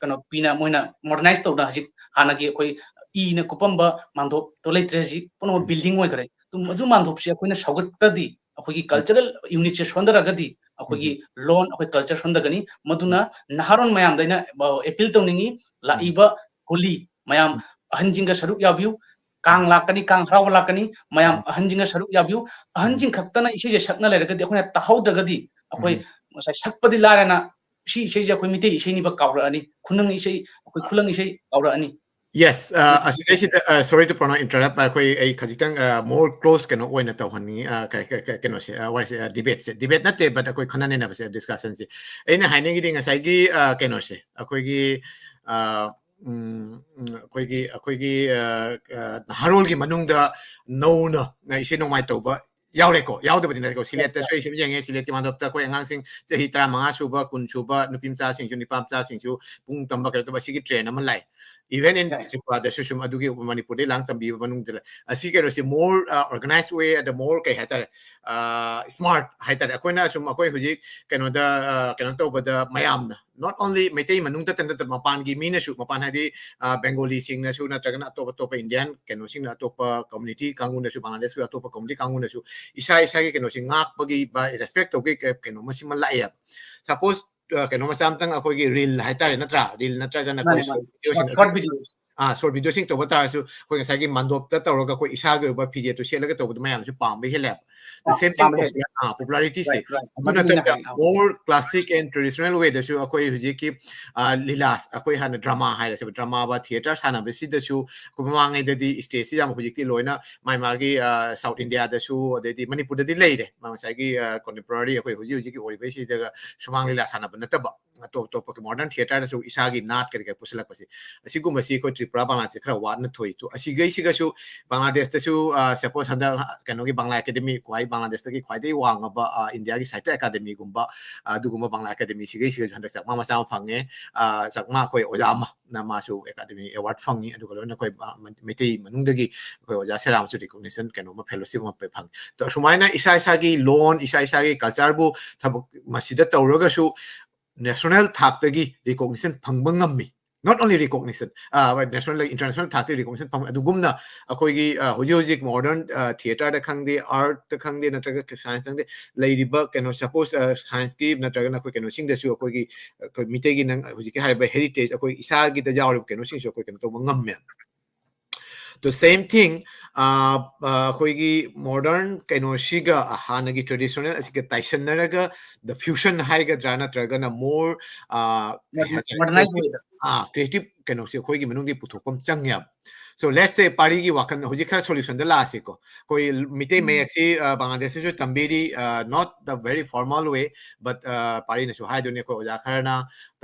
ꯀꯩꯅꯣ ꯄꯤꯅ ꯃꯣꯏꯅ ꯃꯣꯗꯔꯅꯥꯏꯁ ꯇꯧꯗꯅ ꯍꯧꯖꯤꯛ ꯍꯥꯟꯅꯒꯤ ꯑꯩꯈꯣꯏ ꯏꯅ ꯀꯨꯞꯄꯝꯕ ꯃꯥꯟꯗꯣꯞꯇꯣ ꯂꯩꯇ꯭ꯔꯦ, ꯍꯧꯖꯤꯛ ꯄꯨꯝꯅꯃꯛ ꯕꯤꯜꯗꯤꯡ ꯑꯣꯏꯈ꯭ꯔꯦ꯫ ꯑꯗꯨꯝ ꯑꯗꯨ ꯃꯥꯟꯗꯣꯞꯁꯦ ꯑꯩꯈꯣꯏꯅ ꯁꯧꯒꯠꯇꯗꯤ, ꯑꯩꯈꯣꯏꯒꯤ ꯀꯜꯆꯔꯦꯜ ꯌꯨꯅꯤꯠꯁꯦ ꯁꯣꯟꯊꯔꯒꯗꯤ ꯑꯩꯈꯣꯏꯒꯤ ꯂꯣꯟ, ꯑꯩꯈꯣꯏ ꯀꯜꯆꯔ ꯁꯣꯟꯊꯒꯅꯤ꯫ ꯃꯗꯨꯅ ꯅꯍꯥꯔꯣꯟ ꯃꯌꯥꯝꯗ ꯑꯩꯅ, ꯑ, ꯑꯦꯄꯤꯜ ꯇꯧꯅꯤꯡꯉꯤ, ꯂꯥꯛꯏꯕ ꯍꯣꯂꯤ ꯃꯌꯥꯝ ꯑꯍꯟꯁꯤꯡꯒ ꯁꯔꯨꯛ ꯌꯥꯕꯤꯌꯨ꯫ ꯀꯥꯡ ꯂꯥꯛꯀꯅꯤ, ꯀꯥꯡ ꯍꯔꯥꯎꯕ ꯂꯥꯛꯀꯅꯤ, ꯃꯌꯥꯝ ꯑꯍꯟꯁꯤꯡꯒ ꯁꯔꯨꯛ ꯌꯥꯕꯤꯌꯨ꯫ ꯑꯍꯟꯁꯤꯡ ꯈꯛꯇꯅ ꯏꯁꯩꯁꯦ ꯁꯛꯅ ꯂꯩꯔꯒꯗꯤ ꯑꯩꯈꯣꯏꯅ ꯇꯥꯍꯧꯗ꯭ꯔꯒꯗꯤ ꯑꯩꯈꯣꯏ ꯉꯁꯥꯏ ꯁꯛꯄꯗꯤ ꯂꯥꯏꯔꯅ ꯁꯤ ꯏꯁꯩꯁꯦ ꯑꯩꯈꯣꯏ ꯃꯤꯇꯩ ꯏꯁꯩꯅꯤꯕ ꯀꯥꯎꯔꯛꯑꯅꯤ, ꯈꯨꯅꯪ ꯏꯁꯩ, ꯑꯩꯈꯣꯏ ꯈꯨꯂꯪ ꯏꯁꯩ ꯀꯥꯎꯔꯛꯑꯅꯤ꯫ Yes, uh, ꯑꯁꯤꯗꯩꯁꯤꯗ, uh, sorry to pronoun interrupt, ꯑꯩꯈꯣꯏ, ꯑꯩ ꯈꯖꯤꯛꯇꯪ, uh, more close ꯀꯩꯅꯣ ꯑꯣꯏꯅ ꯇꯧꯍꯟꯅꯤꯡꯉꯤ, uh, ꯀ-, ꯀ-, ꯀ-, ꯀꯩꯅꯣꯁꯦ, uh, ꯋꯥꯔꯤꯁꯦ, uh, debate ꯁꯦ, debate ꯅꯠꯇꯦ, but ꯑꯩꯈꯣꯏ ꯈꯟꯅ ꯅꯩꯅꯕꯁꯦ, discussion ꯁꯦ꯫ ꯑꯩꯅ ꯍꯥꯏꯅꯤꯡꯉꯤꯗꯤ ꯉꯁꯥꯏꯒꯤ, uh, ꯀꯩꯅꯣꯁꯦ, ꯑꯩꯈꯣꯏꯒꯤ, uh, ꯎꯝ, ꯎꯝ, ꯑꯩꯈꯣꯏꯒꯤ, ꯑꯩꯈꯣꯏꯒꯤ, uh, uh, ꯅꯍꯥꯔꯣꯜꯒꯤ ꯃꯅꯨꯡꯗ ꯅꯧꯅ, uh, ꯏꯁꯩ ꯅꯣꯡꯃꯥꯏ ꯇꯧꯕ ꯌꯥꯎꯔꯦꯀꯣ, ꯌꯥꯎꯗꯕꯗꯤ ꯅꯠꯇꯦꯀꯣ꯫ ꯁꯤꯂꯦꯠꯇꯁꯨ ꯑꯩ ꯁꯨꯝ ꯌꯦꯡꯉꯦ, ꯁꯤꯂꯦꯠꯀꯤ ꯃꯥꯟꯗꯣꯞꯇ ꯑꯩꯈꯣꯏ ꯑꯉꯥꯡꯁꯤꯡ ꯆꯍꯤ ꯇꯔꯥꯃꯉꯥ ꯁꯨꯕ, ꯀꯨꯟ ꯁꯨꯕ, ꯅꯨꯄꯤ ꯃꯆꯥꯁꯤꯡꯁꯨ, ꯅꯨꯄꯥ ꯃꯆꯥꯁꯤꯡꯁꯨ ꯄꯨꯡ ꯇꯝꯕ ꯀꯩꯅꯣ ꯇꯧꯕ, ꯁꯤꯒꯤ trend ꯑꯃ ꯂꯥꯛꯑꯦ꯫ Even in ꯇ꯭ꯔꯤꯄꯨꯔꯥꯗꯁꯨ ꯁꯨꯝ ꯑꯗꯨꯒꯤ ꯃꯅꯤꯄꯨꯔꯗꯩ ꯂꯥꯡ ꯇꯝꯕꯤꯕ ꯃꯅꯨꯡꯗ ꯂꯩ꯫ ꯑꯁꯤ ꯀꯩꯅꯣꯁꯦ more, uh, organized way, ꯑꯗ more ꯀꯩ ꯍꯥꯏꯇꯥꯔꯦ, uh, smart ꯍꯥꯏꯇꯥꯔꯦ꯫ ꯑꯩꯈꯣꯏꯅ ꯁꯨꯝ ꯑꯩꯈꯣꯏ ꯍꯧꯖꯤꯛ ꯀꯩꯅꯣꯗ, uh, ꯀꯩꯅꯣ ꯇꯧꯕꯗ ꯃꯌꯥꯝꯅ not only ꯃꯩꯇꯩ ꯃꯅꯨꯡꯗꯇ ꯅꯠꯇꯕ ꯃꯄꯥꯟꯒꯤ ꯃꯤꯅꯁꯨ, ꯃꯄꯥꯟ ꯍꯥꯏꯗꯤ, ꯑ, ꯕꯦꯡꯒꯣꯂꯤꯁꯤꯡꯅꯁꯨ ꯅꯠꯇ꯭ꯔꯒꯅ ꯑꯇꯣꯞ ꯑꯇꯣꯞꯄ ꯏꯟꯗꯤꯌꯥꯟ ꯀꯩꯅꯣꯁꯤꯡꯅ, ꯑꯇꯣꯞꯄ ꯀꯝꯃꯨꯅꯤꯇꯤ ꯀꯥꯡꯕꯨꯅꯁꯨ, ꯕꯪꯒ꯭ꯂꯥꯗꯦꯁꯀꯤ ꯑꯇꯣꯞꯄ ꯀꯝꯃꯨꯅꯤꯇꯤ ꯀꯥꯡꯕꯨꯅꯁꯨ ꯏꯁꯥ ꯏꯁꯥꯒꯤ ꯀꯩꯅꯣꯁꯤ ꯉꯥꯛꯄꯒꯤ ꯕ-, ꯔꯦꯁꯄꯦꯛ ꯇꯧꯕꯒꯤ ꯀ-, ꯀꯩꯅꯣ ꯃꯁꯤꯃ ꯂꯥꯛꯑꯦꯕ꯫ ꯁꯄꯣꯁ, ꯑ, ꯀꯩꯅꯣ ꯃꯆꯥ ꯑꯃꯇꯪ ꯑꯩꯈꯣꯏꯒꯤ ꯔꯤꯜ ꯍꯥꯏꯇꯥꯔꯦ, ꯅꯠꯇ꯭ꯔꯥ? ꯔꯤꯜ ꯅꯠꯇ꯭ꯔꯒꯅ ꯑꯩꯈꯣꯏ ꯃꯥꯅꯦ, ꯃꯥꯅꯦ꯫ ꯁꯣꯔꯠ ꯚꯤꯗꯤꯑꯣꯁꯤꯡ ꯁꯣꯔꯠ ꯚꯤꯗꯤꯑꯣ꯫ ꯑꯥ, short video ꯁꯤꯡ ꯇꯧꯕ ꯇꯥꯔꯁꯨ ꯑꯩꯈꯣꯏ ꯉꯁꯥꯏꯒꯤ ꯃꯟꯗꯣꯞꯇ ꯇꯧꯔꯒ ꯑꯩꯈꯣꯏ ꯏꯁꯥꯒꯤ ꯑꯣꯏꯕ ꯐꯤꯖꯦꯠꯇꯨ ꯁꯦꯠꯂꯒ ꯇꯧꯕꯗꯨ ꯃꯌꯥꯝꯁꯨ ꯄꯥꯝꯕ ꯍꯦꯜꯂꯦꯕ꯫ The ꯑꯥ, same thing ꯄꯥꯝꯕ ꯍꯦꯜꯂꯦ꯫ popular-, ꯑꯥ, popularity ꯁꯦ꯫ Right, right. ꯑꯗꯨ ꯃꯗꯨꯅ ꯅꯠꯇꯕ ꯍꯥꯏ, ꯑꯥ꯫ more classic and traditional way ꯗꯁꯨ ꯑꯩꯈꯣꯏ ꯍꯧꯖꯤꯛꯀꯤ, ꯑꯥ, ꯂꯤꯂꯥ, ꯑꯩꯈꯣꯏ ꯍꯥꯟꯅ drama ꯍꯥꯏꯔꯁꯦꯕ, drama ꯕ theatre ꯁꯥꯟꯅꯕꯁꯤꯗꯁꯨ ꯑꯩꯈꯣꯏ ꯃꯃꯥꯡꯉꯩꯗꯗꯤ stage ꯁꯤ ꯌꯥꯝ ꯍꯧꯖꯤꯛꯇꯤ ꯂꯣꯏꯅ ꯃꯥꯏ ꯃꯥꯒꯤ, ꯑꯥ, South India ꯗꯁꯨ ꯑꯗꯩꯗꯤ ꯃꯅꯤꯄꯨꯔꯗꯗꯤ ꯂꯩꯔꯦ꯫ ꯃꯥ ꯉꯁꯥꯏꯒꯤ, ꯑꯥ, contemporary ꯑꯩꯈꯣꯏ ꯍꯧꯖꯤꯛ ꯍꯧꯖꯤꯛꯀꯤ ꯑꯣꯏꯔꯤꯕꯁꯤꯗꯒ ꯁꯨꯃꯥꯡ ꯂꯤꯂꯥ ꯁꯥꯟꯅꯕ ꯅꯠꯇꯕ ꯑꯇꯣꯞ ꯑꯇꯣꯞꯄ modern theatre ꯗꯁꯨ ꯏꯁꯥꯒꯤ ꯅꯥꯠ ꯀꯔꯤ ꯀꯔꯤ ꯄꯨꯁꯤꯜꯂꯛꯄꯁꯦ, ꯑꯁꯤꯒꯨꯝꯕꯁꯤ ꯑꯩꯈꯣꯏ ꯇ꯭ꯔꯤꯄꯨꯔꯥ ꯕꯪꯒ꯭ꯂꯥꯗꯦꯁꯁꯦ ꯈꯔ ꯋꯥꯠꯅ ꯊꯣꯛꯏ꯫ ꯇꯣ, ꯑꯁꯤꯒꯩꯁꯤꯒꯁꯨ ꯕꯪꯒ꯭ꯂꯥꯗꯦꯁꯇꯁꯨ, ꯑꯥ, suppose ꯍꯟꯗꯛ, ꯑꯥ, ꯀꯩꯅꯣꯒꯤ ꯕꯪꯒ꯭ꯂꯥ ꯑꯦꯀꯥꯗꯃꯤ, ꯈ꯭ꯋꯥꯏ ꯕꯪꯒ꯭ꯂꯥꯗꯦꯁꯇꯒꯤ ꯈ꯭ꯋꯥꯏꯗꯒꯤ ꯋꯥꯡꯉꯕ, ꯑꯥ, ꯏꯟꯗꯤꯌꯥꯒꯤ ꯁꯥꯍꯤꯇ꯭ꯌ ꯑꯦꯀꯥꯗꯃꯤꯒꯨꯝꯕ, ꯑꯥ, ꯑꯗꯨꯒꯨꯝꯕ ꯕꯪꯒ꯭ꯂꯥ ꯑꯦꯀꯥꯗꯃꯤ ꯁꯤꯒꯩꯁꯤꯒꯁꯨ ꯍꯟꯗꯛ ꯆꯥꯛꯃꯥ ꯃꯆꯥ ꯑꯃ ꯐꯪꯉꯦ꯫ ꯑꯥ, ꯆꯥꯛꯃꯥ ꯑꯩꯈꯣꯏ ꯑꯣꯖꯥ ꯑꯃ, ꯅ ꯃꯥꯁꯨ ꯑꯦꯀꯥꯗꯃꯤ award ꯐꯪꯉꯤ꯫ ꯑꯗꯨꯒ ꯂꯣꯏꯅ ꯑꯩꯈꯣꯏ ꯕ-, ꯃ-, ꯃꯩꯇꯩ ꯃꯅꯨꯡꯗꯒꯤ ꯑꯩꯈꯣꯏ ꯑꯣꯖꯥ ꯁꯦꯔꯥꯝꯁꯨ recognition ꯀꯩꯅꯣ ꯑꯃ, fellowship ꯑꯃ ꯐꯪꯉꯤ꯫ ꯇꯣ, ꯁꯨꯃꯥꯏꯅ ꯏꯁꯥ ꯏꯁꯥꯒꯤ ꯂꯣꯟ, ꯏꯁꯥ ꯏꯁꯥꯒꯤ culture ꯕꯨ ꯊꯕꯛ ꯃꯁꯤꯗ ꯇꯧꯔꯒꯁꯨ national ꯊꯥꯛꯇꯒꯤ recognition ꯐꯪꯕ ꯉꯝꯃꯤ꯫ Not only recognition, ꯑꯥ, ꯍꯣꯏ, national, international ꯊꯥꯛꯇꯒꯤ recognition ꯐꯪ-, ꯑꯗꯨꯒꯨꯝꯅ ꯑꯩꯈꯣꯏꯒꯤ, ꯑꯥ, ꯍꯧꯖꯤꯛ ꯍꯧꯖꯤꯛ modern, ꯑꯥ, theatre ꯗ ꯈꯪꯗꯦ, art ꯇ ꯈꯪꯗꯦ, ꯅꯠꯇ꯭ꯔꯒ science ꯈꯪꯗꯦ, ꯂꯩꯔꯤꯕ ꯀꯩꯅꯣ, suppose, ꯑꯥ, science ꯀꯤ ꯅꯠꯇ꯭ꯔꯒꯅ ꯑꯩꯈꯣꯏ ꯀꯩꯅꯣꯁꯤꯡꯗꯁꯨ ꯑꯩꯈꯣꯏꯒꯤ, ꯑꯩꯈꯣꯏ ꯃꯤꯇꯩꯒꯤ ꯅꯪ ꯍꯧꯖꯤꯛꯀꯤ ꯍꯥꯏꯔꯤꯕ heritage, ꯑꯩꯈꯣꯏ ꯏꯁꯥꯒꯤꯗ ꯌꯥꯎꯔꯤꯕ ꯀꯩꯅꯣꯁꯤꯡꯁꯨ ꯑꯩꯈꯣꯏ ꯀꯩꯅꯣ ꯇꯧꯕ ꯉꯝꯃꯦ꯫ The same thing, ꯑꯥ, ꯑꯥ, ꯑꯩꯈꯣꯏꯒꯤ modern ꯀꯩꯅꯣꯁꯤꯒ ꯍꯥꯟꯅꯒꯤ traditional ꯑꯁꯤꯒ ꯇꯥꯏꯁꯟꯅꯔꯒ the fusion ꯍꯥꯏꯒꯗ꯭ꯔꯥ, ꯅꯠꯇ꯭ꯔꯒꯅ more, ꯑꯥ, ꯀꯩ ꯍꯥꯏꯇꯥꯔꯦ, Modernized creative, way ꯗ꯫ ꯑꯥ, creative ꯀꯩꯅꯣꯁꯦ ꯑꯩꯈꯣꯏꯒꯤ ꯃꯅꯨꯡꯗꯤ ꯄꯨꯊꯣꯛꯄ ꯑꯃ ꯆꯪꯉꯦꯕ꯫ So let's say ꯄꯥꯔꯤꯒꯤ ꯋꯥꯈꯜ ꯍꯧꯖꯤꯛ ꯈꯔ solution ꯗ ꯂꯥꯛꯑꯁꯤꯀꯣ꯫ ꯑꯩꯈꯣꯏ ꯃꯤꯇꯩ ꯎꯝ꯫ ꯃꯌꯦꯛꯁꯤ, ꯑꯥ, ꯕꯪꯒ꯭ꯂꯥꯗꯦꯁꯇꯁꯨ ꯇꯝꯕꯤꯔꯤ, ꯑꯥ, not the very formal way, but, ꯑꯥ, ꯄꯥꯔꯤꯅꯁꯨ ꯍꯥꯏꯗꯣꯏꯅꯤ, ꯑꯩꯈꯣꯏ ꯑꯣꯖꯥ ꯈꯔꯅ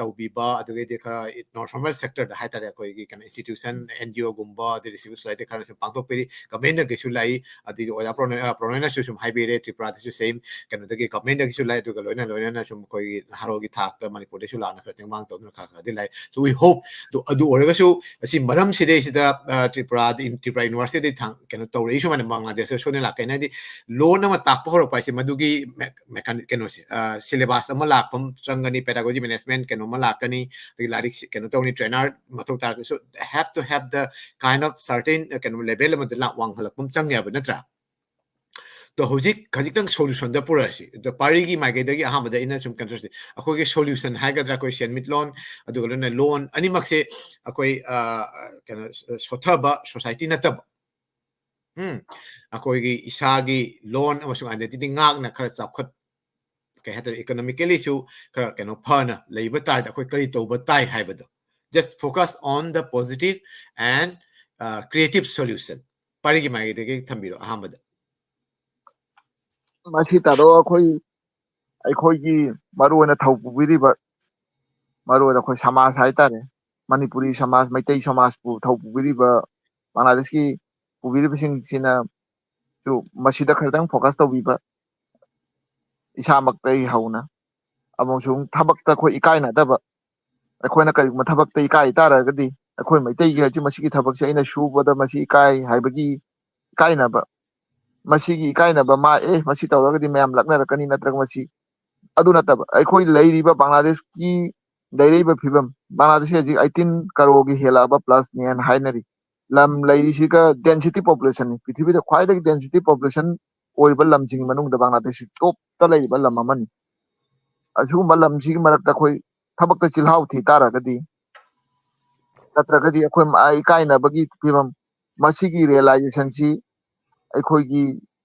ꯇꯧꯕꯤꯕ, ꯑꯗꯨꯗꯒꯤꯗꯤ ꯈꯔ non formal sector ꯗ ꯍꯥꯏꯇꯥꯔꯦ, ꯑꯩꯈꯣꯏꯒꯤ ꯀꯩꯅꯣ institution, N G O ꯒꯨꯝꯕ, ꯑꯗꯩꯗꯤ civil society ꯈꯔꯅꯁꯨ ꯄꯥꯡꯊꯣꯛꯄꯤꯔꯤ, government ꯇꯒꯤꯁꯨ ꯂꯥꯛꯏ, ꯑꯗꯩꯗꯤ ꯑꯣꯖꯥ ꯄ꯭ꯔꯣꯅꯣ-, ꯑꯥ, ꯄ꯭ꯔꯣꯅꯣꯏꯅꯁꯨ ꯁꯨꯝ ꯍꯥꯏꯕꯤꯔꯦ, ꯇ꯭ꯔꯤꯄꯨꯔꯥꯗꯁꯨ same ꯀꯩꯅꯣꯗꯒꯤ government ꯇꯒꯤꯁꯨ ꯂꯥꯛꯏ, ꯑꯗꯨꯒ ꯂꯣꯏꯅ ꯂꯣꯏꯅꯅ ꯁꯨꯝ ꯑꯩꯈꯣꯏꯒꯤ ꯅꯍꯥꯔꯣꯜꯒꯤ ꯊꯥꯛꯇ ꯃꯅꯤꯄꯨꯔꯗꯁꯨ ꯂꯥꯛꯅ ꯈꯔ ꯇꯦꯡꯕꯥꯡ ꯇꯧꯗꯨꯅ ꯈꯔ ꯈꯔꯗꯤ ꯂꯥꯛꯏ꯫ So we hope, ꯑꯗꯨ, ꯑꯗꯨ ꯑꯣꯏꯔꯒꯁꯨ ꯑꯁꯤ ꯃꯔꯝ ꯁꯤꯗꯩꯁꯤꯗ, ꯑꯥ, ꯇ꯭ꯔꯤꯄꯨꯔꯥꯗ, ꯇ꯭ꯔꯤꯄꯨꯔꯥ university ꯗꯒꯤ ꯊꯥꯡ-, ꯀꯩꯅꯣ ꯇꯧꯔꯛꯏ ꯁꯨꯃꯥꯏꯅ ꯕꯪꯒ꯭ꯂꯥꯗꯦꯁꯇ ꯁꯣꯏꯗꯅ ꯂꯥꯛꯀꯅꯤ꯫ ꯍꯥꯏꯗꯤ ꯂꯣꯟ ꯑꯃ ꯇꯥꯛꯄ ꯍꯧꯔꯛꯄ ꯍꯥꯏꯁꯦ ꯃꯗꯨꯒꯤ ꯃꯦ-, ꯃꯦꯀꯥꯅꯤ-, ꯀꯩꯅꯣꯁꯦ, ꯑꯥ, syllabus ꯑꯃ ꯂꯥꯛꯄ ꯑꯃ ꯆꯪꯒꯅꯤ, pedagogy management ꯀꯩꯅꯣ ꯑꯃ ꯂꯥꯛꯀꯅꯤ, ꯑꯗꯒꯤ ꯂꯥꯏꯔꯤꯛ ꯁꯤ-, ꯀꯩꯅꯣ ꯇꯧꯅꯤ, trainer ꯃꯊꯧ ꯇꯥꯔꯒꯁꯨ have to have the kind of certain, ꯑ, ꯀꯩꯅꯣ level ꯑꯃꯗ ꯂꯥꯛ ꯋꯥꯡꯈꯠꯂꯛꯄ ꯑꯃ ꯆꯪꯉꯦꯕ, ꯅꯠꯇ꯭ꯔꯥ? ꯑꯗꯣ ꯍꯧꯖꯤꯛ ꯈꯖꯤꯛꯇꯪ ꯁꯣꯂꯨꯁꯟꯗ ꯄꯨꯔꯛꯑꯁꯤ꯫ ꯑꯗꯣ ꯄꯥꯔꯤꯒꯤ ꯃꯥꯏꯀꯩꯗꯒꯤ ꯑꯍꯥꯟꯕꯗ ꯑꯩꯅ ꯁꯨꯝ ꯀꯩꯅꯣ ꯇꯧꯁꯤ, ꯑꯩꯈꯣꯏꯒꯤ ꯁꯣꯂꯨꯁꯟ ꯍꯥꯏꯒꯗ꯭ꯔꯥ, ꯑꯩꯈꯣꯏ ꯁꯦꯟꯃꯤꯠꯂꯣꯟ, ꯑꯗꯨꯒ ꯂꯣꯏꯅ ꯂꯣꯟ ꯑꯅꯤꯃꯛꯁꯦ ꯑꯩꯈꯣꯏ, ꯑ, ꯀꯩꯅꯣ, ꯁꯣꯊꯕ ꯁꯣꯁꯥꯏꯇꯤ ꯅꯠꯇꯕ, ꯎꯝ, ꯑꯩꯈꯣꯏꯒꯤ ꯏꯁꯥꯒꯤ ꯂꯣꯟ ꯑꯃꯁꯨꯡ ꯑꯥꯏꯗꯦꯟꯇꯤꯇꯤ ꯉꯥꯛꯅ ꯈꯔ ꯆꯥꯎꯈꯠ, ꯀꯩ ꯍꯥꯏꯇꯥꯔꯦ, ꯏꯀꯣꯅꯣꯃꯤꯀꯦꯂꯤꯁꯨ ꯈꯔ ꯀꯩꯅꯣ ꯐꯅ ꯂꯩꯕ ꯇꯥꯔꯗꯤ ꯑꯩꯈꯣꯏ ꯀꯔꯤ ꯇꯧꯕ ꯇꯥꯏ ꯍꯥꯏꯕꯗꯣ, just focus on the positive and, uh, creative solution꯫ ꯄꯥꯔꯤꯒꯤ ꯃꯥꯏꯀꯩꯗꯒꯤ ꯊꯝꯕꯤꯔꯣ ꯑꯍꯥꯟꯕꯗ꯫ ꯃꯁꯤ ꯇꯥꯗꯣ ꯑꯩꯈꯣꯏ, ꯑꯩꯈꯣꯏꯒꯤ ꯃꯔꯨꯑꯣꯏꯅ ꯊꯧ ꯄꯨꯕꯤꯔꯤꯕ, ꯃꯔꯨꯑꯣꯏꯅ ꯑꯩꯈꯣꯏ ꯁꯃꯥꯖ ꯍꯥꯏꯇꯥꯔꯦ, ꯃꯅꯤꯄꯨꯔꯤ ꯁꯃꯥꯖ, ꯃꯩꯇꯩ ꯁꯃꯥꯖꯄꯨ ꯊꯧ ꯄꯨꯕꯤꯔꯤꯕ, ꯕꯪꯒ꯭ꯂꯥꯗꯦꯁꯀꯤ ꯄꯨꯕꯤꯔꯤꯕꯁꯤꯡꯁꯤꯅꯁꯨ ꯃꯁꯤꯗ ꯈꯔꯇꯪ ꯐꯣꯀꯁ ꯇꯧꯕꯤꯕ, ꯏꯁꯥꯃꯛꯇꯒꯤ ꯍꯧꯅ꯫ ꯑꯃꯁꯨꯡ ꯊꯕꯛꯇ ꯑꯩꯈꯣꯏ ꯏꯀꯥꯏꯅꯗꯕ, ꯑꯩꯈꯣꯏꯅ ꯀꯔꯤꯒꯨꯝꯕ ꯊꯕꯛꯇ ꯏꯀꯥꯏ ꯇꯥꯔꯒꯗꯤ, ꯑꯩꯈꯣꯏ ꯃꯩꯇꯩꯒꯤ ꯍꯧꯖꯤꯛ ꯃꯁꯤꯒꯤ ꯊꯕꯛꯁꯦ ꯑꯩꯅ ꯁꯨꯕꯗ ꯃꯁꯤ ꯏꯀꯥꯏ ꯍꯥꯏꯕꯒꯤ ꯏꯀꯥꯏꯅꯕ, ꯃꯁꯤꯒꯤ ꯏꯀꯥꯏꯅꯕ ꯃꯥ, ꯑꯦ, ꯃꯁꯤ ꯇꯧꯔꯒꯗꯤ ꯃꯌꯥꯝ ꯂꯛꯅꯔꯛꯀꯅꯤ, ꯅꯠꯇ꯭ꯔꯒ ꯃꯁꯤ, ꯑꯗꯨ ꯅꯠꯇꯕ, ꯑꯩꯈꯣꯏ ꯂꯩꯔꯤꯕ ꯕꯪꯒ꯭ꯂꯥꯗꯦꯁꯀꯤ ꯂꯩꯔꯛꯏꯕ ꯐꯤꯕꯝ, ꯕꯪꯒ꯭ꯂꯥꯗꯦꯁꯁꯤ ꯍꯧꯖꯤꯛ ꯑꯩꯠꯇꯤꯟ ꯀꯔꯣꯔꯒꯤ ꯍꯦꯜꯂꯛꯑꯕ ꯄ꯭ꯂꯁꯅꯦꯅ ꯍꯥꯏꯅꯔꯤ꯫ ꯂꯝ ꯂꯩꯔꯤꯁꯤꯒ ꯗꯦꯟꯁꯤꯇꯤ ꯄꯣꯄꯨꯂꯦꯁꯟꯅꯤ, ꯄ꯭ꯔꯤꯊꯤꯕꯤꯗ ꯈ꯭ꯋꯥꯏꯗꯒꯤ ꯗꯦꯟꯁꯤꯇꯤ ꯄꯣꯄꯨꯂꯦꯁꯟ ꯑꯣꯏꯕ ꯂꯝꯁꯤꯡꯒꯤ ꯃꯅꯨꯡꯗ ꯕꯪꯒ꯭ꯂꯥꯗꯦꯁꯁꯤ ꯇꯣꯞꯇ ꯂꯩꯔꯤꯕ ꯂꯝ ꯑꯃꯅꯤ꯫ ꯑꯁꯤꯒꯨꯝꯕ ꯂꯝꯁꯤꯒꯤ ꯃꯔꯛꯇ ꯑꯩꯈꯣꯏ ꯊꯕꯛꯇ ꯆꯤꯜꯍꯥꯎ ꯊꯤ ꯇꯥꯔꯒꯗꯤ, ꯅꯠꯇ꯭ꯔꯒꯗꯤ ꯑꯩꯈꯣꯏ ꯃ-, ꯏꯀꯥꯏꯅꯕꯒꯤ ꯐꯤꯕꯝ, ꯃꯁꯤꯒꯤ ꯔꯤꯌꯦꯂꯥꯏꯖꯦꯁꯟꯁꯤ ꯑꯩꯈꯣꯏꯒꯤ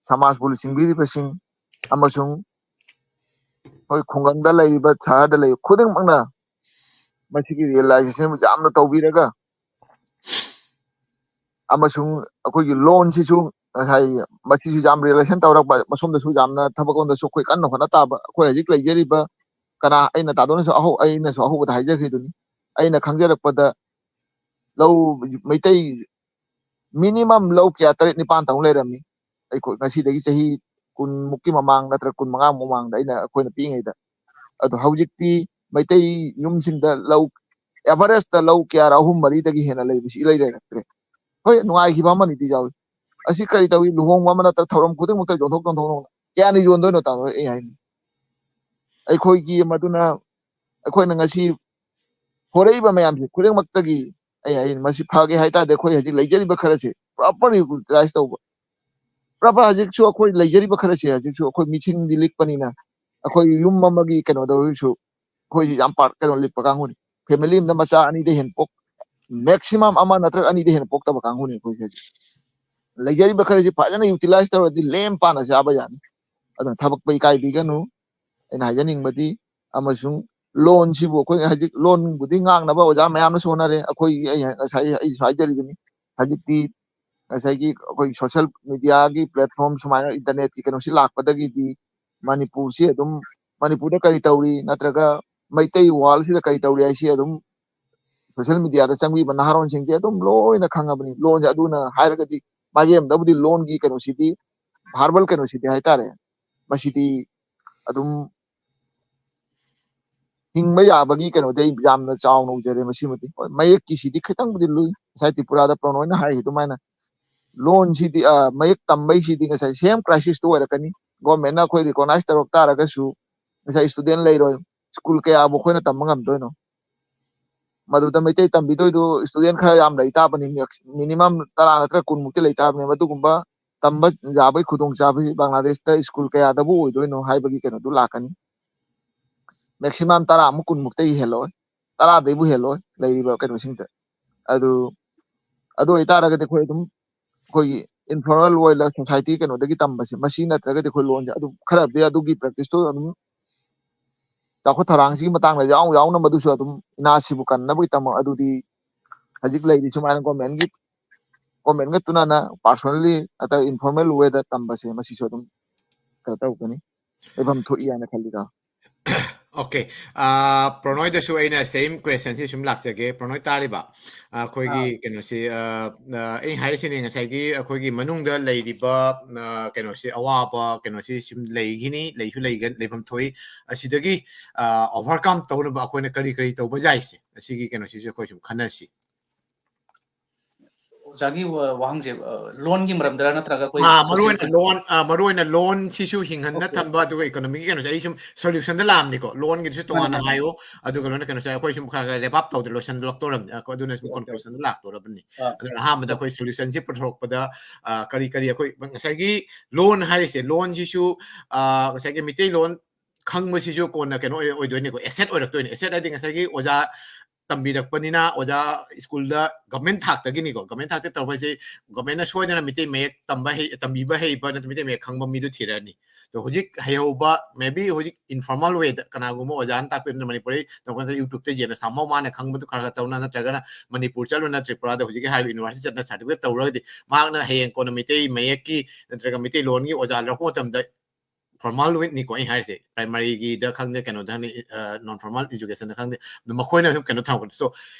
ꯁꯃꯥꯖꯄꯨ ꯂꯨꯆꯤꯡꯕꯤꯔꯤꯕꯁꯤꯡ ꯑꯃꯁꯨꯡ ꯑꯩꯈꯣꯏ ꯈꯨꯡꯒꯪꯗ ꯂꯩꯔꯤꯕ, ꯁꯍꯔꯗ ꯂꯩꯔꯤꯕ ꯈꯨꯗꯤꯡꯃꯛꯅ ꯃꯁꯤꯒꯤ ꯔꯤꯌꯦꯂꯥꯏꯖꯦꯁꯟ ꯌꯥꯝꯅ ꯇꯧꯕꯤꯔꯒ, ꯑꯃꯁꯨꯡ ꯑꯩꯈꯣꯏꯒꯤ ꯂꯣꯟꯁꯤꯁꯨ ꯉꯁꯥꯏ ꯃꯁꯤꯁꯨ ꯌꯥꯝ ꯔꯤꯌꯦꯂꯥꯏꯖꯦꯁꯟ ꯇꯧꯔꯛꯄ, ꯃꯁꯣꯝꯗꯁꯨ ꯌꯥꯝꯅ ꯊꯕꯛ ꯂꯣꯝꯗꯁꯨ ꯑꯩꯈꯣꯏ ꯀꯟꯅ ꯍꯣꯠꯅ ꯇꯥꯕ꯫ ꯑꯩꯈꯣꯏ ꯍꯧꯖꯤꯛ ꯂꯩꯖꯔꯤꯕ ꯀꯅꯥ, ꯑꯩꯅ ꯇꯥꯗꯣꯟꯅꯁꯨ ꯑꯍꯧ-, ꯑꯩꯅꯁꯨ ꯑꯍꯧꯕꯗ ꯍꯥꯏꯖꯈ꯭ꯔꯤꯗꯨꯅꯤ, ꯑꯩꯅ ꯈꯪꯖꯔꯛꯄꯗ ꯂꯧ, ꯃꯩꯇꯩ ꯃꯤꯅꯤꯃꯝ ꯂꯧ ꯀꯌꯥ ꯇꯔꯦꯠ ꯅꯤꯄꯥꯟ ꯇꯧ ꯂꯩꯔꯝꯃꯤ꯫ ꯑꯩꯈꯣꯏ ꯉꯁꯤꯗꯒꯤ ꯆꯍꯤ ꯀꯨꯟꯃꯨꯛꯀꯤ ꯃꯃꯥꯡ ꯅꯠꯇ꯭ꯔꯒ ꯀꯨꯟꯃꯉꯥꯃꯨꯛ ꯃꯃꯥꯡꯗ ꯑꯩꯅ, ꯑꯩꯈꯣꯏꯅ ꯄꯤꯛꯏꯉꯩꯗ꯫ ꯑꯗꯣ ꯍꯧꯖꯤꯛꯇꯤ ꯃꯩꯇꯩ ꯌꯨꯝꯁꯤꯡꯗ ꯂꯧ, ꯑꯦꯚꯔꯦꯖꯇ ꯂꯧ ꯀꯌꯥꯔ ꯑꯍꯨꯝ ꯃꯔꯤꯗꯒꯤ ꯍꯦꯟꯅ ꯂꯩꯕꯁꯤ ꯏꯂꯩ ꯂꯩꯔꯛꯇ꯭ꯔꯦ꯫ ꯍꯣꯏ, ꯅꯨꯡꯉꯥꯏꯈꯤꯕ ꯑꯃꯅꯤꯗꯤ ꯌꯥꯎꯏ꯫ ꯑꯁꯤ ꯀꯔꯤ ꯇꯧꯏ? ꯂꯨꯍꯣꯡꯕ ꯑꯃ ꯅꯠꯇ꯭ꯔ ꯊꯧꯔꯝ ꯈꯨꯗꯤꯡꯃꯛꯇ ꯌꯣꯟꯊꯣꯛ ꯌꯣꯟꯊꯣꯛꯅ ꯀꯌꯥꯅ ꯌꯣꯟꯗꯣꯏꯅꯣ ꯇꯥꯃꯣ? ꯑꯩ ꯍꯥꯏꯅꯤ, ꯑꯩꯈꯣꯏꯒꯤ ꯃꯗꯨꯅ ꯑꯩꯈꯣꯏꯅ ꯉꯁꯤ ꯍꯣꯔꯛꯏꯕ ꯃꯌꯥꯝꯁꯦ ꯈꯨꯗꯤꯡꯃꯛꯇꯒꯤ ꯑꯩ ꯍꯥꯏꯅꯤ, ꯃꯁꯤ ꯐꯒꯦ ꯍꯥꯏ ꯇꯥꯔꯗꯤ ꯑꯩꯈꯣꯏ ꯍꯧꯖꯤꯛ ꯂꯩꯖꯔꯤꯕ ꯈꯔꯁꯦ ꯄ꯭ꯔꯣꯄꯔ ꯌꯨꯇꯤꯂꯥꯏꯁ ꯇꯧꯕ꯫ ꯄꯨꯔꯥ ꯄꯨꯔꯥ ꯍꯧꯖꯤꯛꯁꯨ ꯑꯩꯈꯣꯏ ꯂꯩꯖꯔꯤꯕ ꯈꯔꯁꯦ, ꯍꯧꯖꯤꯛꯁꯨ ꯑꯩꯈꯣꯏ ꯃꯤꯁꯤꯡꯗꯤ ꯂꯤꯛꯄꯅꯤꯅ, ꯑꯩꯈꯣꯏ ꯌꯨꯝ ꯑꯃꯒꯤ ꯀꯩꯅꯣꯗ ꯑꯣꯏꯔꯁꯨ, ꯑꯩꯈꯣꯏꯁꯤ ꯌꯥꯝ ꯄꯥꯛ ꯀꯩꯅꯣ ꯂꯤꯛꯄ ꯀꯥꯡꯕꯨꯅꯤ꯫ ꯐꯦꯃꯤꯂꯤ ꯑꯃꯗ ꯃꯆꯥ ꯑꯅꯤꯗ ꯍꯦꯟ ꯄꯣꯛ ꯃꯦꯛꯁꯤꯃꯝ ꯑꯃ ꯅꯠꯇ꯭ꯔꯒ ꯑꯅꯤꯗ ꯍꯦꯟꯅ ꯄꯣꯛꯇꯕ ꯀꯥꯡꯕꯨꯅꯤ ꯑꯩꯈꯣꯏꯁꯦ ꯍꯧꯖꯤꯛ꯫ ꯂꯩꯖꯔꯤꯕ ꯈꯔꯁꯤ ꯐꯖꯅ ꯌꯨꯇꯤꯂꯥꯏꯁ ꯇꯧꯔꯗꯤ ꯂꯦꯝ ꯄꯥꯅ ꯆꯥꯕ ꯌꯥꯅꯤ꯫ ꯑꯗꯨꯅ ꯊꯕꯛ ꯄꯩ ꯀꯥꯏꯕꯤꯒꯅꯨ꯫ ꯑꯩꯅ ꯍꯥꯏꯖꯅꯤꯡꯕꯗꯤ, ꯑꯃꯁꯨꯡ ꯂꯣꯟꯁꯤꯕꯨ ꯑꯩꯈꯣꯏ ꯍꯧꯖꯤꯛ ꯂꯣꯟꯕꯨꯗꯤ ꯉꯥꯡꯅꯕ ꯑꯣꯖꯥ ꯃꯌꯥꯝꯅꯁꯨ ꯍꯣꯠꯅꯔꯦ꯫ ꯑꯩꯈꯣꯏ, ꯑꯩ ꯉꯁꯥꯏ ꯑꯩꯁꯨ ꯍꯥꯏꯖꯔꯤꯗꯨꯅꯤ, ꯍꯧꯖꯤꯛꯇꯤ ꯉꯁꯥꯏꯒꯤ ꯑꯩꯈꯣꯏ ꯁꯣꯁꯤꯌꯦꯜ ꯃꯤꯗꯤꯌꯥꯒꯤ ꯄ꯭ꯂꯦꯠꯐꯣꯝ ꯁꯨꯃꯥꯏꯅ ꯏꯟꯇꯔꯅꯦꯠꯀꯤ ꯀꯩꯅꯣꯁꯤ ꯂꯥꯛꯄꯗꯒꯤꯗꯤ ꯃꯅꯤꯄꯨꯔꯁꯤ ꯑꯗꯨꯝ, ꯃꯅꯤꯄꯨꯔꯗ ꯀꯔꯤ ꯇꯧꯔꯤ ꯅꯠꯇ꯭ꯔꯒ ꯃꯩꯇꯩ ꯋꯥꯔꯜꯁꯤꯗ ꯀꯔꯤ ꯇꯧꯔꯤ ꯍꯥꯏꯁꯤ ꯑꯗꯨꯝ ꯁꯣꯁꯤꯌꯦꯜ ꯃꯤꯗꯤꯌꯥꯗ ꯆꯪꯕꯤꯕ ꯅꯍꯥꯔꯣꯟꯁꯤꯡꯗꯤ ꯑꯗꯨꯝ ꯂꯣꯏꯅ ꯈꯪꯉꯕꯅꯤ꯫ ꯂꯣꯟꯁꯦ ꯑꯗꯨꯅ ꯍꯥꯏꯔꯒꯗꯤ ꯃꯥꯒꯤ ꯑꯃꯗꯕꯨꯗꯤ ꯂꯣꯟꯒꯤ ꯀꯩꯅꯣꯁꯤꯗꯤ, ꯚꯥꯔꯕꯦꯜ ꯀꯩꯅꯣꯁꯤꯗꯤ ꯍꯥꯏꯇꯥꯔꯦ, ꯃꯁꯤꯗꯤ ꯑꯗꯨꯝ ꯍꯤꯡꯕ ꯌꯥꯕꯒꯤ ꯀꯩꯅꯣꯗꯤ ꯑꯩ ꯌꯥꯝꯅ ꯆꯥꯎꯅ ꯎꯖꯔꯦ ꯃꯁꯤꯃꯗꯤ꯫ ꯍꯣꯏ, ꯃꯌꯦꯛꯀꯤꯁꯤꯗꯤ ꯈꯤꯇꯪꯕꯨꯗꯤ ꯂꯨꯏ꯫ ꯉꯁꯥꯏ ꯇ꯭ꯔꯤꯄꯨꯔꯥꯗ ꯄ꯭ꯔꯣꯅꯣꯏꯅ ꯍꯥꯏꯈꯤ ꯑꯗꯨꯃꯥꯏꯅ ꯂꯣꯟꯁꯤꯗꯤ, ꯑ, ꯃꯌꯦꯛ ꯇꯝꯕꯩꯁꯤꯗꯤ ꯉꯁꯥꯏ ꯁꯦꯝ ꯀ꯭ꯔꯥꯏꯁꯤꯁꯇꯨ ꯑꯣꯏꯔꯛꯀꯅꯤ꯫ ꯒꯣꯔꯃꯦꯟꯅ ꯑꯩꯈꯣꯏ ꯔꯤꯀꯣꯛꯅꯥꯏꯁ ꯇꯧꯔꯛ ꯇꯥꯔꯒꯁꯨ ꯉꯁꯥꯏ ꯏꯁꯇꯨꯗꯦꯟ ꯂꯩꯔꯣꯏ꯫ ꯁ꯭ꯀꯨꯜ ꯀꯌꯥꯕꯨ ꯑꯩꯈꯣꯏꯅ ꯇꯝꯕ ꯉꯝꯗꯣꯏꯅꯣ? ꯃꯗꯨꯗ ꯃꯩꯇꯩ ꯇꯝꯕꯤꯗꯣꯏꯗꯨ ꯏꯁꯇꯨꯗꯦꯟ ꯈꯔ ꯌꯥꯝ ꯂꯩ ꯇꯥꯕꯅꯤ, ꯃꯤꯅꯤꯃꯝ ꯇꯔꯥ ꯅꯠꯇ꯭ꯔꯒ ꯀꯨꯟꯃꯨꯛꯇꯤ ꯂꯩ ꯇꯥꯕꯅꯤ꯫ ꯃꯗꯨꯒꯨꯝꯕ ꯇꯝꯕ ꯌꯥꯕꯒꯤ ꯈꯨꯗꯣꯡꯆꯥꯕꯁꯤ ꯕꯪꯒ꯭ꯂꯥꯗꯦꯁꯇ ꯁ꯭ꯀꯨꯜ ꯀꯌꯥꯗꯕꯨ ꯑꯣꯏꯗꯣꯏꯅꯣ ꯍꯥꯏꯕꯒꯤ ꯀꯩꯅꯣꯗꯨ ꯂꯥꯛꯀꯅꯤ꯫ ꯃꯦꯛꯁꯤꯃꯝ ꯇꯔꯥꯃꯨꯛ ꯀꯨꯟꯃꯨꯛꯇꯒꯤ ꯍꯦꯜꯂꯣꯏ, ꯇꯔꯥꯗꯩꯕꯨ ꯍꯦꯜꯂꯣꯏ ꯂꯩꯔꯤꯕ ꯀꯩꯅꯣꯁꯤꯡꯗ꯫ ꯑꯗꯨ, ꯑꯗꯨ ꯑꯣꯏꯇꯥꯔꯒꯗꯤ ꯑꯩꯈꯣꯏ ꯑꯗꯨꯝ ꯑꯩꯈꯣꯏꯒꯤ ꯏꯟꯐꯣꯔꯃꯦꯜ ꯑꯣꯏꯅ ꯁꯣꯁꯥꯏꯇꯤ ꯀꯩꯅꯣꯗꯒꯤ ꯇꯝꯕꯁꯦ, ꯃꯁꯤ ꯅꯠꯇ꯭ꯔꯒꯗꯤ ꯑꯩꯈꯣꯏ ꯂꯣꯟꯁꯦ ꯑꯗꯨꯝ ꯈꯔꯗꯤ ꯑꯗꯨꯒꯤ ꯄ꯭ꯔꯦꯛꯇꯤꯁꯇꯨ ꯑꯗꯨꯝ ꯆꯥꯎꯈꯠ ꯊꯧꯔꯥꯡꯁꯤꯒꯤ ꯃꯇꯥꯡꯗ ꯌꯥꯎ ꯌꯥꯎꯅ ꯃꯗꯨꯁꯨ ꯑꯗꯨꯝ ꯏꯅꯥꯠꯁꯤꯕꯨ ꯀꯟꯅꯕꯒꯤꯗꯃꯛ ꯑꯗꯨꯗꯤ ꯍꯧꯖꯤꯛ ꯂꯩꯔꯤ ꯁꯨꯃꯥꯏꯅ ꯒꯣꯔꯃꯦꯟꯒꯤ, ꯒꯣꯔꯃꯦꯟꯒ ꯇꯨꯅꯅ ꯄꯥꯔꯁꯣꯅꯦꯜꯂꯤ ꯅꯠꯇ꯭ꯔꯒ ꯏꯟꯐꯣꯔꯃꯦꯜ ꯋꯦꯗ ꯇꯝꯕꯁꯦ ꯃꯁꯤꯁꯨ ꯑꯗꯨꯝ ꯀꯩꯅꯣ ꯇꯧꯒꯅꯤ, ꯂꯩꯐꯝ ꯊꯣꯛꯏ ꯍꯥꯏꯅ ꯈꯜꯂꯤꯗ꯫ ꯑꯣꯀꯦ꯫ ꯄ꯭ꯔꯣꯅꯣꯏꯗꯁꯨ ꯑꯩꯅ ꯁꯦꯝ ꯀ꯭ꯋꯦꯁꯟꯁꯤ ꯁꯨꯝ ꯂꯥꯛꯆꯒꯦ꯫ ꯄ꯭ꯔꯣꯅꯣꯏ ꯇꯥꯔꯤꯕ? ꯑꯩꯈꯣꯏꯒꯤ ꯀꯩꯅꯣꯁꯤ, ꯑꯩꯅ ꯍꯥꯏꯔꯤꯁꯤꯅꯦ, ꯉꯁꯥꯏꯒꯤ ꯑꯩꯈꯣꯏꯒꯤ ꯃꯅꯨꯡꯗ ꯂꯩꯔꯤꯕ ꯀꯩꯅꯣꯁꯤ, ꯑꯋꯥꯕ ꯀꯩꯅꯣꯁꯤ ꯁꯨꯝ ꯂꯩꯈꯤꯅꯤ, ꯂꯩꯁꯨ ꯂꯩꯐꯝ ꯊꯣꯛꯏ꯫ ꯑꯁꯤꯗꯒꯤ ꯑꯣꯚꯔꯀꯝ ꯇꯧꯅꯕ ꯑꯩꯈꯣꯏꯅ ꯀꯔꯤ ꯀꯔꯤ ꯇꯧꯕ ꯌꯥꯏꯁꯦ, ꯑꯁꯤꯒꯤ ꯀꯩꯅꯣꯁꯤꯁꯨ ꯑꯩꯈꯣꯏ ꯁꯨꯝ ꯈꯟꯅꯁꯤ꯫ ꯑꯣꯖꯥꯒꯤ ꯋꯥ-, ꯋꯥꯍꯪꯁꯦ, ꯑ, ꯂꯣꯟꯒꯤ ꯃꯔꯝꯗꯔ ꯅꯠꯇ꯭ꯔꯒ ꯑꯩꯈꯣꯏ ꯑꯥ, ꯃꯔꯨ ꯑꯣꯏꯅ social ꯂꯣꯟ, ꯑꯥ, ꯃꯔꯨ ꯑꯣꯏꯅ ꯂꯣꯟꯁꯤꯁꯨ ꯍꯤꯡꯍꯟꯅ Okay. ꯊꯝꯕ, ꯑꯗꯨꯒ economicꯒꯤ ꯀꯩꯅꯣꯁꯦ ꯑꯩ ꯁꯨꯝ solutionꯗ ꯂꯥꯛꯑꯝꯅꯤꯀꯣ, ꯂꯣꯟꯒꯤꯗꯨꯁꯨ ꯃꯥꯅꯦ, ꯇꯣꯉꯥꯟꯅ ꯃꯥꯅꯦ. ꯍꯥꯏꯌꯣ, ꯑꯗꯨꯒ ꯂꯣꯏꯅ ꯀꯩꯅꯣꯁꯦ ꯑꯩꯈꯣꯏ ꯁꯨꯝ ꯈꯔ ꯈꯔ wrap up ꯇꯧꯗꯦ, ꯂꯣꯏꯁꯤꯟꯂꯛꯇꯧꯔꯕꯅꯤ, ꯑꯩꯈꯣꯏ ꯑꯗꯨꯅ ꯁꯨꯝ Okay, okay. conclusionꯗ ꯂꯥꯛꯇꯧꯔꯕꯅꯤ. ꯑꯥ. ꯑꯗꯨꯅ ꯑꯍꯥꯟꯕꯗ Okay. ꯑꯩꯈꯣꯏ solutionꯁꯤ ꯄꯨꯊꯣꯔꯛꯄꯗ, ꯑꯥ, ꯀꯔꯤ ꯀꯔꯤ ꯑꯩꯈꯣꯏ ꯉꯁꯥꯏꯒꯤ ꯂꯣꯟ ꯍꯥꯏꯔꯤꯁꯦ, ꯂꯣꯟꯁꯤꯁꯨ, ꯑꯥ, ꯉꯁꯥꯏꯒꯤ ꯃꯤꯇꯩꯂꯣꯟ ꯈꯪꯕꯁꯤꯁꯨ ꯀꯣꯟꯅ ꯀꯩꯅꯣ ꯑꯣꯏ-, ꯑꯣꯏꯗꯣꯏꯅꯤꯀꯣ, asset ꯑꯣꯏꯔꯛꯇꯣꯏꯅꯤ. Asset ꯍꯥꯏꯗꯤ ꯉꯁꯥꯏꯒꯤ ꯑꯣꯖꯥ ꯇꯝꯕꯤꯔꯛꯄꯅꯤꯅ, ꯑꯣꯖꯥ ꯁ꯭ꯀꯨꯜꯗ government ꯊꯥꯛꯇꯒꯤꯅꯤꯀꯣ, government ꯊꯥꯛꯇ ꯇꯧꯕ ꯍꯥꯏꯁꯦ governmentꯅ ꯁꯣꯏꯗꯅ ꯃꯤꯇꯩ ꯃꯌꯦꯛ ꯇꯝꯕ ꯍꯩ, ꯇꯝꯕꯤꯕ ꯍꯩꯕ ꯅꯠꯇ꯭ꯔꯒ ꯃꯤꯇꯩ ꯃꯌꯦꯛ ꯈꯪꯕ ꯃꯤꯗꯨ ꯊꯤꯔꯛꯑꯅꯤ꯫ ꯑꯗꯣ ꯍꯧꯖꯤꯛ ꯍꯩꯍꯧꯕ, maybe ꯍꯧꯖꯤꯛ informal wayꯗ ꯀꯅꯥꯒꯨꯝꯕ ꯑꯣꯖꯥꯅ ꯇꯥꯛꯄꯤꯕꯅ ꯃꯅꯤꯄꯨꯔꯗꯩ ꯇꯧꯕ ꯅꯠꯇ꯭ꯔꯒ YouTubeꯇ ꯌꯦꯡꯉ ꯁꯥꯃꯣ ꯃꯥꯅ ꯈꯪꯕꯗꯨ ꯈꯔ ꯈꯔ ꯇꯧꯅ, ꯅꯠꯇ꯭ꯔꯒꯅ ꯃꯅꯤꯄꯨꯔ ꯆꯠꯂꯨꯅ ꯇ꯭ꯔꯤꯄꯨꯔꯥꯗ ꯍꯧꯖꯤꯛꯀꯤ ꯍꯥꯏꯔꯤꯕ university ꯆꯠꯅ certificate ꯇꯧꯔꯒꯗꯤ ꯃꯍꯥꯛꯅ ꯍꯌꯦꯡ ꯀꯣꯟꯅ ꯃꯤꯇꯩ ꯃꯌꯦꯛꯀꯤ ꯅꯠꯇ꯭ꯔꯒ ꯃꯤꯇꯩꯂꯣꯟꯒꯤ ꯑꯣꯖꯥ ꯂꯧꯔꯛꯄ ꯃꯇꯝꯗ formal wayꯅꯤꯀꯣ ꯑꯩ ꯍꯥꯏꯔꯤꯁꯦ, primaryꯒꯤꯗ ꯈꯪꯗꯦ, ꯀꯩꯅꯣꯗ ꯈꯪꯗꯦ, ꯑ, non formal educationꯗ ꯈꯪꯗꯦ, ꯑꯗꯨ ꯃꯈꯣꯏꯅ ꯑꯗꯨꯝ ꯀꯩꯅꯣ ꯊꯝꯃꯛꯄꯗꯣ꯫ So,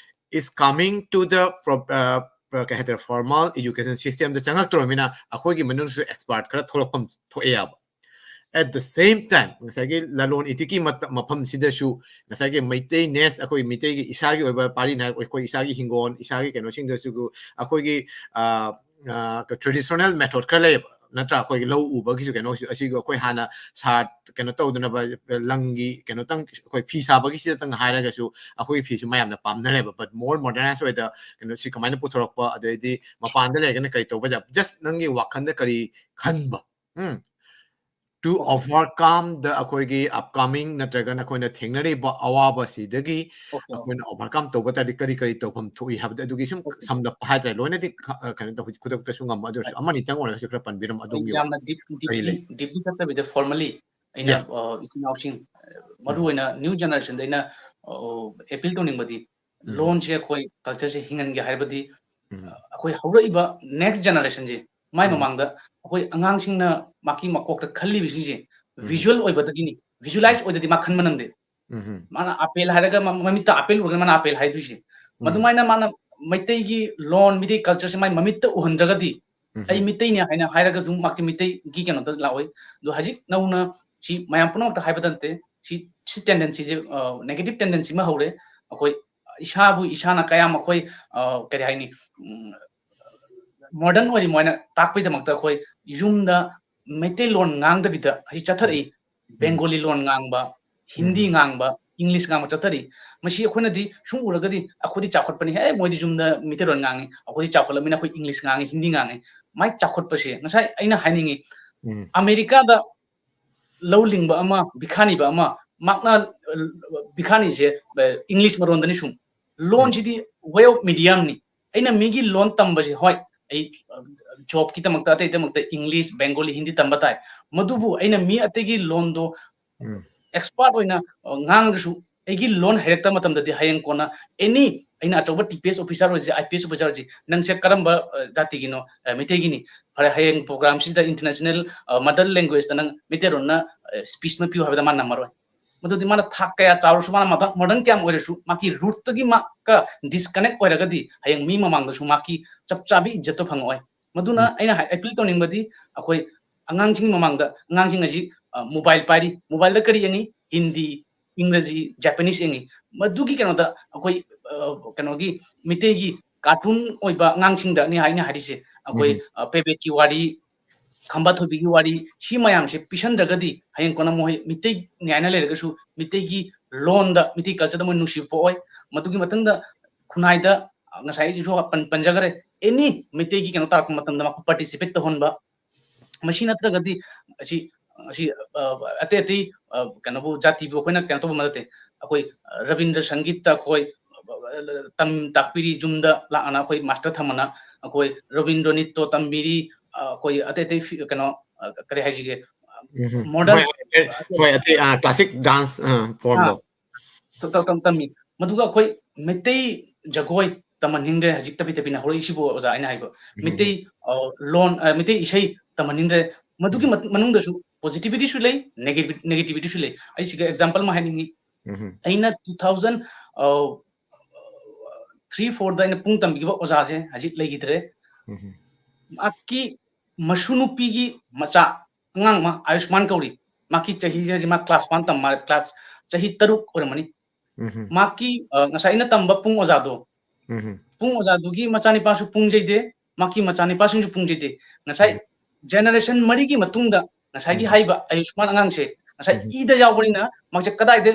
it's coming to the pro-, ꯑ, ꯀꯩ ꯍꯥꯏꯇꯥꯔꯦ, formal education systemꯗ ꯆꯪꯉꯛꯇ꯭ꯔꯕꯅꯤꯅ ꯑꯩꯈꯣꯏꯒꯤ ꯃꯅꯨꯡꯗꯁꯨ expert ꯈꯔ ꯊꯣꯛꯂꯛꯐꯝ ꯊꯣꯛꯑꯦꯕ꯫ At the same time, ꯉꯁꯥꯏꯒꯤ ꯂꯂꯣꯟ ꯏꯇꯤꯛꯀꯤ ꯃꯇ-, ꯃꯐꯝꯁꯤꯗꯁꯨ ꯉꯁꯥꯏꯒꯤ ꯃꯩꯇꯩ ness, ꯑꯩꯈꯣꯏ ꯃꯤꯇꯩꯒꯤ ꯏꯁꯥꯒꯤ ꯑꯣꯏꯕ ꯄꯥꯔꯤ ꯅꯥꯏ, ꯑꯩꯈꯣꯏ ꯏꯁꯥꯒꯤ ꯍꯤꯡꯒꯣꯜ, ꯏꯁꯥꯒꯤ ꯀꯩꯅꯣꯁꯤꯡꯗꯁꯨ ꯑꯩꯈꯣꯏꯒꯤ, ꯑ, ꯑ, traditional method ꯈꯔ ꯂꯩꯌꯦꯕ, ꯅꯠꯇ꯭ꯔꯥ? ꯑꯩꯈꯣꯏꯒꯤ ꯂꯧ ꯎꯕꯒꯤꯁꯨ ꯀꯩꯅꯣ, ꯑꯁꯤꯒ ꯑꯩꯈꯣꯏ ꯍꯥꯟꯅ ꯁꯥ-, ꯀꯩꯅꯣ ꯇꯧꯗꯅꯕ ꯂꯪꯒꯤ ꯀꯩꯅꯣꯇꯪ, ꯑꯩꯈꯣꯏ ꯐꯤ ꯁꯥꯕꯒꯤꯁꯤꯗꯇꯪ ꯍꯥꯏꯔꯒꯁꯨ ꯑꯩꯈꯣꯏꯒꯤ ꯐꯤꯁꯨ ꯃꯌꯥꯝꯅ ꯄꯥꯝꯅꯔꯦꯕ, but more modernize ꯑꯣꯏꯗ ꯀꯩꯅꯣ, ꯁꯤ ꯀꯃꯥꯏꯅ ꯄꯨꯊꯣꯔꯛꯄ, ꯑꯗꯩꯗꯤ ꯃꯄꯥꯟꯗ ꯂꯩꯔꯒꯅ ꯀꯔꯤ ꯇꯧꯕ ꯌꯥꯏ, just ꯅꯪꯒꯤ ꯋꯥꯈꯜꯗ ꯀꯔꯤ ꯈꯟꯕ, ꯎꯝ, to Okay. overcome the ꯑꯩꯈꯣꯏꯒꯤ upcoming ꯅꯠꯇ꯭ꯔꯒꯅ ꯑꯩꯈꯣꯏꯅ ꯊꯦꯡꯅꯔꯤꯕ ꯑꯋꯥꯕꯁꯤꯗꯒꯤ Okay. ꯑꯩꯈꯣꯏꯅ overcome ꯇꯧꯕ ꯇꯥꯔꯗꯤ ꯀꯔꯤ ꯀꯔꯤ ꯇꯧꯐꯝ ꯊꯣꯛꯏ ꯍꯥꯏꯕꯗꯣ, ꯑꯗꯨꯒꯤ ꯁꯨꯝ Okay. ꯁꯝꯂꯞꯄ ꯍꯥꯏꯇꯥꯔꯦ, ꯂꯣꯏꯅꯗꯤ ꯈ-, ꯑ, ꯀꯩꯅꯣ ꯇꯧ-, ꯈꯨꯗꯛꯇꯁꯨ ꯉꯝꯃꯣꯏ, ꯑꯗꯨ ꯑꯣꯏꯔꯁꯨ Right. ꯑꯃꯅꯤꯇꯪ ꯑꯣꯏꯔꯒꯁꯨ ꯈꯔ ꯄꯟꯕꯤꯔꯝꯃꯣ, ꯑꯩ ꯑꯗꯣꯝꯒꯤ ꯌꯥꯝꯅ deep, ꯀꯔꯤ deeply, ꯂꯩ? Deeply ꯆꯠꯇꯕꯤꯗ formally ꯑꯩꯅ, Yes. ꯑ, ꯏꯆꯤꯟ ꯏꯅꯥꯎꯁꯤꯡ, ꯃꯔꯨ ꯎꯝ. ꯑꯣꯏꯅ new generationꯗ ꯑꯩꯅ, ꯑ, appeal ꯇꯧꯅꯤꯡꯕꯗꯤ, ꯎꯝ. ꯂꯣꯟꯁꯦ ꯑꯩꯈꯣꯏ cultureꯁꯦ ꯍꯤꯡꯍꯟꯒꯦ ꯍꯥꯏꯔꯕꯗꯤ, ꯎꯝ. ꯑ, ꯑꯩꯈꯣꯏ ꯍꯧꯔꯛꯏꯕ next generationꯁꯦ, ꯃꯥꯏ ꯎꯝ. ꯃꯃꯥꯡꯗ ꯑꯩꯈꯣꯏ ꯑꯉꯥꯡꯁꯤꯡꯅ ꯃꯥꯒꯤ ꯃꯀꯣꯛꯇ ꯈꯜꯂꯤꯕꯁꯤꯡꯁꯦ ꯎꯝ. visual ꯑꯣꯏꯕꯗꯒꯤꯅꯤ, visualize ꯑꯣꯏꯗꯗꯤ ꯃꯥ ꯈꯟꯕ ꯅꯪꯗꯦ꯫ ꯎꯝ. ꯃꯥꯅ apple ꯍꯥꯏꯔꯒ ꯃ-, ꯃꯃꯤꯠꯇ apple ꯎꯔꯒ ꯃꯥꯅ apple ꯍꯥꯏꯗꯣꯏꯁꯦ꯫ ꯎꯝ. ꯃꯗꯨꯃꯥꯏꯅ ꯃꯥꯅ ꯃꯩꯇꯩꯒꯤ ꯂꯣꯟ, ꯃꯤꯇꯩ cultureꯁꯦ ꯃꯥꯏ ꯃꯃꯤꯠꯇ ꯎꯍꯟꯗ꯭ꯔꯒꯗꯤ, ꯎꯝ. "ꯑꯩ ꯃꯤꯇꯩꯅꯦ" ꯍꯥꯏꯅ ꯍꯥꯏꯔꯒꯁꯨ ꯃꯥꯒꯤ ꯃꯤꯇꯩꯒꯤ ꯀꯩꯅꯣꯗ ꯂꯥꯛꯑꯣꯏ꯫ ꯑꯗꯣ ꯍꯧꯖꯤꯛ ꯅꯧꯅ ꯁꯤ ꯃꯌꯥꯝ ꯄꯨꯝꯅꯃꯛꯇ ꯍꯥꯏꯕꯗ ꯅꯠꯇꯦ, ꯁꯤ, ꯁꯤ tendencyꯁꯦ, ꯑ, negative tendency ꯑꯃ ꯍꯧꯔꯦ꯫ ꯑꯩꯈꯣꯏ ꯏꯁꯥꯕꯨ ꯏꯁꯥꯅ ꯀꯌꯥꯝ ꯑꯩꯈꯣꯏ, ꯑ, ꯀꯔꯤ ꯍꯥꯏꯅꯤ, ꯎꯝ, ꯃꯣꯗꯔꯟ ꯑꯣꯏꯔꯤ ꯃꯣꯏꯅ ꯇꯥꯛꯄꯩꯗꯃꯛꯇ ꯑꯩꯈꯣꯏ ꯌꯨꯝꯗ ꯃꯩꯇꯩꯂꯣꯟ ꯉꯥꯡꯗꯕꯤꯗ ꯍꯧꯖꯤꯛ ꯆꯠꯊꯔꯛꯏ꯫ ꯕꯦꯡꯒꯣꯂꯤ ꯂꯣꯟ ꯉꯥꯡꯕ, ꯍꯤꯟꯗꯤ ꯉꯥꯡꯕ, ꯏꯪꯂꯤꯁ ꯉꯥꯡꯕ ꯆꯠꯊꯔꯤ꯫ ꯃꯁꯤ ꯑꯩꯈꯣꯏꯅꯗꯤ ꯁꯨꯝ ꯎꯔꯒꯗꯤ ꯑꯩꯈꯣꯏꯗꯤ ꯆꯥꯎꯈꯠꯄꯅꯤ, "ꯑꯦ, ꯃꯣꯏꯗꯤ ꯌꯨꯝꯗ ꯃꯩꯇꯩꯂꯣꯟ ꯉꯥꯡꯉꯤ, ꯑꯩꯈꯣꯏꯗꯤ ꯆꯥꯎꯈꯠꯂꯕꯅꯤꯅ ꯑꯩꯈꯣꯏ ꯏꯪꯂꯤꯁ ꯉꯥꯡꯉꯤ, ꯍꯤꯟꯗꯤ ꯉꯥꯡꯉꯤ"꯫ ꯃꯥꯏ ꯆꯥꯎꯈꯠꯄꯁꯦ ꯉꯁꯥꯏ ꯑꯩꯅ ꯍꯥꯏꯅꯤꯡꯉꯤ, ꯑꯃꯦꯔꯤꯀꯥꯗ ꯂꯧ ꯂꯤꯡꯕ ꯑꯃ, ꯕꯤꯈꯥꯅꯤꯕ ꯑꯃ, ꯃꯥꯛꯅ, ꯑ, ꯕꯤꯈꯥꯅꯤꯁꯦ, ꯑ, ꯏꯪꯂꯤꯁ ꯃꯔꯣꯟꯗꯅꯤ ꯁꯨꯝ꯫ ꯂꯣꯟꯁꯤꯗꯤ way of mediumꯅꯤ꯫ ꯑꯩꯅ ꯃꯤꯒꯤ ꯂꯣꯟ ꯇꯝꯕꯁꯦ, ꯍꯣꯏ, ꯑꯩ, ꯑ, ꯖꯣꯕꯀꯤꯗꯃꯛꯇ, ꯑꯇꯩꯗꯃꯛꯇ ꯏꯪꯂꯤꯁ, ꯕꯦꯡꯒꯣꯂꯤ, ꯍꯤꯟꯗꯤ ꯇꯝꯕ ꯇꯥꯏ꯫ ꯃꯗꯨꯕꯨ ꯑꯩꯅ ꯃꯤ ꯑꯇꯩꯒꯤ ꯂꯣꯟꯗꯣ ꯑꯦꯛꯁꯄꯥꯔꯠ ꯑꯣꯏꯅ, ꯑ, ꯉꯥꯡꯉꯒꯁꯨ ꯑꯩꯒꯤ ꯂꯣꯟ ꯍꯩꯔꯛꯇꯕ ꯃꯇꯝꯗꯗꯤ ꯍꯌꯦꯡ ꯀꯣꯟꯅ ꯑꯦꯅꯤ, ꯑꯩꯅ ꯑꯆꯧꯕ ꯇꯤ ꯄꯤ ꯑꯦꯁ ꯑꯣꯐꯤꯁꯥꯔ ꯑꯣꯏꯁꯦ, ꯑꯥꯏ ꯄꯤ ꯑꯦꯁ ꯑꯣꯐꯤꯁꯥꯔ ꯑꯣꯏꯁꯦ, "ꯅꯪꯁꯦ ꯀꯔꯝꯕ, ꯑ, ꯖꯥꯇꯤꯒꯤꯅꯣ?" "ꯑ, ꯃꯩꯇꯩꯒꯤꯅꯤ"꯫ ꯐꯔꯦ, ꯍꯌꯦꯡ ꯄ꯭ꯔꯣꯒ꯭ꯔꯥꯝꯁꯤꯗ ꯏꯟꯇꯔꯅꯦꯁꯅꯦꯜ, ꯑ, ꯃꯗꯔ ꯂꯦꯡꯒ꯭ꯋꯦꯖꯇ ꯅꯪ ꯃꯩꯇꯩꯔꯣꯟꯅ, ꯑ, ꯁ꯭ꯄꯤꯆ ꯑꯃ ꯄꯤꯌꯨ ꯍꯥꯏꯕꯗ ꯃꯥ ꯉꯝꯃꯔꯣꯏ꯫ ꯃꯗꯨꯗꯤ ꯃꯥꯅ ꯊꯥꯛ ꯀꯌꯥ ꯆꯥꯎꯔꯁꯨ, ꯃꯥꯅ ꯃꯗ-, ꯃꯣꯗꯔꯟ ꯀꯌꯥꯝ ꯑꯣꯏꯔꯁꯨ, ꯃꯥꯒꯤ ꯔꯨꯠꯇꯒꯤ ꯃꯥꯒ ꯗꯤꯁꯀꯅꯦꯛ ꯑꯣꯏꯔꯒꯗꯤ ꯍꯌꯦꯡ ꯃꯤ ꯃꯃꯥꯡꯗꯁꯨ ꯃꯥꯒꯤ ꯆꯞ ꯆꯥꯕꯤ ꯏꯖꯠꯇꯣ ꯐꯪꯉꯛꯑꯣꯏ꯫ ꯃꯗꯨꯅ ꯎꯝ꯫ ꯑꯩꯅ ꯍꯥꯏ-, ꯑꯦꯄꯤꯜ ꯇꯧꯅꯤꯡꯕꯗꯤ ꯑꯩꯈꯣꯏ ꯑꯉꯥꯡꯁꯤꯡ ꯃꯃꯥꯡꯗ, ꯑꯉꯥꯡꯁꯤꯡ ꯑꯁꯤ, ꯑ, ꯃꯣꯕꯥꯏꯜ ꯄꯥꯏꯔꯤ, ꯃꯣꯕꯥꯏꯜꯗ ꯀꯔꯤ ꯌꯦꯡꯉꯤ? ꯍꯤꯟꯗꯤ, ꯏꯪꯒ꯭ꯔꯖꯤ, ꯖꯄꯥꯅꯤꯁ ꯌꯦꯡꯉꯤ꯫ ꯃꯗꯨꯒꯤ ꯀꯩꯅꯣꯗ ꯑꯩꯈꯣꯏ, ꯑ, ꯀꯩꯅꯣꯒꯤ ꯃꯤꯇꯩꯒꯤ ꯀꯥꯔꯇꯨꯟ ꯑꯣꯏꯕ ꯑꯉꯥꯡꯁꯤꯡꯗ ꯑꯩꯅ ꯍꯥꯏꯅ ꯍꯥꯏꯔꯤꯁꯦ, ꯑꯩꯈꯣꯏ, ꯎꯝ꯫ ꯑ, ꯄꯦꯕꯦꯠꯀꯤ ꯋꯥꯔꯤ, ꯈꯝꯕ ꯊꯣꯏꯕꯤꯒꯤ ꯋꯥꯔꯤ, ꯁꯤ ꯃꯌꯥꯝꯁꯦ ꯄꯤꯁꯟꯗ꯭ꯔꯒꯗꯤ ꯍꯌꯦꯡ ꯀꯣꯟꯅ ꯃꯈꯣꯏ ꯃꯤꯇꯩꯅꯤ ꯍꯥꯏꯅ ꯂꯩꯔꯒꯁꯨ ꯃꯤꯇꯩꯒꯤ ꯂꯣꯟꯗ, ꯃꯤꯇꯩ ꯀꯜꯆꯔꯗ ꯃꯣꯏ ꯅꯨꯡꯁꯤꯕ ꯄꯣꯛꯑꯣꯏ꯫ ꯃꯗꯨꯒꯤ ꯃꯊꯪꯗ ꯈꯨꯟꯅꯥꯏꯗ, ꯑ, ꯉꯁꯥꯏ ꯑꯩꯁꯨ ꯄꯟ-, ꯄꯟꯖꯈ꯭ꯔꯦ, ꯑꯦꯅꯤ ꯃꯤꯇꯩꯒꯤ ꯀꯩꯅꯣ ꯇꯥꯔꯛꯄ ꯃꯇꯝꯗ ꯃꯈꯣꯏ ꯄꯥꯔꯇꯤꯁꯤꯄꯦꯠ ꯇꯧꯍꯟꯕ꯫ ꯃꯁꯤ ꯅꯠꯇ꯭ꯔꯒꯗꯤ ꯑꯁꯤ, ꯑꯁꯤ, ꯑ, ꯑꯇꯩ ꯑꯇꯩ, ꯑ, ꯀꯩꯅꯣꯕꯨ, ꯖꯥꯇꯤꯕꯨ ꯑꯩꯈꯣꯏꯅ ꯀꯩꯅꯣ ꯇꯧꯕ ꯅꯠꯇꯦ꯫ ꯑꯩꯈꯣꯏ, ꯑ, ꯔꯕꯤꯟꯗ꯭ꯔ ꯁꯪꯒꯤꯠꯇ ꯑꯩꯈꯣꯏ, ꯑ, ꯇꯝ-, ꯇꯥꯛꯄꯤꯔꯤ, ꯌꯨꯝꯗ ꯂꯥꯛꯑꯅ ꯑꯩꯈꯣꯏ ꯃꯥꯁꯇꯔ ꯊꯝꯃꯅ ꯑꯩꯈꯣꯏ ꯔꯕꯤꯟꯗ꯭ꯔ ꯅꯤꯠꯇꯣ ꯇꯝꯕꯤꯔꯤ, ꯑ, ꯑꯩꯈꯣꯏ ꯑꯇꯩ ꯑꯇꯩ ꯐꯤ-, ꯀꯩꯅꯣ, ꯑ, ꯀꯔꯤ ꯍꯥꯏꯁꯤꯒꯦ, ꯃꯣꯗꯔꯟ ꯍꯣꯏ, ꯍꯣꯏ, ꯍꯣꯏ, ꯑꯇꯩ, ꯑ, ꯀ꯭ꯂꯥꯁꯤꯛ ꯗꯥꯟꯁ, ꯑ, ꯑꯥ, ꯐꯣꯔꯝꯗꯣ꯫ ꯇ-, ꯇ-, ꯇꯝ-, ꯇꯝꯃꯤ꯫ ꯃꯗꯨꯒ ꯑꯩꯈꯣꯏ ꯃꯩꯇꯩ ꯖꯒꯣꯏ ꯇꯝꯍꯟꯅꯤꯡꯗ꯭ꯔꯦ ꯍꯧꯖꯤꯛ ꯇꯞꯄꯤ ꯇꯞꯄꯤꯅ ꯍꯧꯔꯛꯏꯁꯤꯕꯨ, ꯑꯣꯖꯥ, ꯑꯩꯅ ꯍꯥꯏꯕ꯫ ꯎꯝ꯫ ꯃꯩꯇꯩ, ꯑ, ꯂꯣꯟ, ꯑ, ꯃꯩꯇꯩ ꯏꯁꯩ ꯇꯝꯍꯟꯅꯤꯡꯗ꯭ꯔꯦ꯫ ꯃꯗꯨꯒꯤ ꯎꯝ꯫ ꯃꯠ-, ꯃꯅꯨꯡꯗꯁꯨ ꯄꯣꯖꯤꯇꯤꯚꯤꯇꯤꯁꯨ ꯂꯩ, ꯅꯦꯒꯦꯇꯤꯚꯤ-, ꯅꯦꯒꯦꯇꯤꯚꯤꯇꯤꯁꯨ ꯂꯩ꯫ ꯑꯩ ꯁꯤꯒ ꯑꯦꯛꯖꯥꯝꯄꯜ ꯑꯃ ꯍꯥꯏꯅꯤꯡꯉꯤ꯫ ꯎꯝ꯫ ꯑꯩꯅ two thousand, ꯑ, three fourꯗ ꯑꯩꯅ ꯄꯨꯡ ꯇꯝꯕꯤꯈꯤꯕ ꯑꯣꯖꯥꯁꯦ ꯍꯧꯖꯤꯛ ꯂꯩꯈꯤꯗ꯭ꯔꯦ꯫ ꯎꯝ꯫ ꯃꯍꯥꯛꯀꯤ ꯃꯁꯨ ꯅꯨꯄꯤꯒꯤ ꯃꯆꯥ, ꯑꯉꯥꯡ ꯑꯃ, ꯑꯌꯨꯁꯃꯥꯟ ꯀꯧꯔꯤ꯫ ꯃꯍꯥꯛꯀꯤ ꯆꯍꯤꯁꯦ ꯍꯧꯖꯤꯛ ꯃꯥ class one ꯇꯝ ꯃꯥꯜꯂꯦ, class ꯆꯍꯤ ꯇꯔꯨꯛ ꯑꯣꯏꯔꯝꯃꯅꯤ꯫ ꯎꯝ꯫ ꯃꯍꯥꯛꯀꯤ, ꯑ, ꯉꯁꯥꯏ ꯑꯩꯅ ꯇꯝꯕ ꯄꯨꯡ ꯑꯣꯖꯥꯗꯣ, ꯎꯝ꯫ ꯄꯨꯡ ꯑꯣꯖꯥꯗꯨꯒꯤ ꯃꯆꯥꯅꯤꯄꯥꯁꯨ ꯄꯨꯡ ꯌꯩꯗꯦ, ꯃꯍꯥꯛꯀꯤ ꯃꯆꯥꯅꯤꯄꯥꯁꯤꯡꯁꯨ ꯄꯨꯡꯁꯤꯗꯤ ꯉꯁꯥꯏ ꯎꯝ꯫ Generation ꯃꯔꯤꯒꯤ ꯃꯇꯨꯡꯗ ꯉꯁꯥꯏꯒꯤ ꯎꯝ꯫ ꯍꯥꯏꯕ ꯑꯌꯨꯁꯃꯥꯟ ꯑꯉꯥꯡꯁꯦ ꯉꯁꯥꯏ ꯎꯝ꯫ ꯏꯗ ꯌꯥꯎꯕꯅꯤꯅ ꯃꯍꯥꯛꯁꯦ ꯀꯗꯥꯏꯗ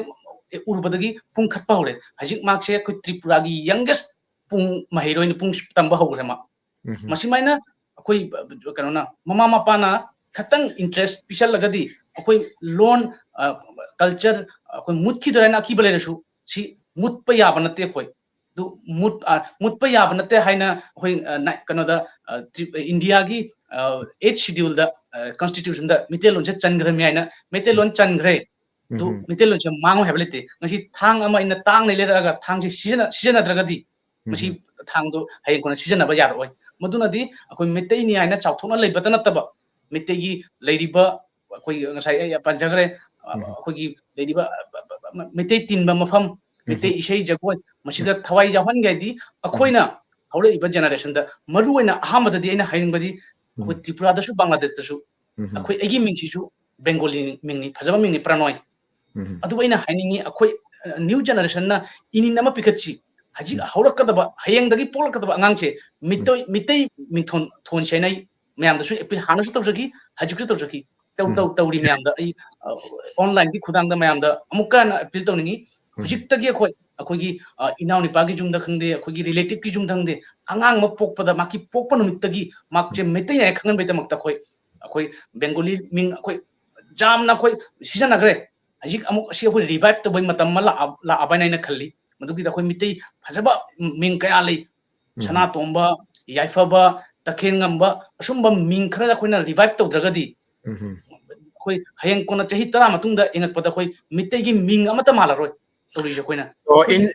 ꯎꯔꯨꯕꯗꯒꯤ ꯄꯨꯡ ꯈꯠꯄ ꯍꯧꯔꯦ꯫ ꯍꯧꯖꯤꯛ ꯃꯍꯥꯛꯁꯦ ꯑꯩꯈꯣꯏ ꯇ꯭ꯔꯤꯄꯨꯔꯥꯒꯤ youngest ꯄꯨꯡ ꯃꯍꯩꯔꯣꯏꯅ ꯄꯨꯡ ꯇꯝꯕ ꯍꯧꯈ꯭ꯔꯦ ꯃꯥ꯫ ꯎꯝ꯫ ꯃꯁꯤꯃꯥꯏꯅ ꯑꯩꯈꯣꯏ, ꯀꯩꯅꯣꯅ, ꯃꯃꯥ ꯃꯄꯥꯅ ꯈꯇꯪ interest ꯄꯤꯁꯜꯂꯒꯗꯤ ꯑꯩꯈꯣꯏ ꯂꯣꯟ, ꯑ, culture, ꯑꯩꯈꯣꯏ ꯃꯨꯠꯈꯤꯗꯣꯏ ꯍꯥꯏꯅ ꯑꯀꯤꯕ ꯂꯩꯔꯁꯨ ꯁꯤ ꯃꯨꯠꯄ ꯌꯥꯕ ꯅꯠꯇꯦ ꯑꯩꯈꯣꯏ꯫ ꯑꯗꯨ ꯃꯨꯠ-, ꯑ, ꯃꯨꯠꯄ ꯌꯥꯕ ꯅꯠꯇꯦ ꯍꯥꯏꯅ ꯑꯩꯈꯣꯏ, ꯑ, ꯅ-, ꯀꯩꯅꯣꯗ, ꯑ, ꯇ꯭ꯔꯤ-, ꯏꯟꯗꯤꯌꯥꯒꯤ, ꯑ, eighth scheduleꯗ, ꯑ, constitutionꯗ ꯃꯤꯇꯩꯂꯣꯟꯁꯦ ꯆꯟꯈ꯭ꯔꯃꯤ ꯍꯥꯏꯅ ꯃꯩꯇꯩꯂꯣꯟ ꯆꯟꯈ꯭ꯔꯦ꯫ ꯑꯗꯨ ꯎꯝ꯫ ꯃꯩꯇꯩꯂꯣꯟꯁꯦ ꯃꯥꯡꯉꯣꯏ ꯍꯥꯏꯕ ꯂꯩꯇꯦ꯫ ꯉꯁꯤ ꯊꯥꯡ ꯑꯃ ꯑꯩꯅ ꯇꯥꯡꯅ ꯂꯩꯔꯛꯑꯒ ꯊꯥꯡꯁꯦ ꯁꯤꯖꯤꯟꯅ-, ꯁꯤꯖꯤꯟꯅꯗ꯭ꯔꯒꯗꯤ ꯃꯁꯤ ꯎꯝ꯫ ꯊꯥꯡꯗꯣ ꯍꯌꯦꯡ ꯀꯣꯟꯅ ꯁꯤꯖꯤꯟꯅꯕ ꯌꯥꯔꯛꯑꯣꯏ꯫ ꯃꯗꯨꯅꯗꯤ ꯑꯩꯈꯣꯏ ꯃꯩꯇꯩꯅꯤ ꯍꯥꯏꯅ ꯆꯥꯎꯊꯣꯛꯅ ꯂꯩꯕꯇ ꯅꯠꯇꯕ ꯃꯩꯇꯩꯒꯤ ꯂꯩꯔꯤꯕ ꯑꯩꯈꯣꯏ ꯉꯁꯥꯏ ꯑꯩ ꯄꯟꯖꯈ꯭ꯔꯦ, ꯑ, ꯎꯝ꯫ ꯑꯩꯈꯣꯏꯒꯤ ꯂꯩꯔꯤꯕ, ꯑ, ꯕ-, ꯕ-, ꯃ-, ꯃꯩꯇꯩ ꯇꯤꯟꯕ ꯃꯐꯝ, ꯃꯩꯇꯩ ꯎꯝ꯫ ꯏꯁꯩ ꯖꯒꯣꯏ, ꯃꯁꯤꯗ ꯎꯝ꯫ ꯊꯋꯥꯏ ꯌꯥꯎꯍꯟꯒꯦ ꯍꯥꯏꯗꯤ ꯎꯝ꯫ ꯑꯩꯈꯣꯏꯅ ꯍꯧꯔꯛꯏꯕ generationꯗ ꯃꯔꯨ ꯑꯣꯏꯅ ꯑꯍꯥꯟꯕꯗꯗꯤ ꯑꯩꯅ ꯍꯥꯏꯅꯤꯡꯕꯗꯤ ꯑꯩꯈꯣꯏ ꯎꯝ꯫ ꯇ꯭ꯔꯤꯄꯨꯔꯥꯗꯁꯨ ꯕꯪꯒ꯭ꯂꯥꯗꯦꯁꯇꯁꯨ ꯎꯝ꯫ ꯑꯩꯈꯣꯏ ꯑꯩꯒꯤ ꯃꯤꯡꯁꯤꯁꯨ ꯕꯦꯡꯒꯣꯂꯤ ꯃꯤꯡꯅꯤ, ꯐꯖꯕ ꯃꯤꯡꯅꯤ, ꯄ꯭ꯔꯅꯣꯏ꯫ ꯎꯝ꯫ ꯑꯗꯨꯕꯨ ꯑꯩꯅ ꯍꯥꯏꯅꯤꯡꯉꯤ ꯑꯩꯈꯣꯏ, ꯑ, new generationꯅ ꯏꯅꯤꯟ ꯑꯃ ꯄꯤꯈꯠꯁꯤ꯫ ꯍꯧꯖꯤꯛ ꯎꯝ꯫ ꯍꯧꯔꯛꯀꯗꯕ, ꯍꯌꯦꯡꯗꯒꯤ ꯄꯣꯛꯂꯛꯀꯗꯕ ꯑꯉꯥꯡꯁꯦ ꯎꯝ꯫ ꯃꯤꯇꯩ, ꯃꯤꯇꯩ ꯃꯤꯡꯊꯣꯟ, ꯊꯣꯟꯁꯦꯅ ꯑꯩ ꯃꯌꯥꯝꯗꯁꯨ appeal ꯍꯥꯟꯅꯁꯨ ꯇꯧꯖꯈꯤ, ꯍꯧꯖꯤꯛꯁꯨ ꯇꯧꯖꯈꯤ꯫ ꯇꯧ-, ꯎꯝ꯫ ꯇꯧ-, ꯇꯧꯔꯤ ꯃꯌꯥꯝꯗ ꯑꯩ, ꯑ, onlineꯒꯤ ꯈꯨꯠꯊꯥꯡꯗ ꯃꯌꯥꯝꯗ ꯑꯃꯨꯛꯀ ꯍꯟꯅ appeal ꯇꯧꯅꯤꯡꯉꯤ꯫ ꯎꯝ꯫ ꯍꯧꯖꯤꯛꯇꯒꯤ ꯑꯩꯈꯣꯏ, ꯑꯩꯈꯣꯏꯒꯤ, ꯑ, ꯏꯅꯥꯎꯅꯤꯄꯥꯒꯤ ꯌꯨꯝꯗ ꯈꯪꯗꯦ, ꯑꯩꯈꯣꯏꯒꯤ relativeꯀꯤ ꯌꯨꯝꯗ ꯈꯪꯗꯦ, ꯑꯉꯥꯡ ꯑꯃ ꯄꯣꯛꯄꯗ ꯃꯍꯥꯛꯀꯤ ꯄꯣꯛꯄ ꯅꯨꯃꯤꯠꯇꯒꯤ ꯃꯍꯥꯛꯁꯦ ꯎꯝ꯫ ꯃꯩꯇꯩꯅꯦ ꯍꯥꯏꯅ ꯈꯪꯍꯟꯕꯒꯤꯗꯃꯛꯇ ꯑꯩꯈꯣꯏ, ꯑꯩꯈꯣꯏ ꯕꯦꯡꯒꯣꯂꯤ ꯃꯤꯡ ꯑꯩꯈꯣꯏ ꯌꯥꯝꯅ ꯑꯩꯈꯣꯏ ꯁꯤꯖꯤꯟꯅꯈ꯭ꯔꯦ꯫ ꯍꯧꯖꯤꯛ ꯑꯃꯨꯛ ꯑꯁꯤ ꯑꯩꯈꯣꯏ revive ꯇꯧꯕꯒꯤ ꯃꯇꯝ ꯑꯃ ꯂꯥꯛꯑ-, ꯂꯥꯛꯑꯕ ꯍꯥꯏꯅ ꯑꯩꯅ ꯈꯜꯂꯤ꯫ ꯃꯗꯨꯒꯤꯗ ꯑꯩꯈꯣꯏ ꯃꯤꯇꯩ ꯐꯖꯕ ꯃꯤꯡ ꯀꯌꯥ ꯂꯩ꯫ ꯎꯝ꯫ ꯁꯅꯥꯇꯣꯝꯕ, ꯌꯥꯏꯐꯕ, ꯇꯈꯦꯜꯉꯝꯕ, ꯑꯁꯨꯝꯕ ꯃꯤꯡ ꯈꯔ ꯑꯩꯈꯣꯏꯅ revive ꯇꯧꯗ꯭ꯔꯒꯗꯤ ꯎꯝ꯫ ꯑꯩꯈꯣꯏ ꯍꯌꯦꯡ ꯀꯣꯟꯅ ꯆꯍꯤ ꯇꯔꯥ ꯃꯇꯨꯡꯗ ꯌꯦꯡꯉꯛꯄꯗ ꯑꯩꯈꯣꯏ ꯃꯤꯇꯩꯒꯤ ꯃꯤꯡ ꯑꯃꯠꯇ ꯃꯥꯜꯂꯔꯣꯏ ꯇꯧꯔꯤꯁꯦ ꯑꯩꯈꯣꯏꯅ꯫ ꯑꯣ, in-,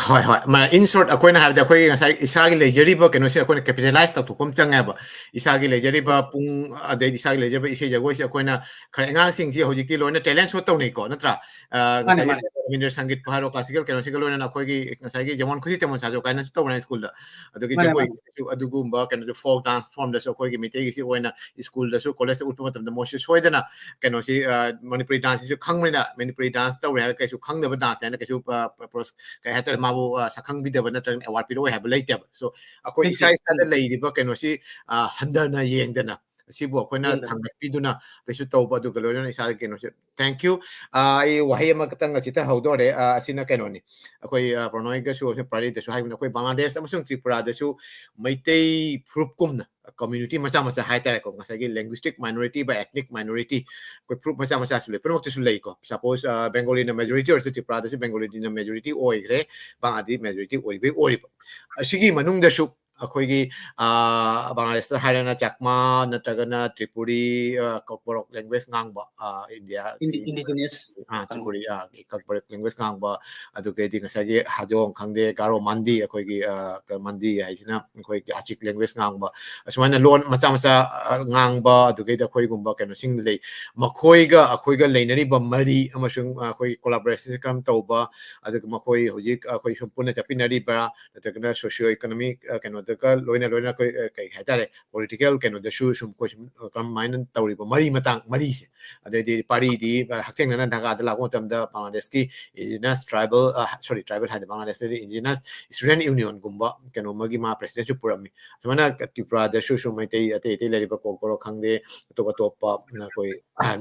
ꯍꯣꯏ, ꯍꯣꯏ꯫ ꯃ-, in short, ꯑꯩꯈꯣꯏꯅ ꯍꯥꯏꯕꯗꯤ ꯑꯩꯈꯣꯏꯒꯤ ꯉꯁꯥꯏ ꯏꯁꯥꯒꯤ ꯂꯩꯖꯔꯤꯕ ꯀꯩꯅꯣꯁꯦ ꯑꯩꯈꯣꯏꯅ capitalize ꯇꯧꯊꯣꯛꯄ ꯑꯃ ꯆꯪꯉꯦꯕ꯫ ꯏꯁꯥꯒꯤ ꯂꯩꯖꯔꯤꯕ ꯄꯨꯡ, ꯑꯗꯩꯗꯤ ꯏꯁꯥꯒꯤ ꯂꯩꯖꯔꯤꯕ ꯏꯁꯩ ꯖꯒꯣꯏꯁꯦ ꯑꯩꯈꯣꯏꯅ ꯈꯔ, ꯑꯉꯥꯡꯁꯤꯡꯁꯤ ꯍꯧꯖꯤꯛꯇꯤ ꯂꯣꯏꯅ talent show ꯇꯧꯅꯩꯀꯣ, ꯅꯠꯇ꯭ꯔꯥ? ꯑ, ꯃꯥꯅꯦ, ꯉꯁꯥꯏꯒꯤ ꯃꯥꯅꯦ꯫ ꯔꯕꯤꯟꯗ꯭ꯔ ꯁꯪꯒꯤꯠꯄꯨ ꯍꯥꯏꯔꯣ, classical ꯀꯩꯅꯣꯁꯤꯒ ꯂꯣꯏꯅꯅ ꯑꯩꯈꯣꯏꯒꯤ ꯉꯁꯥꯏꯒꯤ ꯖꯃꯣꯟ ꯈꯨꯖꯤ ꯇꯦꯃꯣꯟ ꯁꯥꯖꯣ ꯀꯥꯏꯅꯁꯨ ꯇꯧꯅ ꯁ꯭ꯀꯨꯜꯗ꯫ ꯑꯗꯨꯒꯤ ꯃꯥꯅꯦ, ꯖꯒꯣꯏꯁꯤꯁꯨ ꯑꯗꯨꯒꯨꯝꯕ ꯀꯩꯅꯣꯁꯨ, folk dance formꯗꯁꯨ ꯑꯩꯈꯣꯏꯒꯤ ꯃꯩꯇꯩꯒꯤꯁꯤ ꯑꯣꯏꯅ ꯁ꯭ꯀꯨꯜꯗꯁꯨ, ꯀꯣꯂꯦꯖꯇ ꯎꯠꯄ ꯃꯇꯝꯗ ꯃꯣꯏꯁꯨ ꯁꯣꯏꯗꯅ ꯀꯩꯅꯣꯁꯤ, ꯑ, ꯃꯅꯤꯄꯨꯔꯤ danceꯁꯤꯁꯨ ꯈꯪꯕꯅꯤꯅ, ꯃꯅꯤꯄꯨꯔꯤ dance ꯇꯧꯔꯦ ꯍꯥꯏꯔꯒ ꯀꯩꯁꯨ ꯈꯪꯗꯕ dance ꯍꯥꯏꯅ ꯀꯩꯁꯨ, ꯑ, ꯄ꯭ꯔꯣ-, ꯀꯩ ꯍꯥꯏꯇꯥꯔꯦ, ꯃꯥꯕꯨ, ꯑ, ꯁꯛꯈꯪꯕꯤꯗꯕ ꯅꯠꯇ꯭ꯔꯒꯅ award ꯄꯤꯔꯛꯑꯣꯏ ꯍꯥꯏꯕ ꯂꯩꯇꯦꯕ꯫ So ꯑꯩꯈꯣꯏ ꯏꯁꯥ ꯏꯁꯥꯗ ꯂꯩꯔꯤꯕ ꯀꯩꯅꯣꯁꯤ, ꯑ, ꯍꯟꯊꯅ ꯌꯦꯡꯗꯅ, ꯑꯁꯤꯕꯨ ꯑꯩꯈꯣꯏꯅ ꯌꯦꯡꯗꯅ꯫ ꯊꯥꯡꯒꯠꯄꯤꯗꯨꯅ ꯀꯩꯁꯨ ꯇꯧꯕ, ꯑꯗꯨꯒ ꯂꯣꯏꯅꯅ ꯏꯁꯥꯒꯤ ꯀꯩꯅꯣꯁꯦ꯫ Thank you꯫ ꯑ, ꯑꯩ ꯋꯥꯍꯩ ꯑꯃꯈꯛꯇꯪ ꯑꯁꯤꯗ ꯍꯧꯗꯣꯔꯦ꯫ ꯑ, ꯑꯁꯤꯅ ꯀꯩꯅꯣꯅꯤ, ꯑꯩꯈꯣꯏ, ꯑ, ꯄ꯭ꯔꯣꯅꯣꯏꯒꯁꯨ, ꯑꯩꯈꯣꯏ ꯄꯥꯔꯤꯗꯁꯨ ꯍꯥꯏꯕꯅꯤ, ꯑꯩꯈꯣꯏ ꯕꯪꯒ꯭ꯂꯥꯗꯦꯁ ꯑꯃꯁꯨꯡ ꯇ꯭ꯔꯤꯄꯨꯔꯥꯗꯁꯨ ꯃꯩꯇꯩ ꯐꯨꯔꯨꯞꯀꯨꯝꯅ community ꯃꯆꯥ ꯃꯆꯥ ꯍꯥꯏꯇꯥꯔꯦꯀꯣ, ꯉꯁꯥꯏꯒꯤ linguistic minority by ethnic minority, ꯑꯩꯈꯣꯏ ꯐꯨꯔꯨꯞ ꯃꯆꯥ ꯃꯆꯥꯁꯨ ꯂꯩ, ꯄꯨꯝꯅꯃꯛꯇꯁꯨ ꯂꯩꯀꯣ꯫ Suppose, ꯑ, ꯕꯦꯡꯒꯣꯂꯤꯅ majority ꯑꯣꯏꯔꯁꯨ, ꯇ꯭ꯔꯤꯄꯨꯔꯥꯗꯁꯨ ꯕꯦꯡꯒꯣꯂꯤꯅ majority ꯑꯣꯏꯈ꯭ꯔꯦ, ꯕꯪꯒ꯭ꯂꯥꯗꯤ majority ꯑꯣꯏꯕꯩ ꯑꯣꯏꯔꯤꯕ꯫ ꯑꯁꯤꯒꯤ ꯃꯅꯨꯡꯗꯁꯨ ꯑꯩꯈꯣꯏꯒꯤ, ꯑ, ꯕꯪꯒ꯭ꯂꯥꯗꯦꯁꯇ ꯍꯥꯏꯔꯒꯅ ꯆꯥꯛꯃꯥ ꯅꯠꯇ꯭ꯔꯒꯅ ꯇ꯭ꯔꯤꯄꯨꯔꯤ, ꯑ, ꯀꯣꯛꯕꯣꯔꯣꯛ language ꯉꯥꯡꯕ, ꯑ, ꯏꯟꯗꯤꯌꯥ, Indigenous ꯑ, ꯀꯥꯡꯕꯨ꯫ ꯇ꯭ꯔꯤꯄꯨꯔꯤ, ꯑ, ꯀꯣꯛꯕꯣꯔꯣꯛ language ꯉꯥꯡꯕ, ꯑꯗꯨꯒꯩꯗꯤ ꯉꯁꯥꯏꯒꯤ ꯍꯖꯣꯡ ꯈꯪꯗꯦ, ꯒꯥꯔꯣ ꯃꯟꯗꯤ, ꯑꯩꯈꯣꯏꯒꯤ, ꯑ, ꯀ-, ꯃꯟꯗꯤ ꯍꯥꯏꯁꯤꯅ ꯑꯩꯈꯣꯏꯒꯤ ꯑꯆꯤꯛ language ꯉꯥꯡꯕ, ꯑꯁꯨꯃꯥꯏꯅ ꯂꯣꯟ ꯃꯆꯥ ꯃꯆꯥ, ꯑ, ꯉꯥꯡꯕ, ꯑꯗꯨꯒꯩꯗ ꯑꯩꯈꯣꯏꯒꯨꯝꯕ ꯀꯩꯅꯣꯁꯤꯡ ꯂꯩ꯫ ꯃꯈꯣꯏꯒ ꯑꯩꯈꯣꯏꯒ ꯂꯩꯅꯔꯤꯕ ꯃꯔꯤ ꯑꯃꯁꯨꯡ ꯑꯩꯈꯣꯏ collaboration ꯀꯔꯝ ꯇꯧꯕ, ꯑꯗꯨꯒ ꯃꯈꯣꯏ ꯍꯧꯖꯤꯛ ꯑꯩꯈꯣꯏ ꯁꯨꯝ ꯄꯨꯟꯅ ꯆꯠꯃꯤꯟꯅꯔꯤꯕ꯭ꯔꯥ, ꯅꯠꯇ꯭ꯔꯒꯅ socio economic, ꯑ, ꯀꯩꯅꯣꯗꯒ ꯂꯣꯏꯅ ꯂꯣꯏꯅ ꯑꯩꯈꯣꯏ, ꯑ, ꯀꯩ ꯍꯥꯏꯇꯥꯔꯦ, political ꯀꯩꯅꯣꯗꯁꯨ ꯁꯨꯝ ꯑꯩꯈꯣꯏ ꯁꯨꯝ, ꯑ, ꯀꯔꯝꯍꯥꯏꯅ ꯇꯧꯔꯤꯕ ꯃꯔꯤ ꯃꯇꯥꯡ ꯃꯔꯤꯁꯦ꯫ ꯑꯗꯩꯗꯤ ꯄꯥꯔꯤꯗꯤ, ꯑ, ꯍꯛꯊꯦꯡꯅꯅ ꯙꯥꯀꯥꯗ ꯂꯥꯛꯄ ꯃꯇꯝꯗ ꯕꯪꯒ꯭ꯂꯥꯗꯦꯁꯀꯤ indigenous tribal, ꯑ, sorry, tribal ꯍꯥꯏꯗꯤ ꯕꯪꯒ꯭ꯂꯥꯗꯦꯁꯇꯗꯤ indigenous student unionꯒꯨꯝꯕ ꯀꯩꯅꯣ ꯑꯃꯒꯤ ꯃꯥ presidentꯁꯨ ꯄꯨꯔꯝꯃꯤ꯫ ꯁꯨꯃꯥꯏꯅ ꯇ꯭ꯔꯤꯄꯨꯔꯥꯗꯁꯨ ꯁꯨꯝ ꯃꯩꯇꯩ ꯑꯇꯩ ꯑꯇꯩ ꯂꯩꯔꯤꯕ ꯀꯣꯛꯕꯣꯔꯣꯛ ꯈꯪꯗꯦ, ꯑꯇꯣꯞ ꯑꯇꯣꯞꯄ ꯑꯩꯈꯣꯏ, ꯑ,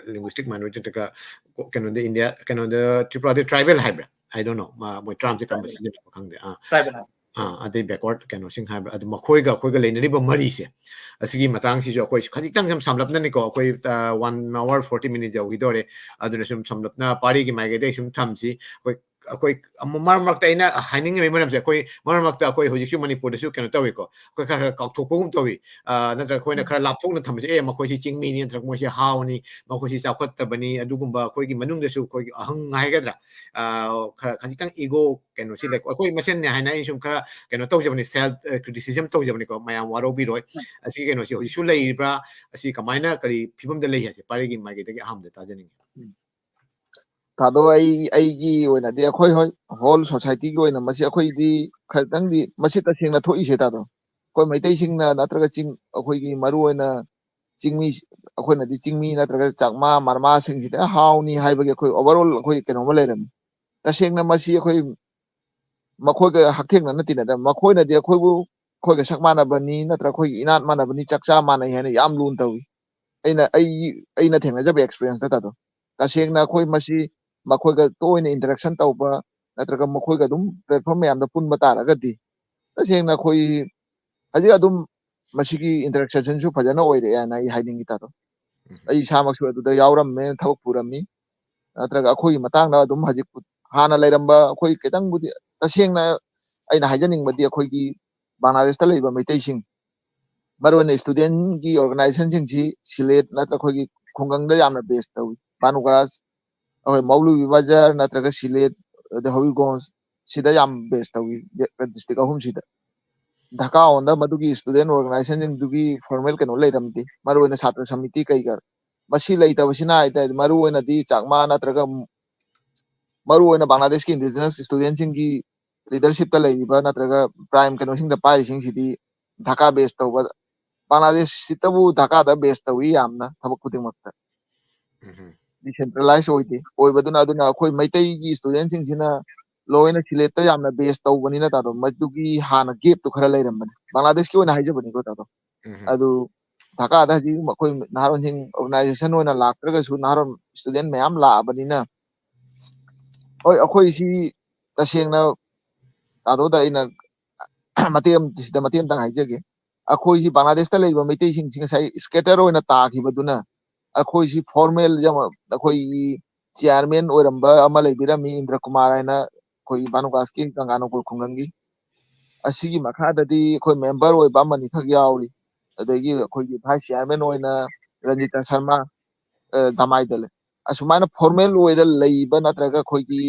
linguistic minority ꯅꯠꯇ꯭ꯔꯒ ꯀꯣ-, ꯀꯩꯅꯣꯗ ꯏꯟꯗꯤꯌꯥ, ꯀꯩꯅꯣꯗ ꯇ꯭ꯔꯤꯄꯨꯔꯥꯗ tribal ꯍꯥꯏꯕ꯭ꯔꯥ? I don't know꯫ ꯃꯥ-, ꯃꯣꯏ termꯁꯦ ꯀꯔꯝꯕ ꯁꯤꯖꯤꯟꯅꯕ ꯈꯪꯗꯦ꯫ ꯑꯥ꯫ Tribal ꯍꯥꯏ꯫ ꯑꯥ, ꯑꯗꯩ backward ꯀꯩꯅꯣꯁꯤꯡ ꯍꯥꯏꯕ꯭ꯔꯥ? ꯑꯗꯨ ꯃꯈꯣꯏꯒ ꯑꯩꯈꯣꯏꯒ ꯂꯩꯅꯔꯤꯕ ꯃꯔꯤꯁꯦ, ꯑꯁꯤꯒꯤ ꯃꯇꯥꯡꯁꯤꯁꯨ ꯑꯩꯈꯣꯏ ꯈꯖꯤꯛꯇꯪ ꯁꯨꯝ ꯁꯝꯂꯞꯅꯅꯤꯀꯣ, ꯑꯩꯈꯣꯏ, ꯑ, one hour forty minutes ꯌꯧꯈꯤꯗꯧꯔꯦ꯫ ꯑꯗꯨꯅ ꯁꯨꯝ ꯁꯝꯂꯞꯅ ꯄꯥꯔꯤꯒꯤ ꯃꯥꯏꯀꯩꯗꯒꯤ ꯁꯨꯝ ꯊꯝꯁꯤ꯫ ꯑꯩꯈꯣꯏ, ꯑꯩꯈꯣꯏ ꯑꯃ-, ꯃꯔꯛ ꯃꯔꯛꯇ ꯑꯩꯅ ꯍꯥꯏꯅꯤꯡꯉꯤꯕꯒꯤ ꯃꯔꯝꯁꯦ, ꯑꯩꯈꯣꯏ ꯃꯔꯛ ꯃꯔꯛꯇ ꯑꯩꯈꯣꯏ ꯍꯧꯖꯤꯛꯁꯨ ꯃꯅꯤꯄꯨꯔꯗꯁꯨ ꯀꯩꯅꯣ ꯇꯧꯏꯀꯣ, ꯑꯩꯈꯣꯏ ꯈꯔ ꯈꯔ ꯀꯥꯎꯊꯣꯛꯄꯒꯨꯝ ꯇꯧꯏ꯫ ꯑ, ꯅꯠꯇ꯭ꯔꯒ ꯑꯩꯈꯣꯏꯅ ꯎꯝ꯫ ꯈꯔ ꯂꯥꯞꯊꯣꯛꯅ ꯊꯝꯕꯁꯦ, "ꯑꯦ, ꯃꯈꯣꯏꯁꯤ ꯆꯤꯡꯃꯤꯅꯤ, ꯅꯠꯇ꯭ꯔꯒ ꯃꯣꯏꯁꯤ ꯍꯥꯎꯅꯤ, ꯃꯈꯣꯏꯁꯤ ꯆꯥꯎꯈꯠꯇꯕꯅꯤ", ꯑꯗꯨꯒꯨꯝꯕ ꯑꯩꯈꯣꯏꯒꯤ ꯃꯅꯨꯡꯗꯁꯨ ꯑꯩꯈꯣꯏꯒꯤ ꯑꯍꯪ ꯍꯥꯏꯒꯗ꯭ꯔꯥ, ꯑ, ꯈꯔ ꯈꯖꯤꯛꯇꯪ ego ꯀꯩꯅꯣꯁꯤ ꯂꯩ꯫ ꯑꯩꯈꯣꯏ ꯃꯁꯦꯟꯅꯦ ꯍꯥꯏꯅ ꯑꯩ ꯁꯨꯝ ꯈꯔ ꯀꯩꯅꯣ ꯇꯧꯖꯕꯅꯤ, self, ꯑ, criticism ꯇꯧꯖꯕꯅꯤꯀꯣ, ꯃꯌꯥꯝ ꯋꯥꯔꯧꯕꯤꯔꯣꯏ꯫ ꯎꯝ꯫ ꯑꯁꯤꯒꯤ ꯀꯩꯅꯣꯁꯤ ꯍꯧꯖꯤꯛꯁꯨ ꯂꯩꯔꯤꯕ꯭ꯔꯥ, ꯑꯁꯤ ꯀꯃꯥꯏꯅ ꯀꯔꯤ ꯐꯤꯕꯝꯗ ꯂꯩ ꯍꯥꯏꯁꯦ ꯄꯥꯔꯤꯒꯤ ꯃꯥꯏꯀꯩꯗꯒꯤ ꯑꯍꯥꯟꯕꯗ ꯇꯥꯖꯅꯤꯡꯉꯤ꯫ ꯎꯝ꯫ ꯇꯥꯗꯣ, ꯑꯩ, ꯑꯩꯒꯤ ꯑꯣꯏꯅꯗꯤ ꯑꯩꯈꯣꯏ, ꯍꯣꯏ, ꯍꯣꯜ ꯁꯣꯁꯥꯏꯇꯤꯒꯤ ꯑꯣꯏꯅ ꯃꯁꯤ ꯑꯩꯈꯣꯏꯗꯤ ꯈꯤꯇꯪꯗꯤ ꯃꯁꯤ ꯇꯁꯦꯡꯅ ꯊꯣꯛꯏꯁꯦ, ꯇꯥꯗꯣ꯫ ꯑꯩꯈꯣꯏ ꯃꯩꯇꯩꯁꯤꯡꯅ ꯅꯠꯇ꯭ꯔꯒ ꯆꯤꯡ, ꯑꯩꯈꯣꯏꯒꯤ ꯃꯔꯨ ꯑꯣꯏꯅ ꯆꯤꯡꯃꯤ, ꯑꯩꯈꯣꯏꯅꯗꯤ ꯆꯤꯡꯃꯤ ꯅꯠꯇ꯭ꯔꯒ ꯆꯥꯛꯃꯥ, ꯃꯔꯃꯥꯁꯤꯡꯁꯤꯗ ꯍꯥꯎꯅꯤ ꯍꯥꯏꯕꯒꯤ ꯑꯩꯈꯣꯏ overall ꯑꯩꯈꯣꯏ ꯀꯩꯅꯣꯝꯃ ꯂꯩꯔꯝꯃꯤ꯫ ꯇꯁꯦꯡꯅ ꯃꯁꯤ ꯑꯩꯈꯣꯏ ꯃꯈꯣꯏꯒ ꯍꯛꯊꯦꯡꯅꯅ ꯇꯤꯟꯅꯗꯕ, ꯃꯈꯣꯏꯅꯗꯤ ꯑꯩꯈꯣꯏꯕꯨ, ꯑꯩꯈꯣꯏꯒ ꯁꯛ ꯃꯥꯟꯅꯕꯅꯤ ꯅꯠꯇ꯭ꯔꯒ ꯑꯩꯈꯣꯏꯒꯤ ꯏꯅꯥꯠ ꯃꯥꯟꯅꯕꯅꯤ, ꯆꯥꯛꯆꯥ ꯃꯥꯟꯅꯩ ꯍꯥꯏꯅ ꯌꯥꯝ ꯂꯨꯅ ꯇꯧꯏ꯫ ꯑꯩꯅ, ꯑꯩ, ꯑꯩꯅ ꯊꯦꯡꯅꯖꯕ experience ꯇ, ꯇꯥꯗꯣ꯫ ꯇꯁꯦꯡꯅ ꯑꯩꯈꯣꯏ ꯃꯁꯤ ꯃꯈꯣꯏꯒ ꯇꯣꯏꯅ interaction ꯇꯧꯕ ꯅꯠꯇ꯭ꯔꯒ ꯃꯈꯣꯏꯒ ꯑꯗꯨꯝ platform ꯃꯌꯥꯝꯗ ꯄꯨꯟꯕ ꯇꯥꯔꯒꯗꯤ, ꯇꯁꯦꯡꯅ ꯑꯩꯈꯣꯏ ꯍꯧꯖꯤꯛ ꯑꯗꯨꯝ ꯃꯁꯤꯒꯤ interaction ꯁꯨ ꯐꯖꯅ ꯑꯣꯏꯔꯛꯑꯦꯅ ꯑꯩ ꯍꯥꯏꯅꯤꯡꯉꯤ, ꯇꯥꯗꯣ꯫ ꯎꯝ꯫ ꯑꯩ ꯏꯁꯥꯃꯛꯁꯨ ꯑꯗꯨꯗ ꯌꯥꯎꯔꯝꯃꯦ, ꯊꯕꯛ ꯄꯨꯔꯝꯃꯤ꯫ ꯅꯠꯇ꯭ꯔꯒ ꯑꯩꯈꯣꯏꯒꯤ ꯃꯇꯥꯡꯗ ꯑꯗꯨꯝ ꯍꯧꯖꯤꯛ ꯍꯥꯟꯅ ꯂꯩꯔꯝꯕ ꯑꯩꯈꯣꯏ ꯈꯤꯇꯪꯕꯨꯗꯤ, ꯇꯁꯦꯡꯅ ꯑꯩꯅ ꯍꯥꯏꯖꯅꯤꯡꯕꯗꯤ ꯑꯩꯈꯣꯏꯒꯤ ꯕꯪꯒ꯭ꯂꯥꯗꯦꯁꯇ ꯂꯩꯕ ꯃꯩꯇꯩꯁꯤꯡ, ꯃꯔꯨꯑꯣꯏꯅ student ꯀꯤ organization ꯁꯤꯡꯁꯤ ꯁꯤꯂꯦꯠ ꯅꯠꯇ꯭ꯔꯒ ꯑꯩꯈꯣꯏꯒꯤ ꯈꯨꯡꯒꯪꯗ ꯌꯥꯝꯅ base ꯇꯧꯏ꯫ ꯕꯥꯅꯨꯒꯥꯁ, ꯑꯩꯈꯣꯏ ꯃꯧꯂꯨꯕꯤ ꯕꯖꯥꯔ ꯅꯠꯇ꯭ꯔꯒ ꯁꯤꯂꯦꯠ, ꯑꯗꯩ ꯍꯕꯤꯒꯣꯟꯁ, ꯁꯤꯗ ꯌꯥꯝ base ꯇꯧꯏ, district ꯑꯍꯨꯝꯁꯤꯗ꯫ ꯙꯀꯥ ꯑꯣꯟꯗ ꯃꯗꯨꯒꯤ student organization ꯁꯤꯡꯗꯨꯒꯤ formal ꯀꯩꯅꯣ ꯂꯩꯔꯝꯗꯦ, ꯃꯔꯨꯑꯣꯏꯅ ꯁꯥꯇ꯭ꯔ ꯁꯃꯤꯇꯤ ꯀꯩꯀꯥ꯫ ꯃꯁꯤ ꯂꯩꯇꯕꯁꯤꯅ ꯍꯥꯏꯇꯥꯔꯦ, ꯃꯔꯨꯑꯣꯏꯅꯗꯤ ꯆꯥꯛꯃꯥ ꯅꯠꯇ꯭ꯔꯒ ꯃꯔꯨꯑꯣꯏꯅ ꯕꯪꯒ꯭ꯂꯥꯗꯦꯁꯀꯤ indigenous student ꯁꯤꯡꯒꯤ leadership ꯇ ꯂꯩꯔꯤꯕ ꯅꯠꯇ꯭ꯔꯒ prime ꯀꯩꯅꯣꯁꯤꯡꯗ ꯄꯥꯏꯔꯤꯁꯤꯡꯁꯤꯗꯤ ꯙꯀꯥ base ꯇꯧꯕ, ꯕꯪꯒ꯭ꯂꯥꯗꯦꯁꯁꯤꯇꯕꯨ ꯙꯀꯥꯗ base ꯇꯧꯏ ꯌꯥꯝꯅ ꯊꯕꯛ ꯈꯨꯗꯤꯡꯃꯛꯇ꯫ ꯎꯝ꯫ Decentralize ꯑꯣꯏꯗꯦ꯫ ꯑꯣꯏꯕꯗꯨꯅ, ꯑꯗꯨꯅ ꯑꯩꯈꯣꯏ ꯃꯩꯇꯩꯒꯤ student ꯁꯤꯡꯁꯤꯅ ꯂꯣꯏꯅ ꯁꯤꯂꯦꯠꯇ ꯌꯥꯝꯅ base ꯇꯧꯕꯅꯤꯅ, ꯇꯥꯗꯣ, ꯃꯗꯨꯒꯤ ꯍꯥꯟꯅ gap ꯇꯨ ꯈꯔ ꯂꯩꯔꯝꯕꯅꯤ꯫ ꯕꯪꯒ꯭ꯂꯥꯗꯦꯁꯀꯤ ꯑꯣꯏꯅ ꯍꯥꯏꯖꯕꯅꯤꯀꯣ, ꯇꯥꯗꯣ꯫ ꯎꯝ꯫ ꯑꯗꯨ ꯙꯀꯥꯗ ꯍꯧꯖꯤꯛ ꯑꯩꯈꯣꯏ ꯅꯍꯥꯔꯣꯟꯁꯤꯡ organization ꯑꯣꯏꯅ ꯂꯥꯛꯇ꯭ꯔꯒꯁꯨ ꯅꯍꯥꯔꯣꯟ student ꯃꯌꯥꯝ ꯂꯥꯛꯑꯕꯅꯤꯅ, ꯍꯣꯏ, ꯑꯩꯈꯣꯏ ꯁꯤ ꯇꯁꯦꯡꯅ ꯇꯥꯗꯣꯗ ꯑꯩꯅ ꯃꯇꯦꯛ ꯑꯃ, ꯁꯤꯗ ꯃꯇꯦꯛ ꯑꯃꯇꯪ ꯍꯥꯏꯖꯒꯦ꯫ ꯑꯩꯈꯣꯏꯁꯤ ꯕꯪꯒ꯭ꯂꯥꯗꯦꯁꯇ ꯂꯩꯕ ꯃꯩꯇꯩꯁꯤꯡꯁꯤ ꯉꯁꯥꯏ scatter ꯑꯣꯏꯅ ꯇꯥꯈꯤꯕꯗꯨꯅ, ꯑꯩꯈꯣꯏꯁꯤ formal ꯌꯥꯝ-, ꯑꯩꯈꯣꯏꯒꯤ chairman ꯑꯣꯏꯔꯝꯕ ꯑꯃ ꯂꯩꯕꯤꯔꯝꯃꯤ, ꯏꯟꯗ꯭ꯔ ꯀꯨꯃꯥꯔ ꯍꯥꯏꯅ, ꯑꯩꯈꯣꯏꯒꯤ ꯕꯥꯅꯨꯒꯥꯁꯀꯤ ꯒꯪꯒꯥꯅꯒꯣꯔ ꯈꯨꯡꯒꯪꯒꯤ꯫ ꯑꯁꯤꯒꯤ ꯃꯈꯥꯗꯗꯤ ꯑꯩꯈꯣꯏ member ꯑꯣꯏꯕ ꯑꯃꯅꯤꯈꯛ ꯌꯥꯎꯔꯤ꯫ ꯑꯗꯒꯤ ꯑꯩꯈꯣꯏꯒꯤ vice chairman ꯑꯣꯏꯅ ꯔꯟꯖꯤꯇꯥ ꯁꯔꯃ, ꯑ, ꯗꯃꯥꯏꯗ ꯂꯩ꯫ ꯑꯁꯨꯃꯥꯏꯅ formal ꯑꯣꯏꯗ ꯂꯩꯕ ꯅꯠꯇ꯭ꯔꯒ ꯑꯩꯈꯣꯏꯒꯤ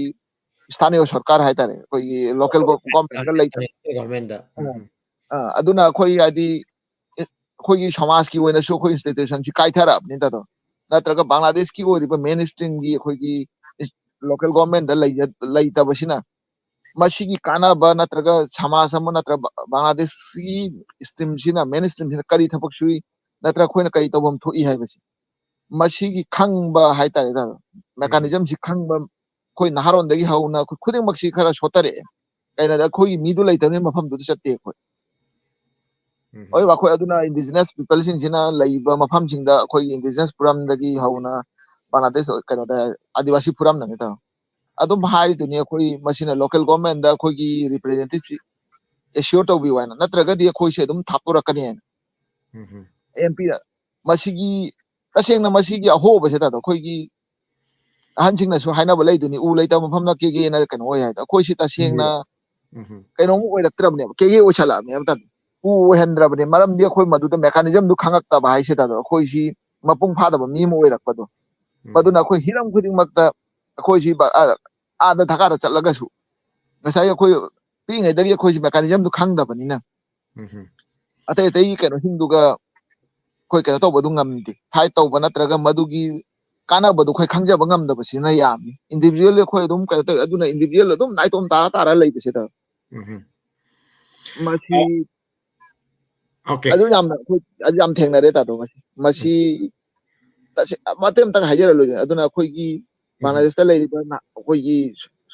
ꯏꯁꯊꯥꯅꯤꯌ ꯁꯔꯀꯥꯔ ꯍꯥꯏꯇꯥꯔꯦ, ꯑꯩꯈꯣꯏꯒꯤ local government ꯒ ꯂꯩꯇꯕ꯫ Government ꯗ꯫ ꯑ, ꯎꯝ꯫ ꯑ, ꯑꯗꯨꯅ ꯑꯩꯈꯣꯏ ꯍꯥꯏꯗꯤ, ꯑꯩꯈꯣꯏꯒꯤ ꯁꯃꯥꯖꯀꯤ ꯑꯣꯏꯅꯁꯨ ꯑꯩꯈꯣꯏ institution ꯁꯤ ꯀꯥꯏꯊꯔꯛꯑꯕꯅꯤ, ꯇꯥꯗꯣ꯫ ꯅꯠꯇ꯭ꯔꯒ ꯕꯪꯒ꯭ꯂꯥꯗꯦꯁꯀꯤ ꯑꯣꯏꯔꯤꯕ main stream ꯒꯤ ꯑꯩꯈꯣꯏꯒꯤ ꯏꯟꯁ-, local government ꯗ ꯂꯩꯖ- ꯂꯩꯇꯕꯁꯤꯅ ꯃꯁꯤꯒꯤ ꯀꯥꯟꯅꯕ ꯅꯠꯇ꯭ꯔꯒ ꯁꯃꯥꯖ ꯑꯃ ꯅꯠꯇ꯭ꯔꯒ ꯕ- ꯕꯪꯒ꯭ꯂꯥꯗꯦꯁꯀꯤ stream ꯁꯤꯅ, main stream ꯁꯤꯅ ꯀꯔꯤ ꯊꯕꯛ ꯁꯨꯏ, ꯅꯠꯇ꯭ꯔꯒ ꯑꯩꯈꯣꯏꯅ ꯀꯔꯤ ꯇꯧꯐꯝ ꯊꯣꯛꯏ ꯍꯥꯏꯕꯁꯤ ꯃꯁꯤꯒꯤ ꯈꯪꯕ ꯍꯥꯏꯇꯥꯔꯦ, mechanism ꯁꯤ ꯈꯪꯕ ꯑꯩꯈꯣꯏ ꯅꯍꯥꯔꯣꯟꯗꯒꯤ ꯍꯧꯅ ꯑꯩꯈꯣꯏ ꯈꯨꯗꯤꯡꯃꯛꯁꯤ ꯈꯔ ꯁꯣꯠꯊꯔꯛꯑꯦ꯫ ꯀꯩꯅꯣꯗ ꯑꯩꯈꯣꯏꯒꯤ ꯃꯤꯗꯨ ꯂꯩꯇꯕꯅꯤꯅ ꯃꯐꯝꯗꯨꯗ ꯆꯠꯇꯦ ꯑꯩꯈꯣꯏ꯫ ꯎꯝ. ꯍꯣꯏ, ꯑꯩꯈꯣꯏ ꯑꯗꯨꯅ indigenous people ꯁꯤꯡꯁꯤꯅ ꯂꯩꯕ ꯃꯐꯝꯁꯤꯡꯗ ꯑꯩꯈꯣꯏꯒꯤ indigenous ꯐꯣꯔꯝꯗꯒꯤ ꯍꯧꯅ ꯕꯪꯒ꯭ꯂꯥꯗꯦꯁ ꯀꯩꯅꯣꯗ ꯑꯥꯗꯤꯋꯥꯁꯤ ꯐꯣꯔꯝꯅꯅꯦ ꯇꯧ ꯑꯗꯨꯝ ꯍꯥꯏꯔꯤꯗꯨꯅꯤ, ꯑꯩꯈꯣꯏ ꯃꯁꯤꯅ local government ꯗ ꯑꯩꯈꯣꯏꯒꯤ representative assure ꯇꯧꯕꯤꯌꯨ ꯍꯥꯏꯅ, ꯅꯠꯇ꯭ꯔꯒꯗꯤ ꯑꯩꯈꯣꯏꯁꯦ ꯑꯗꯨꯝ ꯊꯥꯞꯇꯣꯔꯛꯀꯅꯤ ꯍꯥꯏꯅ꯫ ꯎꯝ. ꯑꯦꯝ ꯄꯤ ꯃꯁꯤꯒꯤ ꯇꯁꯦꯡꯅ ꯃꯁꯤꯒꯤ ꯑꯍꯣꯕꯁꯦ ꯇꯥꯗꯣ ꯑꯩꯈꯣꯏꯒꯤ ꯑꯍꯟꯁꯤꯡꯅꯁꯨ ꯍꯥꯏꯅꯕ ꯂꯩꯗꯨꯅꯤ, "ꯎ ꯂꯩꯇꯕ ꯃꯐꯝꯅ ꯀꯦꯒꯦꯅ ꯀꯩꯅꯣ ꯑꯣꯏ" ꯍꯥꯏꯗꯣ꯫ ꯑꯩꯈꯣꯏꯁꯤ ꯇꯁꯦꯡꯅ ꯎꯝ. ꯀꯩꯅꯣꯝ ꯑꯣꯏꯔꯛꯇ꯭ꯔꯕꯅꯦꯕ, ꯀꯦꯒꯦ ꯑꯣꯏꯁꯜꯂꯛꯑꯕꯅꯦꯕ ꯇꯥꯗꯣ꯫ ꯎ ꯑꯣꯏꯍꯟꯗ꯭ꯔꯕꯅꯦ, ꯃꯔꯝꯗꯤ ꯑꯩꯈꯣꯏ ꯃꯗꯨꯗ mechanism ꯗꯨ ꯈꯪꯉꯛꯇꯕ ꯍꯥꯏꯁꯦ ꯇꯥꯗꯣ꯫ ꯑꯩꯈꯣꯏꯁꯤ ꯃꯄꯨꯡ ꯐꯥꯗꯕ ꯃꯤ ꯑꯃ ꯑꯣꯏꯔꯛꯄꯗꯣ꯫ ꯎꯝ. ꯃꯗꯨꯅ ꯑꯩꯈꯣꯏ ꯍꯤꯔꯝ ꯈꯨꯗꯤꯡꯃꯛꯇ ꯑꯩꯈꯣꯏꯁꯤ ꯕ- ꯑ- ꯑꯥꯗ ꯊꯀꯥꯗ ꯆꯠꯂꯒꯁꯨ ꯉꯁꯥꯏ ꯑꯩꯈꯣꯏ ꯄꯤꯛꯏꯉꯩꯗꯒꯤ ꯑꯩꯈꯣꯏꯁꯤ mechanism ꯗꯨ ꯈꯪꯗꯕꯅꯤꯅ ꯎꯝ. ꯑꯇꯩ ꯑꯇꯩꯒꯤ ꯀꯩꯅꯣꯁꯤꯡꯗꯨꯒ ꯑꯩꯈꯣꯏ ꯀꯩꯅꯣ ꯇꯧꯕꯗꯨ ꯉꯝꯗꯦ, fight ꯇꯧꯕ ꯅꯠꯇ꯭ꯔꯒ ꯃꯗꯨꯒꯤ ꯀꯥꯟꯅꯕꯗꯨ ꯑꯩꯈꯣꯏ ꯈꯪꯖꯕ ꯉꯝꯗꯕꯁꯤꯅ ꯌꯥꯝꯃꯤ꯫ Individual ꯑꯩꯈꯣꯏ ꯑꯗꯨꯝ ꯀꯩꯅꯣ ꯇꯧꯋꯤ, ꯑꯗꯨꯅ individual ꯑꯗꯨꯝ ꯅꯥꯏꯇꯣꯝ ꯇꯥꯔ ꯇꯥꯔ ꯂꯩꯕꯁꯤꯗ ꯎꯝ. ꯃꯁꯤ Okay. ꯑꯗꯨ ꯌꯥꯝꯅ ꯑꯩꯈꯣꯏ ꯑꯗꯨ ꯌꯥꯝ ꯊꯦꯡꯅꯔꯦ ꯇꯥꯗꯣ꯫ ꯃꯁꯤ ꯃꯁꯤ ꯇꯁꯦ- ꯃꯇꯦꯛ ꯑꯃꯇꯪ ꯍꯥꯏꯖꯔ ꯂꯣꯏꯁꯤꯅ꯫ ꯑꯗꯨꯅ ꯑꯩꯈꯣꯏꯒꯤ ꯎꯝ. ꯕꯪꯒ꯭ꯂꯥꯗꯦꯁꯇ ꯂꯩꯔꯤꯕ ꯅ- ꯑꯩꯈꯣꯏꯒꯤ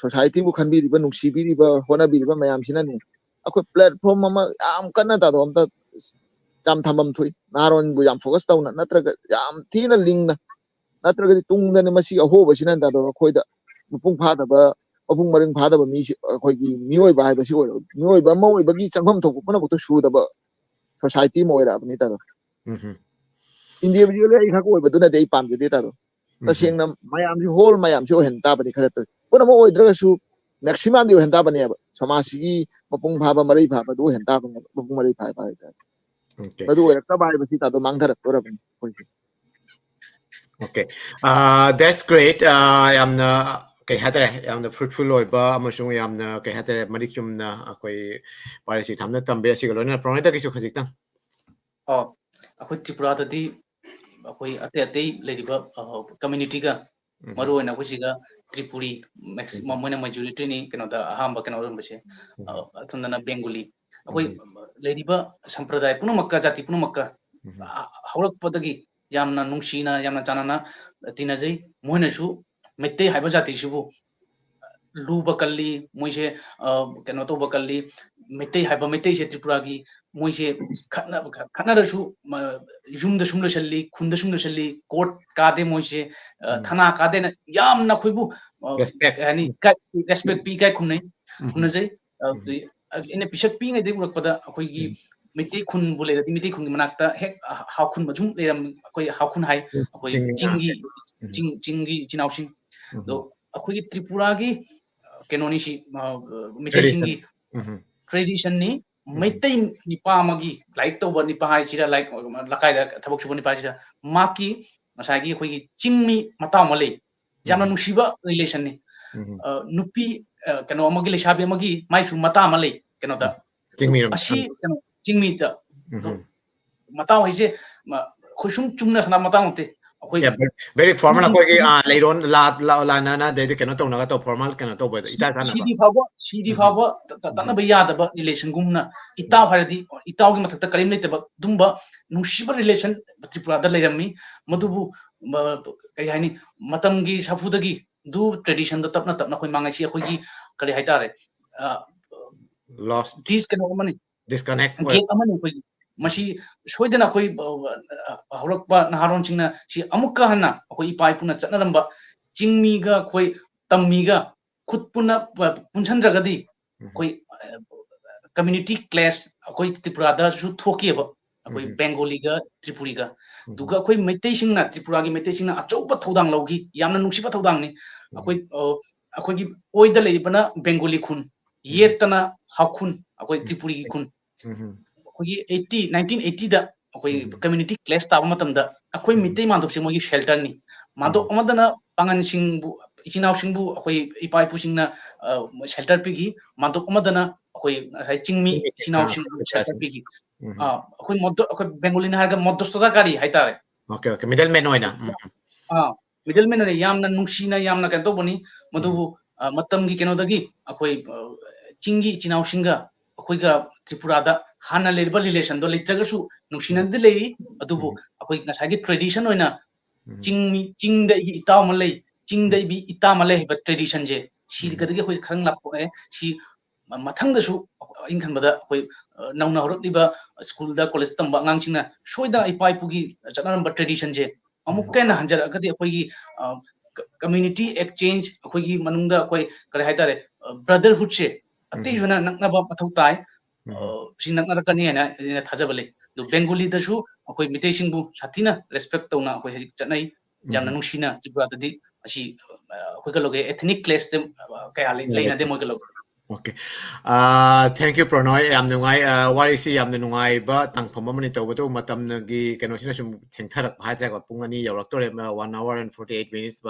society ꯕꯨ ꯈꯟꯕꯤꯔꯤꯕ, ꯅꯨꯡꯁꯤꯕꯤꯔꯤꯕ, ꯍꯣꯠꯅꯕꯤꯔꯤꯕ ꯃꯌꯥꯝꯁꯤꯅꯅꯦ ꯑꯩꯈꯣꯏ platform ꯑꯃ ꯌꯥꯝ ꯀꯟꯅ ꯇꯥꯗꯣ ꯑꯝꯇ ꯌꯥꯝ ꯊꯝꯐꯝ ꯊꯣꯛꯏ꯫ ꯅꯍꯥꯔꯣꯟꯕꯨ ꯌꯥꯝ focus ꯇꯧꯅ ꯅꯠꯇ꯭ꯔꯒ ꯌꯥꯝ ꯊꯤꯅ ꯂꯤꯡꯅ ꯅꯠꯇ꯭ꯔꯒꯗꯤ ꯇꯨꯡꯗꯅꯦ ꯃꯁꯤ ꯑꯍꯣꯕꯁꯤꯅ ꯇꯥꯗꯣ ꯑꯩꯈꯣꯏꯗ ꯃꯄꯨꯡ ꯐꯥꯗꯕ ꯃꯄꯨꯡ ꯃꯔꯩ ꯐꯥꯗꯕ ꯃꯤꯁꯤ ꯑꯩꯈꯣꯏꯒꯤ ꯃꯤꯑꯣꯏꯕ ꯍꯥꯏꯕꯁꯤ ꯑꯣꯏꯔꯣ, ꯃꯤꯑꯣꯏꯕ ꯑꯃ ꯑꯣꯏꯕꯒꯤ ꯆꯪꯐꯝ ꯊꯣꯛꯄ ꯄꯨꯝꯅꯃꯛꯇ ꯁꯨꯗꯕ society ꯑꯃ ꯑꯣꯏꯔꯛꯑꯕꯅꯤ ꯇꯥꯗꯣ꯫ ꯎꯝ. Individually ꯑꯩ ꯈꯛ ꯑꯣꯏꯕꯗꯨꯅꯗꯤ ꯑꯩ ꯄꯥꯝꯖꯗꯦ ꯇꯥꯗꯣ꯫ ꯎꯝ. ꯇꯁꯦꯡꯅ ꯃꯌꯥꯝꯁꯤ, whole ꯃꯌꯥꯝꯁꯤ ꯑꯣꯏꯍꯟ ꯇꯥꯕꯅꯤ ꯈꯔ ꯇꯧ꯫ ꯄꯨꯝꯅꯃꯛ ꯑꯣꯏꯗ꯭ꯔꯒꯁꯨ maximum ꯗꯤ ꯑꯣꯏꯍꯟ ꯇꯥꯕꯅꯦꯕ꯫ ꯁꯃꯥꯖꯁꯤꯒꯤ ꯃꯄꯨꯡ ꯐꯥꯕ ꯃꯔꯩ ꯐꯥꯕꯗꯨ ꯑꯣꯏꯍꯟ ꯇꯥꯕꯅꯦꯕ꯫ ꯃꯄꯨꯡ ꯃꯔꯩ ꯐꯥꯕ ꯍꯥꯏꯇꯥꯔꯦ꯫ Okay. ꯃꯗꯨ ꯑꯣꯏꯔꯛꯇꯕ ꯍꯥꯏꯕꯁꯤ ꯇꯥꯗꯣ ꯃꯥꯡꯊꯔꯛꯇꯣꯔꯕꯅꯤ ꯑꯩꯈꯣꯏꯁꯦ꯫ Okay. Uh, that's great. Uh, ꯌꯥꯝꯅ ꯀꯩ ꯍꯥꯏꯇꯥꯔꯦ, ꯌꯥꯝꯅ fruitful ꯑꯣꯏꯕ ꯑꯃꯁꯨꯡ ꯌꯥꯝꯅ ꯀꯩ ꯍꯥꯏꯇꯥꯔꯦ, ꯃꯔꯤꯛ ꯆꯨꯝꯅ ꯑꯩꯈꯣꯏ ꯄꯥꯎꯔꯩꯁꯤ ꯊꯝꯅ ꯇꯝꯕꯤꯔꯦ꯫ ꯑꯁꯤꯒ ꯂꯣꯏꯅꯅ ꯄ꯭ꯔꯣꯅꯣꯏꯗꯒꯤꯁꯨ ꯈꯖꯤꯛꯇꯪ꯫ ꯑꯣ, ꯑꯩꯈꯣꯏ ꯇ꯭ꯔꯤꯄꯨꯔꯥꯗꯗꯤ ꯑꯩꯈꯣꯏ ꯑꯇꯩ ꯑꯇꯩ ꯂꯩꯔꯤꯕ community ꯒ ꯃꯔꯨ ꯑꯣꯏꯅ ꯑꯩꯈꯣꯏ ꯁꯤꯒ ꯇ꯭ꯔꯤꯄꯨꯔꯤ, ꯃꯦꯛꯁꯤꯃꯝ ꯃꯣꯏꯅ ꯃꯦꯖꯣꯔꯤꯇꯤꯅꯤ ꯀꯩꯅꯣꯗ ꯑꯍꯥꯝꯕ ꯀꯩꯅꯣ ꯑꯣꯏꯔꯝꯕꯁꯦ꯫ ꯑ, ꯑꯁꯣꯝꯗꯅ ꯕꯦꯡꯒꯨꯂꯤ꯫ ꯑꯩꯈꯣꯏ ꯂꯩꯔꯤꯕ ꯁꯝꯄ꯭ꯔꯗꯥꯌ ꯄꯨꯝꯅꯃꯛꯀ, ꯖꯥꯇꯤ ꯄꯨꯝꯅꯃꯛꯀ, ꯑ, ꯍꯧꯔꯛꯄꯗꯒꯤ ꯌꯥꯝꯅ ꯅꯨꯡꯁꯤꯅ, ꯌꯥꯝꯅ ꯆꯥꯟꯅꯅ ꯇꯤꯟꯅꯖꯩ꯫ ꯃꯣꯏꯅꯁꯨ ꯃꯩꯇꯩ ꯍꯥꯏꯕ ꯖꯥꯇꯤꯁꯤꯕꯨ ꯂꯨꯕ ꯀꯜꯂꯤ, ꯃꯣꯏꯁꯦ, ꯑ, ꯀꯩꯅꯣ ꯇꯧꯕ ꯀꯜꯂꯤ, ꯃꯩꯇꯩ ꯍꯥꯏꯕ ꯃꯩꯇꯩꯁꯦ ꯇ꯭ꯔꯤꯄꯨꯔꯥꯒꯤ, ꯃꯣꯏꯁꯦ ꯈꯠꯅꯕ, ꯈꯠꯅꯔꯁꯨ, ꯃ-, ꯌꯨꯝꯗ ꯁꯨꯝ ꯂꯣꯏꯁꯜꯂꯤ, ꯈꯨꯟꯗ ꯁꯨꯝ ꯂꯣꯏꯁꯜꯂꯤ, ꯀꯣꯔꯠ ꯀꯥꯗꯦ ꯃꯣꯏꯁꯦ, ꯑ, ꯊꯅꯥ ꯀꯥꯗꯦꯅ ꯌꯥꯝꯅ ꯑꯩꯈꯣꯏꯕꯨ, ꯑ, ꯔꯦꯁꯄꯦꯛ꯫ ꯀꯩ ꯍꯥꯏꯅꯤ, ꯏꯀꯥꯏ, ꯔꯦꯁꯄꯦꯛ ꯄꯤ, ꯏꯀꯥꯏ ꯈꯨꯝꯅꯩ, ꯎꯝ꯫ ꯈꯨꯝꯅꯖꯩ꯫ ꯑ, ꯎꯝ꯫ ꯑꯩꯅ ꯄꯤꯁꯛ ꯄꯤꯛꯏꯉꯩꯗꯒꯤ ꯎꯔꯛꯄꯗ ꯑꯩꯈꯣꯏꯒꯤ ꯎꯝ꯫ ꯃꯩꯇꯩ ꯈꯨꯟꯕꯨ ꯂꯩꯔꯗꯤ ꯃꯩꯇꯩ ꯈꯨꯟꯒꯤ ꯃꯅꯥꯛꯇ ꯍꯦꯛ ꯍ-, ꯍꯥꯎꯈꯨꯟꯕ ꯁꯨꯝ ꯂꯩꯔꯝ-, ꯑꯩꯈꯣꯏ ꯍꯥꯎꯈꯨꯟ ꯍꯥꯏ, ꯎꯝ, ꯑꯩꯈꯣꯏ ꯆꯤꯡ ꯃꯅꯥꯛ꯫ ꯆꯤꯡꯒꯤ, ꯎꯝ꯫ ꯆꯤꯡ, ꯆꯤꯡꯒꯤ ꯏꯆꯤꯟ ꯏꯅꯥꯎꯁꯤꯡ꯫ ꯎꯝ꯫ ꯑꯗꯣ ꯑꯩꯈꯣꯏꯒꯤ ꯇ꯭ꯔꯤꯄꯨꯔꯥꯒꯤ, ꯑ, ꯀꯩꯅꯣꯅꯤ ꯁꯤ, ꯑ, ꯃꯩꯇꯩꯁꯤꯡꯒꯤ ꯇ꯭ꯔꯦꯗꯤꯁꯟ꯫ ꯎꯝ꯫ ꯇ꯭ꯔꯦꯗꯤꯁꯟꯅꯤ꯫ ꯎꯝ꯫ ꯃꯩꯇꯩ ꯅꯤꯄꯥ ꯑꯃꯒꯤ ꯂꯥꯏꯔꯤꯛ ꯇꯧꯕ ꯅꯤꯄꯥ ꯍꯥꯏꯁꯤꯔꯥ, ꯂꯥꯏꯔꯤꯛ ꯂꯀꯥꯏꯗ ꯊꯕꯛ ꯁꯨꯕ ꯅꯤꯄꯥ ꯍꯥꯏꯁꯤꯔꯥ, ꯃꯍꯥꯛꯀꯤ ꯉꯁꯥꯏꯒꯤ ꯑꯩꯈꯣꯏꯒꯤ ꯆꯤꯡꯃꯤ ꯃꯇꯥꯎ ꯑꯃ ꯂꯩ꯫ ꯌꯥꯝꯅ ꯎꯝ꯫ ꯅꯨꯡꯁꯤꯕ ꯔꯤꯂꯦꯁꯟꯅꯤ꯫ ꯎꯝ꯫ ꯑ, ꯅꯨꯄꯤ, ꯑ, ꯀꯩꯅꯣ ꯑꯃꯒꯤ, ꯂꯩꯁꯥꯕꯤ ꯑꯃꯒꯤ ꯃꯥꯏꯁꯨ ꯃꯇꯥ ꯑꯃ ꯂꯩ ꯀꯩꯅꯣꯗ꯫ ꯎꯝ꯫ ꯆꯤꯡꯃꯤꯔꯣꯝ꯫ ꯑꯁꯤ ꯀꯩꯅꯣ, ꯆꯤꯡꯃꯤꯗ꯫ ꯎꯝ꯫ ꯑꯗꯣ ꯃꯇꯥꯎ ꯍꯥꯏꯁꯦ, ꯃ-, ꯑꯩꯈꯣꯏ ꯁꯨꯝ ꯆꯨꯝꯅ ꯁꯥꯟꯅꯕ ꯃꯇꯥꯎ ꯅꯠꯇꯦ꯫ ꯑꯩꯈꯣꯏ ꯌꯥꯝ very formal, ꯃꯤ ꯑꯩꯈꯣꯏꯒꯤ, ꯁꯤꯗꯤ ꯑ, ꯂꯩꯔꯣꯟ ꯂꯥ-, ꯂꯥ-, ꯂꯥꯟꯅꯅ, ꯑꯗꯩꯗꯤ ꯀꯩꯅꯣ ꯇꯧꯅꯒ ꯇꯧ, ꯐꯣꯔꯃꯦꯜ ꯀꯩꯅꯣ ꯇꯧꯕꯗ ꯏꯇꯥ ꯁꯥꯟꯅꯕ꯫ ꯁꯤꯗꯤ ꯐꯥꯎꯕ, ꯁꯤꯗꯤ ꯎꯝ꯫ ꯐꯥꯎꯕ ꯇ-, ꯇ-, ꯎꯝ꯫ ꯇꯠꯅꯕ ꯌꯥꯗꯕ ꯔꯤꯂꯦꯁꯟꯒꯨꯝꯅ, ꯏꯇꯥꯎ ꯎꯝ꯫ ꯍꯥꯏꯔꯗꯤ ꯏꯇꯥꯎꯒꯤ ꯃꯊꯛꯇ ꯀꯔꯤꯝ ꯂꯩꯇꯕ ꯑꯗꯨꯝꯕ ꯅꯨꯡꯁꯤꯕ ꯔꯤꯂꯦꯁꯟ ꯇ꯭ꯔꯤꯄꯨꯔꯥꯗ ꯂꯩꯔꯝꯃꯤ꯫ ꯎꯝ꯫ ꯃꯗꯨꯕꯨ, ꯃ-, ꯀꯩ ꯍꯥꯏꯅꯤ, ꯃꯇꯝꯒꯤ ꯁꯥꯐꯨꯗꯒꯤ ꯑꯗꯨ ꯇ꯭ꯔꯦꯗꯤꯁꯟꯗꯣ ꯇꯞꯅ ꯇꯞꯅ ꯑꯩꯈꯣꯏ ꯃꯥꯡꯉꯩꯁꯤ ꯑꯩꯈꯣꯏꯒꯤ ꯀꯔꯤ ꯍꯥꯏꯇꯥꯔꯦ, ꯑ, Lost꯫ Dis-, ꯀꯩꯅꯣ ꯑꯃꯅꯤ, Disconnect ꯑꯣꯏ꯫ Gap ꯑꯃꯅꯤ ꯑꯩꯈꯣꯏꯒꯤ꯫ ꯃꯁꯤ ꯁꯣꯏꯗꯅ ꯑꯩꯈꯣꯏ, ꯑ, ꯑ, ꯍꯧꯔꯛꯄ ꯅꯍꯥꯔꯣꯟꯁꯤꯡꯅ ꯁꯤ ꯑꯃꯨꯛꯀ ꯍꯟꯅ ꯑꯩꯈꯣꯏ ꯏꯄꯥ ꯏꯄꯨꯅ ꯆꯠꯅꯔꯝꯕ ꯆꯤꯡꯃꯤꯒ ꯑꯩꯈꯣꯏ ꯇꯝꯃꯤꯒ ꯈꯨꯠ ꯄꯨꯟꯅ ꯄ-, ꯄꯨꯟꯁꯟꯗ꯭ꯔꯒꯗꯤ ꯎꯝ꯫ ꯑꯩꯈꯣꯏ, ꯑ, community clash ꯑꯩꯈꯣꯏ ꯇ꯭ꯔꯤꯄꯨꯔꯥꯗꯁꯨ ꯊꯣꯛꯈꯤꯑꯕ꯫ ꯑꯩꯈꯣꯏ ꯎꯝ꯫ ꯕꯦꯡꯒꯣꯂꯤꯒ ꯇ꯭ꯔꯤꯄꯨꯔꯤꯒ꯫ ꯎꯝ꯫ ꯑꯗꯨꯒ ꯑꯩꯈꯣꯏ ꯃꯩꯇꯩꯁꯤꯡꯅ, ꯇ꯭ꯔꯤꯄꯨꯔꯥꯒꯤ ꯃꯩꯇꯩꯁꯤꯡꯅ ꯑꯆꯧꯕ ꯊꯧꯗꯥꯡ ꯂꯧꯈꯤ, ꯌꯥꯝꯅ ꯅꯨꯡꯁꯤꯕ ꯊꯧꯗꯥꯡꯅꯤ꯫ ꯎꯝ꯫ ꯑꯩꯈꯣꯏ, ꯑ, ꯑꯩꯈꯣꯏꯒꯤ ꯑꯣꯏꯗ ꯂꯩꯔꯤꯕꯅ ꯕꯦꯡꯒꯣꯂꯤ ꯈꯨꯟ, ꯎꯝ꯫ ꯌꯦꯠꯇꯅ ꯍꯥꯎꯈꯨꯟ, ꯑꯩꯈꯣꯏ ꯎꯝ꯫ ꯇ꯭ꯔꯤꯄꯨꯔꯤꯒꯤ ꯈꯨꯟ꯫ ꯎꯝ꯫ ꯑꯩꯈꯣꯏꯒꯤ eighty, nineteen eighty ꯗ ꯑꯩꯈꯣꯏ ꯎꯝ꯫ Community clash ꯇꯥꯕ ꯃꯇꯝꯗ ꯑꯩꯈꯣꯏ ꯎꯝ꯫ ꯃꯩꯇꯩ ꯃꯥꯟꯗꯣꯞꯁꯦ ꯃꯣꯏꯒꯤ shelter ꯅꯤ꯫ ꯃꯥꯟꯗꯣꯞ ꯎꯝ꯫ ꯑꯃꯗꯅ ꯄꯥꯉꯟꯁꯤꯡꯕꯨ, ꯏꯆꯤꯟ ꯏꯅꯥꯎꯁꯤꯡꯕꯨ ꯑꯩꯈꯣꯏ ꯏꯄꯥ ꯏꯄꯨꯁꯤꯡꯅ, ꯑ, shelter ꯄꯤꯈꯤ꯫ ꯃꯥꯟꯗꯣꯞ ꯑꯃꯗꯅ ꯑꯩꯈꯣꯏ ꯉꯁꯥꯏ ꯆꯤꯡꯃꯤ ꯆꯤꯡꯃꯤ, ꯏꯆꯤꯟ ꯏꯅꯥꯎꯁꯤꯡꯕꯨ ꯑꯥ, shelter ꯄꯤꯈꯤ꯫ ꯎꯝ꯫ ꯑ, ꯑꯩꯈꯣꯏ ꯃꯣꯗꯣ-, ꯑꯩꯈꯣꯏ ꯕꯦꯡꯒꯣꯂꯤꯅ ꯍꯥꯏꯔꯒ ꯃꯣꯗꯣꯁꯇꯣꯗꯥ ꯀꯥꯔꯤ ꯍꯥꯏꯇꯥꯔꯦ꯫ Okay, okay. Middleman ꯑꯣꯏꯅ꯫ ꯎꯝ꯫ ꯑꯥ, ꯃꯤꯗꯜ ꯃꯦꯟ ꯑꯣꯏꯅ ꯌꯥꯝꯅ ꯅꯨꯡꯁꯤꯅ, ꯌꯥꯝꯅ ꯀꯩꯅꯣ ꯇꯧꯕꯅꯤ꯫ ꯃꯗꯨꯕꯨ ꯑ, ꯃꯇꯝꯒꯤ ꯀꯩꯅꯣꯗꯒꯤ ꯑꯩꯈꯣꯏ ꯑ, ꯆꯤꯡꯒꯤ ꯏꯆꯤꯟ ꯏꯅꯥꯎꯁꯤꯡꯒ ꯑꯩꯈꯣꯏꯒ ꯇ꯭ꯔꯤꯄꯨꯔꯥꯗ ꯍꯥꯟꯅ ꯂꯩꯔꯤꯕ ꯔꯤꯂꯦꯁꯟꯗꯣ ꯂꯩꯇ꯭ꯔꯒꯁꯨ ꯅꯨꯡꯁꯤꯅꯗꯤ ꯂꯩꯔꯤ꯫ ꯑꯗꯨꯕꯨ ꯑꯩꯈꯣꯏ ꯉꯁꯥꯏꯒꯤ ꯇ꯭ꯔꯦꯗꯤꯁꯟ ꯑꯣꯏꯅ ꯆꯤꯡ ꯃꯤ, "ꯆꯤꯡꯗ ꯑꯩꯒꯤ ꯏꯇꯥꯎ ꯑꯃ ꯂꯩ, ꯆꯤꯡꯗ ꯑꯩꯒꯤ ꯏꯇꯥ ꯑꯃ ꯂꯩ" ꯍꯥꯏꯕ ꯇ꯭ꯔꯦꯗꯤꯁꯟꯁꯦ ꯁꯤꯒꯗꯒꯤ ꯑꯩꯈꯣꯏ ꯈꯪ ꯂꯥꯛꯄꯣꯛꯑꯦ꯫ ꯁꯤ ꯃ-, ꯃꯊꯪꯗꯁꯨ ꯑꯩꯅ ꯈꯟꯕꯗ ꯑꯩꯈꯣꯏ ꯑ, ꯅꯧꯅ ꯍꯧꯔꯛꯂꯤꯕ ꯁ꯭ꯀꯨꯜꯗ, ꯀꯣꯂꯦꯖ ꯇꯝꯕ ꯑꯉꯥꯡꯁꯤꯡꯅ ꯁꯣꯏꯗꯅ ꯏꯄꯥ ꯏꯄꯨꯒꯤ ꯆꯠꯅꯔꯝꯕ ꯇ꯭ꯔꯦꯗꯤꯁꯟꯁꯦ ꯑꯃꯨꯛꯀ ꯍꯦꯟꯅ ꯍꯟꯖꯔꯛꯑꯒꯗꯤ ꯑꯩꯈꯣꯏꯒꯤ ꯑ, ꯀ-, ꯀꯝꯃ꯭ꯌꯨꯅꯤꯇꯤ ꯑꯦꯛꯁꯆꯦꯟꯖ, ꯑꯩꯈꯣꯏꯒꯤ ꯃꯅꯨꯡꯗ ꯑꯩꯈꯣꯏ ꯀꯔꯤ ꯍꯥꯏꯇꯥꯔꯦ, ꯑ, ꯕ꯭ꯔꯗꯔꯍꯨꯗꯁꯦ ꯑꯇꯩ ꯑꯣꯏꯅ ꯅꯛꯅꯕ ꯃꯊꯧ ꯇꯥꯏ꯫ ꯑ, ꯁꯤ ꯅꯛꯅꯔꯛꯀꯅꯤ ꯍꯥꯏꯅ ꯑꯩꯅ ꯊꯥꯖꯕ ꯂꯩ꯫ ꯑꯗꯨ ꯕꯦꯡꯒꯣꯂꯤꯗꯁꯨ ꯑꯩꯈꯣꯏ ꯃꯤꯇꯩꯁꯤꯡꯕꯨ ꯁꯥꯊꯤꯅ ꯔꯦꯁꯄꯦꯛ ꯇꯧꯅ ꯑꯩꯈꯣꯏ ꯍꯧꯖꯤꯛ ꯆꯠꯅꯩ꯫ ꯌꯥꯝꯅ ꯅꯨꯡꯁꯤꯅ ꯇ꯭ꯔꯤꯄꯨꯔꯥꯗꯗꯤ ꯑꯁꯤ, ꯑ, ꯑꯩꯈꯣꯏꯒ ꯂꯧꯒꯦ ꯑꯦꯊꯅꯤꯛ ꯀ꯭ꯂꯦꯁꯇ, ꯑ, ꯀꯌꯥ ꯂꯩ-, ꯂꯩꯅꯗꯦ ꯃꯣꯏꯒ ꯂꯧꯒꯦ꯫ Okay. Uh, thank you, Pronoy. ꯌꯥꯝ ꯅꯨꯡꯉꯥꯏ꯫ Uh, ꯋꯥꯔꯤꯁꯤ ꯌꯥꯝꯅ ꯅꯨꯡꯉꯥꯏꯕ ꯇꯥꯡꯐꯝ ꯑꯃꯅꯤ꯫ ꯇꯧꯕꯇꯕꯨ ꯃꯇꯝꯒꯤ ꯀꯩꯅꯣꯁꯤꯅ ꯁꯨꯝ ꯊꯦꯡꯊꯔꯛꯄ ꯍꯥꯏꯇꯥꯔꯦꯀꯣ, ꯄꯨꯡ ꯑꯅꯤ ꯌꯧꯔꯛꯇꯣꯔꯦ, one hour and forty eight minutes,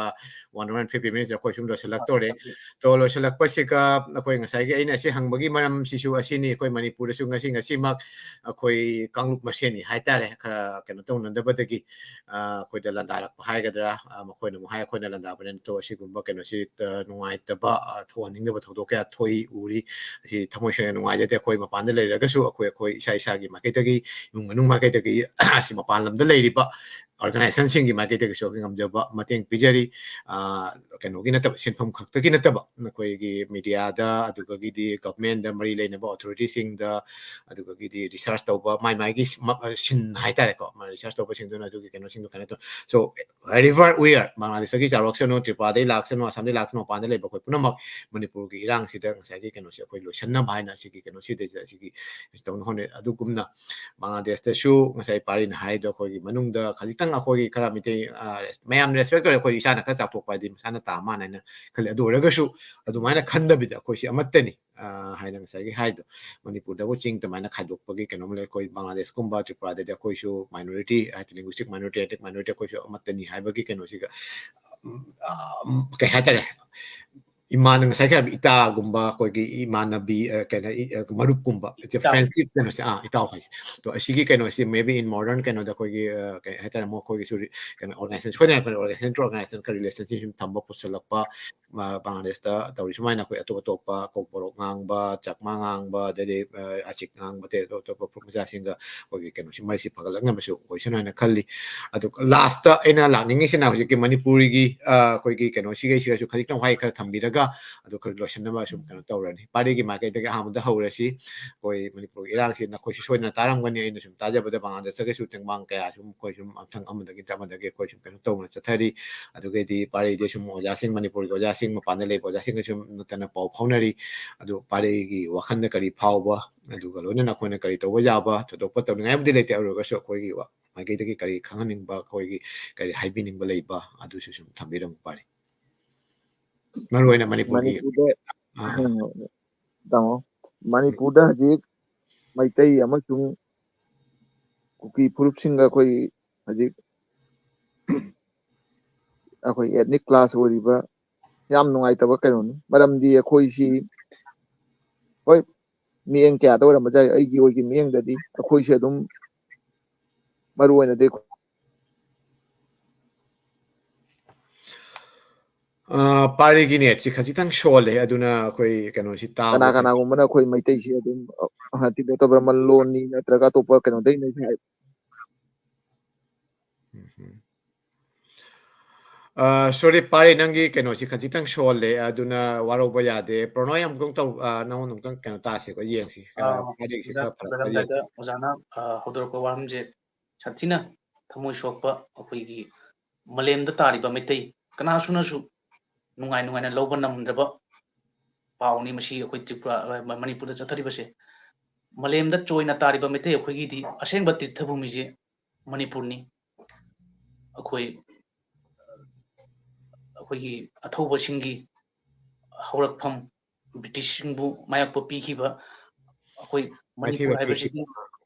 one hour and fifty minutes ꯑꯩꯈꯣꯏ ꯁꯨꯝ ꯂꯣꯏꯁꯤꯜꯂꯛꯇꯣꯔꯦ꯫ ꯇꯣ ꯂꯣꯏꯁꯤꯜꯂꯛꯄꯁꯤꯒ ꯑꯩꯈꯣꯏ ꯉꯁꯥꯏꯒꯤ ꯑꯩꯅ ꯑꯁꯤ ꯍꯪꯕꯒꯤ ꯃꯔꯝꯁꯤꯁꯨ ꯑꯁꯤꯅꯤ꯫ ꯑꯩꯈꯣꯏ ꯃꯅꯤꯄꯨꯔꯗꯁꯨ ꯉꯁꯤ ꯉꯁꯤꯃꯛ ꯑꯩꯈꯣꯏ ꯀꯥꯡꯂꯨꯞ ꯃꯁꯦꯟꯅꯤ ꯍꯥꯏꯇꯥꯔꯦ, ꯈꯔ ꯀꯩꯅꯣ ꯇꯧꯅꯗꯕꯗꯒꯤ ꯑ, ꯑꯩꯈꯣꯏꯗ ꯂꯥꯟꯗꯥꯔꯛꯄ ꯍꯥꯏꯒꯗ꯭ꯔꯥ, ꯑ, ꯃꯈꯣꯏꯅ ꯑꯃꯨꯛ ꯍꯥꯏ ꯑꯩꯈꯣꯏꯅ ꯂꯥꯟꯗꯥꯕꯅꯦꯅ꯫ ꯇꯣ ꯑꯁꯤꯒꯨꯝꯕ ꯀꯩꯅꯣꯁꯤ, ꯑ, ꯅꯨꯡꯉꯥꯏꯇꯕ, ꯑ, ꯊꯣꯛꯍꯟꯅꯤꯡꯗꯕ ꯊꯧꯗꯣꯛ ꯀꯌꯥ ꯊꯣꯛꯏ, ꯎꯔꯤ꯫ ꯑꯁꯤ ꯊꯃꯣꯏ ꯁꯦꯡꯅ ꯅꯨꯡꯉꯥꯏꯖꯗꯦ꯫ ꯑꯩꯈꯣꯏ ꯃꯄꯥꯟꯗ ꯂꯩꯔꯒꯁꯨ ꯑꯩꯈꯣꯏ, ꯑꯩꯈꯣꯏ ꯏꯁꯥ ꯏꯁꯥꯒꯤ ꯃꯥꯏꯀꯩꯗꯒꯤ, ꯏꯃꯨꯡ ꯃꯅꯨꯡ ꯃꯥꯏꯀꯩꯗꯒꯤ, ꯑꯁꯤ ꯃꯄꯥꯟ ꯂꯝꯗ ꯂꯩꯔꯤꯕ ꯑꯣꯔꯒꯅꯥꯏꯖꯦꯁꯟꯁꯤꯡꯒꯤ ꯃꯥꯏꯀꯩꯗꯒꯤꯁꯨ ꯑꯩꯈꯣꯏ ꯉꯝꯖꯕ ꯃꯇꯦꯡ ꯄꯤꯖꯔꯤ꯫ ꯑ, ꯀꯩꯅꯣꯒꯤ ꯅꯠꯇꯕ, ꯁꯦꯟꯐꯝ ꯈꯛꯇꯒꯤ ꯅꯠꯇꯕ, ꯑꯩꯈꯣꯏꯒꯤ ꯃꯤꯗꯤꯌꯥꯗ, ꯑꯗꯨꯗꯒꯤꯗꯤ ꯒꯚꯔꯟꯃꯦꯟꯗ ꯃꯔꯤ ꯂꯩꯅꯕ ꯑꯣꯊꯣꯔꯤꯇꯤꯁꯤꯡꯗ, ꯑꯗꯨꯗꯒꯤꯗꯤ ꯔꯤꯁꯔꯁ ꯇꯧꯕ, ꯃꯥꯏ ꯃꯥꯏꯒꯤ ꯁ-, ꯃ-, ꯑ, ꯁꯤꯟ ꯍꯥꯏꯇꯥꯔꯦꯀꯣ, ꯃ-, ꯔꯤꯁꯔꯁ ꯇꯧꯕꯁꯤꯡꯗꯨꯅ ꯑꯗꯨꯒꯤ ꯀꯩꯅꯣꯁꯤꯡꯗꯣ ꯀꯩꯅꯣ ꯇꯧ-, so, wherever we are, ꯕꯪꯒ꯭ꯂꯥꯗꯦꯁꯇꯒꯤ ꯆꯥꯎꯔꯛꯁꯅꯨ, ꯇ꯭ꯔꯤꯄꯨꯔꯥꯗꯒꯤ ꯂꯥꯛꯁꯅꯨ, ꯑꯁꯥꯝꯗꯒꯤ ꯂꯥꯛꯁꯅꯨ, ꯃꯄꯥꯟꯗ ꯂꯩꯕ ꯑꯩꯈꯣꯏ ꯄꯨꯝꯅꯃꯛ ꯃꯅꯤꯄꯨꯔꯒꯤ ꯏꯔꯥꯡꯁꯤꯗ ꯉꯁꯥꯏꯒꯤ ꯀꯩꯅꯣꯁꯦ ꯑꯩꯈꯣꯏ ꯂꯣꯏꯁꯤꯟꯅꯕ ꯍꯥꯏꯅ ꯑꯁꯤꯒꯤ ꯀꯩꯅꯣꯁꯤꯗ ꯑꯁꯤꯒꯤ ꯇꯧꯅ ꯍꯣꯠꯅꯩ꯫ ꯑꯗꯨꯒꯨꯝꯅ ꯕꯪꯒ꯭ꯂꯥꯗꯦꯁꯇꯁꯨ ꯉꯁꯥꯏ ꯄꯥꯔꯤꯅ ꯍꯥꯏꯔꯤꯗꯣ ꯑꯩꯈꯣꯏꯒꯤ ꯃꯅꯨꯡꯗ ꯈꯖꯤꯛꯇꯪ ꯑꯩꯈꯣꯏꯒꯤ ꯈꯔ ꯃꯤꯇꯩ, ꯑ, ꯔꯦꯁ-, ꯃꯌꯥꯝꯅ ꯔꯦꯁꯄꯦꯛ ꯇꯧꯔꯦ, ꯑꯩꯈꯣꯏ ꯏꯁꯥꯅ ꯈꯔ ꯆꯥꯎꯊꯣꯛꯄ ꯍꯥꯏꯗꯤ ꯃꯁꯥꯅ ꯇꯥ ꯃꯥꯟꯅ ꯍꯥꯏꯅ ꯈꯜꯂꯤ꯫ ꯑꯗꯨ ꯑꯣꯏꯔꯒꯁꯨ ꯑꯗꯨꯃꯥꯏꯅ ꯈꯟꯗꯕꯤꯗ ꯑꯩꯈꯣꯏꯁꯤ ꯑꯃꯠꯇꯅꯤ꯫ ꯑ, ꯍꯥꯏꯅ ꯉꯁꯥꯏꯒꯤ ꯍꯥꯏꯗꯣ, ꯃꯅꯤꯄꯨꯔꯗꯕꯨ ꯆꯤꯡ ꯑꯗꯨꯃꯥꯏꯅ ꯈꯥꯏꯗꯣꯛꯄꯒꯤ ꯀꯩꯅꯣꯝ ꯂꯩ꯫ ꯑꯩꯈꯣꯏ ꯕꯪꯒ꯭ꯂꯥꯗꯦꯁꯀꯨꯝꯕ ꯇ꯭ꯔꯤꯄꯨꯔꯥꯗꯗꯤ ꯑꯩꯈꯣꯏꯁꯨ minority, ꯍꯥꯏꯗꯤ linguistic minority, ethnic minority ꯑꯩꯈꯣꯏꯁꯨ ꯑꯃꯠꯇꯅꯤ ꯍꯥꯏꯕꯒꯤ ꯀꯩꯅꯣꯁꯤꯒ, ꯎꯝ, ꯑ, ꯎꯝ, ꯀꯩ ꯍꯥꯏꯇꯥꯔꯦ, ꯏꯃꯥꯅ ꯉꯁꯥꯏ ꯍꯥꯏꯕ ꯏꯇꯥꯒꯨꯝꯕ, ꯑꯩꯈꯣꯏꯒꯤ ꯏꯃꯥꯟꯅꯕꯤ, ꯑ, ꯀꯩꯅꯣ, ꯏ-, ꯑ, ꯃꯔꯨꯞꯀꯨꯝꯕ, ꯏꯇꯥꯎ꯫ Friendship ꯀꯩꯅꯣꯁꯦ, ꯑꯥ, ꯏꯇꯥꯎ ꯍꯥꯏꯁꯦ꯫ ꯑꯗꯣ ꯑꯁꯤꯒꯤ ꯀꯩꯅꯣꯁꯤ maybe in modern ꯀꯩꯅꯣꯗ ꯑꯩꯈꯣꯏꯒꯤ, ꯑ, ꯀꯩ ꯍꯥꯏꯇꯥꯔꯦ, ꯃꯈꯣꯏꯒꯤꯁꯨ ꯔꯤ-, ꯀꯩꯅꯣ organization, ꯁꯣꯏꯗꯅ ꯑꯩꯈꯣꯏꯅ organization to organization ꯀ relationship ꯁꯨꯝ ꯊꯝꯕ ꯄꯨꯁꯜꯂꯛꯄ, ꯃ-, ꯕꯪꯒ꯭ꯂꯥꯗꯦꯁꯇ ꯇꯧꯔꯤ ꯁꯨꯃꯥꯏꯅ ꯑꯩꯈꯣꯏ ꯑꯇꯣꯞ ꯑꯇꯣꯞꯄ ꯀꯣꯛꯕꯣꯔꯣꯛ ꯉꯥꯡꯕ, ꯆꯥꯛꯃꯥ ꯉꯥꯡꯕ, ꯑꯗꯩꯗꯤ, ꯑ, ꯑꯆꯤꯛ ꯉꯥꯡꯕ, ꯑꯇꯩ ꯑꯇꯣꯞ ꯑꯇꯣꯞꯄ ꯐꯨꯔꯨꯞ ꯃꯆꯥꯁꯤꯡꯒ ꯑꯩꯈꯣꯏꯒꯤ ꯀꯩꯅꯣꯁꯤ, ꯃꯔꯤꯁꯤ ꯐꯒꯠꯂꯛꯅꯕꯁꯨ ꯑꯣꯏꯁꯅꯨ ꯍꯥꯏꯅ ꯈꯜꯂꯤ꯫ ꯑꯗꯨ last ꯑꯩꯅ ꯂꯥꯛꯅꯤꯡꯉꯤꯁꯤꯅ ꯍꯧꯖꯤꯛꯀꯤ ꯃꯅꯤꯄꯨꯔꯤꯒꯤ, ꯑ, ꯑꯩꯈꯣꯏꯒꯤ ꯀꯩꯅꯣꯁꯤꯒꯩꯁꯤꯒꯁꯨ ꯈꯖꯤꯛꯇꯪ ꯋꯥꯍꯩ ꯈꯔ ꯊꯝꯕꯤꯔꯒ ꯑꯗꯨ ꯑꯩꯈꯣꯏ ꯂꯣꯏꯁꯤꯟꯅꯕ ꯁꯨꯝ ꯀꯩꯅꯣ ꯇꯧꯔꯅꯤ꯫ ꯄꯥꯔꯤꯒꯤ ꯃꯥꯏꯀꯩꯗꯒꯤ ꯑꯍꯥꯟꯕꯗ ꯍꯧꯔꯁꯤ꯫ ꯑꯩꯈꯣꯏ ꯃꯅꯤꯄꯨꯔꯒꯤ ꯏꯔꯥꯡꯁꯤ ꯅꯈꯣꯏꯁꯨ ꯁꯣꯏꯗꯅ ꯇꯥꯔꯝꯒꯅꯤ꯫ ꯑꯩꯅ ꯁꯨꯝ ꯇꯥꯖꯕꯗ ꯕꯪꯒ꯭ꯂꯥꯗꯦꯁꯇꯒꯁꯨ ꯇꯦꯡꯕꯥꯡ ꯀꯌꯥ ꯁꯨꯝ ꯑꯩꯈꯣꯏ ꯁꯨꯝ ꯃꯊꯪ ꯑꯃꯗꯒꯤ ꯑꯃꯗꯒꯤ ꯑꯩꯈꯣꯏ ꯁꯨꯝ ꯀꯩꯅꯣ ꯇꯧꯅ ꯆꯠꯊꯔꯤ꯫ ꯑꯗꯨꯒꯩꯗꯤ ꯄꯥꯔꯤꯗꯤ ꯁꯨꯝ ꯑꯣꯖꯥꯁꯤꯡ, ꯃꯅꯤꯄꯨꯔꯒꯤ ꯑꯣꯖꯥꯁꯤꯡ, ꯃꯄꯥꯟꯗ ꯂꯩꯕ ꯑꯣꯖꯥꯁꯤꯡꯒ ꯁꯨꯝ ꯅꯠꯇꯅ ꯄꯥꯎ ꯐꯥꯎꯅꯔꯤ꯫ ꯑꯗꯨ ꯄꯥꯔꯤꯒꯤ ꯋꯥꯈꯜꯗ ꯀꯔꯤ ꯐꯥꯎꯕ, ꯑꯗꯨꯒ ꯂꯣꯏꯅꯅ ꯑꯩꯈꯣꯏꯅ ꯀꯔꯤ ꯇꯧꯕ ꯌꯥꯕ, ꯊꯣꯏꯗꯣꯛꯄ ꯇꯧꯅꯤꯡꯉꯥꯏꯕꯨꯗꯤ ꯂꯩꯇꯦ, ꯑꯣꯏꯔꯒꯁꯨ ꯑꯩꯈꯣꯏꯒꯤ ꯋꯥ-, ꯃꯥꯏꯀꯩꯗꯒꯤ ꯀꯔꯤ ꯈꯪꯍꯟꯅꯤꯡꯕ, ꯑꯩꯈꯣꯏꯒꯤ ꯀꯔꯤ ꯍꯥꯏꯕꯤꯅꯤꯡꯕ ꯂꯩꯕ, ꯑꯗꯨꯁꯨ ꯁꯨꯝ ꯊꯝꯕꯤꯔꯝꯃꯨ ꯄꯥꯔꯤ꯫ ꯃꯔꯨ ꯑꯣꯏꯅ ꯃꯅꯤꯄꯨꯔꯒꯤ ꯃꯅꯤꯄꯨꯔꯗ, ꯑꯥ, ꯑꯥ꯫ ꯇꯥꯃꯣ, ꯃꯅꯤꯄꯨꯔꯗ ꯍꯧꯖꯤꯛ ꯃꯩꯇꯩ ꯑꯃꯁꯨꯡ ꯀꯨꯀꯤ ꯐꯨꯔꯨꯞꯁꯤꯡꯒ ꯑꯩꯈꯣꯏ ꯍꯧꯖꯤꯛ ꯑꯩꯈꯣꯏ ethnic clash ꯑꯣꯏꯔꯤꯕ ꯌꯥꯝ ꯅꯨꯡꯉꯥꯏꯇꯕ ꯀꯩꯅꯣꯅꯤ꯫ ꯃꯔꯝꯗꯤ ꯑꯩꯈꯣꯏꯁꯤ, ꯍꯣꯏ, ꯃꯤꯠꯌꯦꯡ ꯀꯌꯥꯗ ꯑꯣꯏꯔꯝꯕ ꯌꯥꯏ, ꯑꯩꯒꯤ ꯑꯣꯏꯒꯤ ꯃꯤꯠꯌꯦꯡꯗꯗꯤ ꯑꯩꯈꯣꯏꯁꯦ ꯑꯗꯨꯝ ꯃꯔꯨ ꯑꯣꯏꯅꯗꯤ ꯑ, ꯄꯥꯔꯤꯒꯤ netꯁꯤ ꯈꯖꯤꯛꯇꯪ ꯁꯣꯜꯂꯦ, ꯑꯗꯨꯅ ꯑꯩꯈꯣꯏ ꯀꯩꯅꯣꯁꯤ ꯇꯥꯕ ꯀꯅꯥ ꯈꯔ ꯀꯅꯥꯒꯨꯝꯕꯅ ꯑꯩꯈꯣꯏ ꯃꯩꯇꯩꯁꯤ ꯑꯗꯨꯝ, ꯑ, ꯇꯤꯟꯅꯗꯕ ꯂꯣꯟꯅꯤ ꯅꯠꯇ꯭ꯔꯒ ꯑꯇꯣꯞꯄ ꯀꯩꯅꯣꯗꯩꯅꯦ ꯍꯥꯏ꯫ ꯎꯝ, ꯎꯝ꯫ ꯑ, sorry, ꯄꯥꯔꯤ, ꯅꯪꯒꯤ ꯀꯩꯅꯣꯁꯤ ꯈꯖꯤꯛꯇꯪ ꯁꯣꯜꯂꯦ, ꯑꯗꯨꯅ ꯋꯥꯔꯧꯕ ꯌꯥꯗꯦ꯫ ꯄ꯭ꯔꯣꯅꯣꯏ ꯑꯃꯨꯛꯇꯪ ꯇꯧ-, ꯑ, ꯅꯉꯣꯟꯗ ꯑꯃꯨꯛꯇꯪ ꯀꯩꯅꯣ ꯇꯥꯁꯦꯀꯣ, ꯌꯦꯡꯁꯤ꯫ ꯑ, ꯑ, ꯄꯥꯔꯤꯒꯤꯁꯤ ꯑꯣꯖꯥ, ꯈꯔ ꯐꯔꯛꯄ ꯌꯦꯡꯁꯤ꯫ ꯂꯣꯏꯔꯝꯗꯥꯏꯗ ꯑꯣꯖꯥꯅ, ꯑ, ꯍꯧꯗꯣꯔꯛꯄ ꯋꯥꯐꯝꯁꯦ ꯁꯥꯊꯤꯅ ꯊꯃꯣꯏ ꯁꯣꯛꯄ, ꯑꯩꯈꯣꯏꯒꯤ ꯃꯥꯂꯦꯝꯗ ꯇꯥꯔꯤꯕ ꯃꯩꯇꯩ ꯀꯅꯥꯁꯨꯅꯁꯨ ꯅꯨꯡꯉꯥꯏ ꯅꯨꯡꯉꯥꯏꯅ ꯂꯧꯕ ꯅꯝꯗ꯭ꯔꯕ ꯄꯥꯎꯅꯤ ꯃꯁꯤ꯫ ꯑꯩꯈꯣꯏ ꯇ꯭ꯔꯤꯄꯨꯔꯥ, ꯑ, ꯃ-, ꯃꯅꯤꯄꯨꯔꯗ ꯆꯠꯊꯔꯤꯕꯁꯦ꯫ ꯃꯥꯂꯦꯝꯗ ꯆꯣꯏꯅ ꯇꯥꯔꯤꯕ ꯃꯩꯇꯩ ꯑꯩꯈꯣꯏꯒꯤꯗꯤ ꯑꯁꯦꯡꯕ ꯇꯤꯔꯊ ꯚꯨꯃꯤꯁꯦ ꯃꯅꯤꯄꯨꯔꯅꯤ꯫ ꯑꯩꯈꯣꯏ, ꯑꯩꯈꯣꯏꯒꯤ ꯑꯊꯧꯕꯁꯤꯡꯒꯤ ꯍꯧꯔꯛꯐꯝ, ꯕ꯭ꯔꯤꯇꯤꯁꯁꯤꯡꯕꯨ ꯃꯥꯌꯣꯛꯄ ꯄꯤꯈꯤꯕ, ꯑꯩꯈꯣꯏ ꯃꯅꯤꯄꯨꯔ ꯃꯥꯏꯊꯤꯕ ꯍꯥꯏꯕꯁꯤꯗꯤ, ꯄꯤꯈꯤꯕ꯫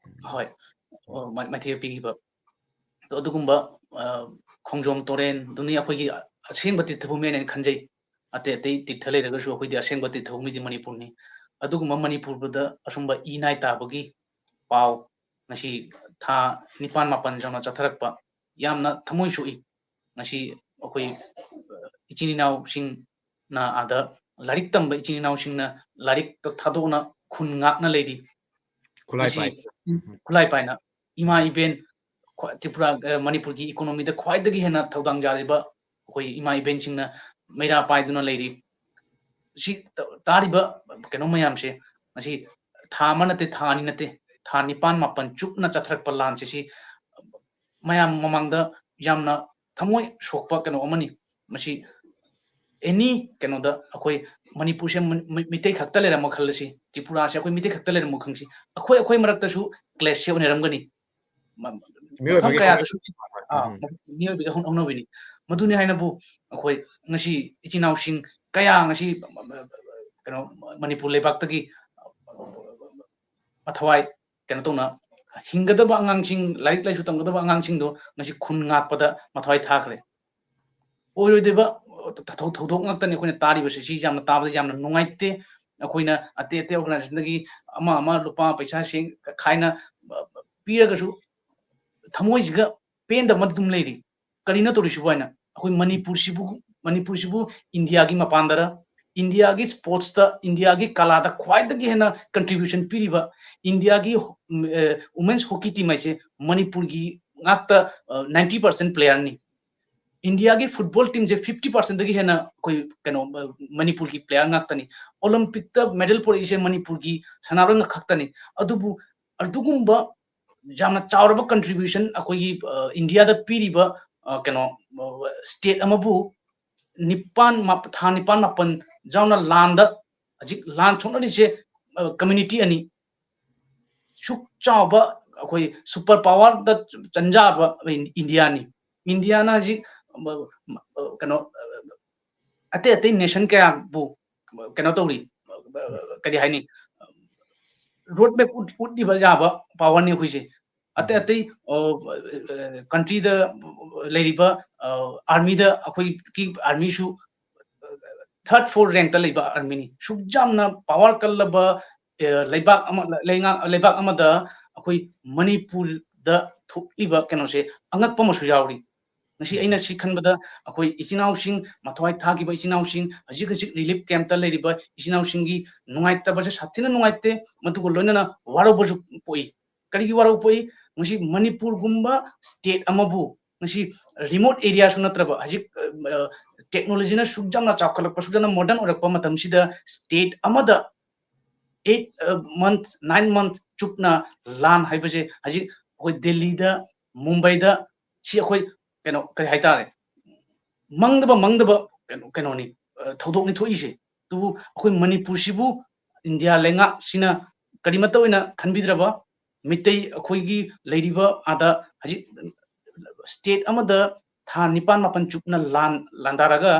ꯍꯣꯏ, ꯑ, ꯃꯥꯏ-, ꯃꯥꯏꯊꯤꯕ ꯄꯤꯈꯤꯕ꯫ ꯑꯗꯣ ꯑꯗꯨꯒꯨꯝꯕ, ꯑ, ꯈꯣꯡꯖꯣꯝ ꯇꯣꯔꯦꯟ ꯑꯗꯨꯅꯤ ꯑꯩꯈꯣꯏꯒꯤ ꯑꯁꯦꯡꯕ ꯇꯤꯔꯊ ꯚꯨꯃꯤ ꯍꯥꯏꯅ ꯑꯩꯅ ꯈꯟꯖꯩ꯫ ꯑꯇꯩ ꯑꯇꯩ ꯇꯤꯔꯊ ꯂꯩꯔꯒꯁꯨ ꯑꯩꯈꯣꯏꯗꯤ ꯑꯁꯦꯡꯕ ꯇꯤꯔꯊ ꯚꯨꯃꯤꯗꯤ ꯃꯅꯤꯄꯨꯔꯅꯤ꯫ ꯑꯗꯨꯒꯨꯝꯕ ꯃꯅꯤꯄꯨꯔꯗ ꯑꯁꯨꯝꯕ ꯏ ꯅꯥꯏ ꯇꯥꯕꯒꯤ ꯄꯥꯎ ꯉꯁꯤ ꯊꯥ ꯅꯤꯄꯥꯟ ꯃꯥꯄꯟ ꯌꯧꯅ ꯆꯠꯊꯔꯛꯄ ꯌꯥꯝꯅ ꯊꯃꯣꯏ ꯁꯣꯛꯏ꯫ ꯉꯁꯤ ꯑꯩꯈꯣꯏ, ꯑ, ꯏꯆꯤꯟ ꯏꯅꯥꯎꯁꯤꯡꯅ ꯑꯥꯗ ꯂꯥꯏꯔꯤꯛ ꯇꯝꯕ ꯏꯆꯤꯟ ꯏꯅꯥꯎꯁꯤꯡꯅ ꯂꯥꯏꯔꯤꯛꯇ ꯊꯥꯗꯣꯛꯅ ꯈꯨꯟ ꯉꯥꯛꯅ ꯂꯩꯔꯤ꯫ ꯈꯨꯠꯂꯥꯏ ꯉꯁꯤ ꯄꯥꯏ꯫ ꯈꯨꯠꯂꯥꯏ ꯄꯥꯏꯅ ꯏꯃꯥ ꯏꯕꯦꯟ ꯈ꯭ꯋꯥ-, ꯇ꯭ꯔꯤꯄꯨꯔꯥ, ꯑ, ꯃꯅꯤꯄꯨꯔꯒꯤ economy ꯗ ꯈ꯭ꯋꯥꯏꯗꯒꯤ ꯍꯦꯟꯅ ꯊꯧꯗꯥꯡ ꯌꯥꯔꯤꯕ ꯑꯩꯈꯣꯏ ꯏꯃꯥ ꯏꯕꯦꯟꯁꯤꯡꯅ ꯃꯩꯔꯥ ꯄꯥꯏꯗꯨꯅ ꯂꯩꯔꯤ꯫ ꯁꯤ ꯇ-, ꯇꯥꯔꯤꯕ ꯀꯩꯅꯣ ꯃꯌꯥꯝꯁꯦ ꯉꯁꯤ ꯊꯥ ꯑꯃ ꯅꯠꯇꯦ, ꯊꯥ ꯑꯅꯤ ꯅꯠꯇꯦ, ꯊꯥ ꯅꯤꯄꯥꯟ ꯃꯥꯄꯟ ꯆꯨꯞꯅ ꯆꯠꯊꯔꯛꯄ ꯂꯥꯟꯁꯦ ꯁꯤ ꯃꯌꯥꯝ ꯃꯃꯥꯡꯗ ꯌꯥꯝꯅ ꯊꯃꯣꯏ ꯁꯣꯛꯄ ꯀꯩꯅꯣ ꯑꯃꯅꯤ꯫ ꯃꯁꯤ any ꯀꯩꯅꯣꯗ ꯑꯩꯈꯣꯏ ꯃꯅꯤꯄꯨꯔꯁꯦ ꯃ-, ꯃ-, ꯃꯤꯇꯩ ꯈꯛꯇ ꯂꯩꯔꯝꯃꯣ ꯈꯜꯂꯁꯤ, ꯇ꯭ꯔꯤꯄꯨꯔꯥꯁꯦ ꯑꯩꯈꯣꯏ ꯃꯤꯇꯩ ꯈꯛꯇ ꯂꯩꯔꯝꯃꯣ ꯈꯪꯁꯤ, ꯑꯩꯈꯣꯏ, ꯑꯩꯈꯣꯏ ꯃꯔꯛꯇꯁꯨ clash ꯁꯦ ꯑꯣꯏꯅꯔꯝꯒꯅꯤ꯫ ꯃ-, ꯃꯐꯝ ꯃꯤꯑꯣꯏꯕꯒꯤ ꯀꯌꯥꯗꯁꯨ, ꯍꯧꯅꯕꯤ-, ꯑꯥ, ꯎꯝ꯫ ꯃꯤꯑꯣꯏꯕꯒꯤ ꯍꯧ-, ꯍꯧꯅꯕꯤꯅꯤ꯫ ꯃꯗꯨꯅꯤ ꯍꯥꯏꯅꯕꯨ ꯑꯩꯈꯣꯏ ꯉꯁꯤ ꯏꯆꯤꯟ ꯏꯅꯥꯎꯁꯤꯡ ꯀꯌꯥ ꯉꯁꯤ ꯀꯩꯅꯣ ꯃꯅꯤꯄꯨꯔ ꯂꯩꯕꯥꯛꯇꯒꯤ ꯃꯊꯋꯥꯏ ꯀꯩꯅꯣ ꯇꯧꯅ ꯍꯤꯡꯒꯗꯕ ꯑꯉꯥꯡꯁꯤꯡ, ꯂꯥꯏꯔꯤꯛ ꯂꯥꯏꯁꯨ ꯇꯝꯒꯗꯕ ꯑꯉꯥꯡꯁꯤꯡꯗꯣ ꯉꯁꯤ ꯈꯨꯟ ꯉꯥꯛꯄꯗ ꯃꯊꯋꯥꯏ ꯊꯥꯈ꯭ꯔꯦ꯫ ꯑꯣꯏꯔꯣꯏꯗꯕ ꯊꯧ-, ꯊꯧꯗꯣꯛ ꯉꯥꯛꯇꯅꯤ ꯑꯩꯈꯣꯏꯅ ꯇꯥꯔꯤꯕꯁꯦ꯫ ꯁꯤ ꯌꯥꯝꯅ ꯇꯥꯕꯗ ꯌꯥꯝꯅ ꯅꯨꯡꯉꯥꯏꯇꯦ꯫ ꯑꯩꯈꯣꯏꯅ ꯑꯇꯩ ꯑꯇꯩ organization ꯗꯒꯤ ꯑꯃ ꯑꯃ ꯂꯨꯄꯥ ꯄꯩꯁꯥ ꯁꯦꯡ ꯈꯥꯏꯅ ꯄꯤꯔꯒꯁꯨ ꯊꯃꯣꯏꯁꯤꯒ ꯄꯦꯟꯗꯕ ꯑꯃ ꯑꯗꯨꯝ ꯂꯩꯔꯤ꯫ ꯀꯔꯤꯅꯣ ꯇꯧꯔꯤꯁꯤꯕꯨ ꯍꯥꯏꯅ꯫ ꯑꯩꯈꯣꯏ ꯃꯅꯤꯄꯨꯔꯁꯤꯕꯨ, ꯃꯅꯤꯄꯨꯔꯁꯤꯕꯨ ꯏꯟꯗꯤꯌꯥꯒꯤ ꯃꯄꯥꯟꯗꯔ, ꯏꯟꯗꯤꯌꯥꯒꯤ sports ꯇ, ꯏꯟꯗꯤꯌꯥꯒꯤ ꯀꯂꯥꯗ ꯈ꯭ꯋꯥꯏꯗꯒꯤ ꯍꯦꯟꯅ contribution ꯄꯤꯔꯤꯕ ꯏꯟꯗꯤꯌꯥꯒꯤ, ꯎꯝ, ꯑ, women's hockey team ꯍꯥꯏꯁꯦ ꯃꯅꯤꯄꯨꯔꯒꯤ ꯉꯥꯛꯇ, ꯑ, ninety percent player ꯅꯤ꯫ ꯏꯟꯗꯤꯌꯥꯒꯤ football team ꯁꯦ fifty percent ꯗꯒꯤ ꯍꯦꯟꯅ ꯑꯩꯈꯣꯏ ꯀꯩꯅꯣ, ꯑ, ꯃꯅꯤꯄꯨꯔꯒꯤ player ꯉꯥꯛꯇꯅꯤ꯫ Olympic ꯇ medal ꯄꯨꯔꯛꯏꯁꯦ ꯃꯅꯤꯄꯨꯔꯒꯤ ꯁꯥꯟꯅꯔꯣꯏ ꯈꯛꯇꯅꯤ꯫ ꯑꯗꯨꯕꯨ ꯑꯗꯨꯒꯨꯝꯕ ꯌꯥꯝꯅ ꯆꯥꯎꯔꯕ contribution ꯑꯩꯈꯣꯏꯒꯤ, ꯑ, ꯏꯟꯗꯤꯌꯥꯗ ꯄꯤꯔꯤꯕ, ꯑ, ꯀꯩꯅꯣ, ꯑ, state ꯑꯃꯕꯨ ꯅꯤꯄꯥꯟ, ꯃꯥꯞ-, ꯊꯥ ꯅꯤꯄꯥꯟ ꯃꯥꯄꯟ ꯌꯥꯎꯅ ꯂꯥꯟꯗ, ꯍꯧꯖꯤꯛ ꯂꯥꯟ ꯁꯣꯛꯅꯔꯤꯁꯦ, ꯑ, community ꯑꯅꯤ꯫ ꯁꯨꯛ ꯆꯥꯎꯕ ꯑꯩꯈꯣꯏ super power ꯗ ꯆꯟꯖꯥꯕ ꯏꯟ-, ꯏꯟꯗꯤꯌꯥꯅꯤ꯫ ꯏꯟꯗꯤꯌꯥꯅ ꯍꯧꯖꯤꯛ, ꯑ, ꯑ, ꯀꯩꯅꯣ, ꯑ, ꯑꯇꯩ ꯑꯇꯩ nation ꯀꯌꯥꯕꯨ ꯀꯩꯅꯣ ꯇꯧꯔꯤ, ꯀꯔꯤ ꯍꯥꯏꯅꯤ, road map ꯎꯠ-, ꯎꯠꯂꯤꯕ ꯌꯥꯕ power ꯅꯤ ꯑꯩꯈꯣꯏꯁꯦ꯫ ꯑꯇꯩ ꯎꯝ꯫ ꯑꯇꯩ, ꯑ, ꯑ, country ꯗ ꯂꯩꯔꯤꯕ, ꯑ, army ꯗ ꯑꯩꯈꯣꯏꯒꯤ army ꯁꯨ, ꯑ, third four rank ꯇ ꯂꯩꯕ army ꯅꯤ꯫ ꯁꯨꯛ ꯌꯥꯝꯅ power ꯀꯜꯂꯕ, ꯑ, ꯂꯩꯕꯥꯛ ꯑꯃ, ꯂꯩꯉꯥꯛ, ꯂꯩꯕꯥꯛ ꯑꯃꯗ ꯑꯩꯈꯣꯏ ꯃꯅꯤꯄꯨꯔꯗ ꯊꯣꯛꯂꯤꯕ ꯀꯩꯅꯣꯁꯦ ꯑꯉꯛꯄ ꯑꯃꯁꯨ ꯌꯥꯎꯔꯤ꯫ ꯉꯁꯤ ꯑꯩꯅ ꯁꯤ ꯈꯟꯕꯗ ꯑꯩꯈꯣꯏ ꯏꯆꯤꯟ ꯏꯅꯥꯎꯁꯤꯡ, ꯃꯊ꯭ꯋꯥꯏ ꯊꯥꯈꯤꯕ ꯏꯆꯤꯟ ꯏꯅꯥꯎꯁꯤꯡ, ꯍꯧꯖꯤꯛ ꯍꯧꯖꯤꯛ relief camp ꯇ ꯂꯩꯔꯤꯕ ꯏꯆꯤꯟ ꯏꯅꯥꯎꯁꯤꯡꯒꯤ ꯅꯨꯡꯉꯥꯏꯇꯕꯁꯦ ꯁꯥꯊꯤꯅ ꯅꯨꯡꯉꯥꯏꯇꯦ, ꯃꯗꯨꯒ ꯂꯣꯏꯅꯅ ꯋꯥꯔꯧꯕꯁꯨ ꯄꯣꯛꯏ꯫ ꯀꯔꯤꯒꯤ ꯋꯥꯔꯧꯕ ꯄꯣꯛꯏ? ꯉꯁꯤ ꯃꯅꯤꯄꯨꯔꯒꯨꯝꯕ state ꯑꯃꯕꯨ ꯉꯁꯤ remote area ꯁꯨ ꯅꯠꯇ꯭ꯔꯕ, ꯍꯧꯖꯤꯛ, ꯑ, ꯑ, technology ꯅ ꯁꯨꯛ ꯌꯥꯝꯅ ꯆꯥꯎꯈꯠꯂꯛꯄ, ꯁꯨꯛ ꯌꯥꯝꯅ modern ꯑꯣꯏꯔꯛꯄ ꯃꯇꯝꯁꯤꯗ state ꯑꯃꯗ eight, ꯑ, month, nine month ꯆꯨꯞꯅ ꯂꯥꯟ ꯍꯥꯏꯕꯁꯦ ꯍꯧꯖꯤꯛ ꯑꯩꯈꯣꯏ ꯗꯦꯜꯂꯤꯗ, ꯃꯨꯝꯕꯥꯏꯗ ꯁꯤ ꯑꯩꯈꯣꯏ ꯀꯩꯅꯣ, ꯀꯔꯤ ꯍꯥꯏꯇꯥꯔꯦ, ꯃꯪꯗꯕ, ꯃꯪꯗꯕ ꯀꯩꯅꯣ, ꯀꯩꯅꯣꯅꯤ, ꯑ, ꯊꯧꯗꯣꯛꯅꯤ ꯊꯣꯛꯏꯁꯦ꯫ ꯑꯗꯨꯕꯨ ꯑꯩꯈꯣꯏ ꯃꯅꯤꯄꯨꯔꯁꯤꯕꯨ ꯏꯟꯗꯤꯌꯥ ꯂꯩꯉꯥꯛꯁꯤꯅ ꯀꯔꯤꯃꯠꯇ ꯑꯣꯏꯅ ꯈꯟꯕꯤꯗ꯭ꯔꯕ, ꯃꯤꯇꯩ ꯑꯩꯈꯣꯏꯒꯤ ꯂꯩꯔꯤꯕ ꯑꯥꯗ ꯍꯧꯖꯤꯛ state ꯑꯃꯗ ꯊꯥ ꯅꯤꯄꯥꯟ ꯃꯥꯄꯟ ꯆꯨꯞꯅ ꯂꯥꯟ ꯂꯥꯟꯗꯥꯔꯒ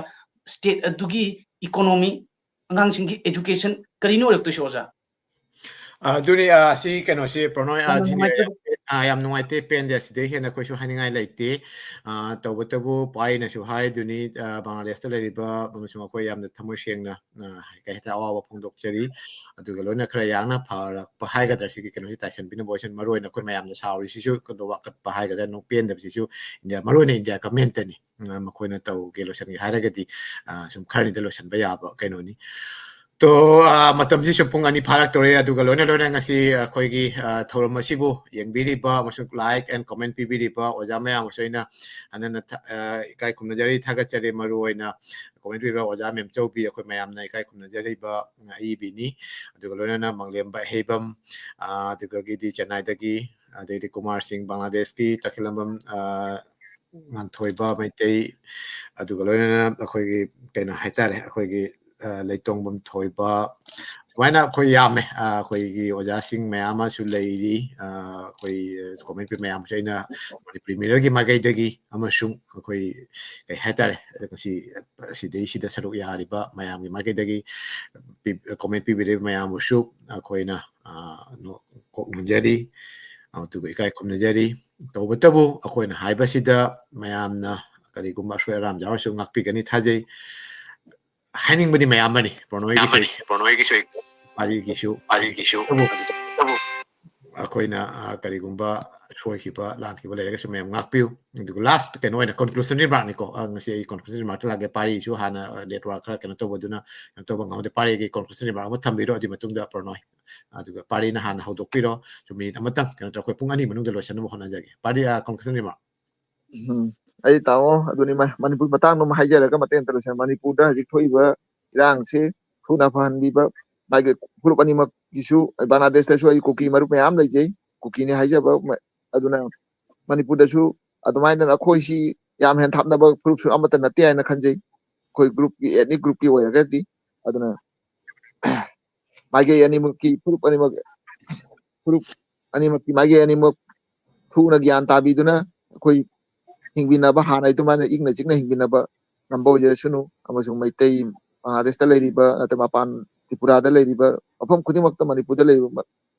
state ꯑꯗꯨꯒꯤ economy, ꯑꯉꯥꯡꯁꯤꯡꯒꯤ education ꯀꯔꯤꯅꯣ ꯑꯣꯏꯔꯛꯇꯣꯏꯁꯦ, ꯑꯣꯖꯥ? ꯑ, ꯑꯗꯨꯅꯤ, ꯑ, ꯁꯤ ꯀꯩꯅꯣꯁꯤ, ꯄ꯭ꯔꯣꯅꯣꯏ, ꯑ, ꯌꯥꯝꯅ ꯁꯤꯅꯤ, ꯅꯨꯡꯉꯥꯏꯇꯕ꯫ ꯑ, ꯌꯥꯝ ꯅꯨꯡꯉꯥꯏꯇꯦ, ꯄꯦꯟꯗꯦ꯫ ꯁꯤꯗꯩ ꯍꯦꯟꯅ ꯑꯩꯈꯣꯏꯁꯨ ꯍꯥꯏꯅꯤꯡꯉꯥꯏ ꯂꯩꯇꯦ꯫ ꯑ, ꯇꯧꯕꯇꯕꯨ ꯄꯥꯏꯅꯁꯨ ꯍꯥꯏꯗꯨꯅꯤ, ꯑ, ꯕꯪꯒ꯭ꯂꯥꯗꯦꯁꯇ ꯂꯩꯔꯤꯕ ꯑꯃꯁꯨꯡ ꯑꯩꯈꯣꯏ ꯌꯥꯝꯅ ꯊꯃꯣꯏ ꯁꯦꯡꯅ, ꯑ, ꯀꯩ ꯍꯥꯏꯇꯥꯔꯦ, ꯑꯋꯥꯕ ꯐꯣꯡꯗꯣꯛꯆꯔꯤ꯫ ꯑꯗꯨꯒ ꯂꯣꯏꯅ ꯈꯔ ꯌꯥꯡꯅ ꯐꯔꯛꯄ ꯍꯥꯏꯒꯗ꯭ꯔꯥ, ꯁꯤꯒꯤ ꯀꯩꯅꯣꯁꯤ ꯇꯥꯏꯁꯟꯕꯤꯅꯕ ꯑꯣꯏꯁꯅꯨ꯫ ꯃꯔꯨ ꯑꯣꯏꯅ ꯑꯩꯈꯣꯏ ꯃꯌꯥꯝꯅ ꯁꯥꯎꯔꯤꯁꯤꯁꯨ, ꯀꯩꯅꯣ, ꯋꯥꯀꯠꯄ ꯍꯥꯏꯒꯗ꯭ꯔꯥ, ꯅꯣꯛ ꯄꯦꯟꯗꯕꯁꯤꯁꯨ ꯏꯟꯗꯤꯌꯥ, ꯃꯔꯨ ꯑꯣꯏꯅ ꯏꯟꯗꯤꯌꯥ government ꯇꯅꯤ꯫ ꯑ, ꯃꯈꯣꯏꯅ ꯇꯧꯒꯦ ꯂꯣꯏꯁꯟꯒꯦ ꯍꯥꯏꯔꯒꯗꯤ, ꯑ, ꯁꯨꯝ ꯈꯔꯅꯤꯗ ꯂꯣꯏꯁꯟꯕ ꯌꯥꯕ ꯀꯩꯅꯣꯅꯤ꯫ ꯇꯣ, ꯑ, ꯃꯇꯝꯁꯤ ꯁꯨꯝ ꯄꯨꯡ ꯑꯅꯤ ꯐꯥꯔꯛꯇꯧꯔꯦ꯫ ꯑꯗꯨꯒ ꯂꯣꯏꯅ ꯂꯣꯏꯅ ꯉꯁꯤ ꯑꯩꯈꯣꯏꯒꯤ, ꯑ, ꯊꯧꯔꯝ ꯑꯁꯤꯕꯨ ꯌꯦꯡꯕꯤꯔꯤꯕ ꯑꯃꯁꯨꯡ like and comment ꯄꯤꯕꯤꯔꯤꯕ ꯑꯣꯖꯥ ꯃꯌꯥꯝꯕꯨꯁꯨ ꯑꯩꯅ ꯍꯟꯅ ꯍꯟꯅ ꯊ-, ꯑ, ꯏꯀꯥꯏ ꯈꯨꯝꯅꯖꯔꯤ, ꯊꯥꯒꯠꯆꯔꯤ꯫ ꯃꯔꯨ ꯑꯣꯏꯅ comment ꯄꯤꯕ ꯑꯣꯖꯥ ꯃꯦꯝꯆꯧꯕꯤ, ꯑꯩꯈꯣꯏ ꯃꯌꯥꯝꯅ ꯏꯀꯥꯏ ꯈꯨꯝꯅꯖꯔꯤꯕ ꯑꯏꯕꯤꯅꯤ꯫ ꯑꯗꯨꯒ ꯂꯣꯏꯅꯅ ꯃꯪꯂꯦꯝꯕ ꯑꯍꯩꯕꯝ, ꯑ, ꯑꯗꯨꯗꯒꯤꯗꯤ ꯆꯦꯟꯅꯥꯏꯗꯒꯤ, ꯑꯗꯩꯗꯤ ꯀꯨꯃꯥꯔ ꯁꯤꯡ, ꯕꯪꯒ꯭ꯂꯥꯗꯦꯁꯀꯤ ꯇꯈꯦꯜꯂꯝꯕꯝ, ꯑ, ꯉꯥꯟꯊꯣꯏꯕ ꯃꯩꯇꯩ, ꯑꯗꯨꯒ ꯂꯣꯏꯅꯅ ꯑꯩꯈꯣꯏꯒꯤ ꯀꯩꯅꯣ ꯍꯥꯏꯇꯥꯔꯦ, ꯑꯩꯈꯣꯏꯒꯤ, ꯑ, ꯂꯩꯇꯣꯡꯕꯝ ꯊꯣꯏꯕ, ꯁꯨꯃꯥꯏꯅ ꯑꯩꯈꯣꯏ ꯌꯥꯝꯃꯦ꯫ ꯑ, ꯑꯩꯈꯣꯏꯒꯤ ꯑꯣꯖꯥꯁꯤꯡ ꯃꯌꯥꯝ ꯑꯃꯁꯨ ꯂꯩꯔꯤ꯫ ꯑ, ꯑꯩꯈꯣꯏ comment ꯄꯤ ꯃꯌꯥꯝꯁꯦ ꯑꯩꯅ ꯃꯅꯤꯄꯨꯔꯤ Mirror ꯒꯤ ꯃꯥꯏꯀꯩꯗꯒꯤ ꯑꯃꯁꯨꯡ ꯑꯩꯈꯣꯏ ꯀꯩ ꯍꯥꯏꯇꯥꯔꯦ, ꯉꯁꯤ ꯁꯤꯗꯩꯁꯤꯗ ꯁꯔꯨꯛ ꯌꯥꯔꯤꯕ ꯃꯌꯥꯝꯒꯤ ꯃꯥꯏꯀꯩꯗꯒꯤ ꯄꯤ-, comment ꯄꯤꯕꯤꯔꯤꯕ ꯃꯌꯥꯝꯕꯨꯁꯨ ꯑꯩꯈꯣꯏꯅ, ꯑ, ꯅꯣ-, ꯀꯣꯛ ꯅꯣꯟꯖꯔꯤ, ꯑꯗꯨꯒ ꯏꯀꯥꯏ ꯈꯨꯝꯅꯖꯔꯤ꯫ ꯇꯧꯕꯇꯕꯨ ꯑꯩꯈꯣꯏꯅ ꯍꯥꯏꯕꯁꯤꯗ ꯃꯌꯥꯝꯅ ꯀꯔꯤꯒꯨꯝꯕ ꯑꯁꯣꯏ ꯑꯔꯥꯝ ꯌꯥꯎꯔꯁꯨ ꯉꯥꯛꯄꯤꯒꯅꯤ ꯊꯥꯖꯩ꯫ ꯍꯥꯏꯅꯤꯡꯕꯗꯤ ꯃꯌꯥꯝ ꯑꯃꯅꯤ, ꯄ꯭ꯔꯣꯅꯣꯏꯒꯤꯁꯨ, ꯄ꯭ꯔꯣꯅꯣꯏꯒꯤꯁꯨ, ꯄꯥꯔꯤꯒꯤꯁꯨ, ꯄꯥꯔꯤꯒꯤꯁꯨ꯫ ꯑꯩꯈꯣꯏꯅ, ꯑ, ꯀꯔꯤꯒꯨꯝꯕ ꯁꯣꯏꯈꯤꯕ ꯂꯥꯟꯈꯤꯕ ꯂꯩꯔꯒꯁꯨ ꯃꯌꯥꯝ ꯉꯥꯛꯄꯤꯌꯨ꯫ ꯑꯗꯨꯒ ꯂꯥꯁ ꯀꯩꯅꯣ ꯑꯣꯏꯅ ꯀꯟꯀ꯭ꯂꯨꯁꯟ ꯔꯤꯃꯥꯔꯛꯅꯤꯀꯣ, ꯉꯁꯤ ꯑꯩ ꯀꯟꯀ꯭ꯂꯨꯁꯟ ꯔꯤꯃꯥꯔꯛꯇ ꯂꯥꯛꯀꯦ꯫ ꯄꯥꯔꯤꯁꯨ ꯍꯥꯟꯅ ꯅꯦꯠꯋꯥꯔꯛ ꯈꯔ ꯀꯩꯅꯣ ꯇꯧꯕꯗꯨꯅ ꯀꯩꯅꯣ ꯇꯧꯕ ꯉꯝꯗꯦ꯫ ꯄꯥꯔꯤꯒꯤ ꯀꯟꯀ꯭ꯂꯨꯁꯟ ꯔꯤꯃꯥꯔꯛ ꯑꯃ ꯊꯝꯕꯤꯔꯣ, ꯑꯗꯨꯒꯤ ꯃꯇꯨꯡꯗ ꯄ꯭ꯔꯣꯅꯣꯏ, ꯑꯗꯨꯒ ꯄꯥꯔꯤꯅ ꯍꯥꯟꯅ ꯍꯧꯗꯣꯛꯄꯤꯔꯣ꯫ ꯁꯨꯝ ꯃꯤꯅꯤꯠ ꯑꯃꯇꯪ ꯀꯩꯅꯣ ꯇꯧꯔ ꯑꯩꯈꯣꯏ ꯄꯨꯡ ꯑꯅꯤ ꯃꯅꯨꯡꯗ ꯂꯣꯏꯁꯤꯟꯅꯕ ꯍꯣꯠꯅꯖꯒꯦ꯫ ꯄꯥꯔꯤ, ꯀꯟꯀ꯭ꯂꯨꯁꯟ ꯔꯤꯃꯥꯔꯛ꯫ ꯎꯝ, ꯑꯩ ꯇꯥꯃꯣ ꯑꯗꯨꯅꯤ, ꯃ- ꯃꯅꯤꯄꯨꯔ ꯃꯇꯥꯡꯗ ꯑꯃ ꯍꯥꯏꯖꯔꯒ ꯃꯇꯦꯛ ꯑꯃꯇ ꯂꯣꯏꯁꯤꯟ꯫ ꯃꯅꯤꯄꯨꯔꯗ ꯍꯧꯖꯤꯛ ꯊꯣꯛꯏꯕ ꯏꯔꯥꯡꯁꯤ ꯊꯨꯅ ꯐꯍꯟꯕꯤꯕ, ꯃꯥꯒꯤ ꯐꯨꯔꯨꯞ ꯑꯅꯤꯃꯛꯀꯤꯁꯨ, ꯕꯪꯒ꯭ꯂꯥꯗꯦꯁꯇꯁꯨ ꯑꯩ ꯀꯨꯀꯤ ꯃꯔꯨꯞ ꯃꯌꯥꯝ ꯂꯩꯖꯩ, ꯀꯨꯀꯤꯅꯤ ꯍꯥꯏꯖꯕ, ꯃ- ꯑꯗꯨꯅ ꯃꯅꯤꯄꯨꯔꯗꯁꯨ ꯑꯗꯨꯃꯥꯏꯅ ꯑꯩꯈꯣꯏꯁꯤ ꯌꯥꯝ ꯍꯦꯟ ꯊꯥꯞꯅꯕ ꯐꯨꯔꯨꯞꯁꯨ ꯑꯃꯠꯇ ꯅꯠꯇꯦ ꯍꯥꯏꯅ ꯈꯟꯖꯩ, ꯑꯩꯈꯣꯏ ꯒ꯭ꯔꯨꯞꯀꯤ, ꯑꯦꯊꯅꯤꯛ ꯒ꯭ꯔꯨꯞꯀꯤ ꯑꯣꯏꯔꯒꯗꯤ꯫ ꯑꯗꯨꯅ ꯃꯥꯏꯀꯩ ꯑꯅꯤꯃꯛꯀꯤ ꯐꯨꯔꯨꯞ ꯑꯅꯤꯃꯛ ꯐꯨꯔꯨꯞ ꯑꯅꯤꯃꯛꯀꯤ ꯃꯥꯏꯀꯩ ꯑꯅꯤꯃꯛ ꯊꯨꯅ ꯒ꯭ꯌꯥꯟ ꯇꯥꯕꯤꯗꯨꯅ ꯑꯩꯈꯣꯏ ꯍꯤꯡꯃꯤꯟꯅꯕ, ꯍꯥꯟꯅ ꯑꯗꯨꯃꯥꯏꯅ ꯏꯪꯅ ꯆꯤꯛꯅ ꯍꯤꯡꯃꯤꯟꯅꯕ ꯉꯝꯕ ꯑꯣꯏꯖꯔꯁꯅꯨ꯫ ꯑꯃꯁꯨꯡ ꯃꯩꯇꯩ ꯕꯪꯒ꯭ꯂꯥꯗꯦꯁꯇ ꯂꯩꯔꯤꯕ, ꯅꯠꯇ꯭ꯔꯒ ꯃꯄꯥꯟ ꯇ꯭ꯔꯤꯄꯨꯔꯥꯗ ꯂꯩꯔꯤꯕ, ꯃꯐꯝ ꯈꯨꯗꯤꯡꯃꯛꯇ, ꯃꯅꯤꯄꯨꯔꯗ ꯂꯩꯔꯤꯕ,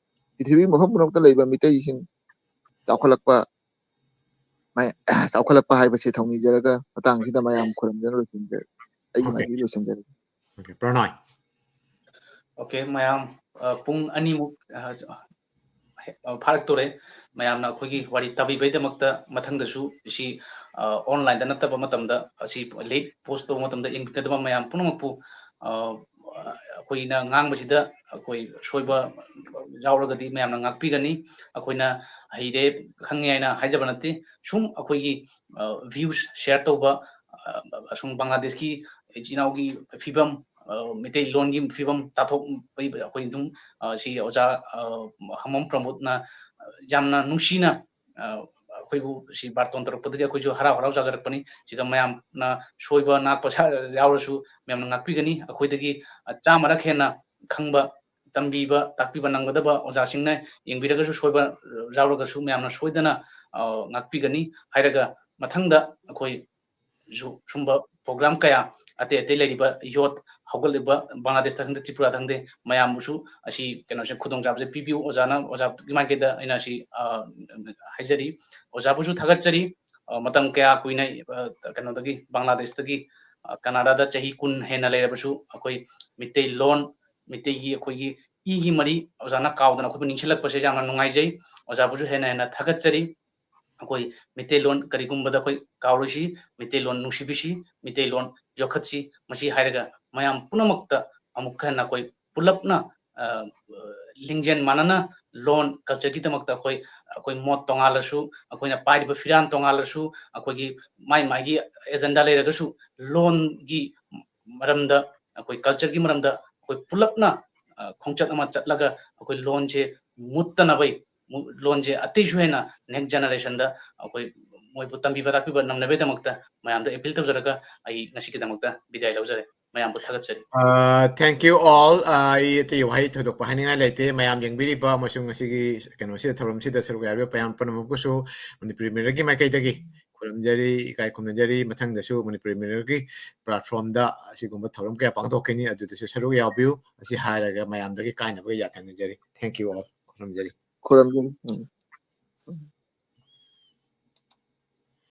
ꯄ꯭ꯔꯤꯊꯤꯕꯤ ꯃꯐꯝ ꯄꯨꯝꯅꯃꯛꯇ ꯂꯩꯕ ꯃꯤꯇꯩꯁꯤꯡ ꯆꯥꯎꯈꯠꯂꯛꯄ, ꯃꯥꯏ- ꯆꯥꯎꯈꯠꯂꯛꯄ ꯍꯥꯏꯕꯁꯤ ꯊꯧꯅꯤꯖꯔꯒ ꯃꯇꯥꯡꯁꯤꯗ ꯃꯌꯥꯝ ꯈꯨꯔꯨꯝꯖꯅ ꯂꯣꯏꯁꯤꯟꯖꯔꯒꯦ꯫ ꯑꯩꯒꯤ Okay. ꯃꯥꯏꯀꯩ ꯂꯣꯏꯁꯤꯟꯖꯔꯒꯦ꯫ Okay, ꯄ꯭ꯔꯣꯅꯣꯏ꯫ Okay, ꯃꯌꯥꯝ, ꯑ, ꯄꯨꯡ ꯑꯅꯤꯃꯨꯛ, ꯑ, ꯑ, ꯐꯥꯔꯛꯇꯣꯔꯦ꯫ ꯃꯌꯥꯝꯅ ꯑꯩꯈꯣꯏꯒꯤ ꯋꯥꯔꯤ ꯇꯥꯕꯤꯕꯩꯗꯃꯛꯇ ꯃꯊꯪꯗꯁꯨ ꯁꯤ, ꯑ, online ꯗ ꯅꯠꯇꯕ ꯃꯇꯝꯗ ꯑꯁꯤ late post ꯇꯧꯕ ꯃꯇꯝꯗ ꯌꯦꯡꯕꯤꯒꯗꯕ ꯃꯌꯥꯝ ꯄꯨꯝꯅꯃꯛꯄꯨ, ꯑ, ꯑꯩꯈꯣꯏꯅ ꯉꯥꯡꯕꯁꯤꯗ ꯑꯩꯈꯣꯏ ꯁꯣꯏꯕ ꯌꯥꯎꯔꯒꯗꯤ ꯃꯌꯥꯝꯅ ꯉꯥꯛꯄꯤꯒꯅꯤ꯫ ꯑꯩꯈꯣꯏꯅ ꯍꯩꯔꯦ, ꯈꯪꯉꯦ ꯍꯥꯏꯅ ꯍꯥꯏꯖꯕ ꯅꯠꯇꯦ꯫ ꯁꯨꯝ ꯑꯩꯈꯣꯏꯒꯤ, ꯑ, views share ꯇꯧꯕ, ꯑ, ꯑꯁꯨꯝ ꯕꯪꯒ꯭ꯂꯥꯗꯦꯁꯀꯤ ꯏꯆꯤꯟ ꯏꯅꯥꯎꯒꯤ ꯐꯤꯕꯝ, ꯑ, ꯃꯩꯇꯩꯂꯣꯟꯒꯤ ꯐꯤꯕꯝ ꯇꯥꯊꯣꯛꯄꯒꯤ ꯑꯩꯈꯣꯏ ꯑꯗꯨꯝ, ꯑ, ꯁꯤ ꯑꯣꯖꯥ, ꯑ, ꯍꯃꯝ ꯄ꯭ꯔꯃꯣꯗꯅ, ꯑ, ꯌꯥꯝꯅ ꯅꯨꯡꯁꯤꯅ, ꯑ, ꯑꯩꯈꯣꯏꯕꯨ ꯁꯤ ꯕꯥꯔꯇꯣꯟ ꯇꯧꯔꯛꯄꯗꯒꯤ ꯑꯩꯈꯣꯏꯁꯨ ꯍꯔꯥꯎ ꯍꯔꯥꯎ ꯖꯥꯖꯔꯛꯄꯅꯤ꯫ ꯁꯤꯗ ꯃꯌꯥꯝꯅ ꯁꯣꯏꯕ ꯅꯥꯛꯄ ꯁꯥ-, ꯌꯥꯎꯔꯁꯨ ꯃꯌꯥꯝꯅ ꯉꯥꯛꯄꯤꯒꯅꯤ꯫ ꯑꯩꯈꯣꯏꯗꯒꯤ, ꯑ, ꯆꯥꯝꯃꯔꯛ ꯍꯦꯟꯅ ꯈꯪꯕ, ꯇꯝꯕꯤꯕ, ꯇꯥꯛꯄꯤꯕ ꯅꯪꯒꯗꯕ ꯑꯣꯖꯥꯁꯤꯡꯅ ꯌꯦꯡꯕꯤꯔꯒꯁꯨ ꯁꯣꯏꯕ, ꯑ, ꯌꯥꯎꯔꯒꯁꯨ ꯃꯌꯥꯝꯅ ꯁꯣꯏꯗꯅ, ꯑ, ꯉꯥꯛꯄꯤꯒꯅꯤ ꯍꯥꯏꯔꯒ ꯃꯊꯪꯗ ꯑꯩꯈꯣꯏ ꯁꯨ-, ꯁꯨꯝꯕ program ꯀꯌꯥ ꯑꯇꯩ ꯑꯇꯩ ꯂꯩꯔꯤꯕ youth ꯍꯧꯒꯠꯂꯤꯕ ꯕꯪꯒ꯭ꯂꯥꯗꯦꯁꯇ ꯈꯪꯗꯦ, ꯇ꯭ꯔꯤꯄꯨꯔꯥꯗ ꯈꯪꯗꯦ, ꯃꯌꯥꯝꯕꯨꯁꯨ ꯑꯁꯤ ꯀꯩꯅꯣꯁꯦ ꯈꯨꯗꯣꯡꯆꯥꯕꯁꯦ ꯄꯤꯕꯤꯌꯨ꯫ ꯑꯣꯖꯥꯅ, ꯑꯣꯖꯥꯒꯤ ꯃꯥꯏꯀꯩꯗ ꯑꯩꯅ ꯁꯤ, ꯑ, ꯍꯥꯏꯖꯔꯤ꯫ ꯑꯣꯖꯥꯕꯨꯁꯨ ꯊꯥꯒꯠꯆꯔꯤ꯫ ꯑ, ꯃꯇꯝ ꯀꯌꯥ ꯀꯨꯏꯅ, ꯑ, ꯀꯩꯅꯣꯗꯒꯤ, ꯕꯪꯒ꯭ꯂꯥꯗꯦꯁꯇꯒꯤ, ꯑ, ꯀꯅꯥꯗꯥꯗ ꯆꯍꯤ ꯀꯨꯟ ꯍꯦꯟꯅ ꯂꯩꯔꯕꯁꯨ ꯑꯩꯈꯣꯏ ꯃꯤꯇꯩ ꯂꯣꯟ, ꯃꯤꯇꯩꯒꯤ ꯑꯩꯈꯣꯏꯒꯤ ꯏꯒꯤ ꯃꯔꯤ ꯑꯣꯖꯥꯅ ꯀꯥꯎꯗꯅ ꯑꯩꯈꯣꯏꯕꯨ ꯅꯤꯡꯁꯤꯡꯂꯛꯄꯁꯦ ꯌꯥꯝꯅ ꯅꯨꯡꯉꯥꯏꯖꯩ꯫ ꯑꯣꯖꯥꯕꯨꯁꯨ ꯍꯦꯟꯅ ꯍꯦꯟꯅ ꯊꯥꯒꯠꯆꯔꯤ꯫ ꯑꯩꯈꯣꯏ ꯃꯤꯇꯩꯂꯣꯟ ꯀꯔꯤꯒꯨꯝꯕꯗ ꯑꯩꯈꯣꯏ ꯀꯥꯎꯔꯣꯏꯁꯤ, ꯃꯤꯇꯩꯂꯣꯟ ꯅꯨꯡꯁꯤꯕꯤꯁꯤ, ꯃꯤꯇꯩꯂꯣꯟ ꯌꯣꯛꯈꯠꯁꯤ꯫ ꯃꯁꯤ ꯍꯥꯏꯔꯒ ꯃꯌꯥꯝ ꯄꯨꯝꯅꯃꯛꯇ ꯑꯃꯨꯛ ꯍꯟꯅ ꯑꯩꯈꯣꯏ ꯄꯨꯂꯞꯅ, ꯑ, ꯂꯤꯡꯖꯦꯜ ꯃꯥꯟꯅꯅ ꯂꯣꯟ cultureꯒꯤꯗꯃꯛꯇ ꯑꯩꯈꯣꯏ, ꯑꯩꯈꯣꯏ ꯃꯣꯠ ꯇꯣꯉꯥꯜꯂꯁꯨ, ꯑꯩꯈꯣꯏꯅ ꯄꯥꯏꯔꯤꯕ ꯐꯤꯔꯥꯟ ꯇꯣꯉꯥꯜꯂꯁꯨ, ꯑꯩꯈꯣꯏꯒꯤ ꯃꯥꯏ ꯃꯥꯏꯒꯤ agenda ꯂꯩꯔꯒꯁꯨ ꯂꯣꯟꯒꯤ ꯃꯔꯝꯗ, ꯑꯩꯈꯣꯏ cultureꯒꯤ ꯃꯔꯝꯗ ꯑꯩꯈꯣꯏ ꯄꯨꯂꯞꯅ, ꯑ, ꯈꯣꯡꯆꯠ ꯑꯃ ꯆꯠꯂꯒ ꯑꯩꯈꯣꯏ ꯂꯣꯟꯁꯦ ꯃꯨꯠꯇꯅꯕꯩ, ꯃꯨ-, ꯂꯣꯟꯁꯦ ꯑꯇꯩꯁꯨ ꯍꯦꯟꯅ next generationꯗ ꯑꯩꯈꯣꯏ ꯃꯣꯏꯕꯨ ꯇꯝꯕꯤꯕ ꯇꯥꯛꯄꯤꯕ ꯅꯪꯅꯕꯒꯤꯗꯃꯛꯇ ꯃꯌꯥꯝꯗ appeal ꯇꯧꯖꯔꯒ ꯑꯩ ꯉꯁꯤꯒꯤꯗꯃꯛꯇ ꯕꯤꯗꯥꯏ ꯂꯧꯖꯔꯦ꯫ ꯃꯌꯥꯝꯕꯨ ꯊꯥꯒꯠꯆꯔꯤ꯫ ꯑ, thank you all꯫ ꯑ, ꯑꯩ ꯑꯇꯩ ꯋꯥꯍꯩ ꯊꯣꯏꯗꯣꯛꯄ ꯍꯥꯏꯅꯤꯡꯉꯥꯏ ꯂꯩꯇꯦ꯫ ꯃꯌꯥꯝ ꯌꯦꯡꯕꯤꯔꯤꯕ ꯑꯃꯁꯨꯡ ꯉꯁꯤꯒꯤ ꯀꯩꯅꯣꯁꯤꯗ, ꯊꯧꯔꯝꯁꯤꯗ ꯁꯔꯨꯛ ꯌꯥꯔꯤꯕ ꯃꯌꯥꯝ ꯄꯨꯝꯅꯃꯛꯄꯨꯁꯨ ꯃꯅꯤꯄꯨꯔꯤ ꯃꯤꯔꯔꯒꯤ ꯃꯥꯏꯀꯩꯗꯒꯤ ꯈꯨꯔꯨꯝꯖꯔꯤ, ꯏꯀꯥꯏ ꯈꯨꯝꯅꯖꯔꯤ꯫ ꯃꯊꯪꯗꯁꯨ ꯃꯅꯤꯄꯨꯔꯤ ꯃꯤꯔꯔꯒꯤ platformꯗ ꯑꯁꯤꯒꯨꯝꯕ ꯊꯧꯔꯝ ꯀꯌꯥ ꯄꯥꯡꯊꯣꯛꯀꯅꯤ, ꯑꯗꯨꯗꯁꯨ ꯁꯔꯨꯛ ꯌꯥꯕꯤꯌꯨ꯫ ꯑꯁꯤ ꯍꯥꯏꯔꯒ ꯃꯌꯥꯝꯗꯒꯤ ꯀꯥꯏꯅꯕꯒ ꯌꯥꯊꯪ ꯅꯤꯖꯔꯤ꯫ Thank you all꯫ ꯈꯨꯔꯨꯝꯖꯔꯤ꯫ ꯈꯨꯔꯨꯝꯖꯔꯤ꯫ ꯎꯝ꯫